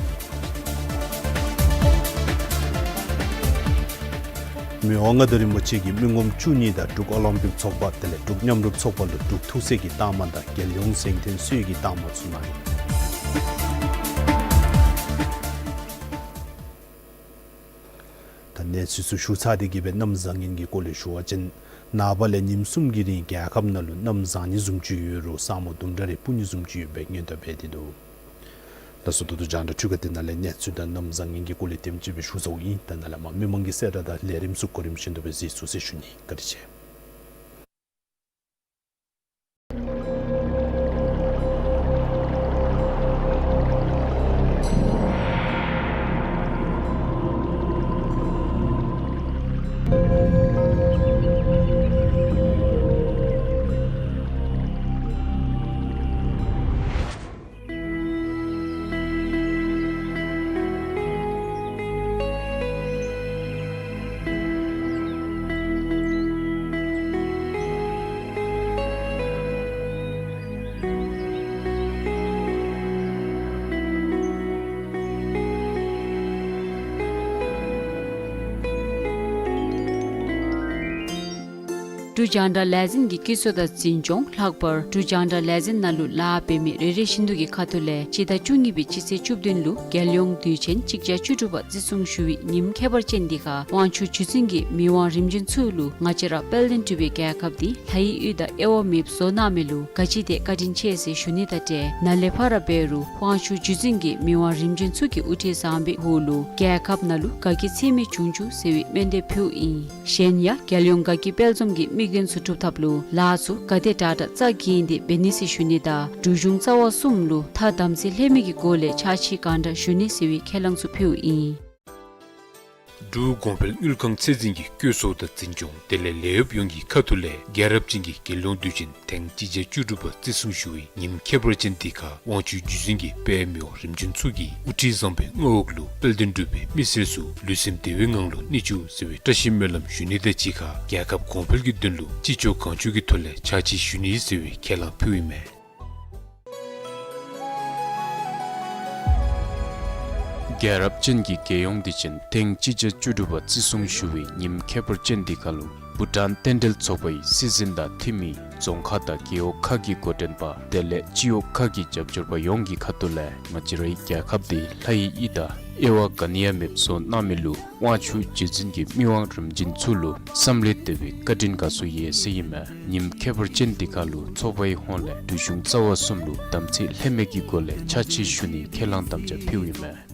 མི་དབང་མངའ་བདག་རིན་པོ་ཆེ་གིས་མི་ངོམ་བཅུ་གཉིས་དང་འབྲུག་ཨོ་ལིམ་པིག་ཚོགས་པ་དེ་ལས་འབྲུག་མཉམ་རུབ་ཚོགས་པ་ལུ་འབྲུག་ཐུགས་སྲས་ཀྱི་རྟགས་མ་དང་རྒྱལ་ཡོངས་གཟེངས་ཐོན་སྲོལ་གྱི་རྟགས་མ་ཚུ་གནང་ཡོད། ད་གནས་ཚུལ་ཚུ་ཞུ་ཚར་ཏེ་གི་སྦེ་གནམ་བཟང་ངན་གྱི་སྐོར་ལས་ཞུ་བ་ཅིན་ནངས་པ་ལས་ཉིནམ་གསུམ་གྱི་རིང་རྒྱལ་ཁབ་ནང་ལུ་གནམ་བཟང་ནི་བཟུམ་ཅིག་ཡོད་རུང་ས་སྨུག་དུམ་གྲ་རེ་སྤུབ་ནི་བཟུམ་ཅིག་ཡོད་པའི་སྔོན་བརྡ་སྤེལ་ཏེ་འདུག། ལགས་སོ། ད་ལྟོ་རྒྱང་བསྒྲགས་འཕྲུལ་ཁང་འདི་ནང་ལས་གནས་ཚུལ་དང་གནམ་བཟང་ངན་གྱི་སྐོར་ལས་དེམ་ཅིག་སྦེ་ཞུ་ཚརཝ་ཨིན། ད་ནཱ་ལས་མར་མི་མང་གི་གསལ་བསྒྲགས་དང་ལས་རིམ་ཚུ་གོ་རིམ་བཞིན་དུ་སྦེ་གཟིགས་ཚུགས་ཟེར་ཞུ་ནི། བཀའ་དྲིན་ཆེ། འབྲུག་རྒྱང་བསྒྲགས་ལས་འཛིན་གྱི་སྐུ་སྲོག་དང་འཛིན་སྐྱོང་ལྷག་པར་འབྲུག་རྒྱང་བསྒྲགས་ལས་འཛིན་ནང་ལུ་ལཱ་འབད་མི་རེ་རེ་བཞིན་དུ་གི་ཁ་ཐུག་ལས་སྤྱི་ཟླ་བཅུ་གཉིས་པའི་སྤྱི་ཚེས་བཅུ་བདུན་ལུ་རྒྱལ་ཡོངས་དུས་ཆེན་གཅིག་བརྒྱ་བཅུ་དྲུག་པ་བརྩི་སྲུང་ཞུ་བའི་ཉིནམ་ཁྱད་པར་ཅན་འདི་ཁར་དབང་ཕྱུག་རྗེ་བཙུན་གྱིས་མི་དབང་རིམ་བྱོན་ཚུ་ལུ་ང་བཅས་ར་དཔལ་ལྡན་འབྲུག་པའི་རྒྱལ་ཁབ་འདི་ལྷ་ཡི་ཡུལ་དང་དབྱེ་བ་མེདཔ་བཟོ་གནང་མི་ལུ་ག་ཅི་དེ་བཀའ་དྲིན་ཆེ་ཟེར་ཞུ་ནི་དང་འབྲེལ་ནཱ་ལས་ཕར་འབད་རུང་དབང་ཕྱུག་རྗེ་བཙུན་གྱིས་མི་དབང་རིམ་བྱོན་ཚུ་གི་དབུ་ཁྲིད་བཟང་པོའི་འོག་ལུ་རྒྱལ་ཁབ་ནང་ལུ་དགའ་སྐྱིད་ཚད་མེད་འབྱུང་བཅུག་ཟེར་བའི་སྨོན་འདེབས་ཕུལཝ་ཨིན། གཞན་ཡང་རྒྱལ་ཡོངས་དགའ་སྐྱིད་དཔལ་འཛོམས་ཀྱི་དམིགས་དོན་ཚུ་འགྲུབ་ཐབས་ལུ་ལཱ་ཚུ་ག་དེ་དྲག་དྲག་རྩ་འགེངས་ཏེ་འབད་ནི་ཟེར་ཞུ་ནི་དང་འབྲུག་གཞུང་རྩ་བ་གསུམ་ལུ་ཐ་དམ་ཚིག་ལྷད་མེད་ཀྱི་སྒོ་ལས་ཕྱག་ཕྱི་གང་དྲག་ཞུ་ནི་ཟེར་བའི་ཁས་བླངས་ཚུ་ཕུལཝ་ཨིན། འབྲུག་གོང་འཕེལ་དངུལ་ཁང་ཚད་འཛིན་གྱི་བཀོད་ཚོགས་དང་འཛིན་སྐྱོང་དེ་ལས་ལས་གཡོགཔ་ཡོངས་ཀྱི་ཁ་ཐུག་ལས་རྒྱལ་རབས་ཅན་གྱི་རྒྱལ་ཡོངས་དུས་ཆེན་ཐེངས་གཅིག་བརྒྱ་བཅུ་དྲུག་པ་བརྩི་སྲུང་ཞུ་བའི་ཉིནམ་ཁྱད་པར་ཅན་འདི་ཁར་དབང་ཕྱུག་རྗེ་བཙུན་གྱིས་དཔལ་མི་དབང་རིམ་བྱོན་ཚུ་གི་དབུ་ཁྲིད་བཟང་པོའི་མངའ་འོག་ལུ་དཔལ་ལྡན་འབྲུག་པའི་མི་སེར་ཚུ་ལུས་སེམས་བདེ་བའི་ངང་ལུ་གནས་བཅུག་ཟེར་བའི་བཀྲ་ཤིས་སྨོན་ལམ་ཞུ་ནི་དང་གཅིག་ཁར་རྒྱལ་ཁབ་གོང་འཕེལ་གྱི་དོན་ལུ་ཅི་ལྕོགས་གང་ལྕོགས་ཀྱི་ཐོག་ལས་ཕྱག་ཕྱི་ཞུ་ནི་ཟེར་བའི་ཁས་བླངས་ཕུལཝ་ཨིན་མས། རྒྱལ་རབས་ཅན་གྱི་རྒྱལ་ཡོངས་དུས་ཆེན་ཐེངས་གཅིག་བརྒྱ་བཅུ་དྲུག་པ་བརྩི་སྲུང་ཞུ་བའི་ཉིནམ་ཁྱད་པར་ཅན་འདི་ཁར་ལུ་བྷུ་ཊཱན་རྟེན་འབྲེལ་ཚོགས་པའི་སྲིད་འཛིན་དང་འཐུས་མི་རྫོང་ཁག་དང་རྒེད་འོག་ཁག་གི་འགོ་འདྲེན་པ་དེ་ལས་སྤྱི་འོག་ཁག་གི་རྒྱབ་སྐྱོར་པ་ཡོངས་ཀྱི་ཁ་ཐུག་ལས་ང་བཅས་རའི་རྒྱལ་ཁབ་འདི་ལྷ་ཡི་ཡུལ་དང་དབྱེ་བ་ག་ནི་ཡང་མེདཔ་བཟོ་གནང་མི་ལུ་དབང་ཕྱུག་རྗེ་བཙུན་གྱིས་མི་དབང་རིམ་བྱོན་ཚུ་ལུ་བསམ་ལས་འདས་པའི་བཀའ་དྲིན་དགའ་ཚོར་ཡོད་ཟེར་ཨིན་མས། ཉིནམ་ཁྱད་པར་ཅན་འདི་ཁར་ལུ་ཚོགས་པའི་ཧོངས་ལས་འབྲུག་གཞུང་རྩ་བ་གསུམ་ལུ་དམ་ཚིག་ལྷད་མེད་ཀྱི་སྒོ་ལས་ཕྱག་ཕྱི་ཞུ་ནིའི་ཁས་བླངས་དམ་བཅའ་ཕུལཝ་ཨིན་མས།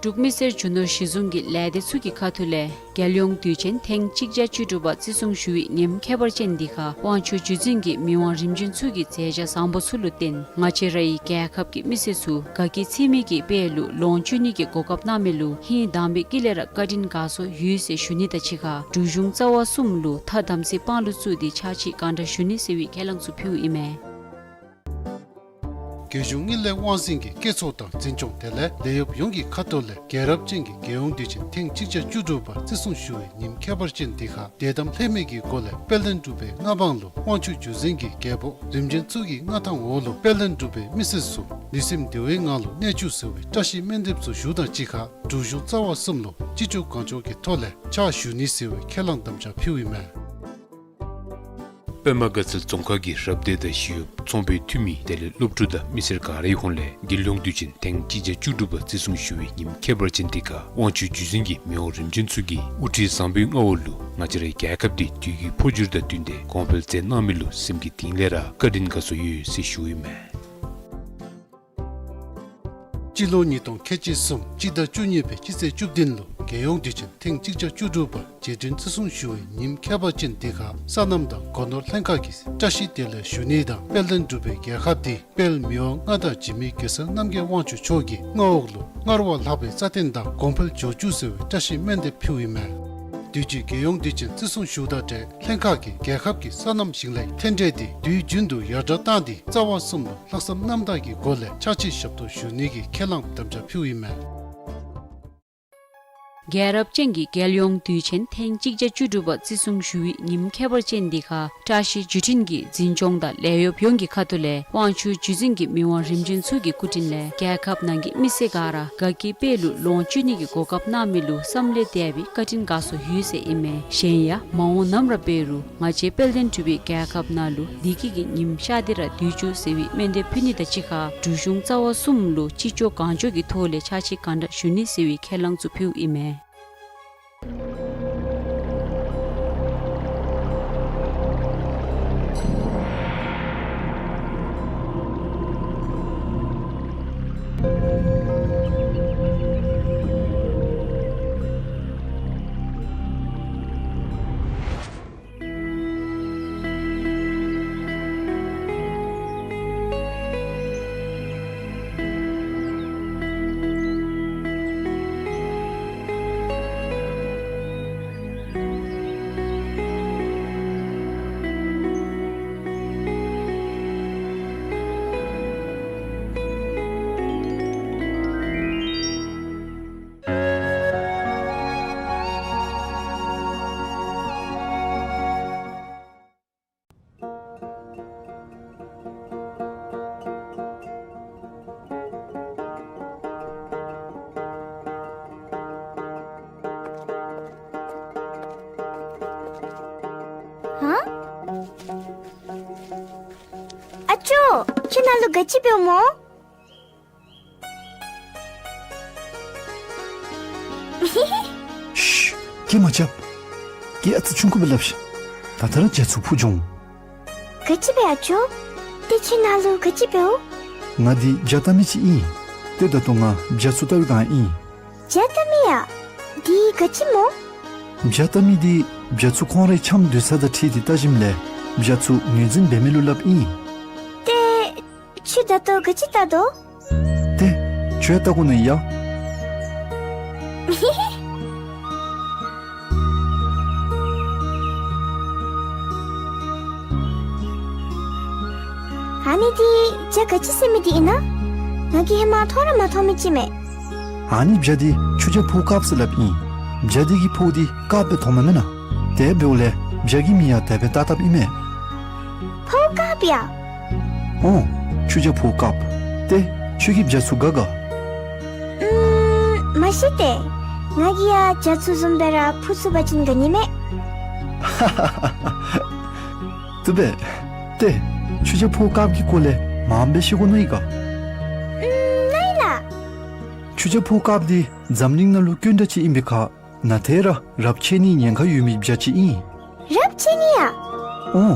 འབྲུག་མི་སེར་རྒྱུ་ནོར་གཞི་བཟུང་གི་ལས་སྡེ་ཚུ་གི་ཁ་ཐུག་ལས་རྒྱལ་ཡོངས་དུས་ཆེན་ཐེངས་གཅིག་བརྒྱ་བཅུ་དྲུག་པ་བརྩི་སྲུང་ཞུ་བའི་ཉིནམ་ཁྱད་པར་ཅན་འདི་ཁར་དབང་ཕྱུག་རྗེ་བཙུན་གྱིས་མི་དབང་རིམ་བྱོན་ཚུ་གི་མཛད་བྱ་བཟང་པོ་ཚུ་ལུ་བརྟེན་ང་བཅས་རའི་རྒྱལ་ཁབ་ཀྱི་མི་སེར་ཚུ་དགའ་སྐྱིད་ཚད་མེད་ཀྱི་དཔལ་ལུ་ལོངས་སྤྱོད་ནི་གི་གོ་སྐབས་གནང་མི་ལུ་ཧིང་དྭངས་པའི་དཀྱིལ་ལས་ར་བཀའ་དྲིན་དགའ་ཚོར་ཡོད་ཟེར་ཞུ་ནི་དང་གཅིག་ཁར་འབྲུག་གཞུང་རྩ་བ་གསུམ་ལུ་ཐ་དམ་ཚིག་དཔང་ལུ་བཙུགས་ཏེ་ཕྱག་ཕྱི་གང་དྲག་ཞུ་ནི་ཟེར་བའི་ཁས་བླངས་ཚུ་ཕུལཝ་ཨིན་མས། རྒྱལ་གཞུང་དངུལ་ལས་དབང་འཛིན་གྱི་བཀོད་ཚོགས་དང་འཛིན་སྐྱོང་དེ་ལས་ལས་གཡོགཔ་ཡོངས་ཀྱི་ཁ་ཐུག་ལས་རྒྱལ་རབས་ཅན་གྱི་རྒྱལ་ཡོངས་དུས་ཆེན་ཐེངས་གཅིག་བརྒྱ་བཅུ་དྲུག་པ་བརྩི་སྲུང་ཞུ་བའི་ཉིནམ་ཁྱད་པར་ཅན་འདི་ཁར་བདེ་དམ་ལྷད་མེད་ཀྱི་སྒོ་ལས་དཔལ་ལྡན་འབྲུག་པའི་མངའ་འབངས་ལུ་དབང་ཕྱུག་རྗེ་བཙུན་གྱི་རྒྱལ་པོ་རིམ་བྱོན་ཚུ་གི་མངའ་ཐང་འོག་ལུ་དཔལ་ལྡན་འབྲུག་པའི་མི་སེར་ཚུ་ལུས་སེམས་བདེ་བའི་ངང་ལུ་གནས་བཅུག་ཟེར་བའི་བཀྲ་ཤིས་སྨོན་འདེབས་ཚུ་ཞུཝ་དང་གཅིག་ཁར་འབྲུག་གཞུང་རྩ་བ་གསུམ་ལུ་ཅི་ལྕོགས་གང་ལྕོགས་ཀྱི་ཐོག་ལས་ཕྱག་ཞུ་ནི་ཟེར་བའི་ཁས་བླངས་དམ་བཅའ་ཕུལཝ་ཨིན་མས། པདྨ་དགའ་ཚལ་རྫོང་ཁག་གི་རབ་སྡེ་དང་ཞི་གཡོགཔ་ཚོང་པའི་འཐུས་མི་དེ་ལས་སློབ་ཕྲུག་དང་མི་སེར་ག་རའི་ཧོངས་ལས་རྒྱལ་ཡོངས་དུས་ཆེན་ཐེངས་གཅིག་བརྒྱ་བཅུ་དྲུག་པ་བརྩི་སྲུང་ཞུ་བའི་ཉིནམ་ཁྱད་པར་ཅན་འདི་ཁར་དབང་ཕྱུག་རྗེ་བཙུན་གྱིས་མི་དབང་རིམ་བྱོན་ཚུ་གི་དབུ་ཁྲིད་བཟང་པོའི་མངའ་འོག་ལུ་ང་བཅས་རའི་རྒྱལ་ཁབ་འདི་དུས་ཀྱི་འཕོ་འགྱུར་དང་བསྟུན་ཏེ་གོང་འཕེལ་མཛད་གནང་མི་ལུ་སེམས་ཀྱི་གཏིང་ལས་ར་བཀའ་དྲིན་དགའ་ཚོར་ཡོད་ཟེར་ཞུཝ་ཨིན་མས། སྤྱི་ལོ་ཉིས་སྟོང་ཁལ་གཅིག་གསུམ་སྤྱི་ཟླ་བཅུ་གཉིས་པའི་སྤྱི་ཚེས་བཅུ་བདུན་ལུ་ རྒྱལ་ཡོངས་དུས་ཆེན་ཐེངས་གཅིག་བརྒྱ་བཅུ་དྲུག་པ་རྗེས་དྲན་བརྩི་སྲུང་ཞུ་བའི་ཉིནམ་ཁྱད་པར་ཅན་འདི་ཁར་སོ་ནམ་དང་སྒོ་ནོར་ལྷན་ཁག་གིས་བཀྲ་ཤིས་བདེ་ལེགས་ཞུ་ནི་དང་དཔལ་ལྡན་འབྲུག་པའི་རྒྱལ་ཁབ་འདི་དཔལ་མི་དབང་མངའ་བདག་འཇིགས་མེད་གེ་སར་རྣམ་རྒྱལ་དབང་ཕྱུག་མཆོག་གི་མངའ་འོག་ལུ་སྔར་བ་ལྷག་པའི་རྩ་བརྟན་དང་གོང་འཕེལ་འབྱུང་བཅུག་ཟེར་བའི་བཀྲ་ཤིས་སྨོན་འདེབས་ཕུལཝ་ཨིན་མས། དུས་ཅི་རྒྱལ་ཡོངས་དུས་ཆེན་བརྩི་སྲུང་ཞུཝ་དང་འབྲེལ་ལྷན་ཁག་གིས་རྒྱལ་ཁབ་ཀྱི་སོ་ནམ་ཞིང་ལཱའི་མཐུན་འབྲེལ་འདི་དུས་རྒྱུན་དུ་ཡར་དྲག་བཏང་སྟེ་རྩ་བ་གསུམ་ལུ་ལྷག་བསམ་རྣམ་དག་གི་སྒོ་ལས་ཕྱག་ཕྱིད་ཞབས་ཏོག་ཞུ་ནི་གི་ཁས་བླངས་དམ་བཅའ་ཕུལཝ་ཨིན་མས། རྒྱལ་རབས་ཅན་གྱི་རྒྱལ་ཡོངས་དུས་ཆེན་ཐེངས་གཅིག་བརྒྱ་བཅུ་དྲུག་པ་བརྩི་སྲུང་ཞུ་བའི་ཉིནམ་ཁྱད་པར་ཅན་འདི་ཁར་བཀྲ་ཤིས་བརྒྱུད་འཕྲིན་གྱི་འཛིན་སྐྱོང་དང་ལས་གཡོགཔ་ཡོངས་ཀྱི་ཁ་ཐུག་ལས་དབང་ཕྱུག་བརྒྱུད་འཛིན་གྱི་མི་དབང་རིམ་བྱོན་ཚུ་གི་སྐུ་དྲིན་ལས་རྒྱལ་ཁབ་ནང་གི་མི་སེར་ག་ར་དགའ་སྐྱིད་དཔལ་ལུ་ལོངས་སྤྱོད་ནི་གི་གོ་སྐབས་གནང་མི་ལུ་བསམ་ལས་འདས་པའི་བཀའ་དྲིན་དགའ་ཚོར་ཡོད་ཟེར་ཨིན་མས། གཞན་ཡང་མ་འོངས་ནམ་ར་འབད་རུང་ང་བཅས་དཔལ་ལྡན་འབྲུག་པའི་རྒྱལ་ཁབ་ནང་ལུ་བདེ་སྐྱིད་ཀྱི་ཉིམ་ཤར་ཏེ་ར་སྡོད་བཅུག་ཟེར་བའི་སྨོན་འདེབས་ཕུལ་ནི་དང་གཅིག་ཁར་འབྲུག་གཞུང་རྩ་བ་གསུམ་ལུ་ཅི་ལྕོགས་གང་ལྕོགས་ཀྱི་ཐོག་ལས་ཕྱག་ཕྱིད་གང་དྲག་ཞུ་ནི་ཟེར་བའི་ཁས་བླངས་ཚུ་ཕུལཝ་ཨིན་མས། ཨ་ཅོ། ཁྱོད་ནཱ་ལུ་ག་ཅི་འབདཝ་སྨོ། ཤ། སྐད་མ་རྐྱབ། ཁྱོད་ཨ་ཙི་ཆུང་ཀུ་སྦེ་སླབ་ཤིག། ད་ལྟོ་ར་རྒྱ་ཚུ་འཕུར་འགྱོ་འོང་། ག་ཅི་སྦེ་ཨ་ཅོ། ཏེ་ཁྱོད་ནཱ་ལུ་ག་ཅི་འབདཝ། ང་འདི་བྱ་བལྟ་མི་ཅིག་ཨིན། ཏེ་ད་ལྟོ་ང་བྱ་ཚུ་བལྟ་བའི་བསྒང་ཨིན། བྱ་བལྟ་མི་ཡ། འདི་ག་ཅི་སྨོ། བྱ་བལྟ་མི་འདི་བྱ་ཚུ་ཁོང་རའི་འཆམ་སྡོད་ས་དང་འཁྲིལ་ཏེ་བལྟ་ཞིནམ་ལས་བྱ་ཚུ་ངོས་འཛིན་འབད་མི་ལུ་སླབ་ཨིན། ཏེ་ཁྱོད་ད་ལྟོ་ག་ཅི་བལྟ་དོ། ཏེ་ཁྱོད་བལྟ་དགོ་ནི་ཡ། ཨ་ནི་འདི་བྱ་ག་ཅི་ཟེར་མི་འདི་ཨིན་ན། ང་གིས་ཧེ་མ་མཐོང་ར་མ་མཐོང་མི་ཅིག་མས། ཨ་ནི་བྱ་འདི་ཆུ་བྱ་ཕོ་དཀརཔོ་ཟེར་སླབ་ཨིན། བྱ་འདི་གི་ཕོཝ་འདི་དཀརཔོ་སྦེ་མཐོངམ་མེན་ན། དེ་འབདཝ་ལས་བྱ་གི་མིང་ཡང་དེ་སྦེ་བཏགས་བཏགསཔ་ཨིན་མས། ཕོཝ་དཀརཔོ་ཡ། ཨོ། ཆུ་བྱ་ཕོ་དཀརཔོ། ཏེ་ཁྱོད་ཀྱིས་བྱ་ཚུ་དགའ་ག། ཨུམ། མ་གཞི་ཏེ་ང་གིས་ཡང་བྱ་ཚུ་བཟུམ་སྦེ་ར་འཕུར་ཚུགས་པ་ཅིན་དགའ་ནི་མས། བཏུབ་པས། ཏེ་ཆུ་བྱ་ཕོ་དཀརཔོ་གི་སྐོར་ལས་མངམ་སྦེ་ཤེས་དགོ་མནོ་ཡི་ག། ཨུམ། མནོ་ཡི་ལགས། ཆུ་བྱ་ཕོ་དཀརཔོ་འདི་འཛམ་གླིང་ནང་ལུ་དཀོན་དྲགས་ཅིག་ཨིན་པའི་ཁར་ནང་ཏེ་ར་རབས་ཆད་ནིའི་ཉེན་ཁ་ཡོད་མི་བྱ་ཅིག་ཨིན། རབས་ཆད་ནི་ཡ། ཨོ།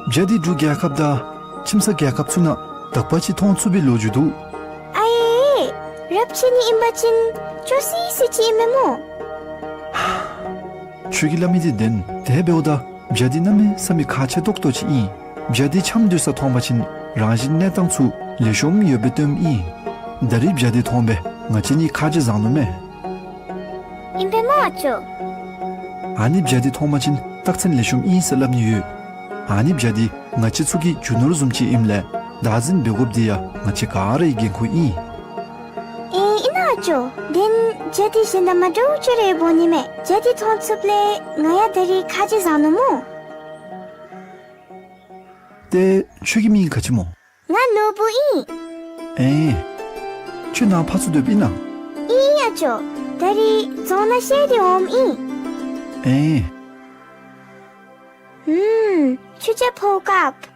བྱ་འདི་འབྲུག་རྒྱལ་ཁབ་དང་ཁྱིམ་ཚང་རྒྱལ་ཁབ་ཚུ་ནང་དག་པ་ཅིག་མཐོང་ཚུགས་པའི་ལོ་རྒྱུས་འདུག། ཨའེ། རབས་ཆད་ནི་ཨིན་པ་ཅིན་ཅོག་ཙེ་ཟེར་ཅིག་ཨིན་མས་སྨོ། ཁྱོད་ཀྱིས་སླབ་མི་འདི་བདེན། དེ་འབདཝ་ད་བྱ་འདི་གནམ་མེད་ས་མེད་ཁག་ཆེ་ཏོག་ཏོ་ཅིག་ཨིན། བྱ་འདི་འཆམ་སྡོད་ས་མཐོང་པ་ཅིན་རང་བཞིན་གནས་སྟངས་ཚུ་ལེགས་ཤོམ་ཡོདཔ་སྦེ་སྟོནམ་ཨིན། ད་རིས་བྱ་འདི་མཐོང་སྦེ་ང་བཅས་གཉིས་ཁ་རྗེ་བཟང་ནུག་མས། ཨིན་པས་སྨོ་ཨ་ཅོ། ཨ་ནི་བྱ་འདི་མཐོང་པ་ཅིན་རྟགས་མཚན་ལེགས་ཤོམ་ཨིན་ཟེར་སླབ་ནི་ཡོད། ཨ་ནི་བྱ་འདི་ང་བཅས་ཚུ་གི་རྒྱུ་ནོར་བཟུམ་ཅིག་ཨིནམ་ལས་བདག་འཛིན་འབད་དགོཔ་འདི་ཡང་ང་བཅས་ག་ར་གི་འགན་ཁུར་ཨིན། ཨེ་ཨིན་ན་ཨ་ཅོ། དེ་ན་བྱ་འདི་གཞན་དང་མ་འདྲཝ་ཅིག་ར་ཡོདཔ་འོང་ནི་མས། བྱ་འདི་མཐོང་ཚུགསཔ་ལས་ང་ཡང་ད་རིས་ཁ་རྗེ་བཟང་ནུག་སྨོ། ཏེ་ཁྱོད་ཀྱི་མིང་ག་ཅི་སྨོ། ང་ནོར་བུ་ཨིན། ཨེ། ཁྱོད་ནཱ་ཕར་ཚུར་སྡོདཔ་ཨིན་ན། ཨིན་ཨ་ཅོ། ད་རིས་རྫོང་ནང་བཤལ་ཏེ་འོངམ་ཨིན། ཨེ། ཧུམ། ཆུ་བྱ་ཕོ་དཀརཔོ།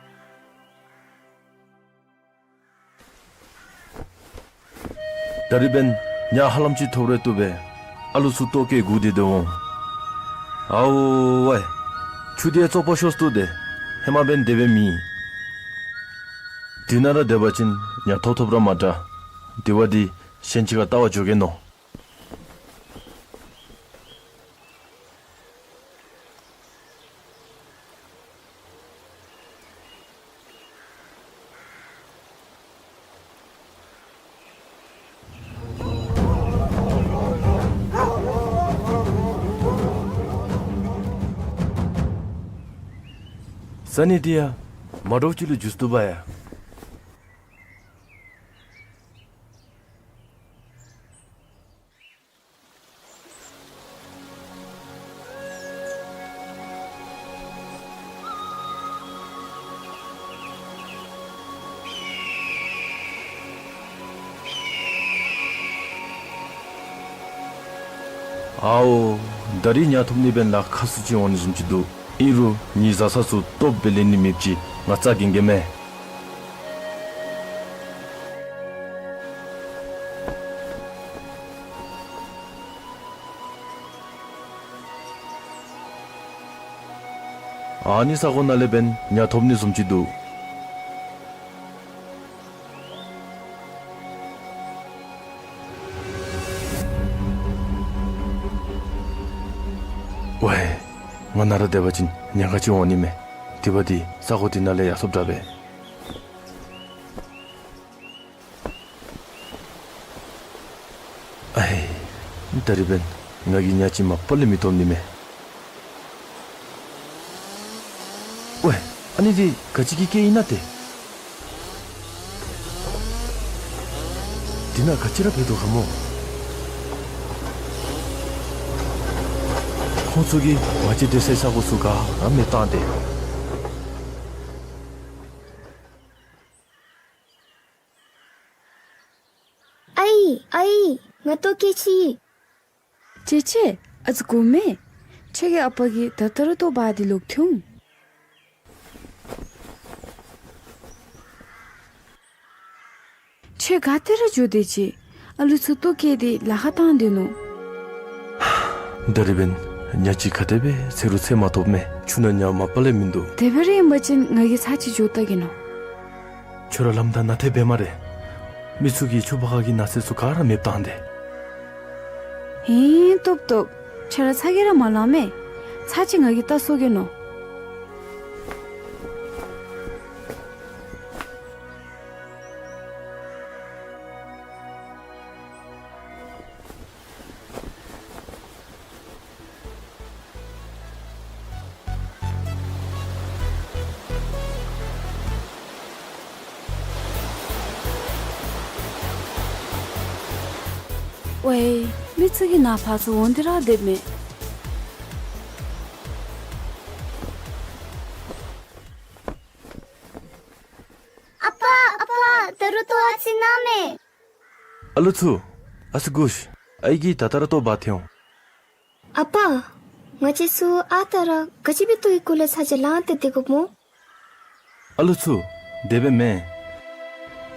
ད་རིས་འབདན་ཉ་ཧ་ལམ་ཅིག་ཐོབ་རུང་བཏུབ་པས། ཨ་ལུ་ཚུ་ལྟོ་བཀོལ་སྒུག་སྟེ་སྡོད་འོང་། ཨའོ་ཝའི། ཆུ་འདི་ཡང་བཙོག་པ་ཤོས་སུ་འདུག་སྟེ། ཧེ་མ་འབདན་དེ་སྦེ་མེད། འདི་ནང་ར་སྡོད་པ་ཅིན་ཉ་ཐོབ་ཐོབ་ར་མ་དྲག། དེ་བ་འདི་གཞན་ཅིག་ཁར་བལྟ་བར་འགྱོ་གེ་མནོ། ས་གནས་འདི་ཡང་མ་འདྲཝ་ཅིག་ལུ་འགྱུར་བཏུབ་པ་ཡ། ཨའོ། ད་རིས་ཉ་ཐོབ་ནི་འབདན་ལཱ་ཁག་སུ་ཅིག་འོང་ནི་བཟུམ་ཅིག་འདུག། ཨིན་རུང་ངེའི་བཟའ་ཚང་ཚུ་སྟོབས་སྦེ་ལེན་ནི་མེདཔ་ཅིག་ང་རྩ་འགེངས་གེ་མས། ཨ་ནི་ས་གོ་ནང་ལས་འབདན་ཉ་ཐོབ་ནི་བཟུམ་ཅིག་འདུག། ཝའེ། ང་ནཱ་ར་སྡོད་པ་ཅིན་ཉ་ག་ཅི་འོང་ནི་མས། དེ་འབདཝ་ད་ས་གོ་འདི་ནང་ལས་ཡར་སོཔ་དྲག་པས། ཨའི། ད་རིས་འབདན་ང་གིས་ཉ་ཅིག་མ་པ་ལས་མི་ཐོབ་ནི་མས། ཝའེ། ཨ་ནི་འདི་ག་ཅི་གི་སྐད་ཨིན་ན་ཏེ། འདི་ནང་ག་ཅི་ར་འབད་དོ་ག་མོ། ཁོང་ཚུ་གིས་ང་བཅས་སྡོད་སའི་ས་གོ་ཚུ་ག་ར་མེདཔ་བཏང་སྟེ། ཨའི་ཨའི། ང་ལྟོ་བཀྱེས་ཅི། ཅེ་ཅེ། ཨ་ཙི་སྒུག་མས། ཁྱོད་ཀྱི་ཨ་པ་གིས་ད་ལྟོ་ར་ལྟོ་འབག་སྟེ་ལོག་འཐོན། ཁྱོད་ག་ཏེ་ར་འགྱོ་སྡོད་ཅི། ཨ་ལུ་ཚུ་ལྟོ་བཀྱེས་ཏེ་ལཱ་ཁག་བཏང་སྡོད་ནུག། ད་རིས་འབདན་ཉ་ཅིག་ག་དེ་སྦེ་འཚོལ་རུང་འཚོལ་མ་ཐོབ་མས། ཆུ་ནང་ཉ་མ་པ་ལས་མིན་འདུག། དེ་སྦེ་ར་ཨིན་པ་ཅིན་ང་གིས་ཚར་གཅིག་འགྱོ་བལྟ་གེ་ནོ། ཁྱོད་ར་ལམ་བདའ་ནཱ་ཏེ་འབད་སྨ་རེ། མི་ཚུ་གིས་ཆུ་བར་ཁ་གི་ནགས་ཚལ་ཚུ་ག་ར་མེདཔ་བཏང་སྟེ། ཧིང་སྟོབས་སྟོབས། ཁྱོད་ར་ཚ་གྱང་ར་མ་ལང་མས། ཚར་གཅིག་ང་གིས་བལྟ་སོང་གེ་ནོ། ཝའེ། མི་ཚུ་གིས་ནཱ་ཕར་ཚུར་འོང་སྟེ་ར་སྡོདཔ་མས། ཨ་པ་ཨ་པ། ད་རུང་ལྟོ་ཨ་ཙི་གནང་མས། ཨ་ལུ་ཚུ། ཨ་ཙི་སྒུག་ཤིག། ཨའི་གིས་ད་ལྟོ་ར་ལྟོ་འབག་སྟེ་འོང་། ཨ་པ། ང་བཅས་ཚུ་ཨ་རྟག་ར་ག་ཅི་འབད་ལྟོ་གི་སྐོར་ལས་ཚ་གྱང་ལངས་ཏེ་སྡོད་དགོཔ་སྨོ། ཨ་ལུ་ཚུ། དེ་སྦེ་མེན།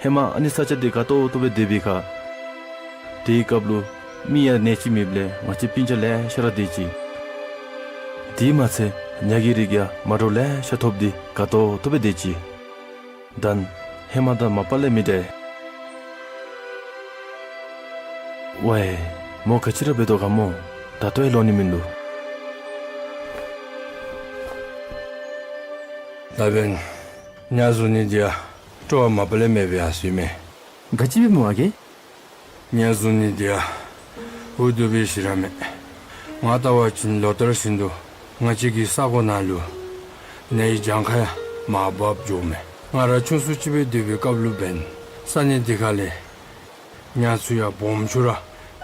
ཧེ་མ་ཨ་ནི་ས་ཆ་འདི་དགའ་ཏོག་ཏོ་སྦེ་སྡོད་པའི་ཁར། དེའི་སྐབས་ལུ་མི་ཡང་གནས་ཅིག་མེདཔ་ལས་ང་བཅས་སྤུན་ཆ་ལེ་ཤ་ར་སྡོད་ཅི། དེ་མ་ཚད་ཉ་གི་རིགས་ཡང་མ་འདྲཝ་ལེ་ཤ་ཐོབ་སྟེ་དགའ་ཏོག་ཏོ་སྦེ་སྡོད་ཅི། ད་ཧེ་མ་དང་མ་པ་ལས་མི་འདྲ། ཝའེ། མོ་ག་ཅི་ར་འབད་དོ་ག་མོ། ད་ལྟོ་ཡང་ལོག་ནི་མིན་འདུག། ད་འབདན་ཉ་བཟུང་ནི་འདི་ཡང་སྤྲོ་བ་མ་པ་ལས་མེད་པའི་ཡང་སྲིད་མས། ག་ཅི་སྦེ་སྨོ་ཨ་རྒས། ཉ་བཟུང་ནི་འདི་ཡང་འུ་སྡུག་པའི་ཞིང་ར་མས། ང་བལྟ་བ་ཅིན་ལོ་ལྟར་བཞིན་དུ་ང་བཅས་ཀྱི་ས་གོ་ནང་ལུ་ཉའི་གྱངས་ཁ་ཡང་མར་བབས་འགྱོཝ་མས། ང་ར་ཆུང་སུ་ཅིག་སྦེ་སྡོད་པའི་སྐབས་ལུ་འབདན་ས་གནས་འདི་ཁ་ལས་ཉ་ཚུ་ཡང་སྦོམ་ཆུང་ར་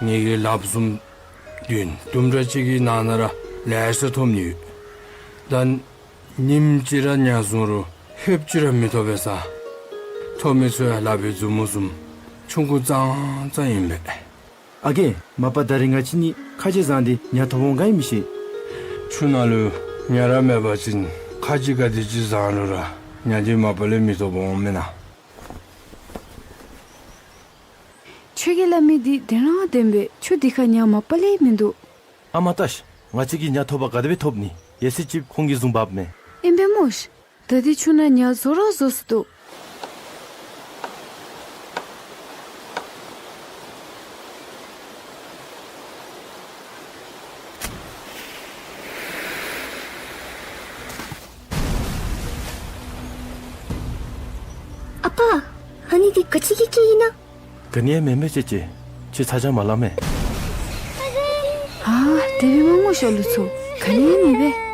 ངེ་གི་ལགཔ་བཟུམ་བདུན་དུམ་གྲ་ཅིག་གི་ནང་ན་ར་ལེ་ཤ་ཐོབ་ནི་ཡོད། ད་ཉིནམ་གཅིག་ར་ཉ་བཟུང་རུང་ལྷོདཔ་ཅིག་ར་མི་ཐོབ་པས་ས། ཐོབ་མི་ཚུ་ཡང་ལག་པའི་མཛུབ་མོ་བཟུམ་ཆུང་ཀུ་ཙང་ཙང་ཨིན་པས། ཨ་རྒས། མ་པ་ད་རིས་ང་བཅས་གཉིས་ཁ་རྗེ་བཟང་སྟེ་ཉ་ཐོབ་འོང་ག་ཨིན་མི་ཤེས། ཆུ་ནང་ལུ་ཉ་ར་མེད་པ་ཅིན་ཁ་རྗེ་ག་དེ་ཅིག་བཟང་རུང་ར་ཉ་འདི་མ་པ་ལས་མི་ཐོབ་འོང་མེན་ན། ཁྱོད་ཀྱིས་སླབ་མི་འདི་བདེན་ར་བདེན་པས། ཆུ་འདི་ཁར་ཉ་མ་པ་ལས་མིན་འདུག། ཨ་མ་ལྟ་ཤིག། ང་བཅས་ཀྱིས་ཉ་ཐོབ་པ་ག་དེ་སྦེ་ཐོབ་ནི། ཡེ་སི་ཅིག་ཁོང་གིས་བཟུང་འབགཔ་མས། ཨིན་པས་སྨོ་ཤིག། ད་འདི་ཆུ་ནང་ཉ་བཟོ་ར་བཟོ་སོ་འདུག། ཨ་པ། ཨ་ནི་འདི་ག་ཅི་གི་སྐད་ཨིན་ན། ག་ནི་ཡང་མེན་མས་ཅེ་ཅེ། ཁྱོད་ཚ་གྱང་མ་ལང་མས། ཨ་དེ་སྦེ་མ་སྨོ་ཤིག་ཨ་ལུ་ཚུ། ག་ནི་ཡང་མེད་པས།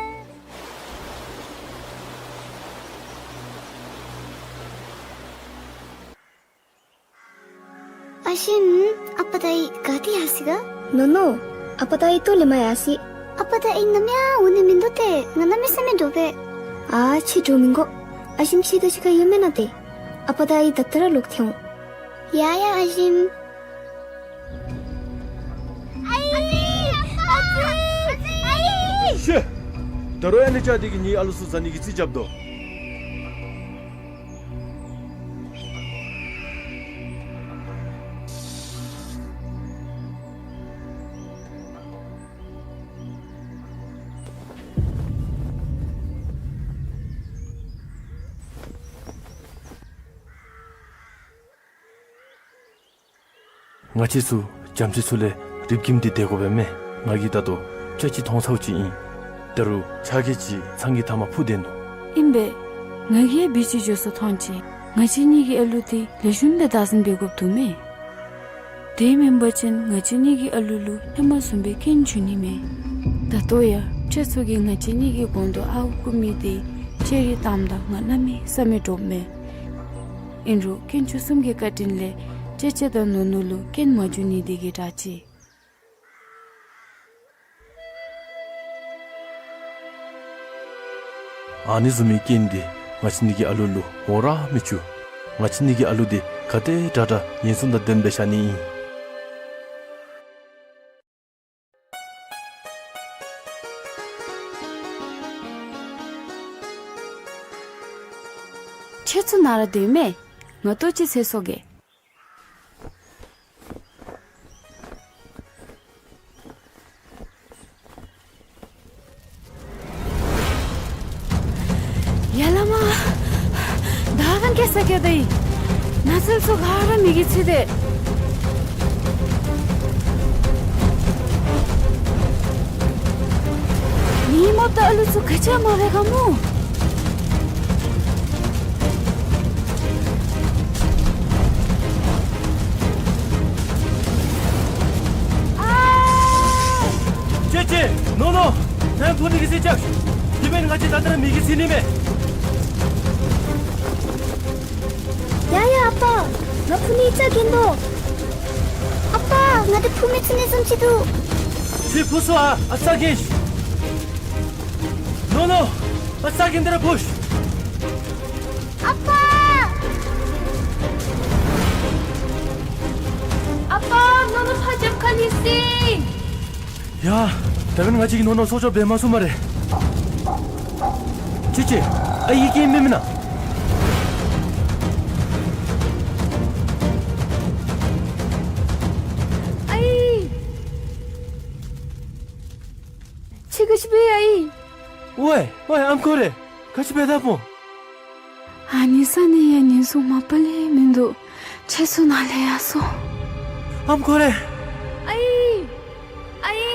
ཨ་ཞིམ། ཨ་པ་དང་ཨའི་ག་ཏེ་ཡར་སོ་ཡི་ག། ནོ་ནོ། ཨ་པ་དང་ཨའི་ལྟོ་ལེན་པར་ཡར་སོ་ཡི། ཨ་པ་དང་ཨའི་ནམ་ཡང་འོང་ནི་མིན་འདུག་སྟེ། ང་གནམ་མེད་ས་མེད་འདྲོག་པས། ཨ་ཁྱོད་འདྲོག་མི་དགོ། ཨ་ཞིམ་ཁྱོད་དང་གཅིག་ཁར་ཡོད་མེན་ན་ཏེ། ཨ་པ་དང་ཨའི་ད་ལྟོ་ར་ལོག་སྟེ་འོང་། ཡ་ཡ་ཨ་ཞིམ། ཨའི། ཨ་ཙི། ཨའི། ཤེ། ད་རུང་ཨ་ནི་ཅག་འདི་གིས་ངེའི་ཨ་ལུ་ཚུ་བཟའ་ནི་གི་རྩིས་རྐྱབ་དོ། ང་བཅས་ཚུ་རྒྱ་མཚོའི་ཚུ་ལས་རིབ་ཀྱིམ་སྟེ་སྡོད་དགོ་པས་མས། ང་གིས་ད་ལྟོ་ཅ་ཅིག་མཐོང་ཚརཝ་ཅིག་ཨིན། ད་རུང་ཆ་རྐྱེན་ཅིག་ཚང་གི་མཐའ་མར་ཕུ་སྡོད་ནུག། ཨིན་པས། ང་གིས་འབད་ཅིག་འགྱོ་སོང་མཐོང་ཅི། ང་བཅས་གཉིས་ཀྱི་ཨ་ལུ་འདི་ལེགས་ཤོམ་སྦེ་བདག་འཛིན་འབད་དགོཔ་འདུག་མས། དེ་མེན་པ་ཅིན་ང་བཅས་གཉིས་ཀྱི་ཨ་ལུ་ལུ་ཧེ་མ་བཟུམ་སྦེ་རྐྱེན་འབྱུང་ནི་མས། ད་ལྟོ་ཡང་ཁྱེད་ཚུ་གིས་ང་བཅས་གཉིས་ཀྱི་གོང་དུ་ཨརཝ་རྐུ་མི་འདི་ཅེ་རི་བཏངམ་ད་ང་གནམ་མེད་ས་མེད་འདྲོག་མས། ཨིན་རུང་དཀོན་མཆོག་གསུམ་གྱི་བཀའ་དྲིན་ལས་ཅེ་ཅེ་དང་ནོ་ནོ་ལུ་རྐྱེན་མ་འབྱུང་ནི་འདི་གིས་དྲག་ཅི། ཨ་ནི་བཟུམ་མའི་རྐྱེན་འདི་ང་བཅས་གཉིས་ཀྱི་ཨ་ལུ་ལུ་འོང་ར་མི་བཅུག། ང་བཅས་གཉིས་ཀྱི་ཨ་ལུ་འདི་ག་དེ་དྲག་དྲག་ཉེན་སྲུང་དང་ལྡནམ་སྦེ་བཞག་ནི་ཨིན། ཁྱེད་ཚུ་ནཱ་ར་སྡོད་མས། ང་ལྟོ་ཅིག་འཚོལ་སོང་གེ། ཡ་ལ་མ། ད་ག་ནི་སྐྱེ་ས་སྐྱེ་དོ་ཡི། ནགས་ཚལ་ཚུ་ག་ར་མེ་གིས་འཚིག་སྟེ། ངེའི་མོ་དང་ཨ་ལུ་ཚུ་ག་ཅི་ཡང་མ་འབད་ག་མོ། ཨ། ཅེ་ཅེ། ནོ་ནོ། ནཱ་འཕུར་ནི་གི་རྩིས་རྐྱབ། དེ་མེན་ན་ང་བཅས་ད་ལྟོ་ར་མེ་གིས་འཚིག་ནི་མས། ཡ་ཡ་ཨ་པ། ང་འཕུར་ནིའི་རྩལ་གྱོན་དོ། ཨ་པ། ང་འདི་འཕུར་མི་ཚུགས་ནི་བཟུམ་ཅིག་འདུག། ཁྱོད་འཕུར་སོང་ཨ། ཨ་རྩལ་གྱོན་ཤིག། ནོ་ནོ། ཨ་རྩལ་གྱོན་ཏེ་ར་འཕུར་ཤིག། ཨ་པ། ཨ་པ། ནོ་ནོ་ཕར་རྒྱབ་ཁ་ལས་སོ་ཡི། ཡ། ད་མེན་ན་ང་བཅས་ཀྱིས་ནོ་ནོ་སྲོག་སྐྱོབ་འབད་མ་ཚུགས་སྨ་རེ། ཅེ་ཅེ། ཨའི་གིས་མེན་མེན་ན། ཨའི། ཁྱོད་ག་ཅི་འབད་ཡི་ཨའི། ཝའི་ཝའི་ཨམ་ཁོ་རེ། ག་ཅི་འབད་དཔ་འོང་། ཨ་ནི་ས་ནི་ཡང་ཉེན་སྲུང་མ་པ་ལས་མིན་འདུག། ཁྱེད་ཚུ་ནཱ་ལས་ཡར་སོང་། ཨམ་ཁོ་རེ། ཨའི། ཨའི།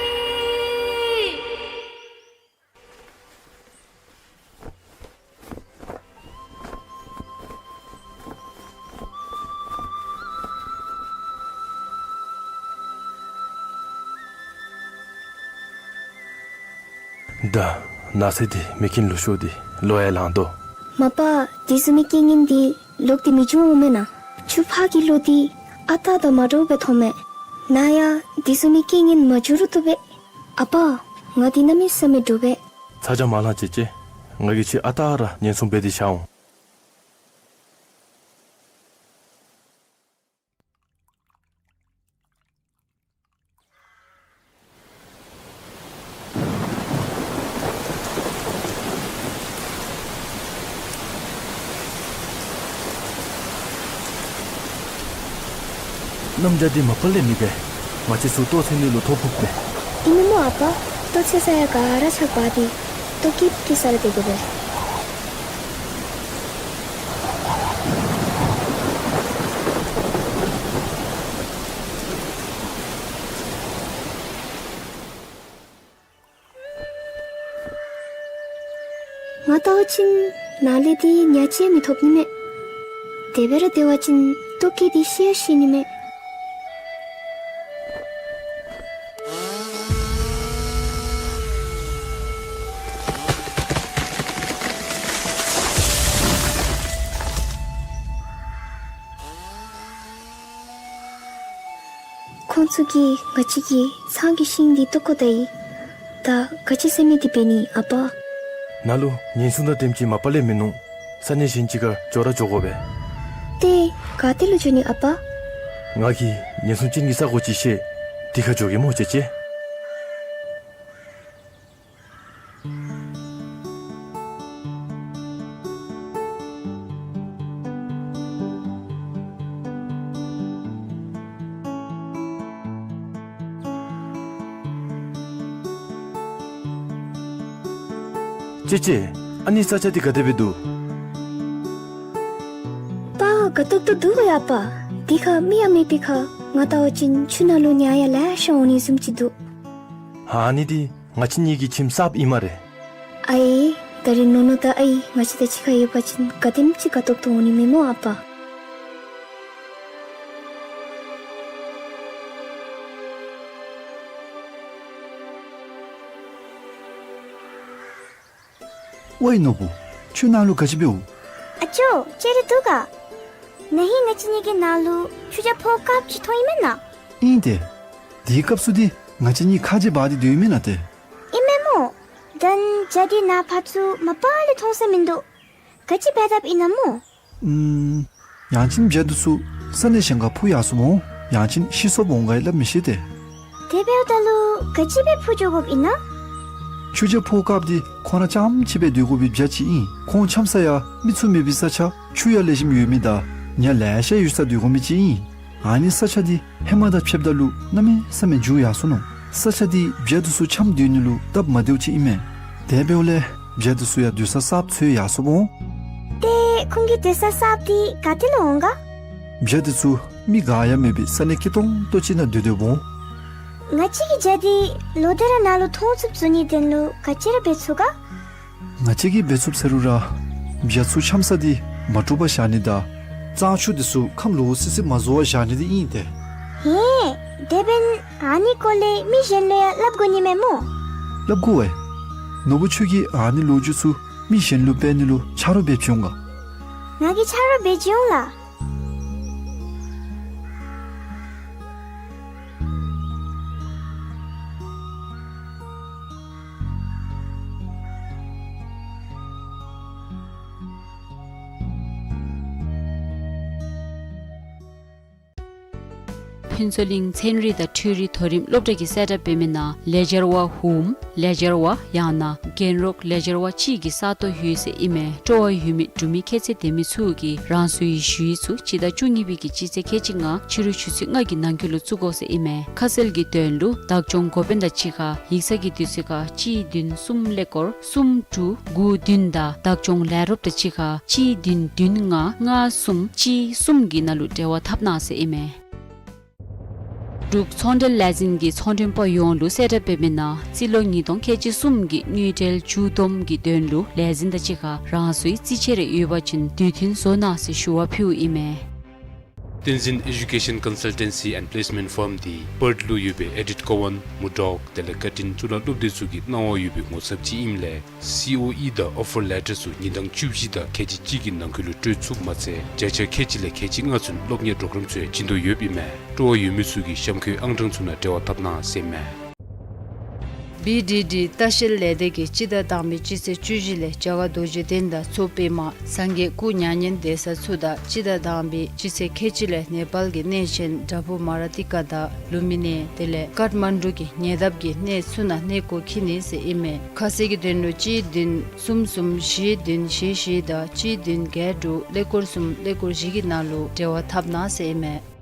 ད་ནགས་ཚལ་འདི་མེ་རྐྱེན་ལུ་ཤོར་ཏེ་ལོ་ཡང་ལངས་དོ། མ་པ། དེ་བཟུམ་མའི་རྐྱེན་ངན་འདི་ལོག་སྟེ་མི་འབྱུང་འོང་མེན་ན། ཆུ་ཕག་གི་ལོ་འདི་ཨ་རྟག་དང་མ་འདྲཝ་སྦེ་མཐོང་མས། ནཱ་ཡང་དེ་བཟུམ་མའི་རྐྱེན་ངན་མ་འབྱུང་རུང་བཏུབ་པས། ཨ་པ། ང་འདི་གནམ་མེད་ས་མེད་འདྲོག་པས། ཚ་གྱང་མ་ལང་ཅེ་ཅེ། ང་གིས་ཁྱོད་ཨ་རྟག་ར་ཉེན་སྲུང་འབད་དེ་བཞག་འོང་། གནམ་བྱཱར་འདི་མ་པ་ལས་མི་དགའ། ང་བཅས་ཚུ་ལྟོ་འཚོལ་ནི་ལུ་ཐོ་ཕོགཔ་མས། ཨིན་ན་མོ་ཨ་པ། ལྟོ་འཚོལ་ས་ཡང་ག་ར་ཆག་འབག་སྟེ་ལྟོ་སྐྱེལ་སྐྱེལ་ས་ར་སྡོད་དགོ་པས། ང་བལྟ་བ་ཅིན་ནཱ་ལས་འདི་ཉ་ཅིག་ཡང་མི་ཐོབ་ནི་མས། དེ་སྦེ་ར་སྡོད་པ་ཅིན་ལྟོ་སྐྱེལ་ཏེ་ཤི་ཡང་ཤི་ནི་མས། ཁོང་ཚུ་གིས་ང་བཅས་ཀྱི་ཚང་གི་ཤིང་འདི་བཏོག་དགོ་ད་ཡི། ད་ག་ཅི་ཟེར་མི་འདི་འབད་ནི་ཨ་པ། ནཱ་ལུ་ཉེན་སྲུང་དང་དེམ་ཅིག་མ་པ་ལས་མིན་ནུག། ས་གནས་གཞན་ཅིག་ཁར་འགྱོ་ར་འགྱོ་དགོ་པས། ཏེ་ག་ཏེ་ལུ་འགྱོ་ནི་ཨ་པ། ང་གིས་ཉེན་སྲུང་ཅན་གྱི་ས་གོ་ཅིག་ཤེས། དེ་ཁར་འགྱོ་གེ་སྨོ། ཅེ་ཅེ། ཅེ་ཅེ། ཨ་ནི་ས་ཆ་འདི་ག་དེ་སྦེ་འདུག། པ་དགའ་ཏོག་ཏོ་འདུག་པ་ཡ་པ། འདི་ཁར་མི་ཡང་མེད་པའི་ཁར་ང་བལྟ་བ་ཅིན་ཆུ་ནང་ལུ་ཉ་ཡང་ལེ་ཤ་འོང་ནི་བཟུམ་ཅིག་འདུག། ཨ་ནི་འདི་ང་བཅས་གཉིས་ཀྱི་ཁྱིམ་གསརཔ་ཨིན་སྨ་རེ། ཨའེ། ད་རིས་ནོ་ནོ་དང་ཨའི་ང་བཅས་དང་གཅིག་ཁར་ཡོད་པ་ཅིན་ག་དེམ་ཅིག་དགའ་ཏོག་ཏོ་འོང་ནི་མས་སྨོ་ཨ་པ། ཝའེ་ནོར་བུ། ཆུ་ནང་ལུ་ག་ཅི་འབདཝ། ཨ་ཅོ། ཅི་རེ་འདུག་ག། ན་ཧིང་ང་བཅས་གཉིས་ཀྱི་ནང་ལུ་ཆུ་རྐྱལ་ཕོ་དཀརཔོ་ཅིག་མཐོང་ཡི་མེན་ན། ཨིན་ཏེ། དེའི་སྐབས་སུ་འདི་ང་བཅས་གཉིས་ཁ་རྗེ་འབག་སྟེ་སྡོད་ཡི་མེན་ན་ཏེ། ཨིན་མས་སྨོ། ད་བྱ་འདི་ནཱ་ཕར་ཚུར་མ་པ་ལས་མཐོང་ས་མིན་འདུག། ག་ཅི་འབད་དཔ་ཨིན་ན་སྨོ། ཨམ། ཡང་ཅིན་བྱ་འདི་ཚུ་ས་གནས་གཞན་ཁར་འཕུར་ཡར་སོཔ་འོང་། ཡང་ཅིན་ཤི་སོཔ་འོང་ག་ཡང་སླབ་མི་ཤེས་ཏེ། དེ་འབདཝ་ད་ལུ་ག་ཅི་སྦེ་འཕུར་འགྱོ་དགོཔ་ཨིན་ན། ཆུ་རྐྱལ་ཕོ་དཀརཔོ་འདི་ཁོང་ར་རྐྱངམ་གཅིག་སྦེ་སྡོད་དགོ་པའི་བྱ་ཅིག་ཨིན། ཁོང་འཁྱམ་ས་ཡང་མི་ཚུ་མེད་པའི་ས་ཆ་ཆུ་ཡང་ལེགས་ཤོམ་ཡོད་མི་དང་ཉ་ལེ་ཤ་ཡོད་ས་སྡོད་དགོ་མི་ཅིག་ཨིན། ཨ་ནི་ས་ཆ་འདི་ཧེ་མ་དང་ཕྱདཔ་ད་ལུ་གནམ་མེད་ས་མེད་འགྱུར་ཡར་སོ་ནུག། ས་ཆ་འདི་བྱ་འདི་ཚུ་འཁྱམ་སྡོད་ནི་ལུ་སྟབས་མ་བདེཝ་ཅིག་ཨིན་མས། དེ་འབདཝ་ལས་བྱ་འདི་ཚུ་ཡང་སྡོད་ས་གསརཔ་འཚོལ་ཡར་སོཔ་འོང་། ཏེ་ཁོང་གི་སྡོད་ས་གསརཔ་འདི་ག་ཏེ་ལུ་འོང་ག། བྱ་འདི་ཚུ་མི་ག་ཡང་མེད་པའི་ས་གནས་སྐྱིད་ཏོང་ཏོ་ཅིག་ནང་སྡོད་སྡོདཔ་འོང་། ང་བཅས་ཀྱིས་བྱ་འདི་ལོ་བདའ་ར་ནང་ལུ་མཐོང་ཚུགསཔ་བཟོ་ནིའི་དོན་ལུ་ག་ཅི་ར་འབད་ཚུགས་ག། ང་བཅས་ཀྱིས་འབད་ཚུགསཔ་ཟེར་རུང་ར་བྱ་ཚུ་འཁྱམ་ས་འདི་མ་དཀྲུགས་པར་བཞག་ནི་དང་གཙང་ཆུ་འདི་ཚུ་ཁམས་ལོག་སི་སི་མ་བཟོ་བར་བཞག་ནི་འདི་ཨིན་ཏེ། ཧེ། དེ་འབདན་ཨ་ནི་སྐོར་ལས་མི་གཞན་ལུ་ཡང་སླབ་དགོ་ནི་མས་སྨོ། སླབ་དགོ་པས། ནོར་བུ་ཁྱོད་ཀྱིས་ཨ་ནི་ལོ་རྒྱུས་ཚུ་མི་གཞན་ལུ་སྤེལ་ནི་ལུ་ཆ་རོགས་འབད་བྱོན་ག། ང་གིས་ཆ་རོགས་འབད་བྱོན་ལགས། ཕུན་ཚོགས་གླིང་ཚན་རིག་དང་འཕྲུལ་རིག་མཐོ་རིམ་སློབ་གྲྭ་གིས་གསལ་བསྒྲགས་འབད་མི་ནང་ལེགས་སྦྱར་བ་ཧཱུྃ། ལེགས་སྦྱར་བ་ཡང་ན་རྒྱན་རོགས་ལེགས་སྦྱར་བ་གཅིག་གི་ས་སྟོང་ཡོད་ཟེར་ཨིན་མས། སྤྲོ་བ་ཡོད་མི་འབྲུག་མི་ཁྱད་ཚད་ལྡན་མི་ཚུ་གིས་རང་སོའི་ཞུ་ཡིག་ཚུ་སྤྱི་ཟླ་བཅུ་གཉིས་པའི་གི་སྤྱི་ཚེས་ཁལ་གཅིག་ལྔ་ཕྱི་རུ་ཆུ་ཚོད་ལྔ་གི་ནང་འཁོད་ལུ་བཙུགས་དགོ་ཟེར་ཨིན་མས། ཁ་གསལ་གྱི་དོན་ལུ་བདག་སྐྱོང་འགོ་དཔོན་དང་གཅིག་ཁར་ཡིག་ཚང་གི་དུས་ཚོད་ཁར་གཅིག་བདུན་གསུམ་ཀླད་ཀོར་གསུམ་དྲུག་དགུ་བདུན་དང་བདག་སྐྱོང་ལས་རོགསཔ་དང་གཅིག་ཁར་གཅིག་བདུན་བདུན་ལྔ་ལྔ་གསུམ་གཅིག་གསུམ་གྱི་ནང་ལུ་འབྲེལ་བ་འཐབ་གནང་ཟེར་ཨིན་མས། འབྲུག་ཚོང་འབྲེལ་ལས་འཛིན་གྱིས་ཚོང་མགྲོན་པ་ཡོངས་ལུ་གསལ་བསྒྲགས་འབད་མི་ནང་རྩིས་ལོ་ཉིས་སྟོང་ཁལ་གཅིག་གསུམ་གྱི་དངུལ་འབྲེལ་མཇུག་བསྡོམས་ཀྱི་དོན་ལུ་ལས་འཛིན་དང་གཅིག་ཁར་རང་སོའི་རྩིས་ཆད་རེ་ཡོད་པ་ཅིན་དུས་མཐུན་བཟོ་གནང་ཟེར་ཞུ་བ་ཕུལཝ་ཨིན་མས། བསྟན་འཛིན་Education Consultancy and Placement Firm འདི་པརཐ་ལུ་ཡོད་པའི་ཨེ་ཌིཐ་ཀོ་ཝན་མུར་ཌོག་དེ་ལས་ཀར་ཊིན་གཙུག་ལག་སློབ་སྡེ་ཚུ་གི་གནང་བ་ཡོད་པའི་ངོ་ཚབ་ཅིག་ཨིནམ་ལས་སི་ཨོ་ཨི་དང་ཨོ་ཕར་ལེ་ཊར་ཚུ་ཉིན་གྲངས་བཅུ་བཞི་དང་ཁལ་གཅིག་གཅིག་གི་ནང་འཁོད་ལུ་སྤྲོད་ཚུགསཔ་མ་ཚད་བརྒྱ་ཆ་ཁལ་གཅིག་ལས་ཁལ་གཅིག་ལྔ་ཚུན་སློབ་གཉེར་པོརོ་གརམ་ཚུ་ཡང་བྱིན་དོ་ཡོདཔ་ཨིན་མས། སྤྲོ་བ་ཡོད་མི་ཚུ་གིས་གཤམ་འཁོད་ཨང་གྲངས་ཚུ་ནང་འབྲེལ་བ་འཐབ་གནང་ཟེར་ཨིན་མས། བི་ཌི་ཌི་ལྟ་བཤལ་ལས་སྡེ་གིས་སྤྱི་ཟླ་དང་པའི་སྤྱི་ཚེས་བཅུ་བཞི་ལས་རྒྱ་གར་རྡོ་རྗེ་གདན་དང་མཚོ་པདྨ་སངས་རྒྱས་སྐུ་མྱ་ངན་འདས་ས་ཚུ་དང་སྤྱི་ཟླ་དང་པའི་སྤྱི་ཚེས་ཁལ་གཅིག་ལས་ནེ་པཱལ་གྱི་གནས་ཆེན་དྲ་འབུ་མ་ར་ཏི་ཀ་དང་ལུམ་བི་ནི་དེ་ལས་ཀཏ་མན་ཌུ་གི་ཉེ་འདབས་ཀྱི་གནས་ཚུ་ནང་གནས་སྐོར་འཁྱིད་ནི་ཟེར་ཨིན་མས། ཁ་གསལ་གྱི་དོན་ལུ་གཅིག་བདུན་གསུམ་གསུམ་བཞི་བདུན་བཞི་བཞི་དང་གཅིག་བདུན་བརྒྱད་དྲུག་ཀླད་ཀོར་གསུམ་ཀླད་ཀོར་བཞི་གི་ནང་ལུ་འབྲེལ་བ་འཐབ་གནང་ཟེར་ཨིན་མས།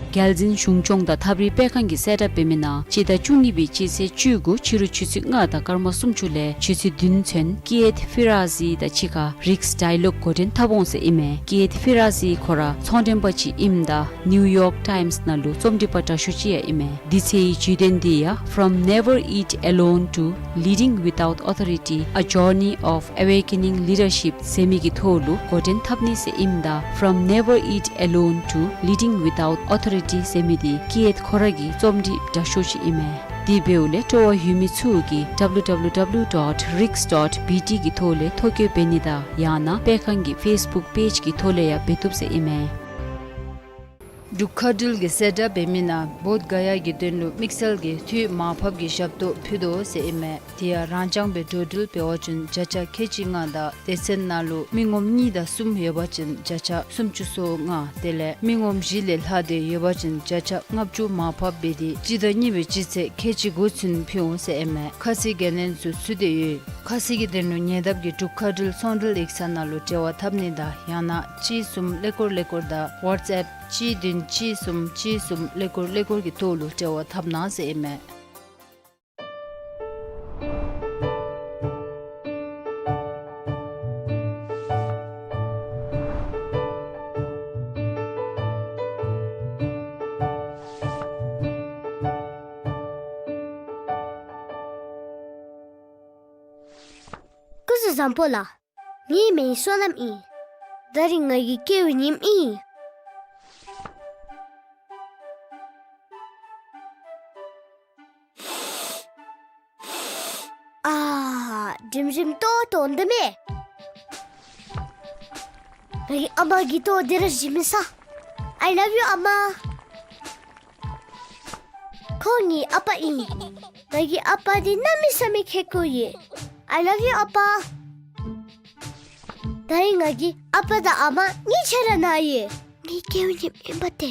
རྒྱལ་འཛིན་གཞུང་སྐྱོང་དང་ཐབས་རིག་སྤེལ་ཁང་གིས་གསལ་བསྒྲགས་འབད་མི་ནང་སྤྱི་ཟླ་བཅུ་གཉིས་པའི་སྤྱི་ཚེས་བཅུ་དགུ་ཕྱི་རུ་ཆུ་ཚོད་ལྔ་དང་སྐར་མ་སུམ་ཅུ་ལས་ཆུ་ཚོད་བདུན་ཚུན་ཀི་ཨེད་ཕི་ར་ཟི་དང་གཅིག་ཁར་རིགས་ཌའི་ལོག་འགོ་འདྲེན་འཐབ་འོང་ཟེར་ཨིན་མས། ཀི་ཨེད་ཕི་ར་ཟི་ཁོ་ར་ཚོང་མགྲོན་པ་ཅིག་ཨིནམ་ད་ནིའུ་ཡོག་ཊའིམས་ནང་ལུ་རྩོམ་སྒྲིག་པ་དྲག་ཤོས་ཅིག་ཡང་ཨིན་མས། དུས་ཚོད་ཀྱི་བརྗོད་དོན་འདི་ཡང་From Never Eat Alone to Leading Without Authority, A Journey of Awakening Leadership ཟེར་མི་གི་ཐོག་ལུ་འགོ་འདྲེན་འཐབ་ནི་ཟེར་ཨིནམ་ད་From Never Eat Alone to Leading Without Authority ཟེར་མི་འདི་ཀི་ཨེད་ཁོ་ར་གི་རྩོམ་སྒྲིག་དྲག་ཤོས་ཅིག་ཨིན་མས། དེ་འབདཝ་ལས་སྤྲོ་བ་ཡོད་མི་ཚུ་གིས་ཌབ་ལུ་ཌབ་ལུ་ཌབ་ལུ་ཌོཊ་རིགས་ཌོཊ་བི་ཊི་གི་ཐོག་ལས་ཐོ་བཀོད་འབད་ནི་དང་ཡང་ན་སྤེལ་ཁང་གི་ཕེསི་བུཀ་པེཇ་གི་ཐོག་ལས་ཡང་འབད་བཏུབ་ཟེར་ཨིན་མས། འབྲུག་མཁའ་འགྲུལ་གྱིས་གསལ་བསྒྲགས་འབད་མི་ནང་བོདྷ་ག་ཡ་གི་དོན་ལུ་དམིགས་བསལ་གྱི་འཐུས་མར་ཕབ་ཀྱི་ཞབས་ཏོག་ཕུལ་དོ་ཟེར་ཨིན་མས། དེ་ཡང་རང་རྐྱང་སྦེ་འགྲོ་འགྲུལ་འབད་བ་ཅིན་བརྒྱ་ཆ་ཁལ་གཅིག་ལྔ་དང་སྡེ་ཚན་ནང་ལུ་མི་ངོམ་གཉིས་དང་གསུམ་ཡོད་པ་ཅིན་བརྒྱ་ཆ་སུམ་ཅུ་སོ་ལྔ། དེ་ལས་མི་ངོམ་བཞི་ལས་ལྷག་སྟེ་ཡོད་པ་ཅིན་བརྒྱ་ཆ་ལྔ་བཅུ་མར་ཕབ་འབད་དེ་སྤྱི་ཟླ་གཉིས་པའི་སྤྱི་ཚེས་ཁལ་གཅིག་དགུ་ཚུན་ཕུལ་འོང་ཟེར་ཨིན་མས། ཁ་གསལ་གྱི་གནས་ཚུལ་ཚུད་དེ་ཡོད། ཁ་གསལ་གྱི་དོན་ལུ་ཉེ་འདབས་ཀྱི་འབྲུག་མཁའ་འགྲུལ་ཚོང་འབྲེལ་ཡིག་ཚང་ནང་ལུ་འབྲེལ་བ་འཐབ་ནི་དང་ཡང་ན་གཅིག་གསུམ་ཀླད་ཀོར་ཀླད་ཀོར་དང་ཝཊས་ཨེཔ་གཅིག་བདུན་གཅིག་གསུམ་གཅིག་གསུམ་ཀླད་ཀོར་ཀླད་ཀོར་གྱི་ཐོག་ལུ་འབྲེལ་བ་འཐབ་གནང་ཟེར་ཨིན་མས། སྐུ་གཟུགས་བཟང་པོ་ལགས། ངེའི་མིང་བསོད་ནམས་ཨིན། ད་རིས་ང་གི་སྐྱེ་བའི་ཉིནམ་ཨིན། ཨ་ཧ། དྲིམ་དྲིམ་ཏོག་ཏོ་འདི་མས། ང་གི་ཨ་མ་གི་ཏོག་འདི་ར་བཞེས་མི་ས། I love you ཨ་མ། ཁོང་ངེའི་ཨ་པ་ཨིན། ང་གི་ཨ་པ་འདི་གནམ་མེད་ས་མེད་ཁེ་ཀོ་ཡོད། I love you ཨ་པ། ད་རིས་ང་གི་ཨ་པ་དང་ཨ་མ་གཉིས་ཆ་ར་ན་ཡོད། ངེའི་སྐྱེ་བའི་ཉིནམ་ཨིན་པ་ཏེ།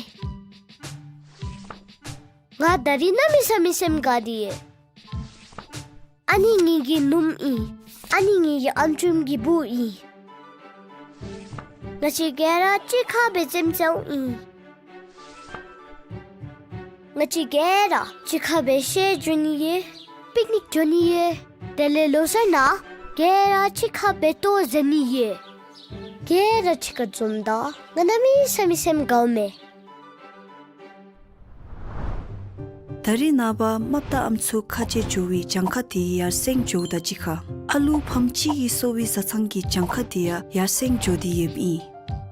ང་ད་རིས་གནམ་མེད་ས་མེད་སེམས་དགའ་སྟེ་ཡོད། ཨ་ནི་ངེ་གི་ནུམོ་ཨིན། ཨ་ནི་ངེ་གི་ཨམ་ཅུམ་གི་བུ་ཨིན། ང་བཅས་ག་ར་གཅིག་ཁར་སྦེ་རྩེདམོ་རྩེཝ་ཨིན། ང་བཅས་ག་ར་གཅིག་ཁར་སྦེ་བཤལ་འགྱོ་ནི་ཡོད། པིཀ་ནིཀ་འགྱོ་ནི་ཡོད། དེ་ལས་ལོ་གསར་ནང་ག་ར་གཅིག་ཁར་སྦེ་ལྟོ་བཟའ་ནི་ཡོད། ག་ར་གཅིག་ཁར་འཛོམས་ད་ང་གནམ་མེད་ས་མེད་སེམས་དགའཝ་མས། ད་རིས་ནངས་པ་རྨགཔ་དང་ཨམ་སྲུ་ཁ་རྗེ་འགྱོ་བའི་གྱངས་ཁ་དེ་ཡར་སེང་འགྱོཝ་དང་གཅིག་ཁར་ཨ་ལུ་ཕམ་གཅིག་གིས་གསོ་བའི་བཟའ་ཚང་གི་གྱངས་ཁ་དེ་ཡང་ཡར་སེང་འགྱོ་སྟེ་ཡོདཔ་ཨིན།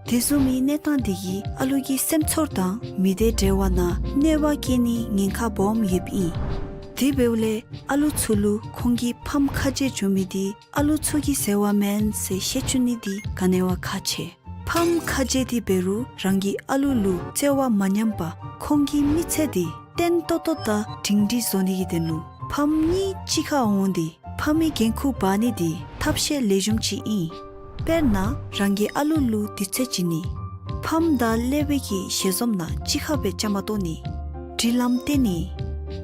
དེ་བཟུམ་མའི་གནས་སྟངས་དེ་གིས་ཨ་ལུ་གི་སེམས་ཚོར་དང་མི་སྡེ་འབྲེལ་བ་ནང་གནོད་པ་བསྐྱལ་ནིའི་ཉེན་ཁ་སྦོམ་ཡོདཔ་ཨིན། དེ་འབདཝ་ལས་ཨ་ལུ་ཚུ་ལུ་ཁོང་གི་ཕམ་ཁ་རྗེ་འགྱོ་མི་དེ་ཨ་ལུ་ཚུ་གི་ཟེར་བ་མེན་ཟེར་ཤེས་བཅུག་ནི་དེ་ག་ནི་བ་ཁག་ཆེ། ཕམ་ཁ་རྗེ་དེ་འབད་རུང་རང་གི་ཨ་ལུ་ལུ་བརྩེ་བ་མ་ཉམས་པར་ཁོང་གི་མི་ཚེ་དེ་བརྟན་ཏོག་ཏོ་དང་སྒྲིང་སྒྲིང་བཟོ་ནི་གི་དོན་ལུ་ཕམ་གཉིས་གཅིག་ཁར་འོང་སྟེ་ཕམ་གྱི་འགན་ཁུར་འབག་ནི་དེ་ཐབས་ཤེས་ལེགས་ཤོམ་ཅིག་ཨིན། དཔེར་ན་རང་གི་ཨ་ལུ་ལུ་དུས་ཚོད་བྱིན་ནི། ཕམ་དང་ཀླད་པའི་གི་ཞལ་འཛོམས་ནང་གཅིག་ཁར་སྦེ་བཅའ་མར་གཏོགས་ནི། སྒྲིག་ལམ་བསྟན་ནི།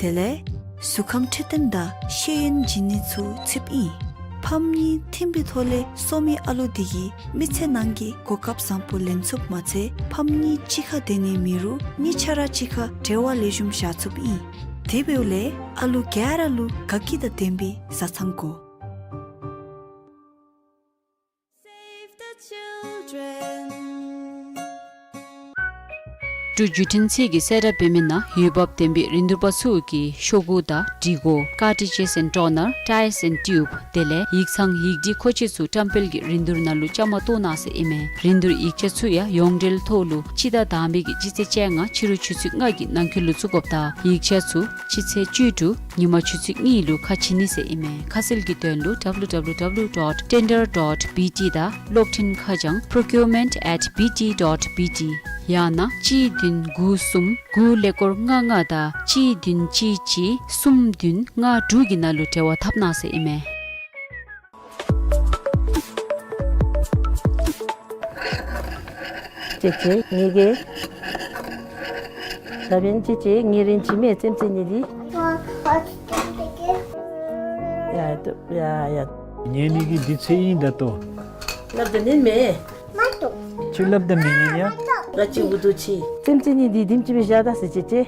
དེ་ལས་གཟུགས་ཁམས་འཕྲོད་བསྟེན་དང་ཤེས་ཡོན་བྱིན་ནི་ཚུ་ཚུདཔ་ཨིན། ཕམ་གཉིས་ཐིམ་པའི་ཐོག་ལས་གསོ་མི་ཨ་ལུ་དེ་གིས་མི་ཚེ་ནང་གི་གོ་སྐབས་བཟང་པོ་ལེན་ཚུགསཔ་མ་ཚད་ཕམ་གཉིས་གཅིག་ཁར་སྡོད་ནི་མེད་རུང་གཉིས་ཆ་ར་གཅིག་ཁར་འབྲེལ་བ་ལེགས་ཤོམ་བཞག་ཚུགསཔ་ཨིན། དེ་འབདཝ་ལས་ཨ་ལུ་ག་ར་ལུ་དགའ་སྐྱིད་དང་ལྡན་པའི་བཟའ་ཚང་དགོ། འབྲུག་བརྒྱུད་འཕྲིན་ཚད་ཀྱིས་གསལ་བསྒྲགས་འབད་མི་ནང་འོས་འབབ་ལྡན་པའི་རིན་བསྡུར་པ་ཚུ་གིས་ཤོག་གུ་དང་འབྲི་གུ་cartridges and toner, ties and tube དེ་ལས་ཡིག་ཚང་ཡིག་སྒྲིག་མཁོ་ཆས་ཚུ་བཀྲམ་སྤེལ་གྱི་རིན་བསྡུར་ནང་ལུ་བཅའ་མར་གཏོགས་གནང་ཟེར་ཨིན་མས། རིན་བསྡུར་ཡིག་ཆ་ཚུ་ཡང་ཡོངས་འབྲེལ་ཐོག་ལུ་སྤྱི་ཟླ་དང་པའི་གི་སྤྱི་ཚེས་བཅོ་ལྔ་ཕྱི་རུ་ཆུ་ཚོད་ལྔ་གི་ནང་འཁོད་ལུ་བཙུགས་དགོཔ་དང་ཡིག་ཆ་ཚུ་སྤྱི་ཚེས་བཅུ་དྲུག་ཉིན་མ་ཆུ་ཚོད་གཉིས་ལུ་ཁ་ཕྱེ་ནི་ཟེར་ཨིན་མས། ཁ་གསལ་གྱི་དོན་ལུ་W W W dot tender dot B T དང་གློག་འཕྲིན་ཁ་བྱང་procurement at B T dot B T ཡང་ན་གཅིག་བདུན་དགུ་གསུམ་དགུ་ཀླད་ཀོར་ལྔ་ལྔ་དང་གཅིག་བདུན་གཅིག་གཅིག་གསུམ་བདུན་ལྔ་དྲུག་གི་ནང་ལུ་འབྲེལ་བ་འཐབ་གནང་ཟེར་ཨིན་མས། ཅེ་ཅེ་ངེ་གི། ད་འབདན་ཅེ་ཅེ་ངེ་རིན་ཅི་མེད་རྩེདམོ་རྩེ་ནི་འདི། ཡ་ཡ་ཡ། ཉལ་ནི་གི་དུས་ཚོད་ཨིན་ད་ལྟོ། སླབ་ད་ཉན་མས། མ་ཏོ། ཁྱོད་སླབ་ད་མི་ཉན་ཡ། ང་ཅིག་འུ་སྡུག་ཅིག། རྩེདམོ་རྩེ་ནི་འདི་དེམ་ཅིག་སྦེ་བཞག་ད་ཟེར་ཅེ་ཅེ།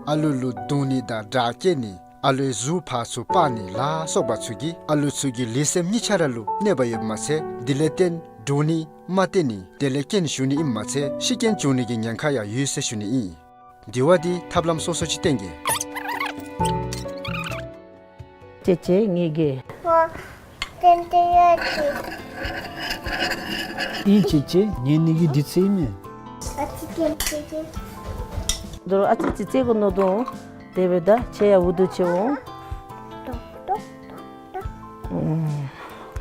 ཨ་ལུ་ལུ་རྡུང་ནི་དང་དྲག་སྐྱེད་ནི། ཨ་ལུའི་གཟུགས་ཕར་ཚུར་སྤར་ནི་ལ་སོགས་པ་ཚུ་གིས་ཨ་ལུ་ཚུ་གི་ལུས་སེམས་གཉིས་ཆ་ར་ལུ་གནོད་པ་ཡོདཔ་མ་ཚད་དེ་ལས་བརྟེན་འདྲོག་ནི་མ་བརྟན་ནི་དེ་ལས་རྐྱེན་ཞུགས་ནི་ཨིནམ་མ་ཚད་ཤི་རྐྱེན་བྱུང་ནི་གི་ཉེན་ཁ་ཡང་ཡོད་ཟེར་ཞུ་ནི་ཨིན། དེ་བ་འདི་ཐབས་ལམ་སོ་སོ་ཅིག་བསྟེན་གེ། ཅེ་ཅེ་ངེ་གི། ཨིན་ཅེ་ཅེ་ཉལ་ནི་གི་དུས་ཚོད་ཨིན་མས། ད་རུང་ཨ་ཙི་ཙི་རྩེ་དགོ་མནོ་དོ། དེ་འབདཝ་ད་ཁྱེད་ཡང་འུ་སྡུག་ཅིག་འོང་།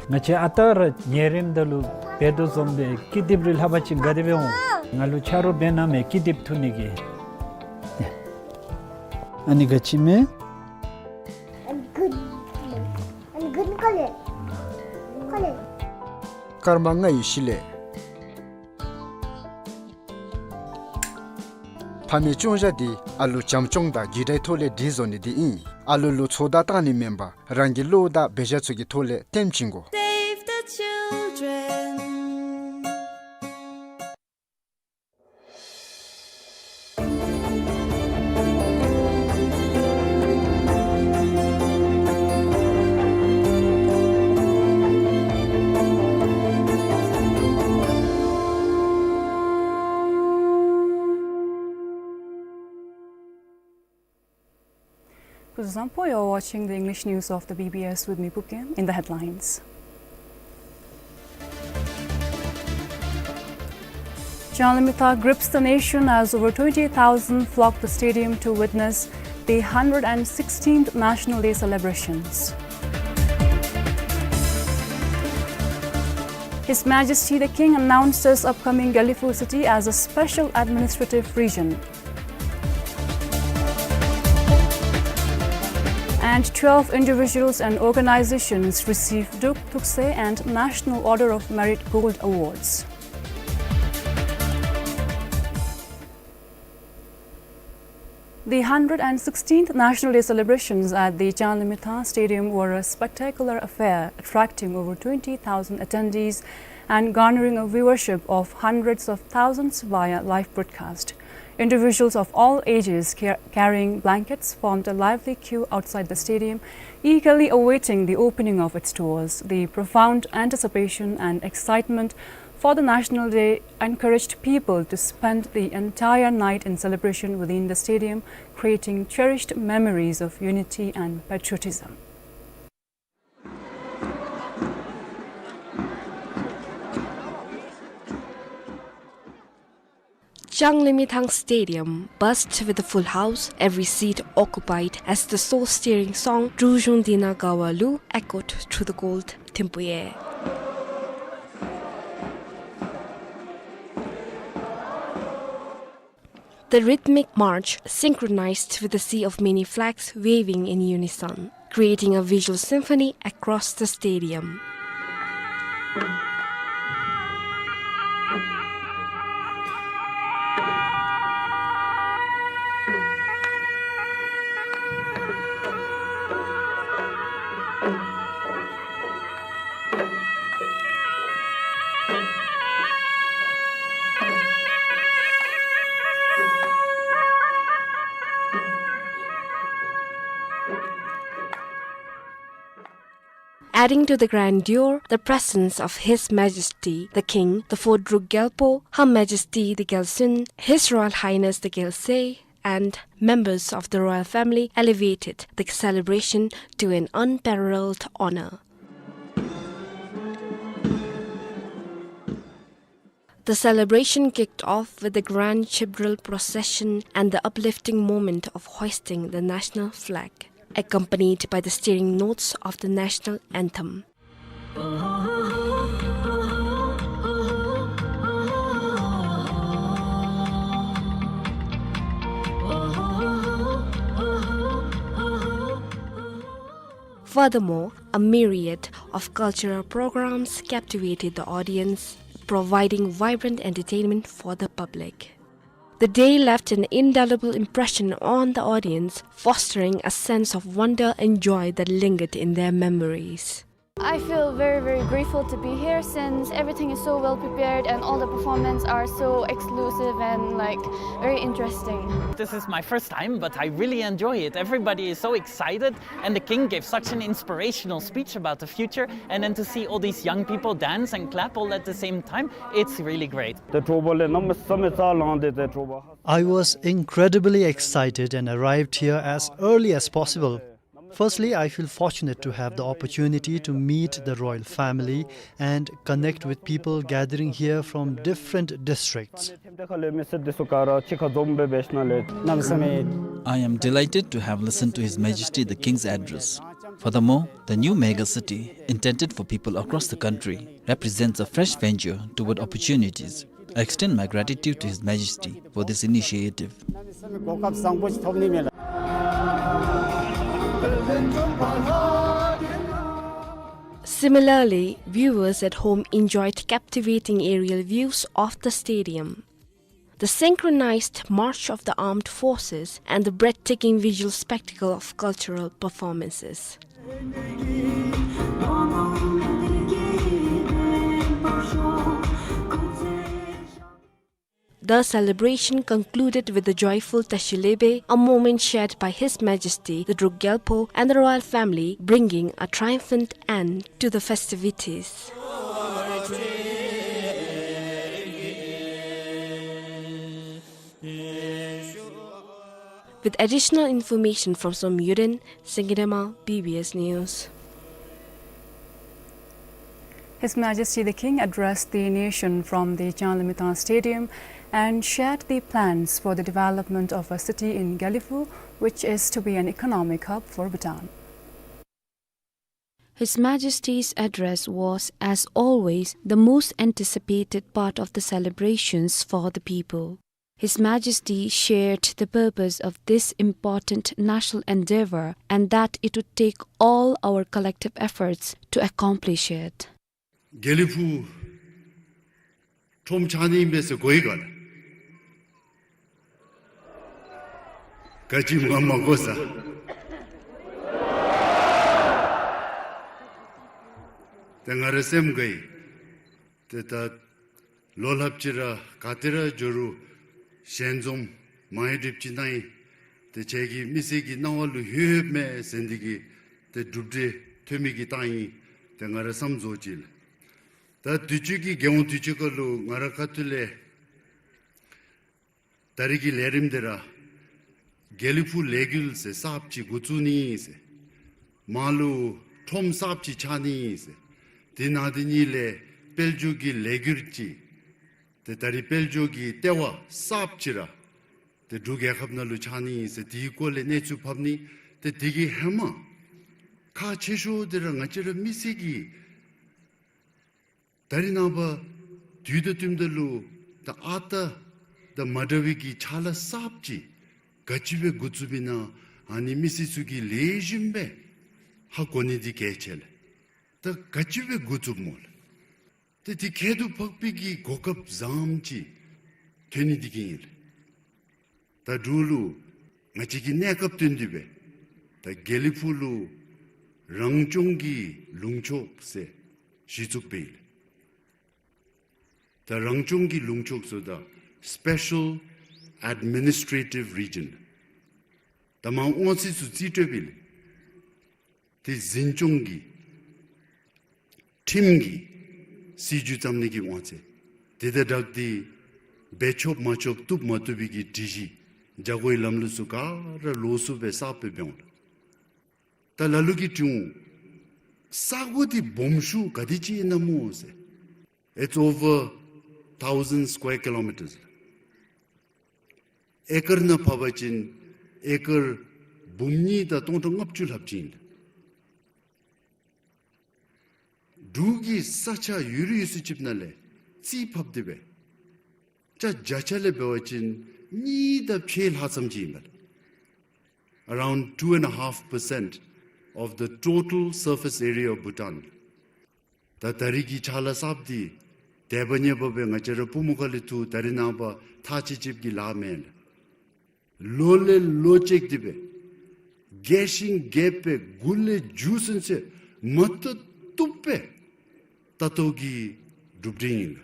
ང་བཅས་ཨ་རྟག་ར་ཉལ་རནམ་ད་ལུ་ འབད་དོ་བཟུམ་སྦེ་ཀི་དེབ་རེ་ལྷག་པ་ཅིན་དགའ་བདེ་སྦེ་འོང་། ང་ལུ་ཆ་རོགས་འབད་གནང་མས་ཀི་དེབ་འཐུ་ནི་གི། ཨ་ནི་ག་ཅི་མས། And good, and good color. Color. སྐར་མ་ལྔ་ཡི་གཞི་ལས། ཕ་མའི་སྐྱོང་བཞག་འདི་ཨ་ལུ་བྱམས་སྐྱོང་དང་གྱིས་སྒྲིག་ཐོག་ལས་སྒྲིག་བཟོ་ནི་འདི་ཨིན། ཨ་ལུ་ལུ་ཚོད་ལྟ་བཏང་ནི་མེན་པར་རང་གི་བློ་དང་འབད་བཞག་ཚུ་གི་ཐོག་ལས་སྟོན་བྱིན་དགོ། Save the children. Kuzuzangpo, you're watching the English news of the B B S with me, Pukeng. In the headlines. Changlimithang grips the nation as over twenty thousand flock the stadium to witness the hundred and sixteenth National Day celebrations. His Majesty the King announces upcoming Gelephu city as a special administrative region. And twelve individuals and organizations receive Duk Thukse and National Order of Merit Gold Awards. The hundred and sixteenth National Day celebrations at the Changlimithang Stadium were a spectacular affair, attracting over twenty thousand attendees and garnering a viewership of hundreds of thousands via live broadcast. Individuals of all ages car-, carrying blankets formed a lively queue outside the stadium, eagerly awaiting the opening of its doors. The profound anticipation and excitement for the National Day encouraged people to spend the entire night in celebration within the stadium, creating cherished memories of unity and patriotism. Changlimithang Stadium buzzed with a full house, every seat occupied as the soul-stirring song Druzhung Dina Gawa Lu echoed through the cold Thimphu air. The rhythmic march synchronized with the sea of many flags waving in unison, creating a visual symphony across the stadium. Adding to the grandeur, the presence of His Majesty the King, the fourth Druk Gyalpo, Her Majesty the Gyaltsuen, His Royal Highness the Gyaltsay, and members of the royal family elevated the celebration to an unparalleled honor. The celebration kicked off with the grand chibdral procession and the uplifting moment of hoisting the national flag, accompanied by the stirring notes of the national anthem. Furthermore, a myriad of cultural programs captivated the audience, providing vibrant entertainment for the public. The day left an indelible impression on the audience, fostering a sense of wonder and joy that lingered in their memories. I feel very, very grateful to be here since everything is so well prepared and all the performances are so exclusive and, like, very interesting. This is my first time, but I really enjoy it. Everybody is so excited, and the king gave such an inspirational speech about the future, and then to see all these young people dance and clap all at the same time, it's really great. ཏེ་དྲོ་པ་ལས་གནམ་མེད་ས་མེད་རྩ་ལངས་ཏེ་ཏེ་དྲོ་པ། I was incredibly excited and arrived here as early as possible. Firstly, I feel fortunate to have the opportunity to meet the royal family and connect with people gathering here from different districts. I am delighted to have listened to His Majesty the King's address. Furthermore, the new mega city, intended for people across the country, represents a fresh venture toward opportunities. I extend my gratitude to His Majesty for this initiative. Similarly, viewers at home enjoyed captivating aerial views of the stadium, the synchronized march of the armed forces, and the breathtaking visual spectacle of cultural performances. The celebration concluded with the joyful Tashi Lebe, a moment shared by His Majesty the Druk Gyalpo and the royal family, bringing a triumphant end to the festivities. With additional information from Som Yuden, Sengirema, B B S News. His Majesty the King addressed the nation from the Changlimithang Stadium and shared the plans for the development of a city in Gelephu, which is to be an economic hub for Bhutan. His Majesty's address was, as always, the most anticipated part of the celebrations for the people. His Majesty shared the purpose of this important national endeavor and that it would take all our collective efforts to accomplish it. དགེ་ལེགས་ཕུག་ཁྲོམ་ཆགས་ནི་ཨིན་པས་ཟེར་གོ་ཡི་ག་ལགས། ག་ཅི་མ་མ་གོ་ས། ཏེ་ང་རའི་སེམས་དགའ་ཡི། ཏེ་ད་ལོ་ལྷགཔ་ཅིག་ར་ག་ཏེ་ར་འགྱོ་རུང་ཞལ་འཛོམས་མ་ཡི་གྲིབ་ཅིག་གནང་ཡི། ཏེ་ཁྱེད་ཀྱི་མི་སེར་གྱི་སྣང་བ་ལུ་ལྷོད་མས་ཟེར་འདི་གིས་ཏེ་གྲུབ་འབྲས་ཐོན་མི་གི་བཏང་ཡི། ཏེ་ང་ར་བསམ་རྫོགས་ཅི་ལགས། ད་དུས་ཅི་གི་རྒྱལ་ཡོངས་དུས་ཆེན་ཁ་ལུ་ང་ར་ཁ་ཐུག་ལས་ད་རིས་ཀྱི་ལས་རིམ་འདི་ར་དགེ་ལེགས་ཕུག་ལས་འགུལ་ཟེར་གསརཔ་ཅིག་འགོ་བཙུགས་ནི་ཟེར། མར་ལུ་ཁྲོམ་གསརཔ་ཅིག་ཆགས་ནི་ཟེར། དེ་ནང་དེ་གཉིས་ལས་དཔལ་འབྱོར་གྱི་ལས་འགུལ་ཅིག། ཏེ་ད་རིས་དཔལ་འབྱོར་གྱི་ལྟེ་བ་གསརཔ་ཅིག་ར་ཏེ་འབྲུག་རྒྱལ་ཁབ་ནང་ལུ་ཆགས་ནི་ཟེར། དེའི་སྐོར་ལས་གནས་ཚུལ་ཕབ་ནི། ཏེ་དེ་གི་ཧེ་མ་ཁག་ཆེ་ཤོས་འདི་ར་ང་བཅས་ར་མི་སེར་གྱི་ད་རིས་ནངས་པ་དུས་དང་བསྟུནམ་ད་ལུ་ད་ཨ་རྟག་དང་མ་འདྲ་བའི་གི་ཕྱག་ལཱ་གསརཔ་ཅིག་ག་ཅི་སྦེ་འགོ་བཙུགསཔ་ཨིན་ན་ཨ་ནི་མི་སེར་ཚུ་གིས་ལེགས་ཤོམ་སྦེ་ཧ་གོ་ནི་འདི་གལ་ཆེ་ལགས། ད་ག་ཅི་སྦེ་འགོ་བཙུགསཔ་སྨོ་ལགས། ཏེ་དེ་ཁྱད་དུ་འཕགས་པའི་གི་གོ་སྐབས་བཟངམ་ཅིག་ཐོན་ནི་འདི་གིས་ཨིན་ལགས། ད་འབྲུག་ལུ་ང་བཅས་ཀྱི་གནས་སྐབས་བསྟུན་ཏེ་སྦེ་ད་དགེ་ལེགས་ཕུག་ལུ་རང་སྐྱོང་གི་ལུང་ཕྱོགས་ཟེར་གཞི་བཙུགས་འབད་ཡི་ལགས། ད་རང་སྐྱོང་གི་ལུང་ཕྱོགས་ཟེརཝ་ད་Special Administrative Region། ད་མར་དབང་ཚད་ཚུ་རྩིས་སྤྲོད་འབད་ཡི་ལགས། དེ་འཛིན་སྐྱོང་གི་ཁྲིམས་ཀྱི་སྲིད་བྱུས་བརྩམ་ནི་གི་དབང་ཚད། དེ་དང་སྦྲགས་ཏེ་འབད་ཆོགཔ་མ་ཆོགཔ་བཏུབ་མ་བཏུབ་པའི་གི་སྒྲིག་གཞི་བྱ་སྒོའི་ལམ་ལུགས་ཚུ་ག་ར་ལོགས་སུ་སྦེ་གསརཔ་སྦེ་འབད་འོང་ལགས། ད་ལ་ལུ་གིས་དྲིཝ་འོང་། ས་གོ་འདི་སྦོམ་ཤོས་ག་དེ་ཅིག་ཨིན་ན་སྨོ་ཟེར། It's over thousand square kilometers. ཨེ་ཀར་ནང་ཕབ་པ་ཅིན་ཨེ་ཀར་འབུམ་གཉིས་དང་སྟོང་ཕྲག་ལྔ་བཅུ་ལྷགཔ་ཅིག་ཨིན་ལགས། འབྲུག་གི་ས་ཆ་ཡོད་རིགས་ཡོད་ཚད་ཅིག་ནང་ལས་རྩིས་ཕབ་སྟེ་སྦེ་ཆ་བརྒྱ་ཆ་ལས་འབད་བ་ཅིན་གཉིས་དང་ཕྱེད་ལྷག་ཙམ་ཅིག་ཨིན་པས། Around two and a half percent of the total surface area of Bhutan. ད་ད་རིས་ཀྱི་ཕྱག་ལཱ་གསརཔ་འདི་དད་པ་ཉེ་བ་སྦེ་ང་བཅས་ར་པུས་མོ་ཁ་ལས་འཐུ། ད་རིས་ནངས་པ་ཐག་བཅད་བཅདཔ་གི་ལཱ་མེན་ལགས། ལོ་ལས་ལོ་ཅིག་འདི་སྦེ་རྒས་ཤིང་རྒས་པའི་མགུ་ལས་མཇུག་ཚུན་ཚོད་མ་བཏུབ་བཏུབ་སྦེ་ལྟ་རྟོག་གི་གྲུབ་འབྲས་ཨིན་ལགས།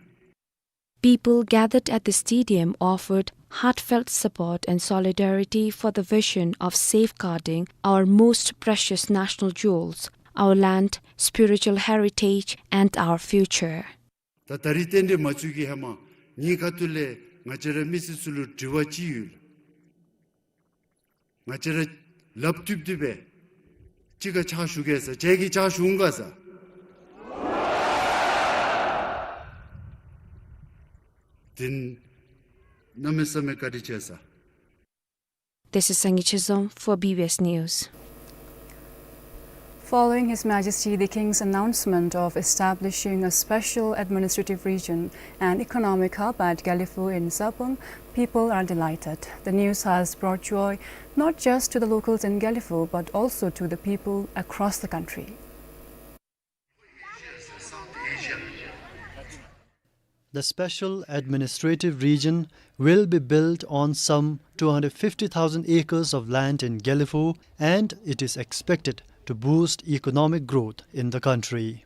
People gathered at the stadium offered heartfelt support and solidarity for the vision of safeguarding our most precious national jewels, our land, spiritual heritage, and our future. ད་ད་རིས་རྟེན་འབྲེལ་མ་ཚུགས་ཀྱི་ཧེ་མ་ངེའི་ཁ་ཐུག་ལས་ང་བཅས་ར་མི་སེར་ཚུ་ལུ་དྲི་བ་ཅིག་ཡོད། ང་བཅས་ར་ལགཔ་མཐུད་དེ་སྦེ་གཅིག་ཁར་ཕྱག་ཞུ་གེ་ཟེར། ཁྱེད་ཀྱིས་ཕྱག་ཞུ་འོང་ག་ཟེར། དེ་གནམ་མེད་ས་མེད་བཀའ་དྲིན་ཆེ་ཟེར། This is Sangay Chizom for B B S News. Following His Majesty the King's announcement of establishing a special administrative region and economic hub at Gelephu in Sarpang, people are delighted. The news has brought joy not just to the locals in Gelephu, but also to the people across the country. The special administrative region will be built on some two hundred fifty thousand acres of land in Gelephu, and it is expected to boost economic growth in the country.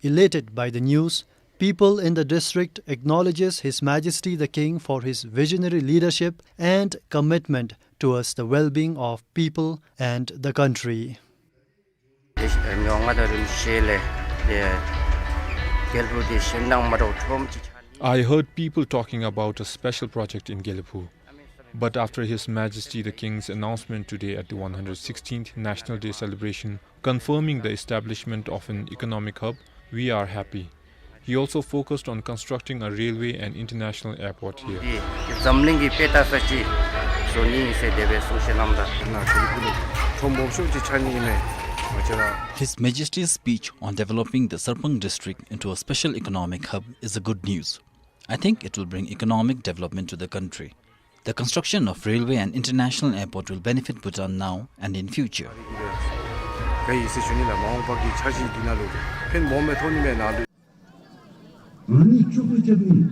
Elated by the news, people in the district acknowledges His Majesty the King for his visionary leadership and commitment towards the well-being of people and the country. དེ་མི་དབང་མངའ་བདག་རིན་པོ་ཆེ་ལས་དེ་རྒྱལ་པོ་དེ་གཞན་དང་མ་འདྲཝ་ཁྲོམ་ཅིག་ཆགས་ནི། I heard people talking about a special project in Gelephu, but after His Majesty the King's announcement today at the one hundred sixteenth National Day celebration, confirming the establishment of an economic hub, we are happy. He also focused on constructing a railway and international airport here. འདི་འཛམ་གླིང་གི་དཔེ་ལྟ་ས་ཅིག་བཟོ་ནི་ཨིན་ཟེར་དེ་སྦེ་གསུང་བཤད་གནངམ་ད། ན་ཁྲོམ་ཁྲོམ་སྦོམ་ཤོས་ཅིག་ཆགས་ནི་ཨིན་མས་ང་བཅས་ར། His Majesty's speech on developing the Sarpang district into a special economic hub is a good news. I think it will bring economic development to the country. The construction of railway and international airport will benefit Bhutan now and in future. ག་ཨིན་ཟེར་ཞུ་ནི་ལགས། མ་འོངས་པ་གི་འཆར་གཞི་འདི་ནང་ལུ་ཕན་མོ་མེ་ཐོག་ནི་མེ་ནང་ལུ། ཨ་ནི་ཅོག་ཏུ་རྐྱབ་ནི།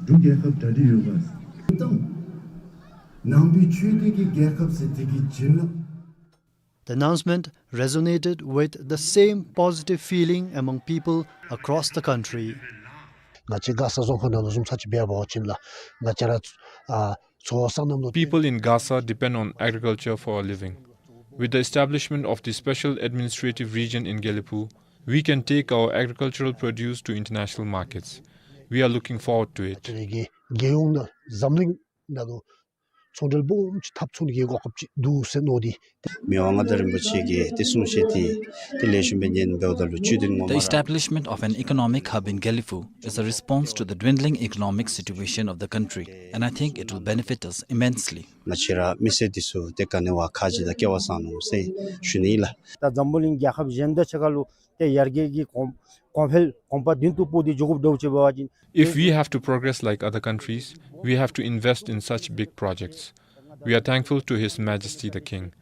འབྲུག་རྒྱལ་ཁབ་གྲ་སྒྲིག་ཡོད་པ། ནང་པའི་ཆོས་སྡེ་གི་རྒྱལ་ཁབ་ཟེར་དེ་གི་བྱིན་རླབས། The announcement resonated with the same positive feeling among people across the country. ང་བཅས་ག་ས་རྫོང་ཁག་ནང་ལུ་བཟུམ་ས་ཅིག་འབད་བ་ཅིན་ལགས། ང་བཅས་ར་ཨ་ཚོ་སང་གནམ་ལུ། People in Gasa depend on agriculture for a living. With the establishment of the special administrative region in Gelephu, we can take our agricultural produce to international markets. We are looking forward to it. ང་བཅས་ར་གི་རྒྱལ་ཡོངས་ནང་འཛམ་གླིང་ནང་ལུ་ཚོང་འབྲེལ་སྦོམ་ཅིག་འཐབ་ཚུགས་ནི་གི་གོ་སྐབས་ཅིག་འདུག་ཟེར་མནོ་སྟེ། མི་དབང་མངའ་བདག་རིན་པོ་ཆེ་གིས་དེ་གསུང་བཤད་དེ་དེ་ལེགས་ཤོམ་སྦེ་ཉན་འབདཝ་ད་ལུ་བཅུད་དེ་ངོ་མ་ར། The establishment of an economic hub in Gelephu is a response to the dwindling economic situation of the country, and I think it will benefit us immensely. ང་བཅས་ར་མི་སེར་འདི་ཚུ་དེ་ག་ནི་བ་ཁ་རྗེ་དང་སྐལ་བ་བཟང་ནུག་ཟེར་ཞུ་ནི་ལགས། ད་འཛམ་བུ་གླིང་རྒྱལ་ཁབ་གཞན་དང་ཕྱེད་ཀ་ལུ་ཏེ་ཡར་རྒྱས་ཀྱི་གོང་གོང་འཕེལ་གོམ་པ་མདུན་དུ་སྤོ་སྟེ་འགྱོ་དགོཔ་འདྲཝ་ཅིག་འབད་བ་ཅིན། If we have to progress like other countries, we have to invest in such big projects. We are thankful to His Majesty the King.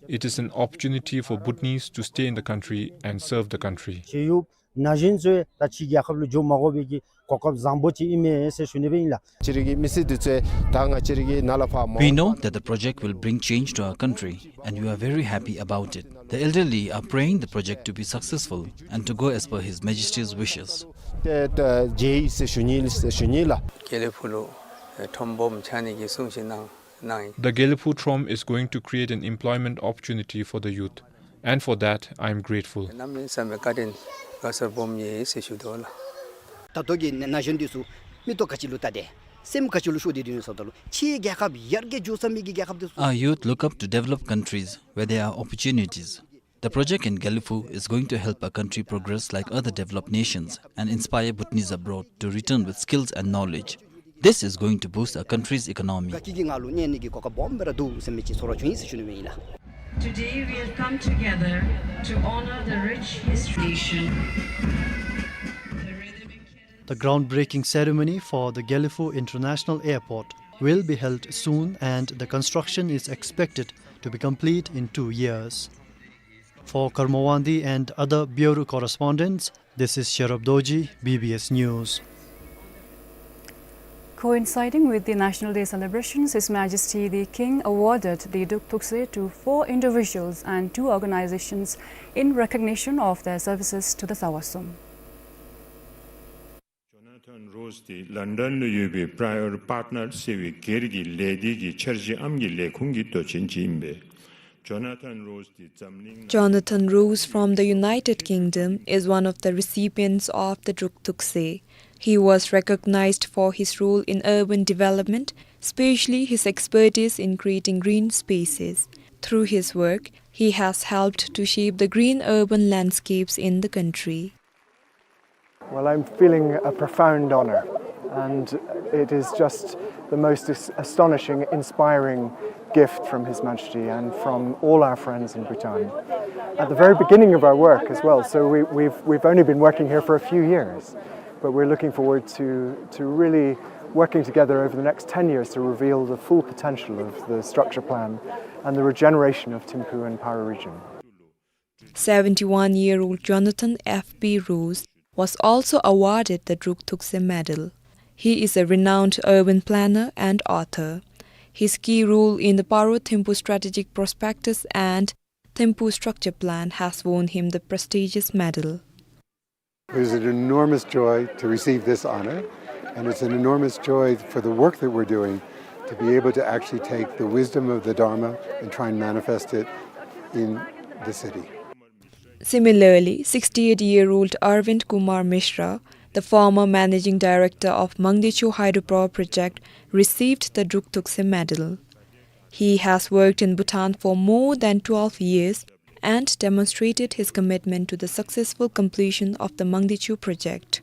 It is an opportunity for Bhutanese to stay in the country and serve the country. ཕྱི་ཡུལ་ན་གཞོན་ཚུ་ད་ཕྱི་རྒྱལ་ཁབ་ལུ་འགྱོ་མ་དགོ་པའི་གི་གོ་སྐབས་བཟང་པོ་ཅིག་ཨིན་མས་ཟེར་ཞུ་ནི་སྦེ་ཨིན་ལགས། ང་བཅས་ར་གི་མི་སེར་འདི་ཚུ་ད་ང་བཅས་ར་གི་ནཱ་ལས་ཕར་མ། We know that the project will bring change to our country, and we are very happy about it. The elderly are praying the project to be successful and to go as per His Majesty's wishes. ཏེ་ཏེ་མཇལ་ཡི་ཟེར་ཞུ་ནི་ཟེར་ཞུ་ནི་ལགས། དགེ་ལེགས་ཕུག་ལུ་ཁྲོམ་སྦོམ་ཆགས་ནི་གི་གསུང་བཤད་གནང་གནང་ཡི། The Gelephu Trom is going to create an employment opportunity for the youth, and for that I am grateful. གནམ་མེད་ས་མེད་བཀའ་དྲིན་དགའ་ཚོར་སྦོམ་ཡོད་ཟེར་ཞུ་དོ་ལགས། ད་ལྟོ་གི་ན་གཞོན་འདི་ཚུ་མིག་ཏོ་ག་ཅི་ལུ་བལྟ་སྟེ་སེམས་ག་ཅི་ལུ་ཤོར་ཏེ་སྡོད་ནུག་ཟེརཝ་ད་ལུ་ཕྱིའི་རྒྱལ་ཁབ་ཡར་རྒྱས་འགྱོ་ས་མི་གི་རྒྱལ་ཁབ་འདི་ཚུ། Our youth look up to developed countries where there are opportunities. The project in Gelephu is going to help our country progress like other developed nations and inspire Bhutanese abroad to return with skills and knowledge. This is going to boost our country's economy. དགའ་སྐྱིད་ཀྱི་ངང་ལུ་གནས་ནི་གི་གོ་སྐབས་སྦོམ་སྦེ་ར་འདུག་ཟེར་མི་ཅིག་ཚོར་བ་བྱུང་ཡི་ཟེར་ཞུ་ནི་སྦེ་ཨིན་ལགས། Today we have come together to honor the rich history. The groundbreaking ceremony for the Gelephu International Airport will be held soon, and the construction is expected to be complete in two years. For Karma Wangdi and other bureau correspondents, this is Sherub Dorji, B B S News. Coinciding with the National Day celebrations, His Majesty the King awarded the Druk Thukse to four individuals and two organizations in recognition of their services to the Zawasum. ཇོ་ན་ཐན་རོས་འདི་ལཱན་ཌཱན་ལུ་ཡོད་པའི་པྲ་ཡོར་པཱརཊ་ནར་ཟེར་བའི་སྒེར་གྱི་ལས་སྡེ་གི་འཆར་གཞི་ཨམ་གྱི་ལས་ཁུངས་ཀྱི་མདོ་ཆེན་ཅིག་ཨིན་པས། ཇོ་ན་ཐན་རོས་འདི་འཛམ་གླིང། Jonathan Rose from the United Kingdom is one of the recipients of the Druk Thukse. He was recognized for his role in urban development, especially his expertise in creating green spaces. Through his work, he has helped to shape the green urban landscapes in the country. Well, I'm feeling a profound honor, and it is just the most as-, astonishing, inspiring gift from His Majesty and from all our friends in Bhutan at the very beginning of our work as well. So we, we've, we've only been working here for a few years, but we're looking forward to, to really working together over the next ten years to reveal the full potential of the structure plan and the regeneration of Thimphu and Paro region. Seventy-one-year-old Jonathan F B Rose was also awarded the Druk Thukse Medal. He is a renowned urban planner and author. His key role in the Paro Thimphu Strategic Prospectus and Thimphu Structure Plan has won him the prestigious medal. It is an enormous joy to receive this honor, and it's an enormous joy for the work that we're doing to be able to actually take the wisdom of the Dharma and try and manifest it in the city. Similarly, sixty-eight-year-old Arvind Kumar Mishra, the former managing director of Mangdechu hydropower project, received the Druk Thukse Medal. He has worked in Bhutan for more than twelve years and demonstrated his commitment to the successful completion of the Mangdechu project.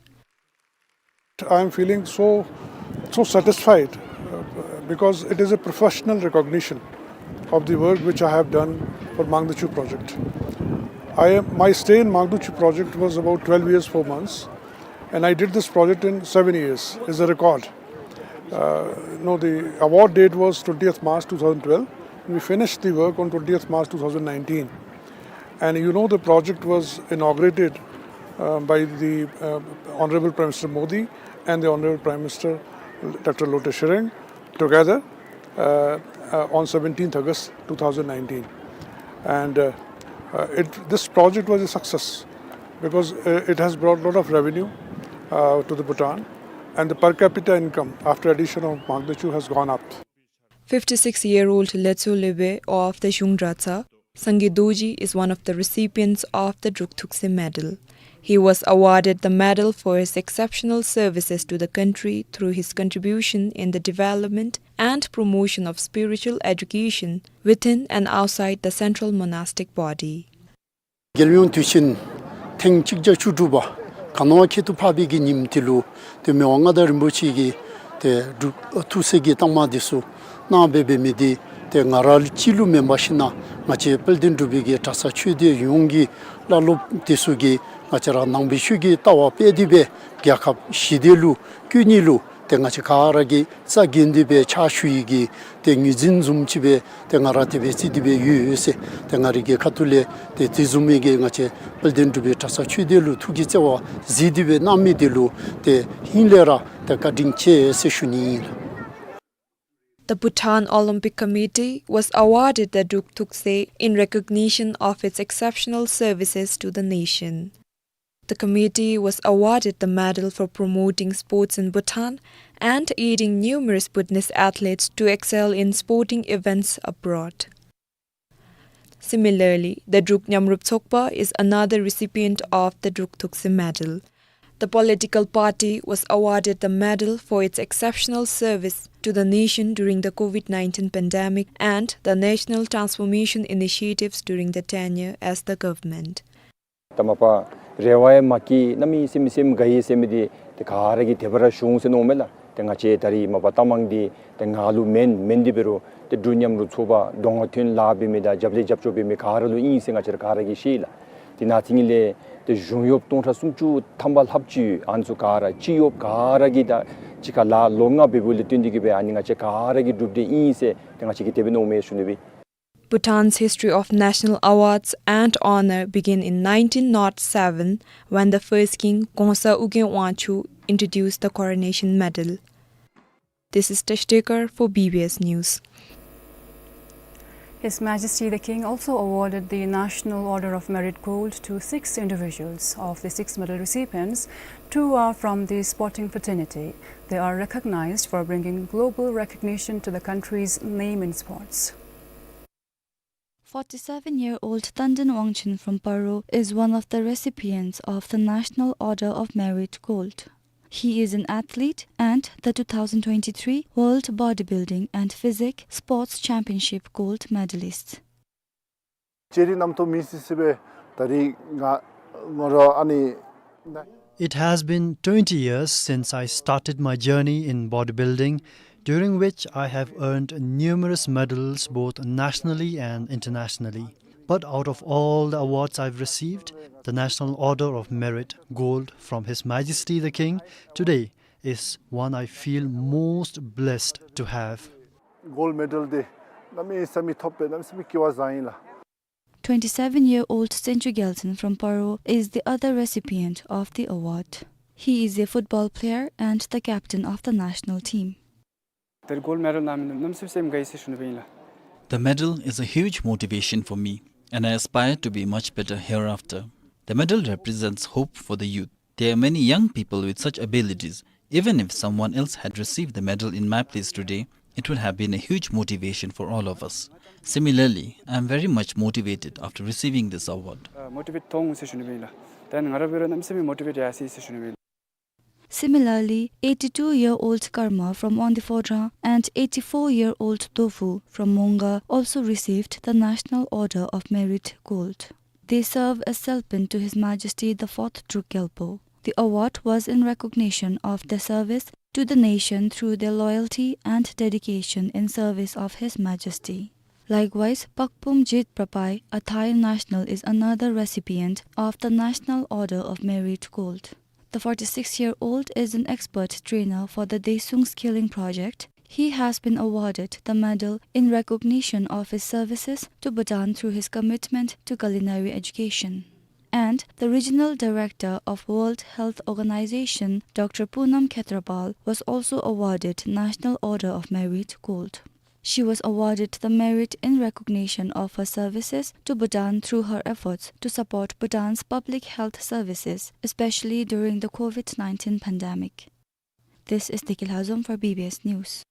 I am feeling so, so satisfied, uh, because it is a professional recognition of the work which I have done for Mangdechu project. I am, my stay in Mangdechu project was about twelve years, four months, and I did this project in seven years, is a record. Uh, no, the award date was twentieth March two thousand twelve. We finished the work on twentieth March two thousand nineteen. And you know, the project was inaugurated, uh, by the, uh, Honorable Prime Minister Modi and the Honorable Prime Minister Doctor Lotay Tshering together, uh, uh, on seventeenth August two thousand nineteen. And, uh, uh, it, this project was a success because, uh, it has brought a lot of revenue, uh, to the Bhutan, and the per capita income after addition of Mangdechu has gone up. Fifty-six-year-old Letso Lebe of the Zhungdratsa, Sangay Dorji, is one of the recipients of the Druk Thukse Medal. He was awarded the medal for his exceptional services to the country through his contribution in the development and promotion of spiritual education within and outside the central monastic body. རྒྱལ་ཡོངས་དུས་ཆེན་ཐེངས་གཅིག་བརྒྱ་བཅུ་དྲུག་པ་ག་ནོ་ཁྱད་དུ་འཕགས་པའི་གི་ཉིནམ་དེ་ལུ་ཏེ་མི་དབང་མངའ་བདག་རིན་པོ་ཆེ་གིས་ཏེ་འབྲུག་ཐུགས་སྲས་ཀྱི་རྟགས་མ་དེ་ཚུ་གནང་སྦེ་འབད་མི་དེ་ཏེ་ང་ར་གཅིག་ལུ་མེན་པར་ཞིན་ན་ང་བཅས་དཔལ་ལྡན་འབྲུག་པའི་གི་གྲྭ་ཚང་ཆོས་སྡེ་ཡོངས་ཀྱི་བླ་སློབ་དེ་ཚུ་གིས་ང་བཅས་ར་ནང་པའི་ཆོས་ཀྱི་ལྟ་བ་སྤེལ་ཏེ་སྦེ་རྒྱལ་ཁབ་ཞི་བདེ་ལུ་བཀོད་ནི་ལུ་ཏེ་ང་བཅས་ག་ར་གིས་རྩ་འགེངས་ཏེ་སྦེ་ཕྱག་ཞུ་ཡི་གི་ཏེ་ངོས་འཛིན་བཟུམ་ཅིག་སྦེ་ཏེ་ང་ར་དེ་སྦེ་བརྩི་སྟེ་སྦེ་ཡོད་ཡོད་ཟེར། ཏེ་ང་རའི་གི་ཁ་ཐུག་ལས་ཏེ་དེ་བཟུམ་མའི་གི་ང་བཅས་དཔལ་ལྡན་འབྲུག་པའི་གྲྭ་ཚང་ཆོས་སྡེ་ལུ་ཐུགས་ཀྱི་བརྩེ་བ་གཟིགས་ཏེ་སྦེ་གནང་མི་དེ་ལུ་ཏེ་ཧིང་ལས་ར་ཏེ་བཀའ་དྲིན་ཆེ་ཟེར་ཞུ་ནི་ཨིན་ལགས། The Bhutan Olympic Committee was awarded the Druk Thukse in recognition of its exceptional services to the nation. The committee was awarded the medal for promoting sports in Bhutan and aiding numerous Bhutanese athletes to excel in sporting events abroad. Similarly, the Druk Nyamrup Tsokpa is another recipient of the Druk Thukse Medal. The political party was awarded the medal for its exceptional service to the nation during the COVID nineteen pandemic and the national transformation initiatives during the tenure as the government. ད་མ་པ་རེ་བ་ཡང་མ་སྐྱེས། གནམ་མེད་ས་མེད་སེམས་དགའ་ཡི་ཟེར་མི་འདི་ཏེ་ག་ར་གིས་དེ་སྦེ་ར་ཞུ་འོང་ཟེར་མནོཝ་མས་ལགས། ཏེ་ང་བཅས་ད་རིས་མ་པ་ལྟ་མང་འདི་ཏེ་ང་ལུ་མེན་མེན་འདི་འབད་རུང་ཏེ་འབྲུག་ཉམས་རུ་ཚོགས་པ་གདོང་ཁར་ཐོན་ལཱ་འབད་མི་དང་རྒྱབ་ལས་རྒྱབ་སྐྱོར་འབད་མི་ག་ར་ལུ་ཨིན་ཟེར་ང་བཅས་ར་ག་ར་གིས་ཤེས་ལགས། དེ་ནང་ཚན་ལས་ཏེ་གཞུང་གཡོགཔ་སྟོང་ཕྲག་སུམ་ཅུ་ཐམ་པ་ལྷགཔ་ཅིག་ཡོད། ཨ་ནི་ཚུ་ག་ར་སྤྱི་གཡོགཔ་ག་ར་གིས་ད་གཅིག་ཁར་ལཱ་ལོ་ལྔ་འབད་བའི་ལས་བརྟེན་ཏེ་གིས་སྦེ་ཨ་ནི་ང་བཅས་ག་ར་གི་གྲུབ་འབྲས་ཨིན་ཟེར་ཏེ་ང་བཅས་ཀྱིས་དེ་སྦེ་མནོཝ་མས་ཞུ་ནི་སྦེ། Bhutan's history of national awards and honor began in nineteen oh seven when the first king, Gongsa Ugyen Wangchuck, introduced the Coronation Medal. This is Tash Dekar for B B S News. His Majesty the King also awarded the National Order of Merit Gold to six individuals. Of the six medal recipients, two are from the sporting fraternity. They are recognized for bringing global recognition to the country's name in sports. Forty-seven-year-old Tanden Wangchun from Paro is one of the recipients of the National Order of Merit Gold. He is an athlete and the two thousand twenty-three World Bodybuilding and Physique Sports Championship gold medalist. ཅི་རིགས་རྣམ་རྟོག་མེད་ཟེར་སྦེ་ད་རིས་ང་ང་ར་ཨ་ནི། It has been twenty years since I started my journey in bodybuilding, during which I have earned numerous medals both nationally and internationally. But out of all the awards I've received, the National Order of Merit Gold from His Majesty the King today is one I feel most blessed to have. Gold medal འདི་གནམ་མེད་ས་མེད་ཐོབ་པའི་གནམ་མེད་ས་མེད་སྐལ་བ་བཟང་ཡི་ལགས། Twenty-seven-year-old Senchu Gyaltshen from Paro is the other recipient of the award. He is a football player and the captain of the national team. ད་རེས་གོལཌ་མེ་ཌལ་བླངས་མི་འདི་གནམ་མེད་ས་མེད་སེམས་དགའ་ཡི་ཟེར་ཞུ་ནི་ཨིན་ལགས། The medal is a huge motivation for me, and I aspire to be much better hereafter. The medal represents hope for the youth. There are many young people with such abilities. Even if someone else had received the medal in my place today, it would have been a huge motivation for all of us. Similarly, I am very much motivated after receiving this award. ཨ་མོ་ཊི་ཝེཊ་ཐོབ་འོང་ཟེར་ཞུ་ནི་ཨིན་ལགས། ད་ང་ར་འབད་རུང་གནམ་མེད་ས་མེད་མོ་ཊི་ཝེཊ་ཡར་སོ་ཡི་ཟེར་ཞུ་ནི་ཨིན་ལགས། Similarly, eighty-two-year-old Karma from Wangdue Phodrang and eighty-four-year-old Dofu from Monga also received the National Order of Merit Gold. They serve as salpin to His Majesty the Fourth Druk Gyalpo. The award was in recognition of their service to the nation through their loyalty and dedication in service of His Majesty. Likewise, Pakpum Jit Prapai, a Thai national, is another recipient of the National Order of Merit Gold. The forty-six-year-old is an expert trainer for the Daesung Skilling Project. He has been awarded the medal in recognition of his services to Bhutan through his commitment to culinary education. And the regional director of World Health Organization, Doctor Poonam Khetrapal, was also awarded National Order of Merit Gold. She was awarded the merit in recognition of her services to Bhutan through her efforts to support Bhutan's public health services, especially during the COVID nineteen pandemic. This is Deki Lhazom for B B S News.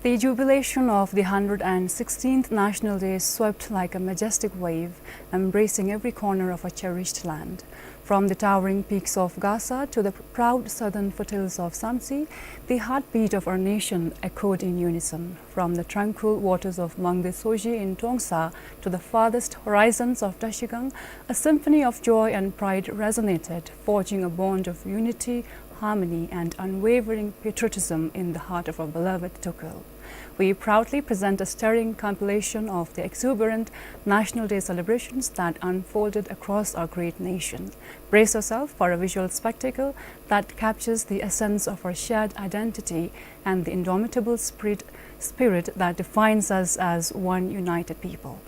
The jubilation of the hundred and sixteenth National Day swept like a majestic wave, embracing every corner of our cherished land. From the towering peaks of Gasa to the proud southern foothills of Samtse, the heartbeat of our nation echoed in unison. From the tranquil waters of Mangde Soji in Trongsa to the farthest horizons of Trashigang, a symphony of joy and pride resonated, forging a bond of unity, harmony, and unwavering patriotism in the heart of our beloved Tokel. We proudly present a stirring compilation of the exuberant National Day celebrations that unfolded across our great nation. Brace yourself for a visual spectacle that captures the essence of our shared identity and the indomitable spirit, spirit that defines us as one united people.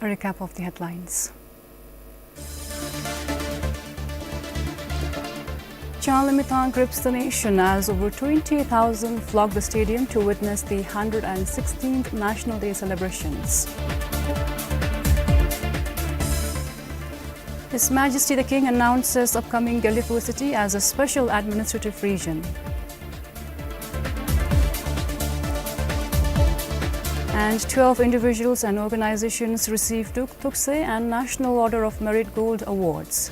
Recap of the headlines. Changlimithang grips the nation as over twenty thousand flock the stadium to witness the hundred and sixteenth National Day celebrations. His Majesty the King announces upcoming Gelephu city as a special administrative region. And twelve individuals and organizations receive Tuk-, Tukse and National Order of Merit Gold Awards.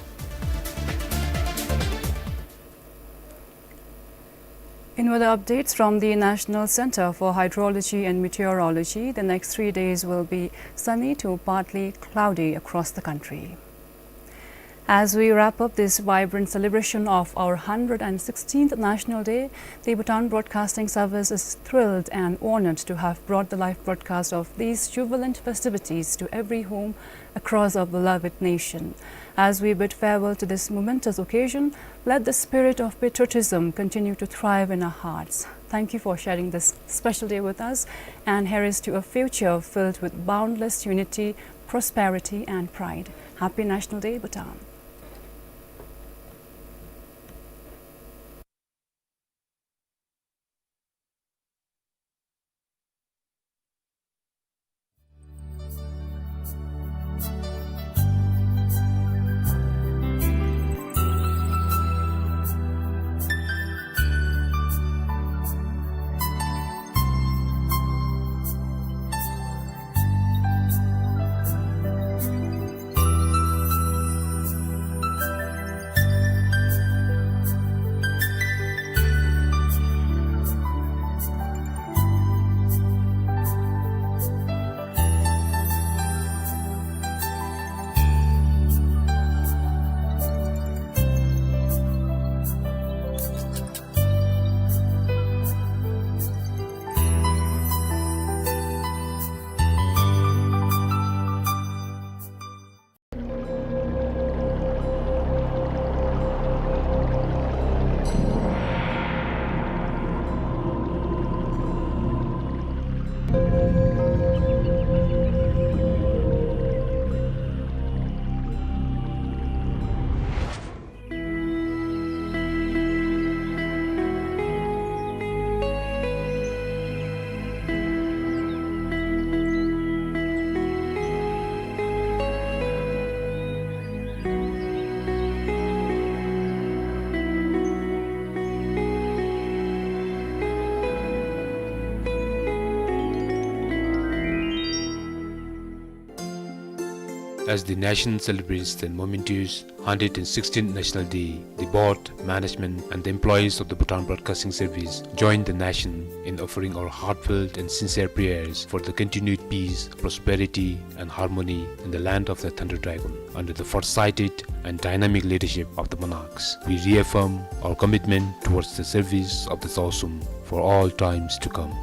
In other updates from the National Center for Hydrology and Meteorology, the next three days will be sunny to partly cloudy across the country. As we wrap up this vibrant celebration of our hundred and sixteenth National Day, the Bhutan Broadcasting Service is thrilled and honored to have brought the live broadcast of these jubilant festivities to every home across our beloved nation. As we bid farewell to this momentous occasion, let the spirit of patriotism continue to thrive in our hearts. Thank you for sharing this special day with us, and here is to a future filled with boundless unity, prosperity, and pride. Happy National Day, Bhutan. As the nation celebrates the momentous hundred and sixteenth National Day, the board, management, and the employees of the Bhutan Broadcasting Service join the nation in offering our heartfelt and sincere prayers for the continued peace, prosperity, and harmony in the land of the Thunder Dragon. Under the foresighted and dynamic leadership of the monarchs, we reaffirm our commitment towards the service of the Tsaosum for all times to come.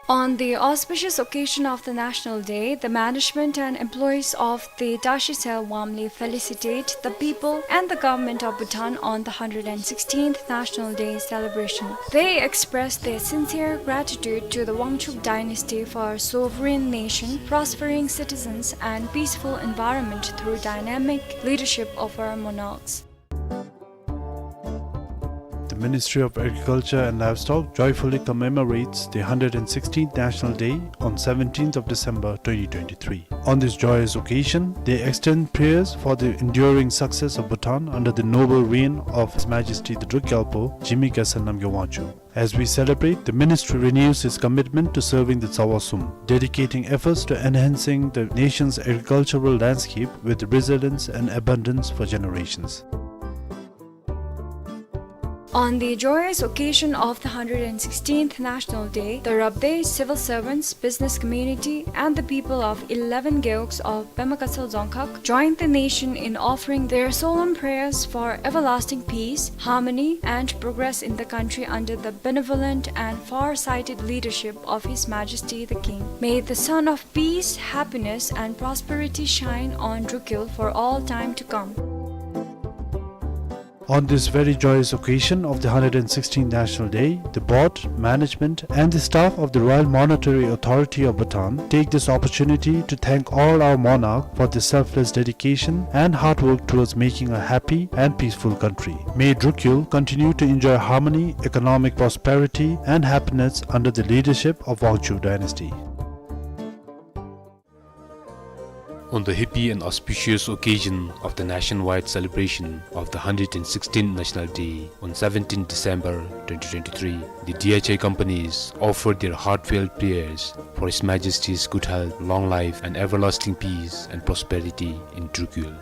On the auspicious occasion of the National Day, the management and employees of the Tashi Cell warmly felicitate the people and the government of Bhutan on the hundred and sixteenth National Day celebration. They express their sincere gratitude to the Wangchuck dynasty for our sovereign nation, prospering citizens, and peaceful environment through dynamic leadership of our monarchs. The Ministry of Agriculture and Livestock joyfully commemorates the hundred and sixteenth National Day on seventeenth of December twenty twenty-three. On this joyous occasion, they extend prayers for the enduring success of Bhutan under the noble reign of His Majesty the Druk Gyalpo, Jigme Gyaltsuen Namgyel Wangchuck. As we celebrate, the ministry renews its commitment to serving the Tsaosum, dedicating efforts to enhancing the nation's agricultural landscape with resilience and abundance for generations. On the joyous occasion of the hundred and sixteenth National Day, the Rabdey civil servants, business community, and the people of eleven gewogs of Pema Gatshel Dzongkhag joined the nation in offering their solemn prayers for everlasting peace, harmony, and progress in the country under the benevolent and far-sighted leadership of His Majesty the King. May the sun of peace, happiness, and prosperity shine on Druk Gyal for all time to come. On this very joyous occasion of the hundred and sixteenth National Day, the board, management, and the staff of the Royal Monetary Authority of Bhutan take this opportunity to thank all our monarch for their selfless dedication and hard work towards making a happy and peaceful country. May Drukyul continue to enjoy harmony, economic prosperity, and happiness under the leadership of Wangchuck dynasty. On the happy and auspicious occasion of the nationwide celebration of the hundred and sixteenth National Day on seventeenth December twenty twenty-three, the D H I companies offered their heartfelt prayers for His Majesty's good health, long life, and everlasting peace and prosperity in Drukyul.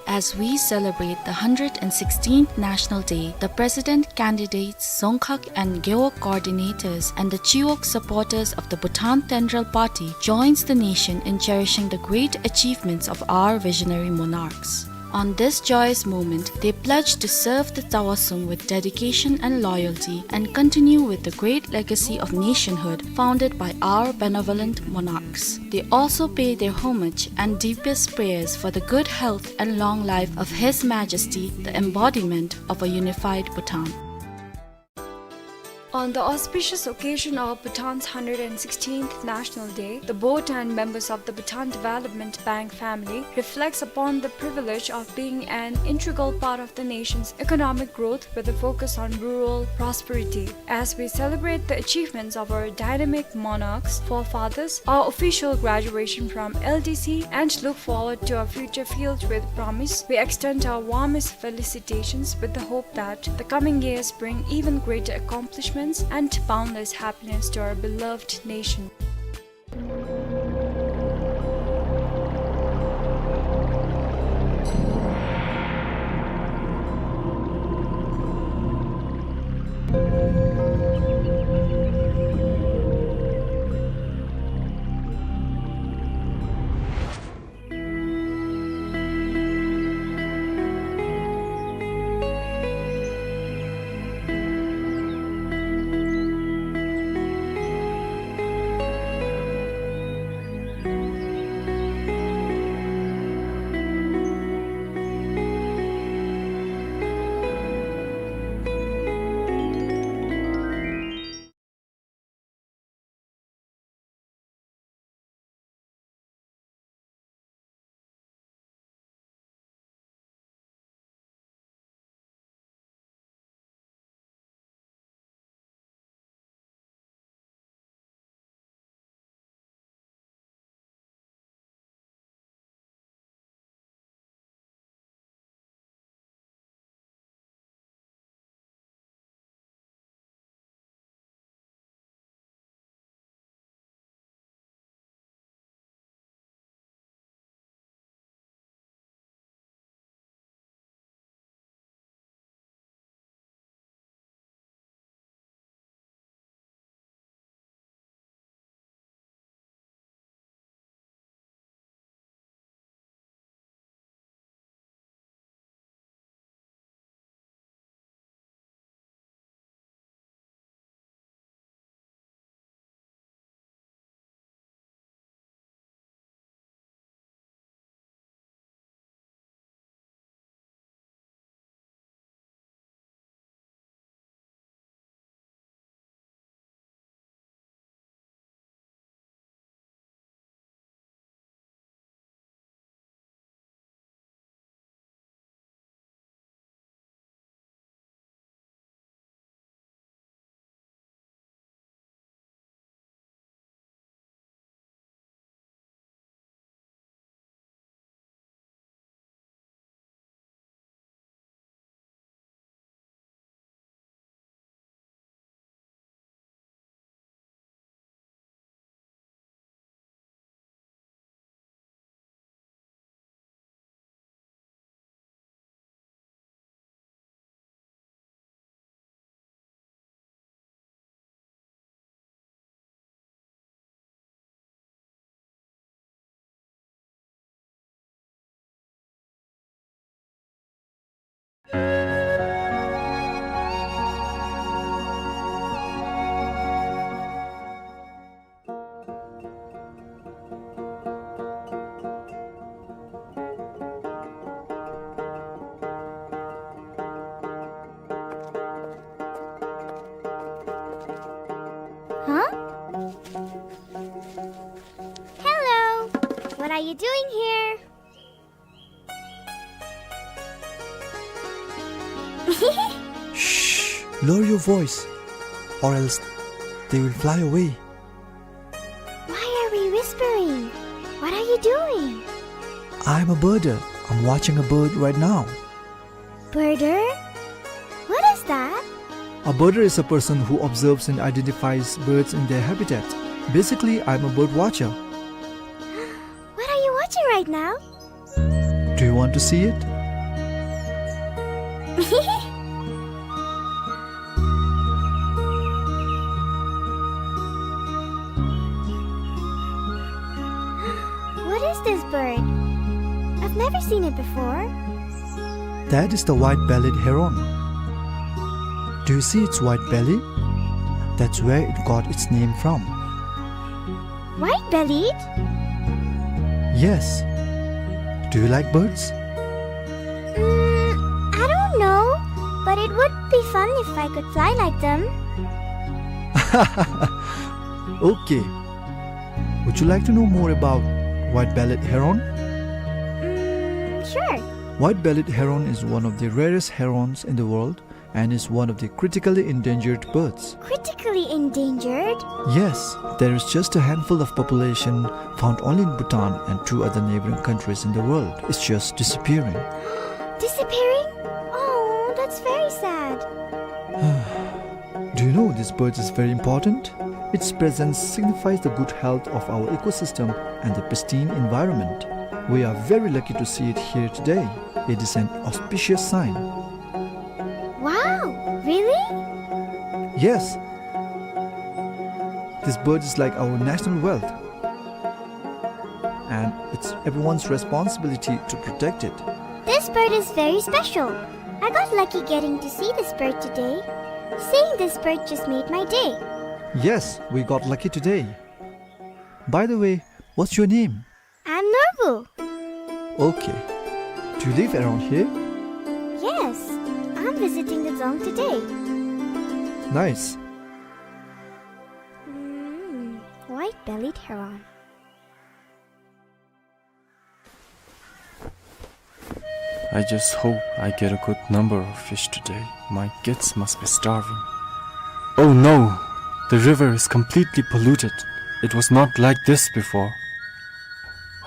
As we celebrate the hundred and sixteenth National Day, the President candidates, Dzongkhag and Gewog coordinators, and the Chiwog supporters of the Bhutan Tengyel Party joins the nation in cherishing the great achievements of our visionary monarchs. On this joyous moment, they pledge to serve the Tsawa Sum with dedication and loyalty and continue with the great legacy of nationhood founded by our benevolent monarchs. They also pay their homage and deepest prayers for the good health and long life of His Majesty, the embodiment of a unified Bhutan. On the auspicious occasion of Bhutan's hundred and sixteenth National Day, the board and members of the Bhutan Development Bank family reflects upon the privilege of being an integral part of the nation's economic growth with a focus on rural prosperity. As we celebrate the achievements of our dynamic monarchs, forefathers, our official graduation from L D C, and look forward to a future filled with promise, we extend our warmest felicitations with the hope that the coming years bring even greater accomplishments and boundless happiness to our beloved nation. you doing here? Shh! Lower your voice, or else they will fly away. Why are we whispering? What are you doing? I'm a birder. I'm watching a bird right now. Birder? What is that? A birder is a person who observes and identifies birds in their habitat. Basically, I'm a bird watcher. What are you watching right now? Do you want to see it? What is this bird? I've never seen it before. That is the white-bellied heron. Do you see its white belly? That's where it got its name from. White-bellied? Yes. Do you like birds? Mm, I don't know, but it would be fun if I could fly like them. Okay. Would you like to know more about white-bellied heron? Mm, sure. White-bellied heron is one of the rarest herons in the world and is one of the critically endangered birds. Critically endangered? Yes, there is just a handful of population found only in Bhutan and two other neighboring countries in the world. It's just disappearing. Disappearing? Oh, that's very sad. Do you know this bird is very important? Its presence signifies the good health of our ecosystem and the pristine environment. We are very lucky to see it here today. It is an auspicious sign. Wow, really? Yes. This bird is like our national wealth. And it's everyone's responsibility to protect it. This bird is very special. I got lucky getting to see this bird today. Seeing this bird just made my day. Yes, we got lucky today. By the way, what's your name? I'm Norbu. Okay. Do you live around here? Yes, I'm visiting the dzong today. Nice. Mm, white-bellied heron. I just hope I get a good number of fish today. My kids must be starving. Oh no! The river is completely polluted. It was not like this before.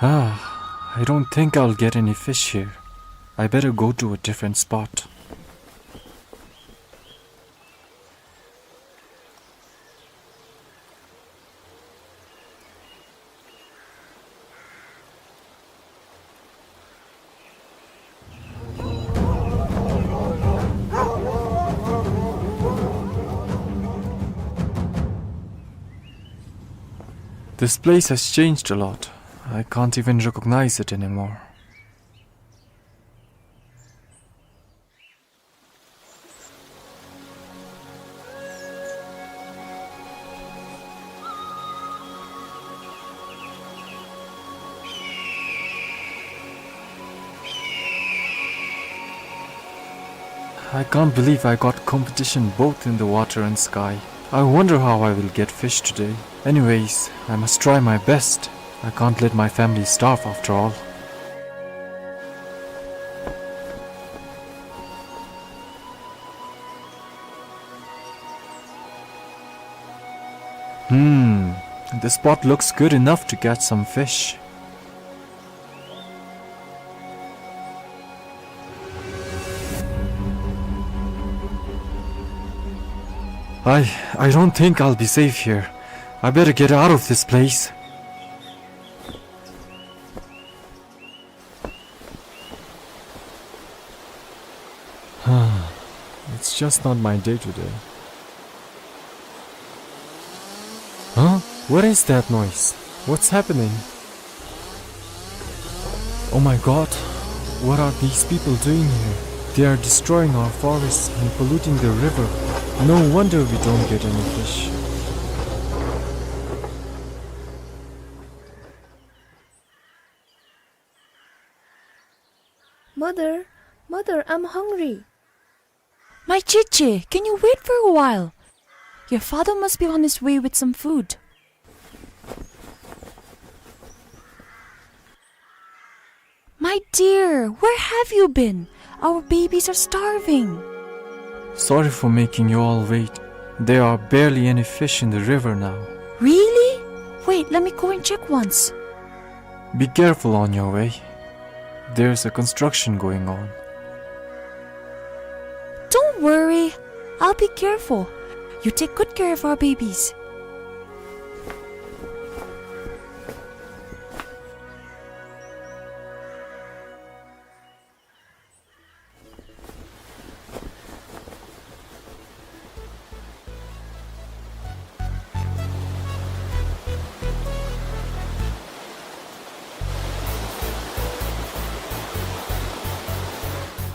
Ah, I don't think I'll get any fish here. I better go to a different spot. This place has changed a lot. I can't even recognize it anymore. I can't believe I got competition both in the water and sky. I wonder how I will get fish today. Anyways, I must try my best. I can't let my family starve after all. Hmm, this spot looks good enough to catch some fish. I, I don't think I'll be safe here. I better get out of this place. It's just not my day today. Huh? What is that noise? What's happening? Oh my God, what are these people doing here? They are destroying our forests and polluting the river. No wonder we don't get any fish. Mother, mother, I'm hungry. My Chichi, can you wait for a while? Your father must be on his way with some food. My dear, where have you been? Our babies are starving. Sorry for making you all wait. There are barely any fish in the river now. Really? Wait, let me go and check once. Be careful on your way. There's a construction going on. Don't worry. I'll be careful. You take good care of our babies.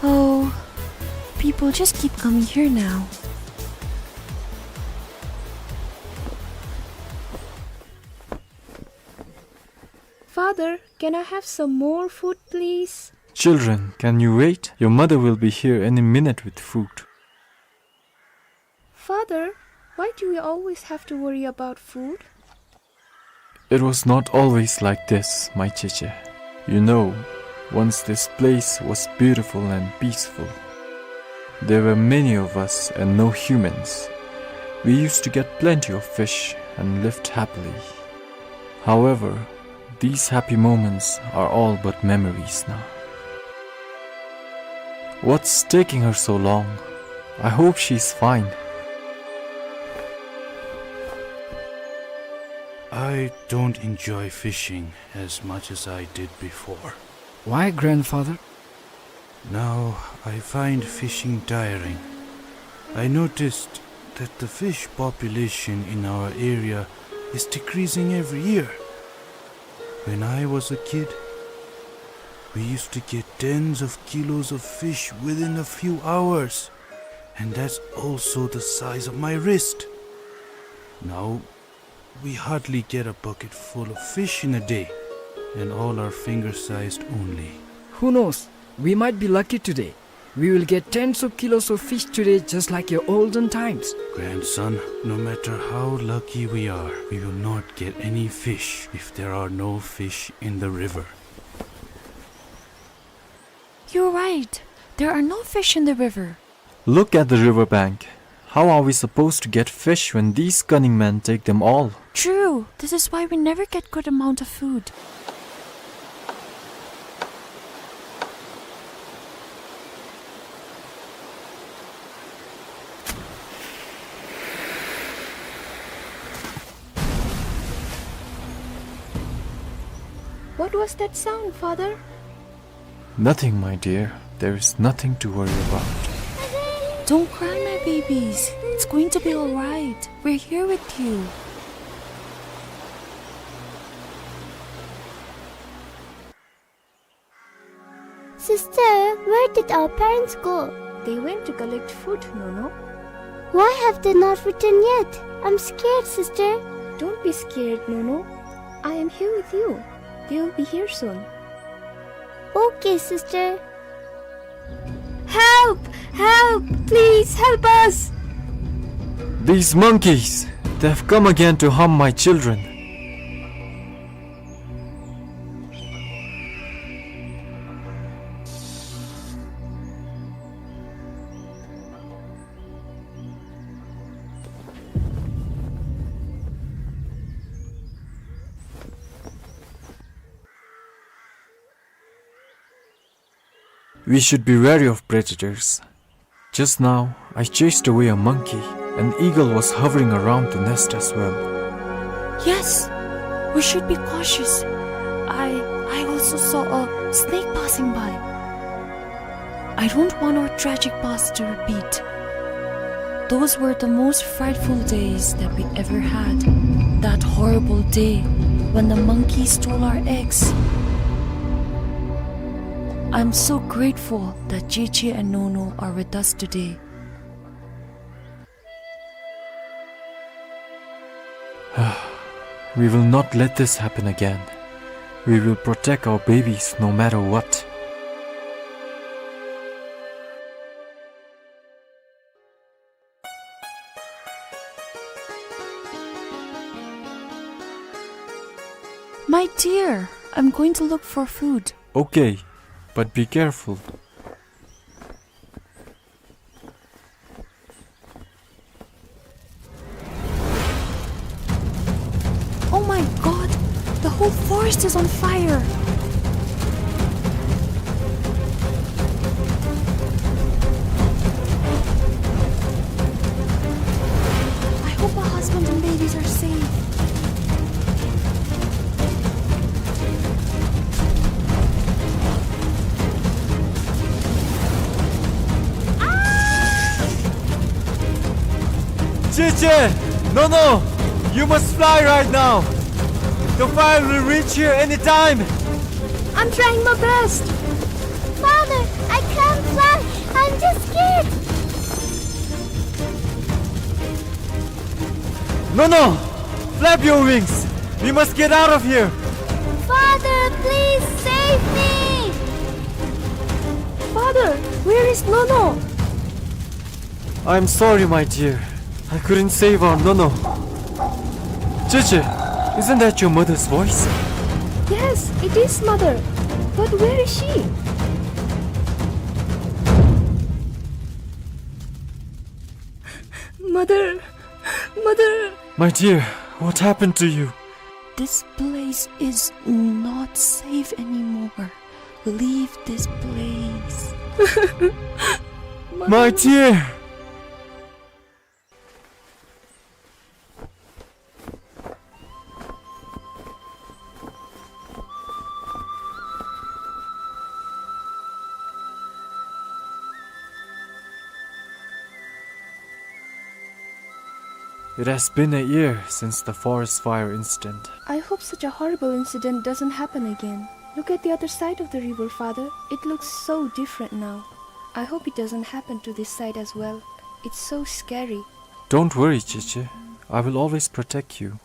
Oh, people just keep coming here now. Father, can I have some more food, please? Children, can you wait? Your mother will be here any minute with food. Father, why do we always have to worry about food? It was not always like this, my Cheche. You know, once this place was beautiful and peaceful. There were many of us and no humans. We used to get plenty of fish and lived happily. However, these happy moments are all but memories now. What's taking her so long? I hope she's fine. I don't enjoy fishing as much as I did before. Why, grandfather? Now I find fishing tiring. I noticed that the fish population in our area is decreasing every year. When I was a kid, we used to get tens of kilos of fish within a few hours, and that's also the size of my wrist. Now we hardly get a bucket full of fish in a day, and all are finger-sized only. Who knows? We might be lucky today. We will get tens of kilos of fish today, just like your olden times. Grandson, no matter how lucky we are, we will not get any fish if there are no fish in the river. You're right. There are no fish in the river. Look at the river bank. How are we supposed to get fish when these cunning men take them all? True. This is why we never get good amount of food. What was that sound, Father? Nothing, my dear. There is nothing to worry about. Don't cry, my babies. It's going to be all right. We're here with you. Sister, where did our parents go? They went to collect food, Nono. Why have they not returned yet? I'm scared, sister. Don't be scared, Nono. I am here with you. They will be here soon. Okay, sister. Help! Help! Please help us! These monkeys! They've come again to harm my children. We should be wary of predators. Just now, I chased away a monkey. An eagle was hovering around the nest as well. Yes, we should be cautious. I, I also saw a snake passing by. I don't want our tragic past to repeat. Those were the most frightful days that we ever had. That horrible day when the monkey stole our eggs. I'm so grateful that Cheche and Nono are with us today. We will not let this happen again. We will protect our babies no matter what. My dear, I'm going to look for food. Okay, But be careful. Oh my God! The whole forest is on fire! I hope my husband and babies are safe. Cici! Nono! You must fly right now! The fire will reach here anytime! I'm trying my best! Father, I can't fly! I'm just scared! Nono! Flap your wings! We must get out of here! Father, please save me! Father, where is Nono? I'm sorry, my dear. I couldn't save our Nono. Cici, isn't that your mother's voice? Yes, it is, Mother. But where is she? Mother, Mother. My dear, what happened to you? This place is not safe anymore. Leave this place. My dear! It has been a year since the forest fire incident. I hope such a horrible incident doesn't happen again. Look at the other side of the river, Father. It looks so different now. I hope it doesn't happen to this side as well. It's so scary. Don't worry, Cici. I will always protect you.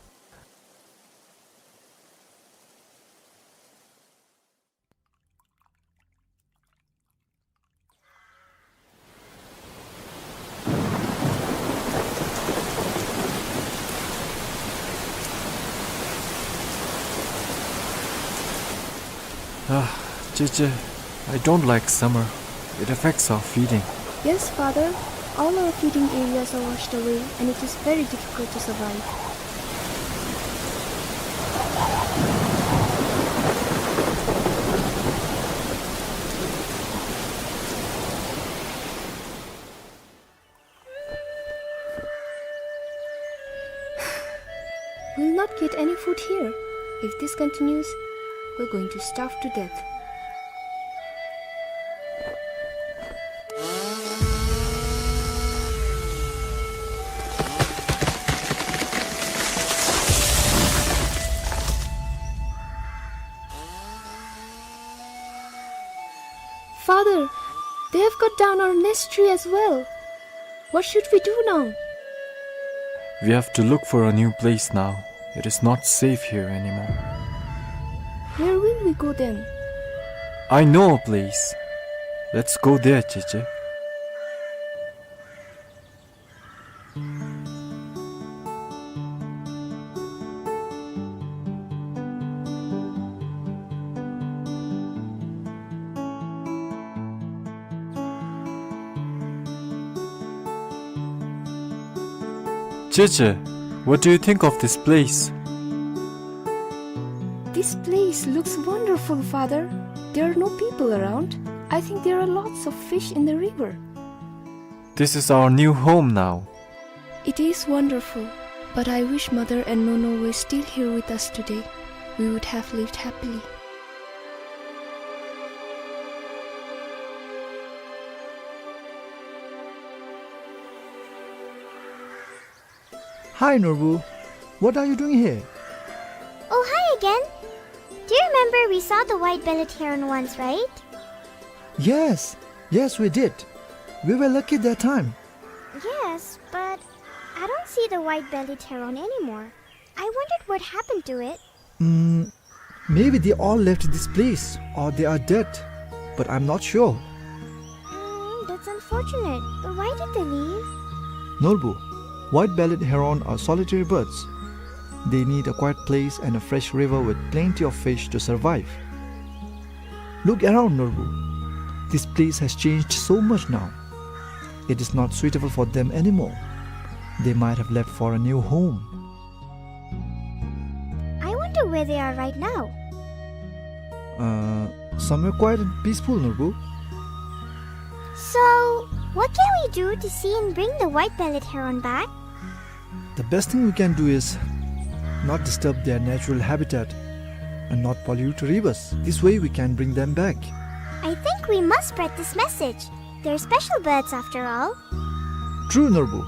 Ah, Cici, I don't like summer. It affects our feeding. Yes, Father. All our feeding areas are washed away, and it is very difficult to survive. We'll not get any food here. If this continues, we're going to starve to death. Father, they have cut down our nest tree as well. What should we do now? We have to look for a new place now. It is not safe here anymore. Where will we go then? I know a place. Let's go there, Cici. Cici, what do you think of this place? This place looks wonderful, Father. There are no people around. I think there are lots of fish in the river. This is our new home now. It is wonderful, but I wish Mother and Nono were still here with us today. We would have lived happily. Hi, Norbu. What are you doing here? Oh, hi again. Do you remember we saw the white-bellied heron once, right? Yes, yes, we did. We were lucky that time. Yes, but I don't see the white-bellied heron anymore. I wondered what happened to it. Mm, maybe they all left this place or they are dead, but I'm not sure. Mm, that's unfortunate. But why did they leave? Norbu, white-bellied heron are solitary birds. They need a quiet place and a fresh river with plenty of fish to survive. Look around, Norbu. This place has changed so much now. It is not suitable for them anymore. They might have left for a new home. I wonder where they are right now. Uh, somewhere quiet and peaceful, Norbu. So, what can we do to see and bring the white-bellied heron back? The best thing we can do is not disturb their natural habitat and not pollute rivers. This way we can bring them back. I think we must spread this message. They're special birds after all. True, Norbu.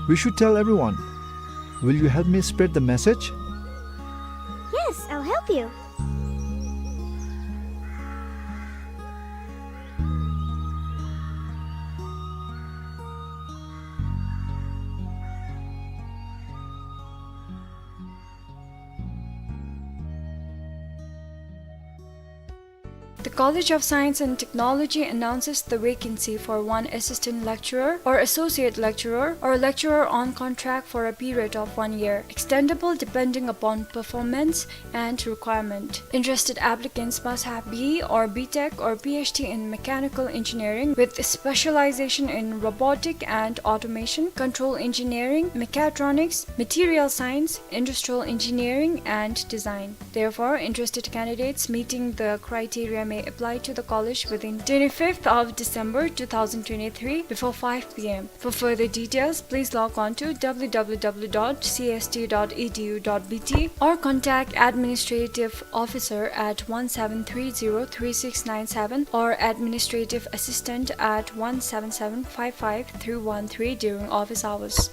We should tell everyone. Will you help me spread the message? Yes, I'll help you. The College of Science and Technology announces the vacancy for one assistant lecturer or associate lecturer or lecturer on contract for a period of one year, extendable depending upon performance and requirement. Interested applicants must have B E or B Tech or P H D in mechanical engineering with specialization in robotic and automation, control engineering, mechatronics, material science, industrial engineering, and design. Therefore, interested candidates meeting the criteria may apply to the college within twenty-fifth of December two thousand twenty-three before five P M. For further details, please log on to W W W dot C S T dot E D U dot B T or contact administrative officer at one seven three zero three six nine seven or administrative assistant at one seven seven five five three one three during office hours.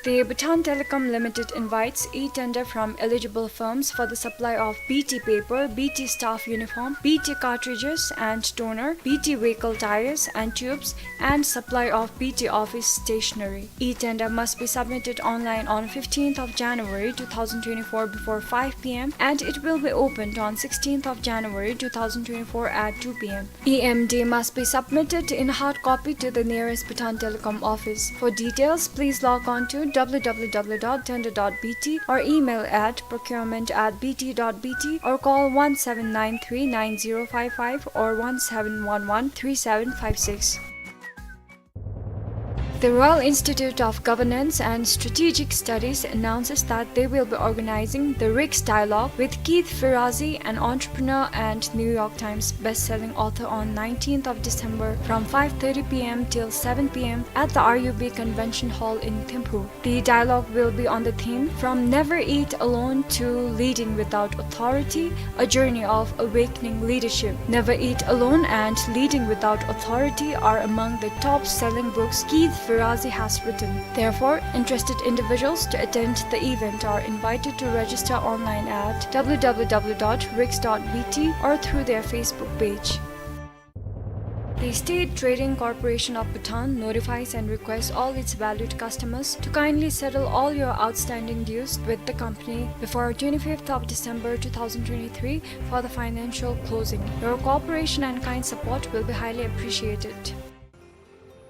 The Bhutan Telecom Limited invites e-tender from eligible firms for the supply of B T paper, B T staff uniform, B T cartridges and toner, B T vehicle tires and tubes, and supply of B T office stationery. E-tender must be submitted online on fifteenth of January two thousand twenty-four before five P M, and it will be opened on sixteenth of January two thousand twenty-four at two P M. E M D must be submitted in hard copy to the nearest Bhutan Telecom office. For details, please log on to W W W dot tender dot B T or email at procurement at B T dot B T or call one seven nine three nine zero five five or one seven one one three seven five six. The Royal Institute of Governance and Strategic Studies announces that they will be organizing the RICS Dialogue with Keith Ferrazzi, an entrepreneur and New York Times best-selling author, on nineteenth of December from five thirty P M till seven P M at the R U B Convention Hall in Thimphu. The dialogue will be on the theme From Never Eat Alone to Leading Without Authority, A Journey of Awakening Leadership. Never Eat Alone and Leading Without Authority are among the top-selling books Keith Ferrazzi has written. Therefore, interested individuals to attend the event are invited to register online at W W W dot rics dot B T or through their Facebook page. The State Trading Corporation of Bhutan notifies and requests all its valued customers to kindly settle all your outstanding dues with the company before twenty-fifth of December two thousand twenty-three for the financial closing. Your cooperation and kind support will be highly appreciated.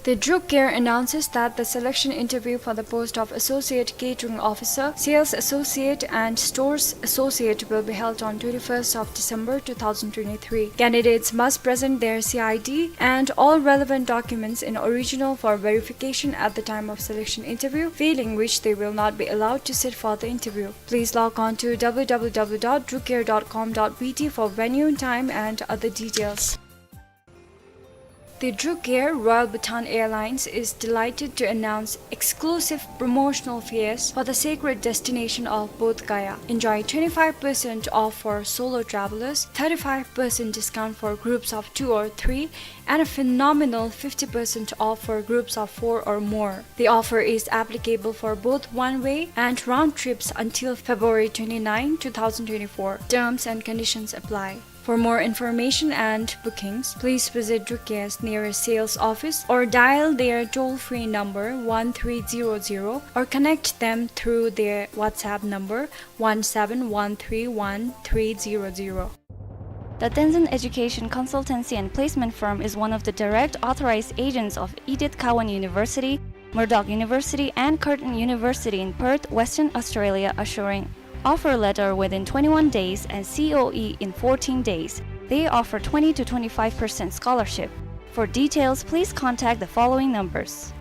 The Druk Gear announces that the selection interview for the post of Associate Catering Officer, Sales Associate and Stores Associate will be held on twenty-first of December two thousand twenty-three. Candidates must present their C I D and all relevant documents in original for verification at the time of selection interview, failing which they will not be allowed to sit for the interview. Please log on to W W W dot drukgear dot com dot B T for venue, time and other details. The Druk Air Royal Bhutan Airlines is delighted to announce exclusive promotional fares for the sacred destination of Bodh Gaya. Enjoy twenty-five percent off for solo travelers, thirty-five percent discount for groups of two or three, and a phenomenal fifty percent off for groups of four or more. The offer is applicable for both one-way and round trips until February twenty-ninth, two thousand twenty-four. Terms and conditions apply. For more information and bookings, please visit Druk Air's nearest sales office or dial their toll-free number one three zero zero or connect them through their WhatsApp number one seven one three one three zero zero. The Tenzin Education Consultancy and Placement Firm is one of the direct authorized agents of Edith Cowan University, Murdoch University, and Curtin University in Perth, Western Australia, assuring offer letter within twenty-one days, and C O E in fourteen days. They offer twenty to twenty-five percent scholarship. For details, please contact the following numbers.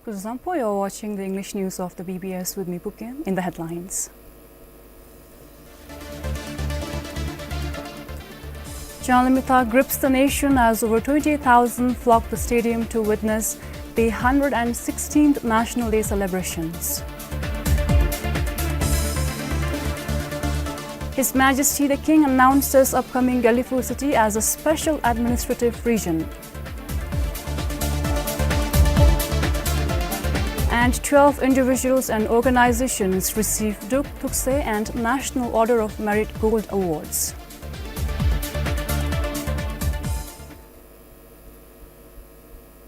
Kuzuzangpo, you're watching the English news of the B B S with me, Pukkem. In the headlines. Changlimithang grips the nation as over twenty thousand flock the stadium to witness the hundred and sixteenth National Day celebrations. His Majesty the King announces upcoming Gelephu city as a special administrative region. And twelve individuals and organizations receive Duk Tukse and National Order of Merit Gold Awards.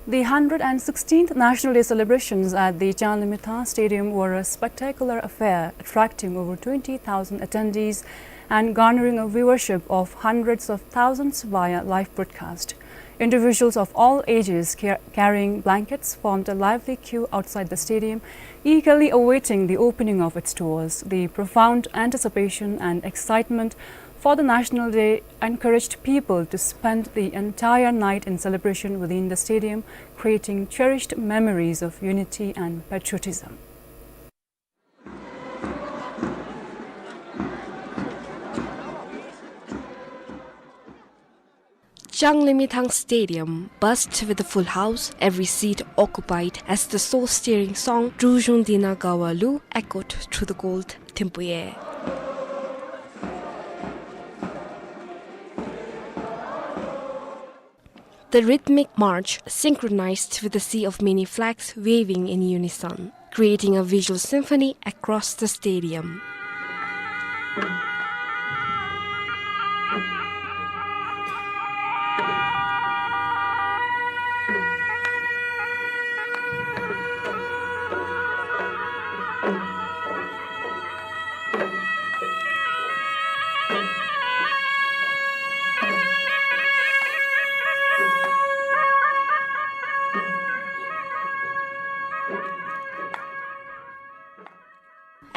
The hundred and sixteenth National Day celebrations at the Changlimithang Stadium were a spectacular affair, attracting over twenty thousand attendees and garnering a viewership of hundreds of thousands via live broadcast. Individuals of all ages car-, carrying blankets formed a lively queue outside the stadium, eagerly awaiting the opening of its doors. The profound anticipation and excitement for the National Day encouraged people to spend the entire night in celebration within the stadium, creating cherished memories of unity and patriotism. Changlimithang Stadium buzzed with a full house, every seat occupied as the soul-stirring song Druzhung Dina Gawa Lu echoed through the cold Thimphu air. The rhythmic march synchronized with the sea of many flags waving in unison, creating a visual symphony across the stadium.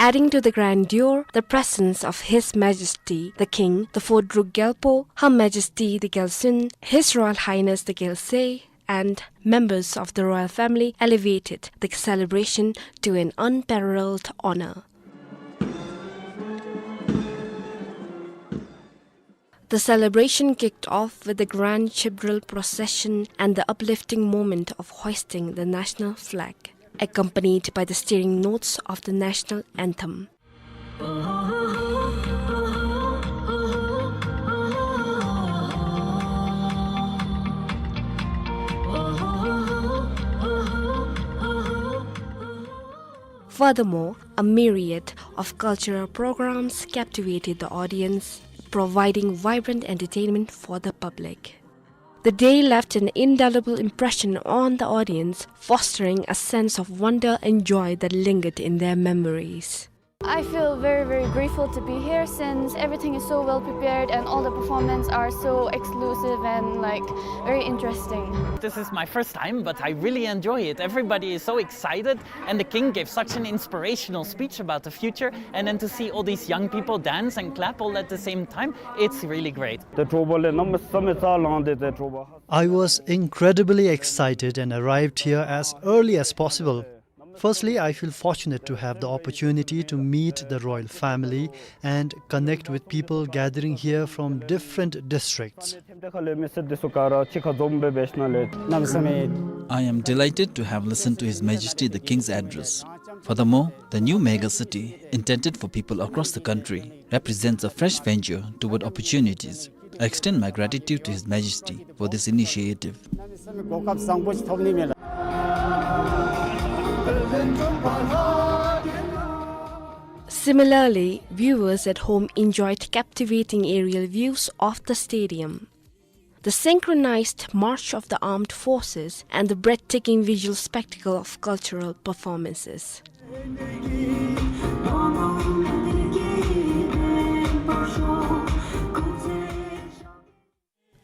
Adding to the grandeur, the presence of His Majesty the King, the fourth Druk Gyalpo, Her Majesty the Gyaltsuen, His Royal Highness the Gyaltsay, and members of the royal family elevated the celebration to an unparalleled honor. The celebration kicked off with the grand chibril procession and the uplifting moment of hoisting the national flag, accompanied by the stirring notes of the national anthem. Furthermore, a myriad of cultural programs captivated the audience, providing vibrant entertainment for the public. The day left an indelible impression on the audience, fostering a sense of wonder and joy that lingered in their memories. I feel very, very grateful to be here since everything is so well prepared and all the performances are so exclusive and, like, very interesting. This is my first time, but I really enjoy it. Everybody is so excited, and the king gave such an inspirational speech about the future, and then to see all these young people dance and clap all at the same time, it's really great. ཏེ་དྲོ་པ་ལས་གནམ་མེད་ས་མེད་རྩ་ལངས་ཏེ་ཏེ་དྲོ་པ། I was incredibly excited and arrived here as early as possible. Firstly, I feel fortunate to have the opportunity to meet the royal family and connect with people gathering here from different districts. I am delighted to have listened to His Majesty the King's address. Furthermore, the new mega city, intended for people across the country, represents a fresh venture toward opportunities. I extend my gratitude to His Majesty for this initiative. Similarly, viewers at home enjoyed captivating aerial views of the stadium, the synchronized march of the armed forces, and the breathtaking visual spectacle of cultural performances.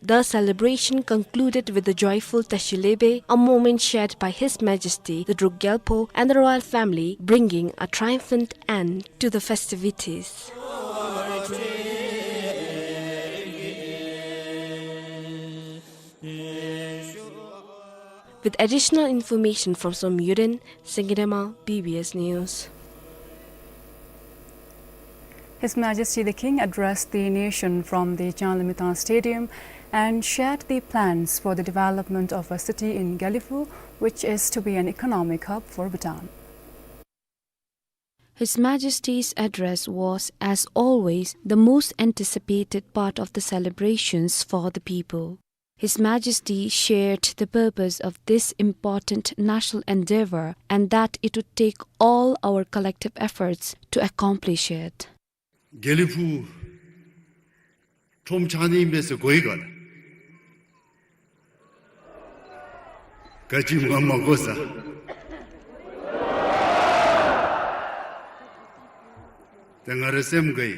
The celebration concluded with the joyful Tashi Lebe, a moment shared by His Majesty the Druk Gyalpo and the royal family, bringing a triumphant end to the festivities. With additional information from Somyurin, Sengirema, B B S News. His Majesty the King addressed the nation from the Changlimithang Stadium and shared the plans for the development of a city in Gelephu, which is to be an economic hub for Bhutan. His Majesty's address was, as always, the most anticipated part of the celebrations for the people. His Majesty shared the purpose of this important national endeavor and that it would take all our collective efforts to accomplish it. དགེ་ལེགས་ཕུག་ཁྲོམ་ཆགས་ནི་ཨིན་པས་ཟེར་གོ་ཡི་ག་ལགས། ག་ཅི་མ་མ་གོ་ས། ཏེ་ང་རའི་སེམས་དགའ་ཡི།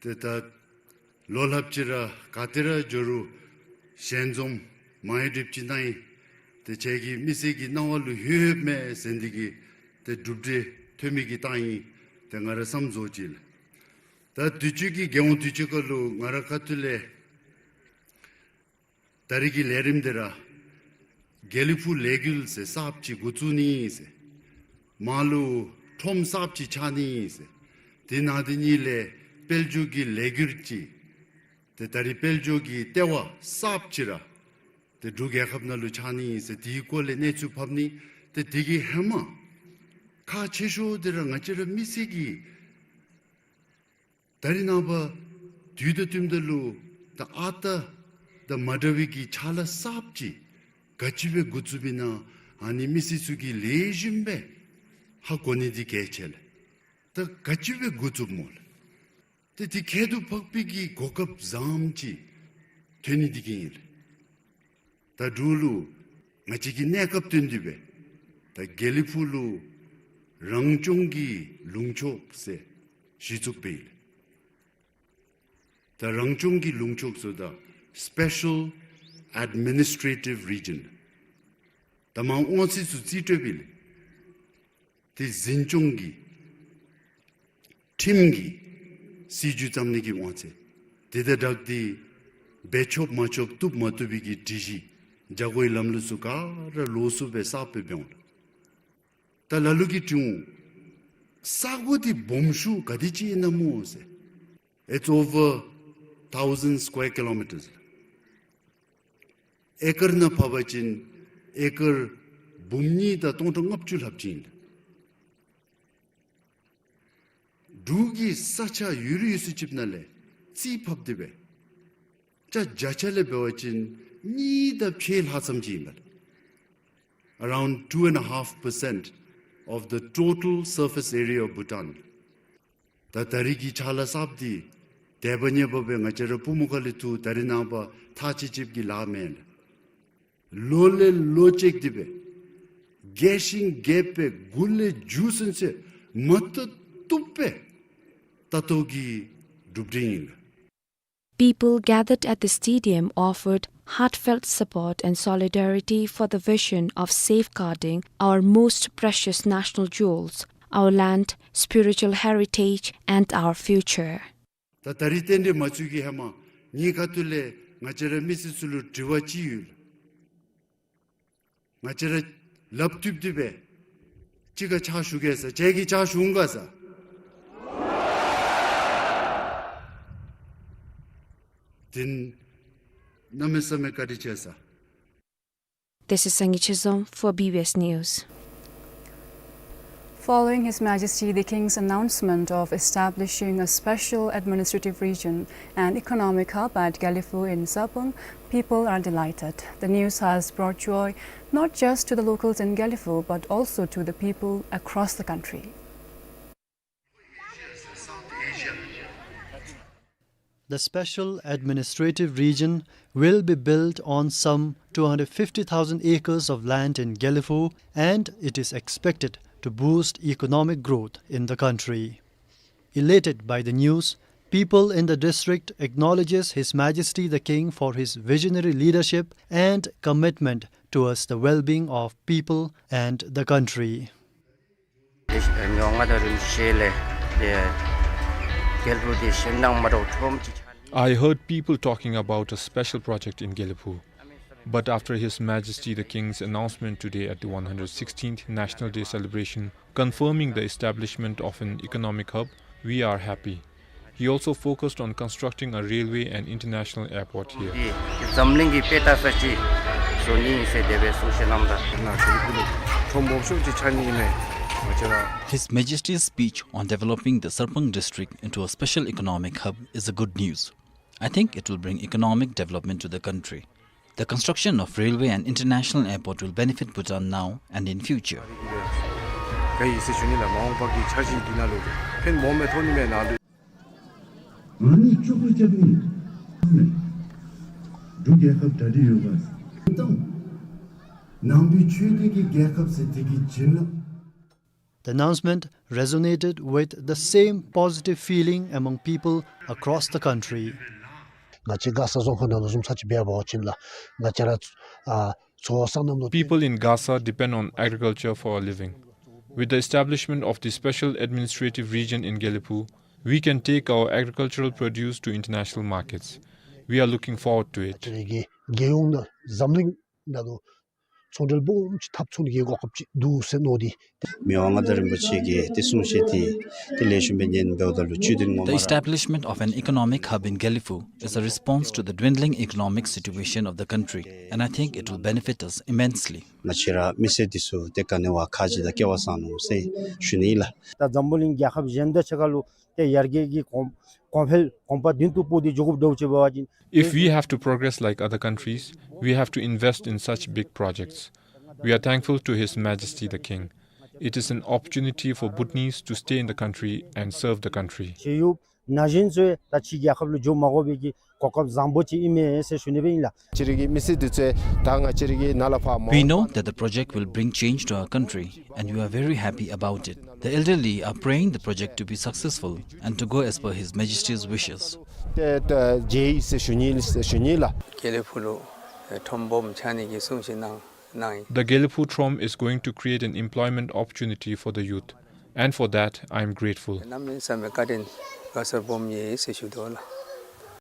ཏེ་ད་ལོ་ལྷགཔ་ཅིག་ར་ག་ཏེ་ར་འགྱོ་རུང་ཞལ་འཛོམས་མང་ཡི་སྒྲིབ་ཅིག་གནང་ཡི། ཏེ་ཁྱེད་ཀྱི་མི་སེར་གྱི་སྣང་བ་ལུ་ལྷོད་ཡོདཔ་མས་ཟེར་འདི་གིས་ཏེ་གྲུབ་འབྲས་ཐོན་མི་གི་རྟགས་ཨིན། ཏེ་ང་ར་བསམ་བཟོ་ཅིག་ལགས། ད་དུས་ཅི་གི་རྒྱལ་ཡོངས་དུས་ཆེན་ཁ་ལུ་ང་ར་ཁ་ཐུག་ལས་ད་རིས་ཀྱི་ལས་རིམ་འདི་ར་དགེ་ལེགས་ཕུག་ལས་འགུལ་ཟེར་གསརཔ་ཅིག་འགོ་བཙུགས་ནི་ཟེར། མར་ལུ་ཁྲོམ་གསརཔ་ཅིག་ཆགས་ནི་ཟེར། དེ་ནང་དེ་གཉིས་ལས་དཔལ་འབྱོར་གྱི་ལས་འགུལ་ཅིག། ཏེ་ད་རིས་དཔལ་འབྱོར་གྱི་ལྟེ་བ་གསརཔ་ཅིག་ར་ཏེ་འབྲུག་རྒྱལ་ཁབ་ནང་ལུ་ཆགས་ནི་ཟེར། དེའི་སྐོར་ལས་གནས་ཚུལ་ཕབ་ནི། ཏེ་དེ་གི་ཧེ་མ་ཁག་ཆེ་ཤོས་འདི་ར་ང་བཅས་ར་མི་སེར་གྱི་ད་རིས་ནངས་པ་དུས་དང་བསྟུནམ་ད་ལུ་ད་ཨ་རྟག་དང་མ་འདྲ་བའི་གི་ཕྱག་ལཱ་གསརཔ་ཅིག་ག་ཅི་སྦེ་འགོ་བཙུགསཔ་ཨིན་ན་ཨ་ནི་མི་སེར་ཚུ་གིས་ལེགས་ཤོམ་སྦེ་ཧ་གོ་ནི་འདི་གལ་ཆེ་ལགས། ད་ག་ཅི་སྦེ་འགོ་བཙུགསཔ་སྨོ་ལགས། ཏེ་དེ་ཁྱད་དུ་འཕགས་པའི་གི་གོ་སྐབས་བཟངམ་ཅིག་ཐོན་ནི་འདི་གིས་ཨིན་ལགས། ད་འབྲུག་ལུ་ང་བཅས་ཀྱི་གནས་སྐབས་བསྟུན་ཏེ་སྦེ་ད་དགེ་ལེགས་ཕུག་ལུ་རང་སྐྱོང་གི་ལུང་ཕྱོགས་ཟེར་གཞི་བཙུགས་འབད་ཡི་ལགས། ད་རང་སྐྱོང་གི་ལུང་ཕྱོགས་ཟེརཝ་ད་Special Administrative Region། ད་མར་དབང་ཚད་ཚུ་རྩིས་སྤྲོད་འབད་ཡི་ལགས། ཏེ་འཛིན་སྐྱོང་གི་ ཁྲིམས་ཀྱི་སྲིད་བྱུས་བརྩམ་ནི་གི་དབང་ཚད་དེ་དང་སྦྲགས་ཏེ་འབད་ཆོགཔ་མ་ཆོགཔ་བཏུབ་མ་བཏུབ་པའི་གི་སྒྲིག་གཞི་བྱ་སྒོའི་ལམ་ལུགས་ཚུ་ག་ར་ལོགས་སུ་སྦེ་གསརཔ་སྦེ་འབད་འོང་། ད་ལ་ལུ་གིས་དྲི་འོང་། ས་གོ་འདི་སྦོམ་ཤོས་ག་དེ་ཅིག་ཨིན་ན་སྨོ་ཟེར། It's over thousand square kilometers. ཨེ་ཀར་ནང་ཕབ་པ་ཅིན་ཨེ་ཀར་འབུམ་གཉིས་དང་སྟོང་ཕྲག་ལྔ་བཅུ་ལྷགཔ་ཅིག་ཨིན། འབྲུག་གི་ས་ཆ་ཡོད་རིགས་ཡོད་ཚད་ཅིག་ནང་ལས་རྩིས་ཕབ་སྟེ་སྦེ་ཆ་བརྒྱ་ཆ་ལས་འབད་བ་ཅིན་གཉིས་དང་ཕྱེད་ལྷག་ཙམ་ཅིག་ཨིན་པས། Around two and a half percent of the total surface area of Bhutan. ད་ད་རིས་ཀྱི་ཕྱག་ལཱ་གསརཔ་འདི་དད་པ་ཉེ་བ་སྦེ་ང་བཅས་ར་པུས་མོ་ཁ་ལས་འཐུ་ད་རིས་ནངས་པ་ཐག་བཅད་བཅདཔ་གི་ལཱ་མེན། ལོ་ལས་ལོ་བཅད་དེ་སྦེ་རྒས་ཤིང་རྒས་པའི་མགུ་ལས་མཇུག་ཚུན་ཚོད་མ་བཏུབ་བཏུབ་སྦེ་ལྟ་རྟོག་གི་གྲུབ་འབྲས་ཨིན། People gathered at the stadium offered heartfelt support and solidarity for the vision of safeguarding our most precious national jewels, our land, spiritual heritage, and our future. ད་ད་རིས་རྟེན་འབྲེལ་མ་ཚུགས་ཀྱི་ཧེ་མ་ངེའི་ཁ་ཐུག་ལས་ང་བཅས་ར་མི་སེར་ཚུ་ལུ་དྲི་བ་ཅིག་ཡོད། ང་བཅས་ར་ལགཔ་མཐུད་དེ་སྦེ་གཅིག་ཁར་ཕྱག་ཞུ་གེ་ཟེར། ཁྱེད་ཀྱིས་ཕྱག་ཞུ་འོང་ག་ཟེར། དེ་གནམ་མེད་ས་མེད་བཀའ་དྲིན་ཆེ་ཟེར། This is Sangay Chezom for B B S News. Following His Majesty the King's announcement of establishing a special administrative region and economic hub at Gelephu in Sarpang, people are delighted. The news has brought joy not just to the locals in Gelephu, but also to the people across the country. The special administrative region will be built on some two hundred fifty thousand acres of land in Gelephu, and it is expected to boost economic growth in the country. Elated by the news, people in the district acknowledges His Majesty the King for his visionary leadership and commitment towards the well-being of people and the country. མི་དབང་མངའ་བདག་རིན་པོ་ཆེ་ལས་དེ་དགེ་ལེགས་ཕུག་དེ་གཞན་དང་མ་འདྲཝ་ཁྲོམ་ཅིག་ཆགས་ནི། I heard people talking about a special project in Gelephu, but after His Majesty the King's announcement today at the one hundred sixteenth National Day celebration, confirming the establishment of an economic hub, we are happy. He also focused on constructing a railway and international airport here. འདི་འཛམ་གླིང་གི་དཔེ་ལྟ་ས་ཅིག་བཟོ་ནི་ཨིན་ཟེར་དེ་སྦེ་གསུངས་ཞིནམ་ད་ན་དེ་ལུ་ཁྲོམ་སྦོམ་ཤོས་ཅིག་ཆགས་ནི་ཨིན་མས། ང་བཅས་ར། His Majesty's speech on developing the Sarpang district into a special economic hub is a good news. I think it will bring economic development to the country. The construction of railway and international airport will benefit Bhutan now and in future. ག་ཨིན་ཟེར་ཞུ་ནི་ལགས། མ་འོངས་པ་གི་འཆར་གཞི་འདི་ནང་ལུ་ཕན་སྦོམ་སྦེ་ཐོགས་ནི་མས་ནཱ་ལུ། ང་ནི་ཅོག་ར་རྐྱབ་ནི་མས། འབྲུག་རྒྱལ་ཁབ་གྲ་སྒྲིག་ཡོད་ག་ཟེར། ནང་པའི་ཆོས་སྡེ་གི་རྒྱལ་ཁབ་ཟེར་དེ་གི་བྱིན་རླབས། The announcement resonated with the same positive feeling among people across the country. ང་བཅས་མགར་ས་རྫོང་ཁག་ནང་ལུ་བཟུམ་ཚར་ཅིག་འབད་བ་ཅིན་ལགས། ང་བཅས་ར་ཨ་ཚོ་སང་གནམ་ལོ། People in Gasa depend on agriculture for a living. With the establishment of the special administrative region in Gelephu, we can take our agricultural produce to international markets. We are looking forward to it. ང་བཅས་ར་གི་རྒྱལ་ཡོངས་ནང་འཛམ་གླིང་ནང་ལུ་ཚོང་འབྲེལ་སྦོམ་ཅིག་འཐབ་ཚུགས་ནི་གི་གོ་སྐབས་ཅིག་འདུག་ཟེར་མནོ་སྟེ། མི་དབང་མངའ་བདག་རིན་པོ་ཆེ་གི་དེ་གསུང་བཤད་དེ་དེ་ལེགས་ཤོམ་སྦེ་ཉན་འབདཝ་ད་ལུ་བཅུད་དེ་ངོ་མ་ར། The establishment of an economic hub in Gelephu is a response to the dwindling economic situation of the country, and I think it will benefit us immensely. ང་བཅས་ར་མི་སེར་འདི་ཚུ་ཏེ་ག་ནི་བ་ཁ་རྗེ་དང་སྐལ་བ་བཟང་ནུག་ཟེར་ཞུ་ནི་ཨིན་ལགས། ད་འཛམ་བུ་གླིང་རྒྱལ་ཁབ་གཞན་དང་ཕྱེད་ཀ་ལུ་ཏེ་ཡར་རྒྱས་ཀྱི་གོང་གོང་འཕེལ་གོམ་པ་མདུན་དུ་སྤོ་སྟེ་འགྱོ་དགོཔ་འདྲཝ་ཅིག་འབད་བ་ཅིན། If we have to progress like other countries, we have to invest in such big projects. We are thankful to His Majesty the King. It is an opportunity for Bhutanese to stay in the country and serve the country. ཕྱི་ཡུལ་ན་གཞོན་ཚུ་ད་ཕྱི་རྒྱལ་ཁབ་ལུ་འགྱོ་མ་དགོ་པའི་གི་གོ་སྐབས་བཟང་པོ་ཅིག་ཨིན་མས་ཟེར་ཞུ་ནི་སྦེ་ཨིན་ལགས། ང་བཅས་ར་གི་མི་སེར་འདི་ཚུ་ད་ང་བཅས་ར་གི་ནཱ་ལས་ཕར་མ། We know that the project will bring change to our country, and we are very happy about it. The elderly are praying the project to be successful and to go as per His Majesty's wishes. ཏེ་ཏེ་མཇལ་ཡི་ཟེར་ཞུ་ནི་ཟེར་ཞུ་ནི་ལགས། དགེ་ལེགས་ཕུག་ལུ་ཁྲོམ་སྦོམ་ཆགས་ནི་གི་གསུང་བཤད་གནང་གནང་ཡི། The Gelephu Trom is going to create an employment opportunity for the youth. And for that, I am grateful. གནམ་མེད་ས་མེད་བཀའ་དྲིན་དགའ་ཚོར་སྦོམ་ཡོད་ཟེར་ཞུ་དོ་ལགས།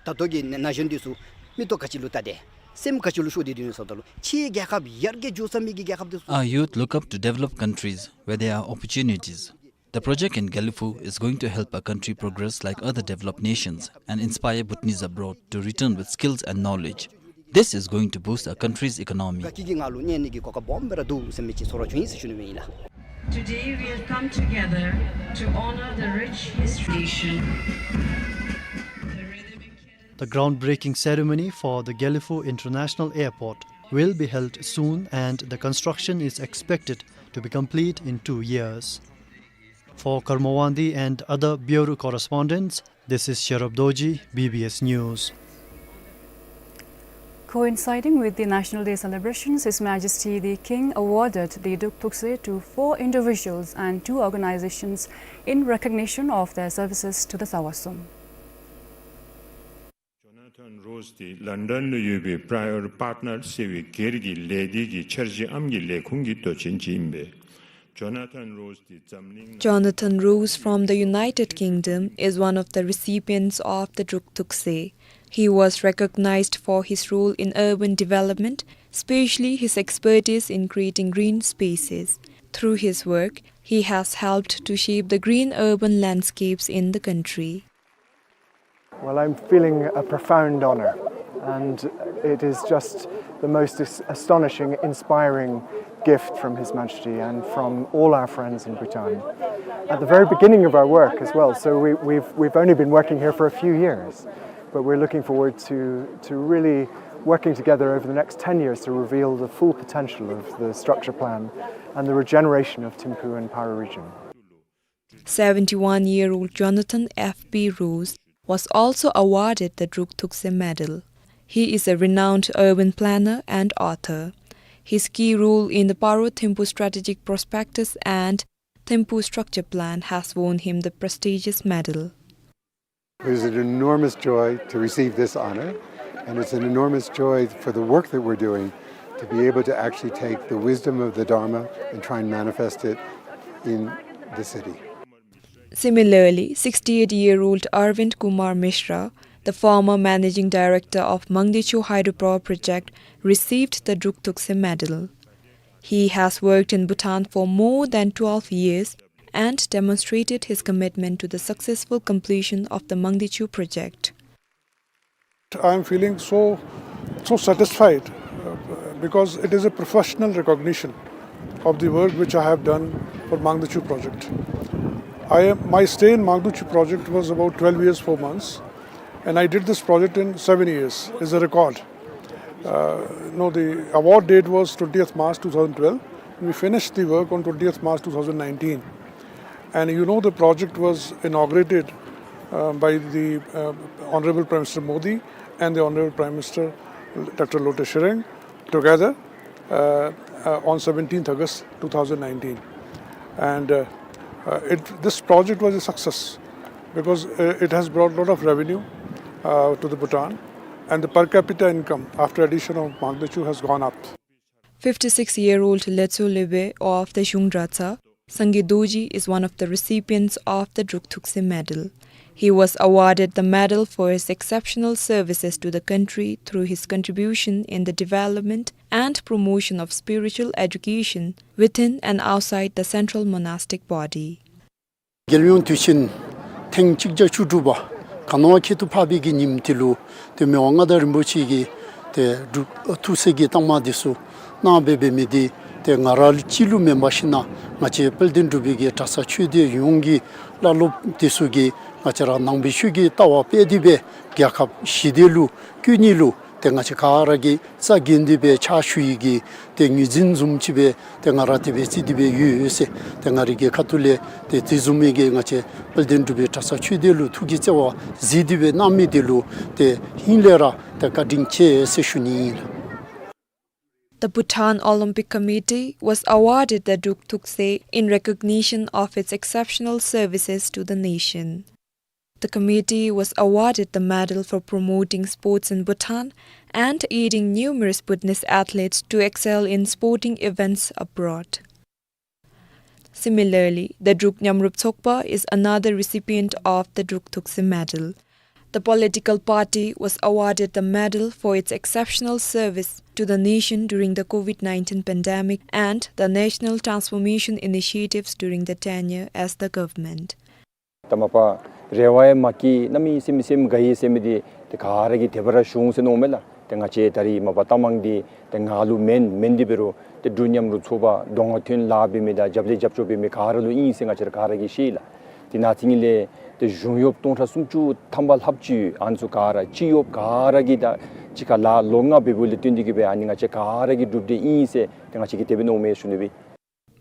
ད་ལྟོ་གི་ན་གཞོན་འདི་ཚུ་མིག་ཏོ་ག་ཅི་ལུ་བལྟ་སྟེ་སེམས་ག་ཅི་ལུ་ཤོར་ཏེ་སྡོད་ནུག་ཟེར་བ་ད་ལུ་ཕྱིའི་རྒྱལ་ཁབ་ཡར་རྒྱས་འགྱོ་ས་མི་གི་རྒྱལ་ཁབ་འདི་ཚུ། Our youth look up to developed countries where there are opportunities. The project in Gelephu is going to help our country progress like other developed nations and inspire Bhutanese abroad to return with skills and knowledge. This is going to boost our country's economy. དགའ་སྐྱིད་ཀྱི་ངང་ལུ་གནས་ནི་གི་གོ་སྐབས་སྦོམ་སྦེ་ར་འདུག་ཟེར་མི་ཅིག་ཚོར་བ་བྱུང་ཡི་ཟེར་ཞུ་ནི་ཨིན་ལགས། Today we have come together to honor the rich history. The groundbreaking ceremony for the Gelephu International Airport will be held soon, and the construction is expected to be complete in two years. For Karma Wangdi and other bureau correspondents, this is Sherab Dorji, B B S News. Coinciding with the National Day celebrations, His Majesty the King awarded the Druk Thukse to four individuals and two organizations in recognition of their services to the Zawasum. ཇོ་ན་ཐན་རོས་འདི་ལཱན་ཌཱན་ལུ་ཡོད་པའི་པྲ་ཡར་པཱརཊ་ནར་ཟེར་བའི་སྒེར་གྱི་ལས་སྡེ་གི་འཆར་གཞི་ཨམ་གྱི་ལས་ཁུངས་ཀྱི་མདོ་ཆེན་ཅིག་ཨིན་པས། ཇོ་ན་ཐན་རོས་འདི་འཛམ་གླིང་། Jonathan Rose from the United Kingdom is one of the recipients of the Druk Thukse. He was recognized for his role in urban development, especially his expertise in creating green spaces. Through his work, he has helped to shape the green urban landscapes in the country. Well, I'm feeling a profound honor, and it is just the most as-, astonishing, inspiring gift from His Majesty and from all our friends in Bhutan. At the very beginning of our work as well, so we, we've, we've only been working here for a few years, but we're looking forward to, to really working together over the next ten years to reveal the full potential of the structure plan and the regeneration of Thimphu and Paro region. Seventy-one-year-old Jonathan F B Rose was also awarded the Druk Thukse Medal. He is a renowned urban planner and author. His key role in the Paro Thimphu Strategic Prospectus and Thimphu Structure Plan has won him the prestigious medal. It is an enormous joy to receive this honor, and it's an enormous joy for the work that we're doing to be able to actually take the wisdom of the Dharma and try and manifest it in the city. Similarly, sixty-eight-year-old Arvind Kumar Mishra, the former managing director of Mangdechu hydropower project, received the Druk Thukse Medal. He has worked in Bhutan for more than twelve years and demonstrated his commitment to the successful completion of the Mangdechu project. I am feeling so, so satisfied, uh, because it is a professional recognition of the work which I have done for Mangdechu project. I am, my stay in Mangdechu project was about twelve years, four months, and I did this project in seven years, is a record. Uh, no, the award date was twentieth March two thousand twelve. We finished the work on twentieth March two thousand nineteen. And you know, the project was inaugurated, uh, by the, uh, Honorable Prime Minister Modi and the Honorable Prime Minister Doctor Lotay Tshering together, uh, uh, on seventeenth August two thousand nineteen. And, uh, uh, it, this project was a success because, uh, it has brought a lot of revenue, uh, to the Bhutan, and the per capita income after addition of Mangdechu has gone up. Fifty-six-year-old Letso Lebe of the Zhung Dratshang Sangay Dorji is one of the recipients of the Druk Thukse Medal. He was awarded the medal for his exceptional services to the country through his contribution in the development and promotion of spiritual education within and outside the central monastic body. རྒྱལ་ཡོངས་དུས་ཆེན་ཐེངས་གཅིག་བརྒྱ་བཅུ་དྲུག་པ་ག་ནོ་ཁྱད་དུ་འཕགས་པའི་གི་ཉིནམ་འདི་ལུ་ཏེ་མི་དབང་མངའ་བདག་རིན་པོ་ཆེ་གིས་ཏེ་འབྲུག་ཐུགས་སྲས་ཀྱི་རྟགས་མ་འདི་ཚུ་གནང་སྦེ་འབད་མི་འདི་ཏེ་ང་ར་གཅིག་ལུ་མེན་པར་ཞིན་ན་ང་བཅས་དཔལ་ལྡན་འབྲུག་པའི་གི་གྲྭ་ཚང་ཆོས་སྡེ་ཡོངས་ཀྱི་བླ་སློབ་འདི་ཚུ་གིས་ང་བཅས་ར་ནང་པའི་ཆོས་ཀྱི་ལྟ་བ་སྤེལ་ཏེ་སྦེ་རྒྱལ་ཁབ་ཞི་བདེ་ལུ་བཀོད་ནི་ལུ་ཏེ་ང་བཅས་ག་ར་གིས་རྩ་འགེངས་ཏེ་སྦེ་ཕྱག་ཞུ་ཡི་གི་ཏེ་ངོས་འཛིན་བཟུམ་ཅིག་སྦེ་ཏེ་ང་ར་དེ་སྦེ་བརྩི་སྟེ་སྦེ་ཡོད་ཟེར། ཏེ་ང་རའི་གི་ཁ་ཐུག་ལས་ཏེ་དེ་བཟུམ་མའི་གི་ང་བཅས་དཔལ་ལྡན་འབྲུག་པའི་གྲྭ་ཚང་ཆོས་སྡེ་ལུ་ཐུགས་ཀྱི་བརྩེ་བ་གཟིགས་ཏེ་སྦེ་གནང་མི་འདི་ལུ་ཏེ་ཧིང་ལས་ར་ཏེ་བཀའ་དྲིན་ཆེ་ཟེར་ཞུ་ནི་ཨིན་ལགས། The Bhutan Olympic Committee was awarded the Druk Thukse in recognition of its exceptional services to the nation. The committee was awarded the medal for promoting sports in Bhutan and aiding numerous Bhutanese athletes to excel in sporting events abroad. Similarly, the Druk Nyamrup Tsokpa is another recipient of the Druk Thukse Medal. The political party was awarded the medal for its exceptional service to the nation during the COVID nineteen pandemic and the national transformation initiatives during the tenure as the government. ད་མ་པ་རེ་བ་ཡང་མ་སྐྱེ། གནམ་མེད་ས་མེད་སེམས་དགའ་ཡི་ཟེར་མི་འདི་ཏེ་ག་ར་གིས་དེ་སྦེ་ར་ཞུ་འོང་ཟེར་མནོཝ་མས་ལགས། ཏེ་ང་བཅས་ད་རིས་མ་པ་ལྟ་མང་འདི་ཏེ་ང་ལུ་མེན་མེན་འདི་འབད་རུང་ཏེ་འབྲུག་ཉམས་རུ་ཚོགས་པ་གདོང་ཁར་ཐོན་ལཱ་འབད་མི་དང་རྒྱབ་ལས་རྒྱབ་སྐྱོར་འབད་མི་ག་ར་ལུ་ཨིན་ཟེར་ང་བཅས་ར་ག་ར་གིས་ཤེས་ལགས། དེ་ནང་ཚན་ལས་ཏེ་གཞུང་གཡོགཔ་སྟོང་ཕྲག་སུམ་ཅུ་ཐམ་པ་ལྷགཔ་ཅིག་ཨ་ནི་ཚུ་ག་ར་སྤྱི་གཡོགཔ་ག་ར་གིས་ད་གཅིག་ཁར་ལཱ་ལོ་ལྔ་འབདཝ་ལས་བརྟེན་ཏེ་གིས་སྦེ་ཨ་ནི་ང་བཅས་ག་ར་གིས་གྲུབ་སྟེ་ཨིན་ཟེར་ཏེ་ང་བཅས་ཀྱིས་དེ་སྦེ་མནོཝ་མས་ཞུ་ནི་སྦེ།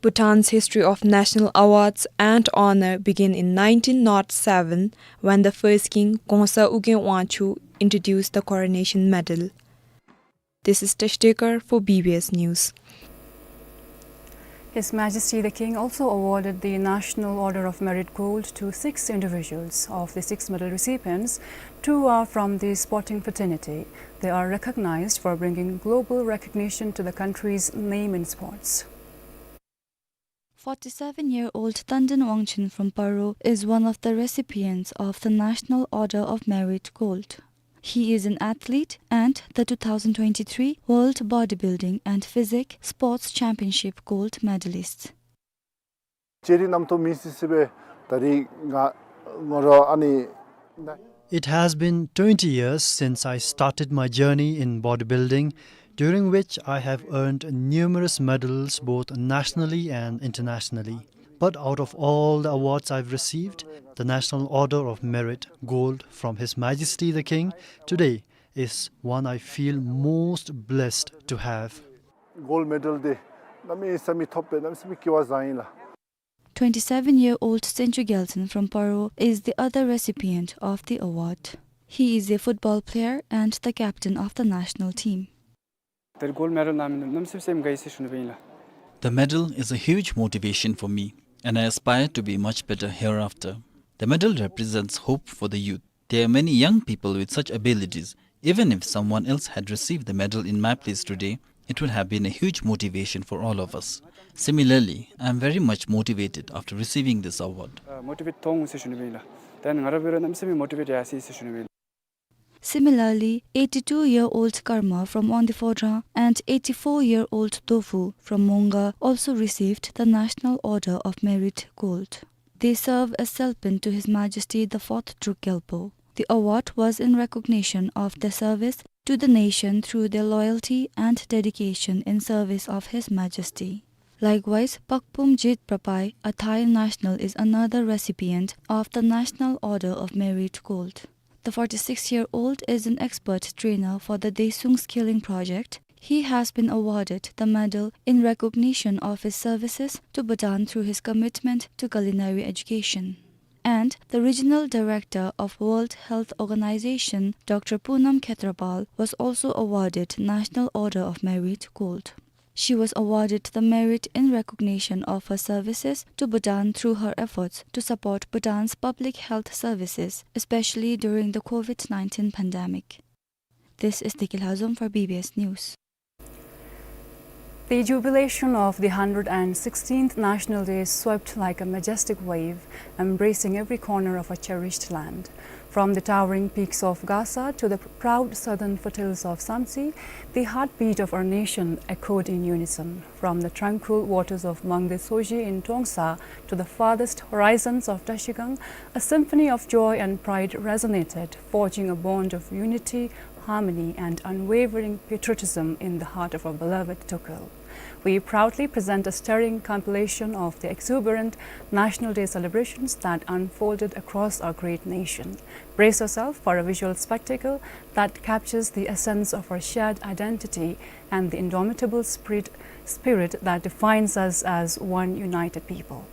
Bhutan's history of national awards and honor began in nineteen oh seven, when the first king, Gongsa Ugyen Wangchuck, introduced the Coronation Medal. This is Tash Dekar for B B S News. His Majesty the King also awarded the National Order of Merit Gold to six individuals. Of the six medal recipients, two are from the sporting fraternity. They are recognized for bringing global recognition to the country's name in sports. Forty-seven-year-old Tandon Wangchun from Paro is one of the recipients of the National Order of Merit Gold. He is an athlete and the two thousand twenty-three World Bodybuilding and Physique Sports Championship gold medalist. ཅི་རིགས་རྣམ་རྟོག་མེད་ཟེར་སྦེ་ད་རིས་ང་ང་ར་ཨ་ནི། It has been twenty years since I started my journey in bodybuilding, during which I have earned numerous medals both nationally and internationally. But out of all the awards I've received, the National Order of Merit Gold from His Majesty the King today is one I feel most blessed to have. Gold medal འདི་གནམ་མེད་ས་མེད་ཐོབ་པའི་གནམ་མེད་ས་མེད་སྐལ་བ་བཟང་ཡི་ལགས། Twenty-seven-year-old Senchu Gyaltsen from Paro is the other recipient of the award. He is a football player and the captain of the national team. ད་རིས་གོལཌ་མེ་ཌལ་བླངས་མི་འདི་གནམ་མེད་ས་མེད་སེམས་དགའ་ཡི་ཟེར་ཞུ་ནི་སྦེ་ཨིན་ལགས། The medal is a huge motivation for me, and I aspire to be much better hereafter. The medal represents hope for the youth. There are many young people with such abilities. Even if someone else had received the medal in my place today, it would have been a huge motivation for all of us. Similarly, I am very much motivated after receiving this award. ཨ་མོ་ཊི་ཝེཊ་ཐོབ་འོང་ཟེར་ཞུ་ནི་སྦེ་ཨིན་ལགས། ད་ང་ར་འབད་རུང་གནམ་མེད་ས་མེད་མོ་ཊི་ཝེཊ་ཡར་སོ་ཡི་ཟེར་ཞུ་ནི་སྦེ་ཨིན་ལགས། Similarly, eighty-two-year-old Karma from Wangdue Phodrang and eighty-four-year-old Dofu from Monga also received the National Order of Merit Gold. They serve as salpan to His Majesty the Fourth Druk Gyalpo. The award was in recognition of their service to the nation through their loyalty and dedication in service of His Majesty. Likewise, Pakpum Jit Prapai, a Thai national, is another recipient of the National Order of Merit Gold. The forty-six-year-old is an expert trainer for the Daesung Skilling Project. He has been awarded the medal in recognition of his services to Bhutan through his commitment to culinary education. And the regional director of World Health Organization, Doctor Poonam Khetrapal, was also awarded National Order of Merit Gold. She was awarded the merit in recognition of her services to Bhutan through her efforts to support Bhutan's public health services, especially during the COVID nineteen pandemic. This is Deki Lhazom for B B S News. The jubilation of the hundred and sixteenth National Day swept like a majestic wave, embracing every corner of our cherished land. From the towering peaks of Gasa to the proud southern foothills of Samtse, the heartbeat of our nation echoed in unison. From the tranquil waters of Mangde Soji in Trongsa to the farthest horizons of Trashigang, a symphony of joy and pride resonated, forging a bond of unity, harmony, and unwavering patriotism in the heart of our beloved Dukhu. We proudly present a stirring compilation of the exuberant National Day celebrations that unfolded across our great nation. Brace yourself for a visual spectacle that captures the essence of our shared identity and the indomitable spirit, spirit that defines us as one united people.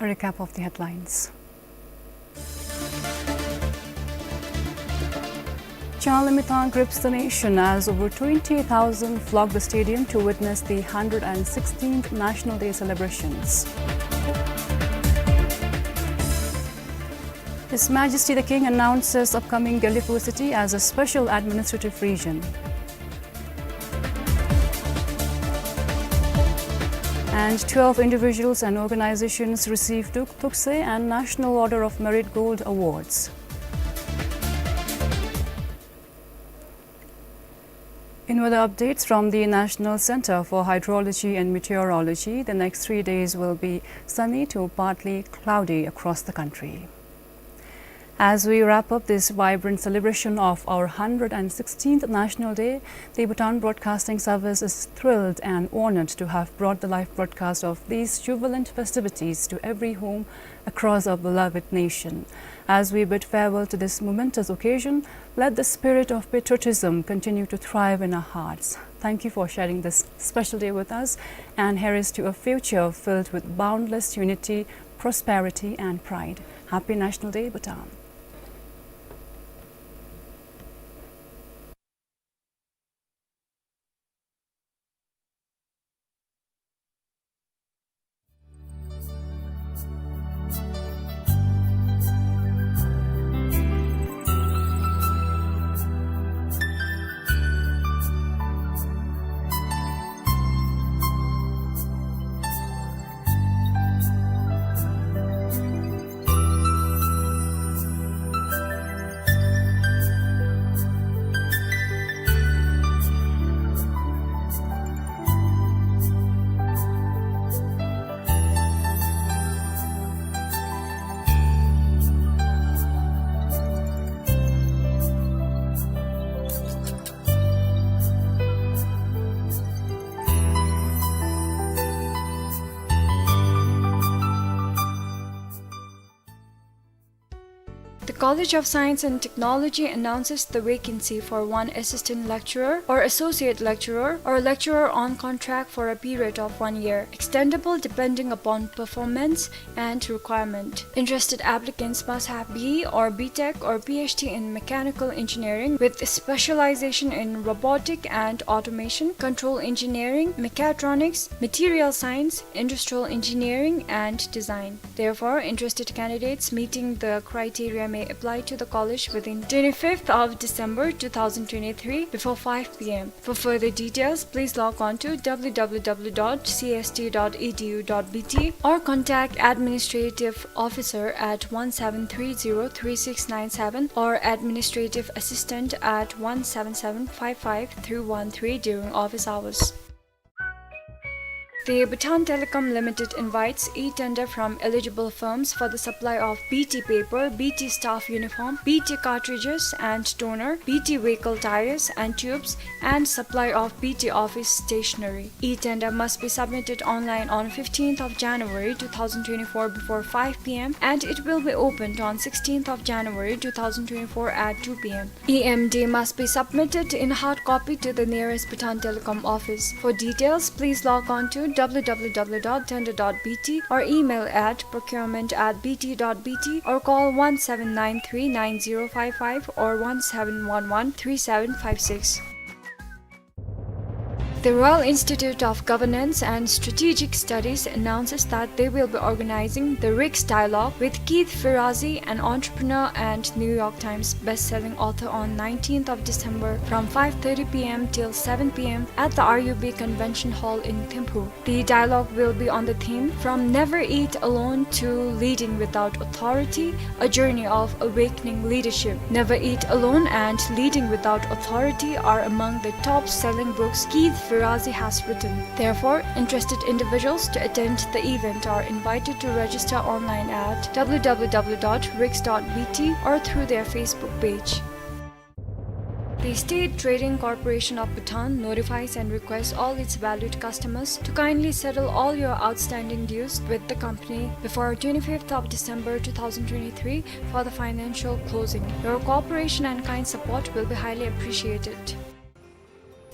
Recap of the headlines. Changlimithang grips the nation as over twenty thousand flock the stadium to witness the hundred and sixteenth National Day celebrations. His Majesty the King announces upcoming Gelephu city as a special administrative region. And twelve individuals and organizations receive Tuk-, Tukse and National Order of Merit Gold Awards. In other updates from the National Center for Hydrology and Meteorology, the next three days will be sunny to partly cloudy across the country. As we wrap up this vibrant celebration of our hundred and sixteenth National Day, the Bhutan Broadcasting Service is thrilled and honored to have brought the live broadcast of these jubilant festivities to every home across our beloved nation. As we bid farewell to this momentous occasion, let the spirit of patriotism continue to thrive in our hearts. Thank you for sharing this special day with us, and here is to a future filled with boundless unity, prosperity, and pride. Happy National Day, Bhutan. The College of Science and Technology announces the vacancy for one assistant lecturer or associate lecturer or lecturer on contract for a period of one year, extendable depending upon performance and requirement. Interested applicants must have B E or B Tech or P H D in mechanical engineering with specialization in robotic and automation, control engineering, mechatronics, material science, industrial engineering, and design. Therefore, interested candidates meeting the criteria may apply to the college within twenty-fifth of December two thousand twenty-three before five P M. For further details, please log on to W W W dot C S T dot E D U dot B T or contact administrative officer at one seven three zero three six nine seven or administrative assistant at one seven seven five five three one three during office hours. The Bhutan Telecom Limited invites e-tender from eligible firms for the supply of B T paper, B T staff uniform, B T cartridges and toner, B T vehicle tires and tubes, and supply of B T office stationery. E-tender must be submitted online on fifteenth of January two thousand twenty-four before five P M, and it will be opened on sixteenth of January two thousand twenty-four at two P M. E M D must be submitted in hard copy to the nearest Bhutan Telecom office. For details, please log on to W W W dot tender dot B T or email at procurement at B T dot B T or call one seven nine three nine zero five five or one seven one one three seven five six. The Royal Institute of Governance and Strategic Studies announces that they will be organizing the RICS Dialogue with Keith Ferrazzi, an entrepreneur and New York Times best-selling author, on nineteenth of December from five thirty P M till seven P M at the R U B Convention Hall in Thimphu. The dialogue will be on the theme From Never Eat Alone to Leading Without Authority, A Journey of Awakening Leadership. Never Eat Alone and Leading Without Authority are among the top-selling books Keith Ferrazzi has written. Therefore, interested individuals to attend the event are invited to register online at W W W dot rics dot B T or through their Facebook page. The State Trading Corporation of Bhutan notifies and requests all its valued customers to kindly settle all your outstanding dues with the company before twenty-fifth of December two thousand twenty-three for the financial closing. Your cooperation and kind support will be highly appreciated.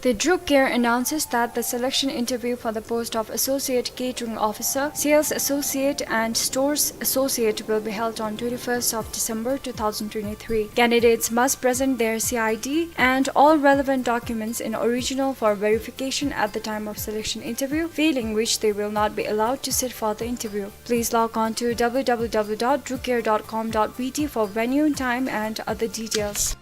The Druk Air announces that the selection interview for the post of Associate Catering Officer, Sales Associate, and Stores Associate will be held on twenty-first of December two thousand twenty-three. Candidates must present their C I D and all relevant documents in original for verification at the time of selection interview, failing which they will not be allowed to sit for the interview. Please log on to W W W dot drukair dot com dot B T for venue, time, and other details.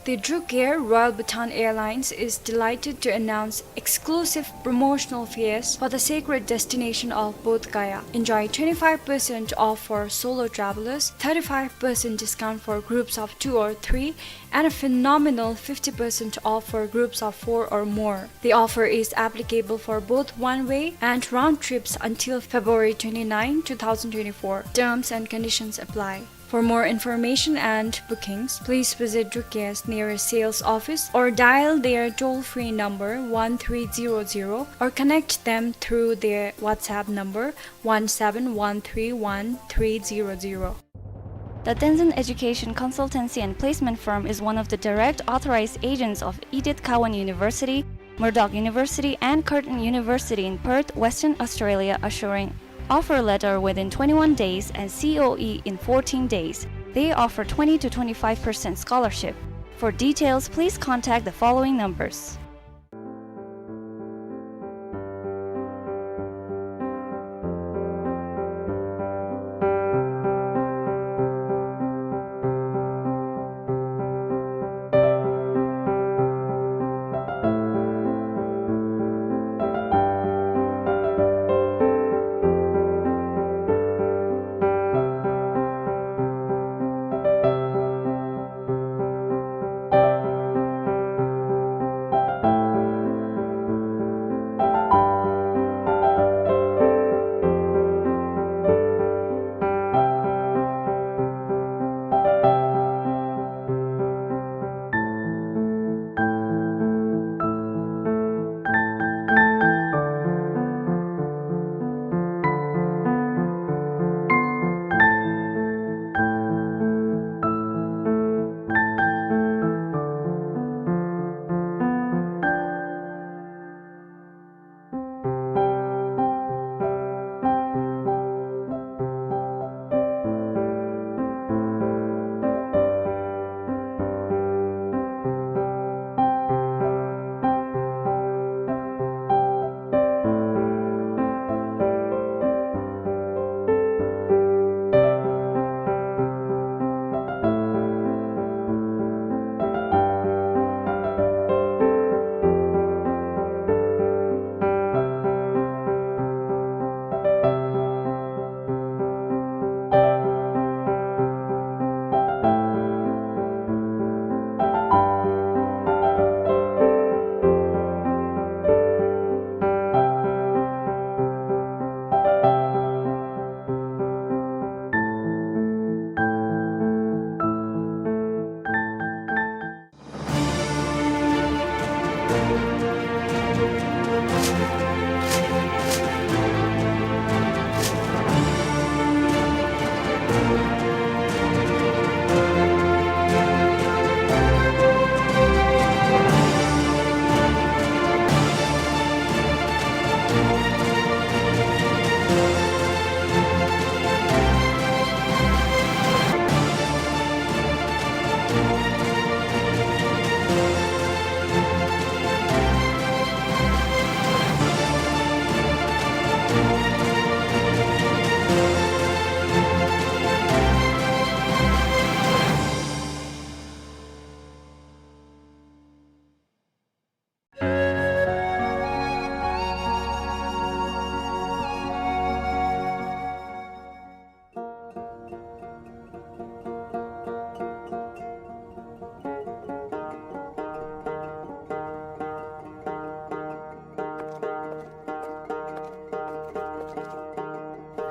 The Druk Air, Royal Bhutan Airlines, is delighted to announce exclusive promotional fares for the sacred destination of Bodh Gaya. Enjoy twenty-five percent off for solo travelers, thirty-five percent discount for groups of two or three, and a phenomenal fifty percent off for groups of four or more. The offer is applicable for both one-way and round trips until February twenty-ninth, two thousand twenty-four. Terms and conditions apply. For more information and bookings, please visit Druk Air's nearest sales office or dial their toll-free number one three zero zero or connect them through their WhatsApp number one seven one three one three zero zero. The Tenzin Education Consultancy and Placement Firm is one of the direct authorized agents of Edith Cowan University, Murdoch University, and Curtin University in Perth, Western Australia, assuring offer letter within twenty-one days and C O E in fourteen days. They offer twenty to twenty-five percent scholarship. For details, please contact the following numbers.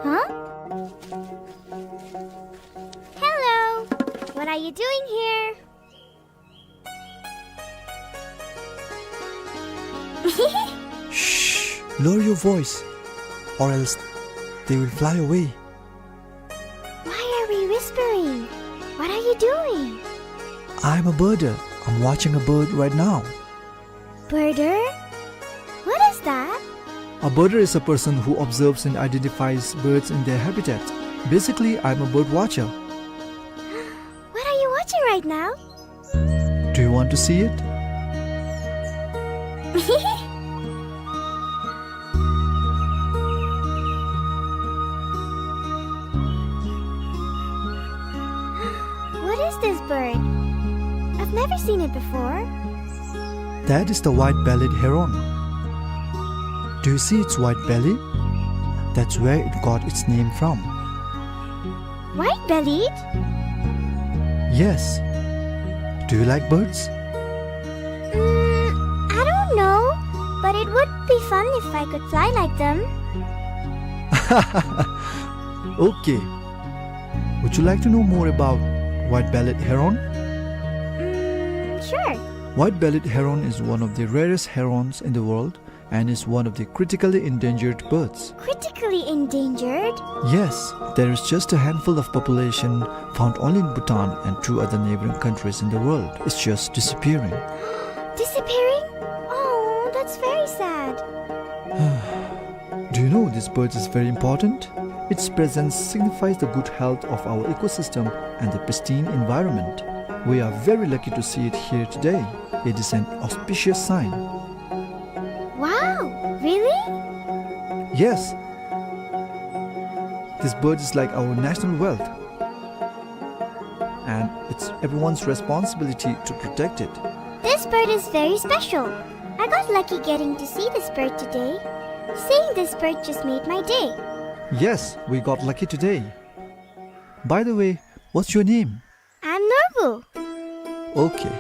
Huh? Hello. What are you doing here? Shh! Lower your voice, or else they will fly away. Why are we whispering? What are you doing? I'm a birder. I'm watching a bird right now. Birder? What is that? A birder is a person who observes and identifies birds in their habitat. Basically, I'm a bird watcher. What are you watching right now? Do you want to see it? What is this bird? I've never seen it before. That is the white-bellied heron. Do you see its white belly? That's where it got its name from. White-bellied? Yes. Do you like birds? Mm, I don't know, but it would be fun if I could fly like them. Okay. Would you like to know more about white-bellied heron? Mm, sure. White-bellied heron is one of the rarest herons in the world and is one of the critically endangered birds. Critically endangered? Yes, there is just a handful of population found only in Bhutan and two other neighboring countries in the world. It's just disappearing. Disappearing? Oh, that's very sad. Do you know this bird is very important? Its presence signifies the good health of our ecosystem and the pristine environment. We are very lucky to see it here today. It is an auspicious sign. Wow, really? Yes. This bird is like our national wealth. And it's everyone's responsibility to protect it. This bird is very special. I got lucky getting to see this bird today. Seeing this bird just made my day. Yes, we got lucky today. By the way, what's your name? I'm Norbu. Okay.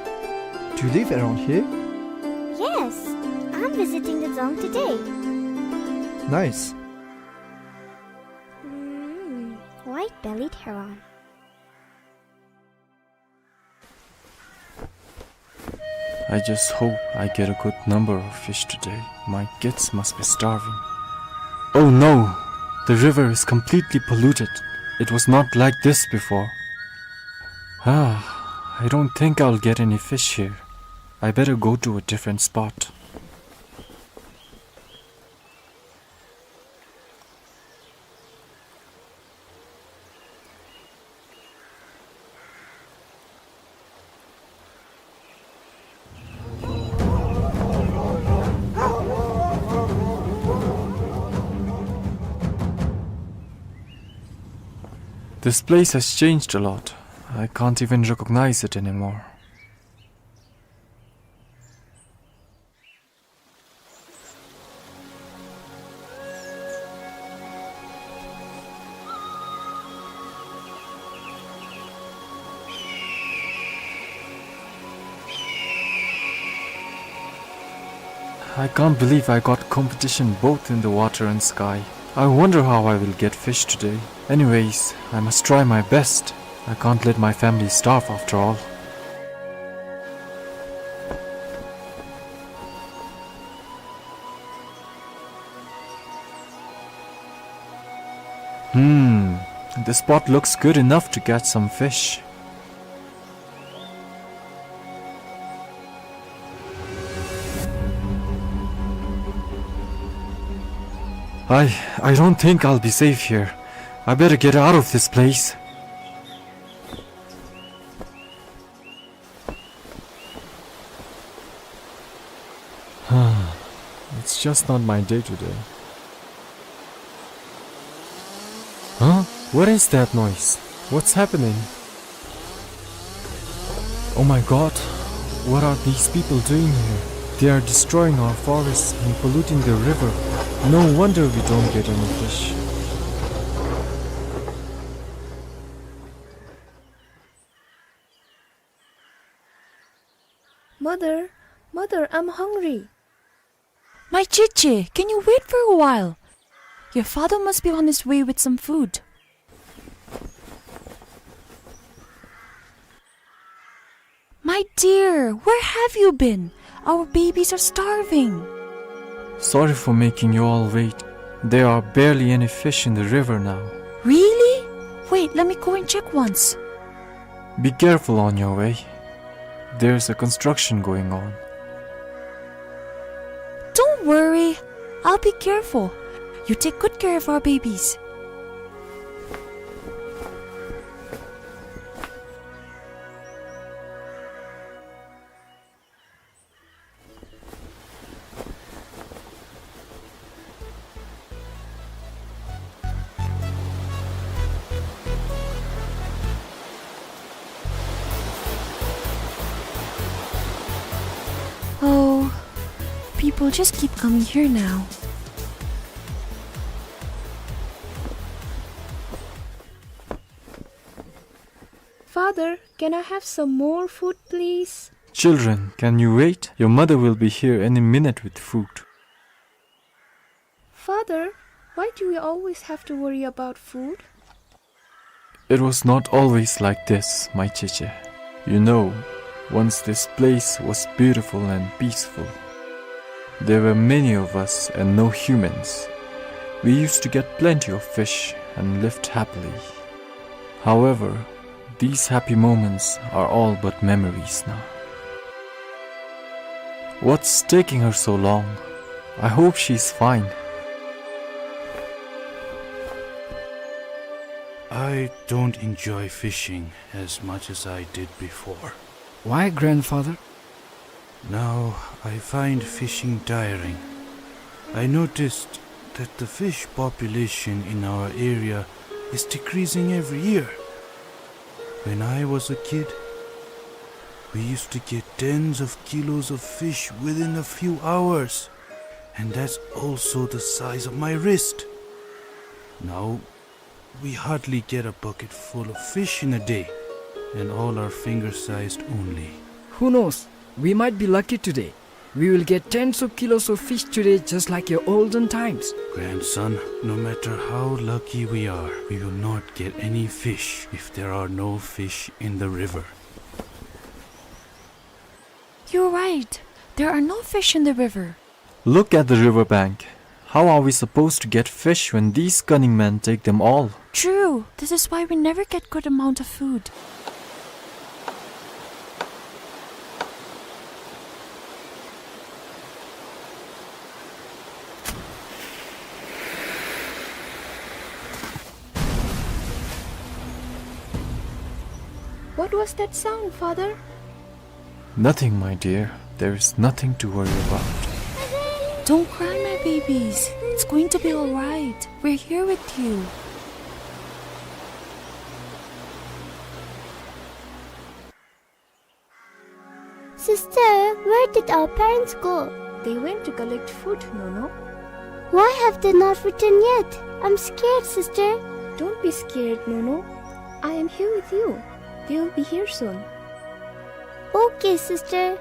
Do you live around here? Yes, I'm visiting the dzong today. Nice. Mm, white-bellied heron. I just hope I get a good number of fish today. My kids must be starving. Oh no! The river is completely polluted. It was not like this before. Ah, I don't think I'll get any fish here. I better go to a different spot. This place has changed a lot. I can't even recognize it anymore. I can't believe I got competition both in the water and sky. I wonder how I will get fish today. Anyways, I must try my best. I can't let my family starve after all. Hmm, this spot looks good enough to catch some fish. I, I don't think I'll be safe here. I better get out of this place. It's just not my day today. Huh? What is that noise? What's happening? Oh my God, what are these people doing here? They are destroying our forests and polluting the river. No wonder we don't get any fish. Mother, mother, I'm hungry. My Chiche, can you wait for a while? Your father must be on his way with some food. My dear, where have you been? Our babies are starving. Sorry for making you all wait. There are barely any fish in the river now. Really? Wait, let me go and check once. Be careful on your way. There's a construction going on. Worry, I'll be careful. You take good care of our babies. Oh, people just keep coming here now. Father, can I have some more food, please? Children, can you wait? Your mother will be here any minute with food. Father, why do we always have to worry about food? It was not always like this, my Cheche. You know, once this place was beautiful and peaceful. There were many of us and no humans. We used to get plenty of fish and lived happily. However, these happy moments are all but memories now. What's taking her so long? I hope she's fine. I don't enjoy fishing as much as I did before. Why, grandfather? Now I find fishing tiring. I noticed that the fish population in our area is decreasing every year. When I was a kid, we used to get tens of kilos of fish within a few hours, and that's also the size of my wrist. Now we hardly get a bucket full of fish in a day, and all are finger-sized only. Who knows? We might be lucky today. We will get tens of kilos of fish today, just like your olden times. Grandson, no matter how lucky we are, we will not get any fish if there are no fish in the river. You're right. There are no fish in the river. Look at the river bank. How are we supposed to get fish when these cunning men take them all? True. This is why we never get good amount of food. What was that sound, Father? Nothing, my dear. There is nothing to worry about. Don't cry, my babies. It's going to be all right. We're here with you. Sister, where did our parents go? They went to collect food, Nono. Why have they not returned yet? I'm scared, sister. Don't be scared, Nono. I am here with you. They will be here soon. Okay, sister.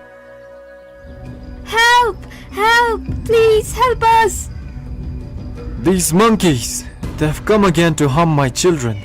Help! Help! Please help us! These monkeys! They have come again to harm my children.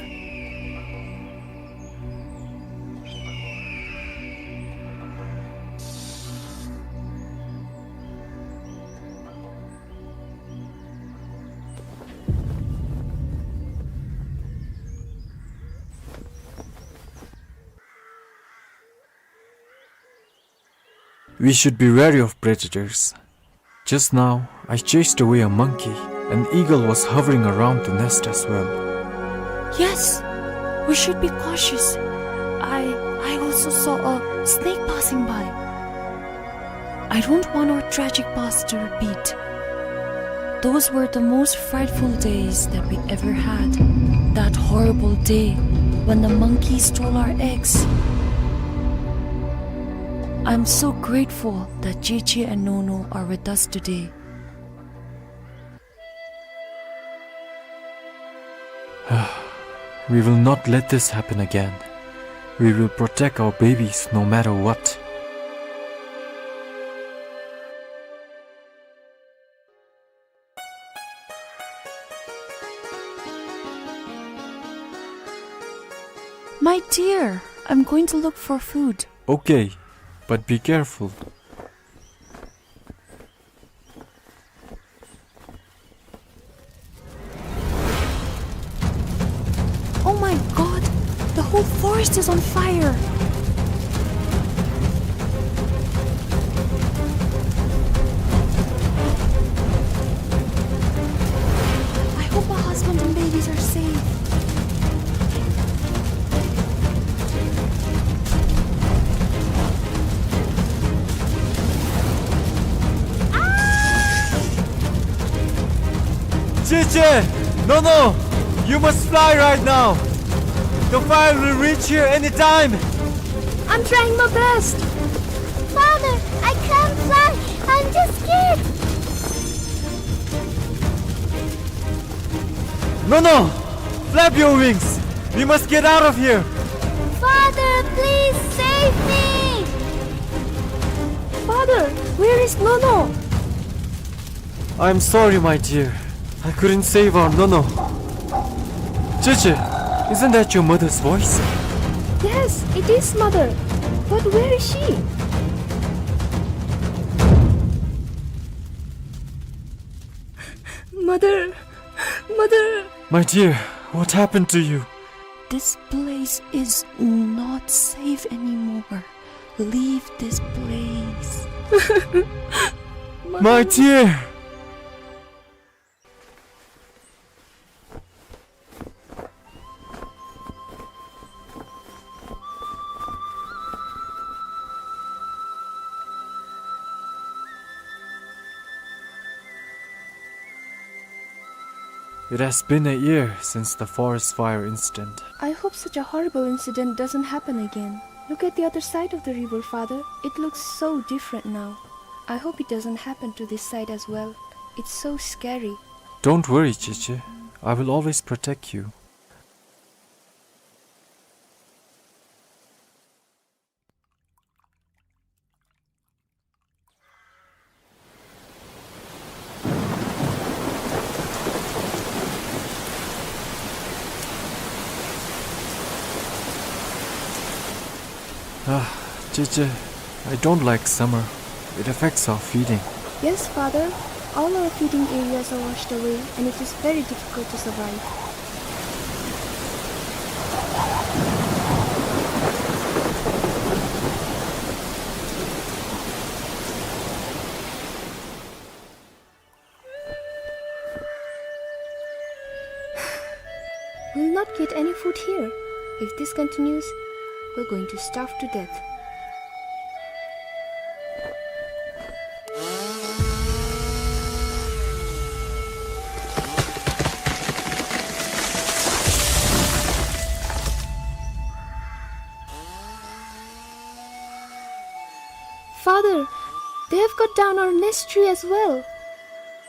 We should be wary of predators. Just now, I chased away a monkey. An eagle was hovering around the nest as well. Yes, we should be cautious. I, I also saw a snake passing by. I don't want our tragic past to repeat. Those were the most frightful days that we ever had. That horrible day when the monkey stole our eggs. I'm so grateful that Cheche and Nono are with us today. We will not let this happen again. We will protect our babies no matter what. My dear, I'm going to look for food. Okay, but be careful. Oh my God! The whole forest is on fire! Che! Nono! You must fly right now! The fire will reach here anytime! I'm trying my best! Father, I can't fly! I'm just scared! Nono! Flap your wings! We must get out of here! Father, please save me! Father, where is Nono? I'm sorry, my dear. I couldn't save our Nono. Cheche, isn't that your mother's voice? Yes, it is, Mother. But where is she? Mother, Mother. My dear, what happened to you? This place is not safe anymore. Leave this place. My dear! It has been a year since the forest fire incident. I hope such a horrible incident doesn't happen again. Look at the other side of the river, Father. It looks so different now. I hope it doesn't happen to this side as well. It's so scary. Don't worry, Cheche. I will always protect you. Ah, Cheche, I don't like summer. It affects our feeding. Yes, Father. All our feeding areas are washed away, and it is very difficult to survive. We'll not get any food here. If this continues, we're going to starve to death. Father, they have cut down our nest tree as well.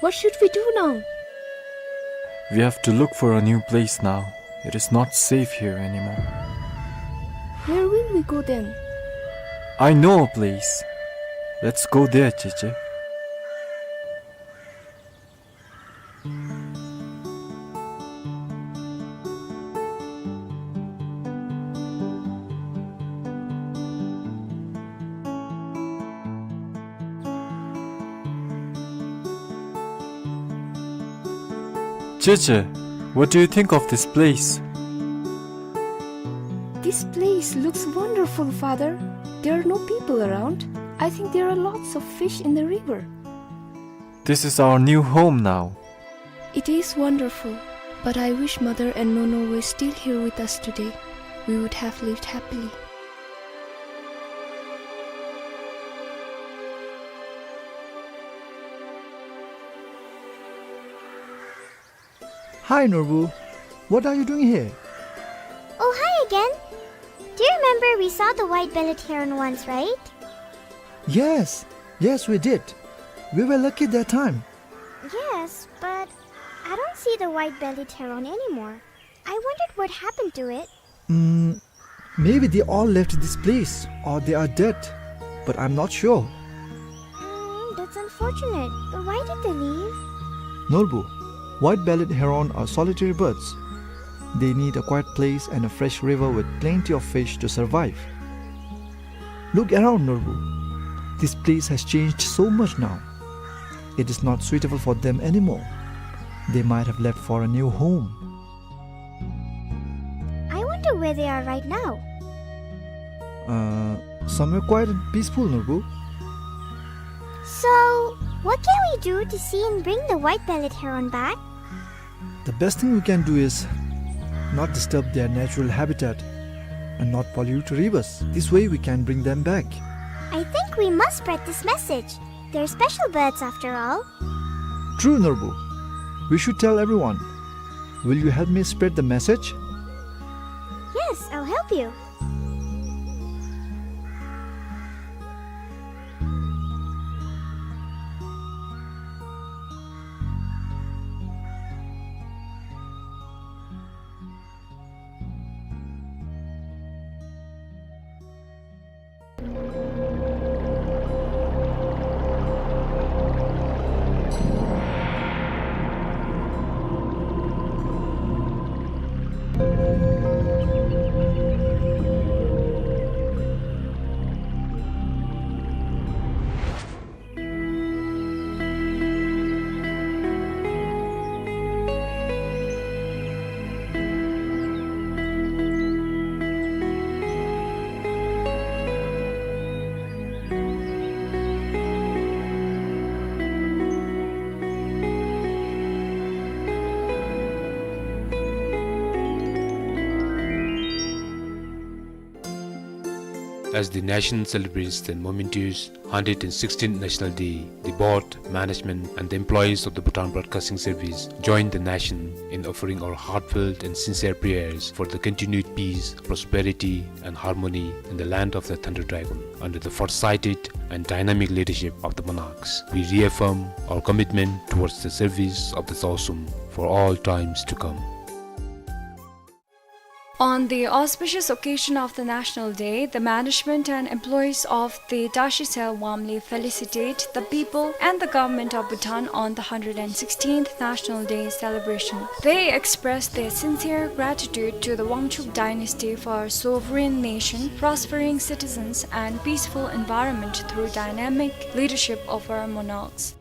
What should we do now? We have to look for a new place now. It is not safe here anymore. Where will we go then? I know a place. Let's go there, Cheche. Cheche, what do you think of this place? This place looks wonderful, Father. There are no people around. I think there are lots of fish in the river. This is our new home now. It is wonderful, but I wish Mother and Nono were still here with us today. We would have lived happily. Hi, Norbu. What are you doing here? Oh, hi again. Do you remember we saw the white-bellied heron once, right? Yes, yes, we did. We were lucky that time. Yes, but I don't see the white-bellied heron anymore. I wondered what happened to it. Mm, maybe they all left this place or they are dead, but I'm not sure. Mm, that's unfortunate. But why did they leave? Norbu, white-bellied heron are solitary birds. They need a quiet place and a fresh river with plenty of fish to survive. Look around, Norbu. This place has changed so much now. It is not suitable for them anymore. They might have left for a new home. I wonder where they are right now. Uh, somewhere quiet and peaceful, Norbu. So, what can we do to see and bring the white-bellied heron back? The best thing we can do is not disturb their natural habitat and not pollute rivers. This way we can bring them back. I think we must spread this message. They're special birds after all. True, Norbu. We should tell everyone. Will you help me spread the message? Yes, I'll help you. As the nation celebrates the momentous hundred and sixteenth National Day, the board, management, and the employees of the Bhutan Broadcasting Service join the nation in offering our heartfelt and sincere prayers for the continued peace, prosperity, and harmony in the land of the Thunder Dragon. Under the foresighted and dynamic leadership of the monarchs, we reaffirm our commitment towards the service of the Tsawa Sum for all times to come. On the auspicious occasion of the National Day, the management and employees of the Tashi Cell warmly felicitate the people and the government of Bhutan on the hundred and sixteenth National Day celebration. They express their sincere gratitude to the Wangchuck dynasty for our sovereign nation, prospering citizens, and peaceful environment through dynamic leadership of our monarchs.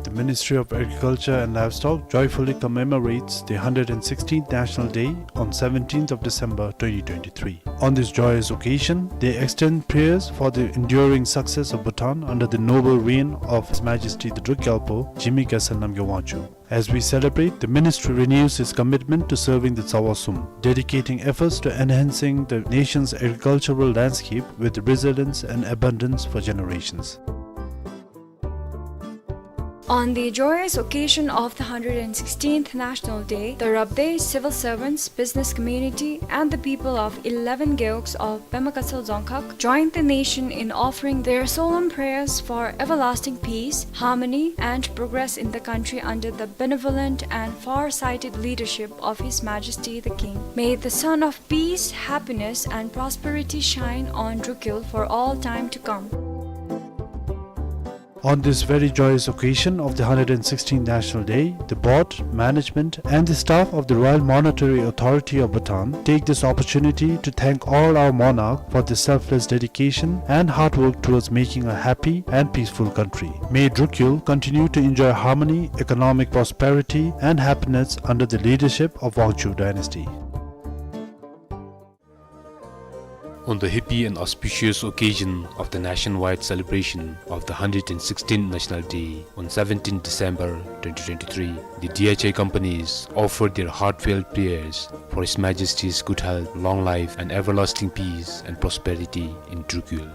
The Ministry of Agriculture and Livestock joyfully commemorates the hundred and sixteenth National Day on seventeenth of December twenty twenty-three. On this joyous occasion, they extend prayers for the enduring success of Bhutan under the noble reign of His Majesty the Druk Gyalpo, Jigme Gyaltsuen Namgyel Wangchuck. As we celebrate, the ministry renews its commitment to serving the Tsawa Sum, dedicating efforts to enhancing the nation's agricultural landscape with resilience and abundance for generations. On the joyous occasion of the hundred and sixteenth National Day, the Rabdey civil servants, business community, and the people of eleven gewogs of Pema Gatshel Dzongkhag joined the nation in offering their solemn prayers for everlasting peace, harmony, and progress in the country under the benevolent and far-sighted leadership of His Majesty the King. May the sun of peace, happiness, and prosperity shine on Drukyul for all time to come. On this very joyous occasion of the hundred and sixteenth National Day, the board, management, and the staff of the Royal Monetary Authority of Bhutan take this opportunity to thank all our monarch for the selfless dedication and hard work towards making a happy and peaceful country. May Drukyul continue to enjoy harmony, economic prosperity, and happiness under the leadership of Wangchuck dynasty. On the happy and auspicious occasion of the nationwide celebration of the hundred and sixteenth National Day on seventeenth December twenty twenty-three, the D H I companies offered their heartfelt prayers for His Majesty's good health, long life, and everlasting peace and prosperity in Drukyul.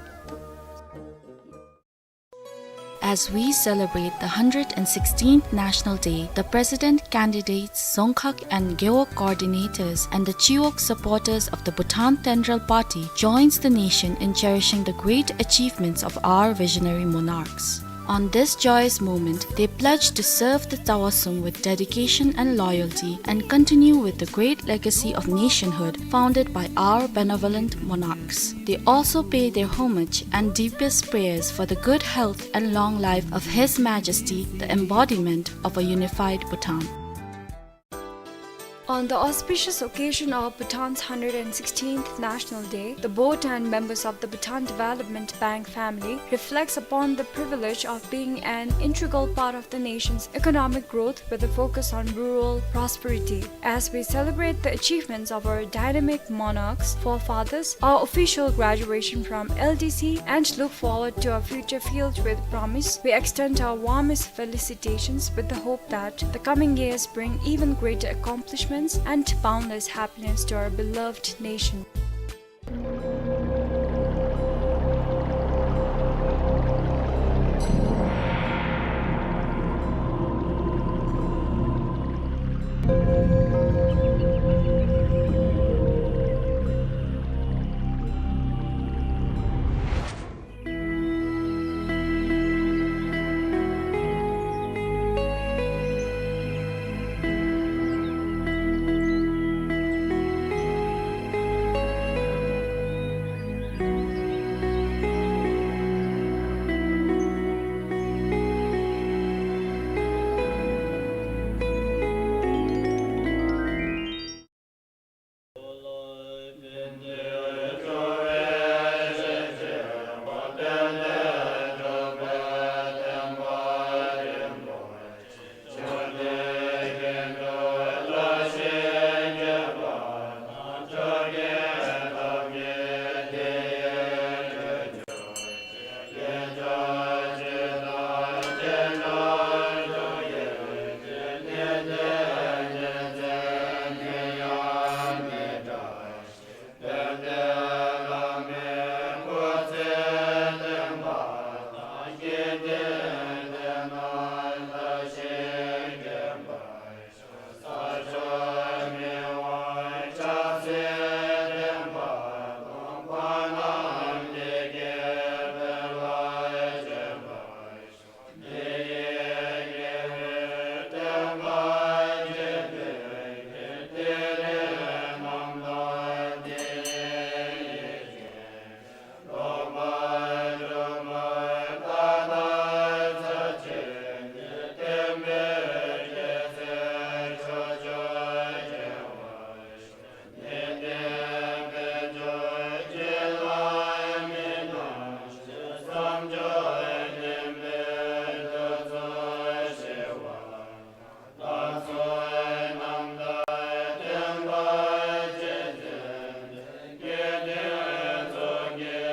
As we celebrate the hundred and sixteenth National Day, the President candidates, Dzongkhag and Gewog coordinators, and the Chiwog supporters of the Bhutan Tenrel Party joins the nation in cherishing the great achievements of our visionary monarchs. On this joyous moment, they pledge to serve the Tsawa Sum with dedication and loyalty and continue with the great legacy of nationhood founded by our benevolent monarchs. They also pay their homage and deepest prayers for the good health and long life of His Majesty, the embodiment of a unified Bhutan. On the auspicious occasion of Bhutan's hundred and sixteenth National Day, the board and members of the Bhutan Development Bank family reflects upon the privilege of being an integral part of the nation's economic growth with a focus on rural prosperity. As we celebrate the achievements of our dynamic monarchs, forefathers, our official graduation from L D C, and look forward to a future filled with promise, we extend our warmest felicitations with the hope that the coming years bring even greater accomplishments and boundless happiness to our beloved nation.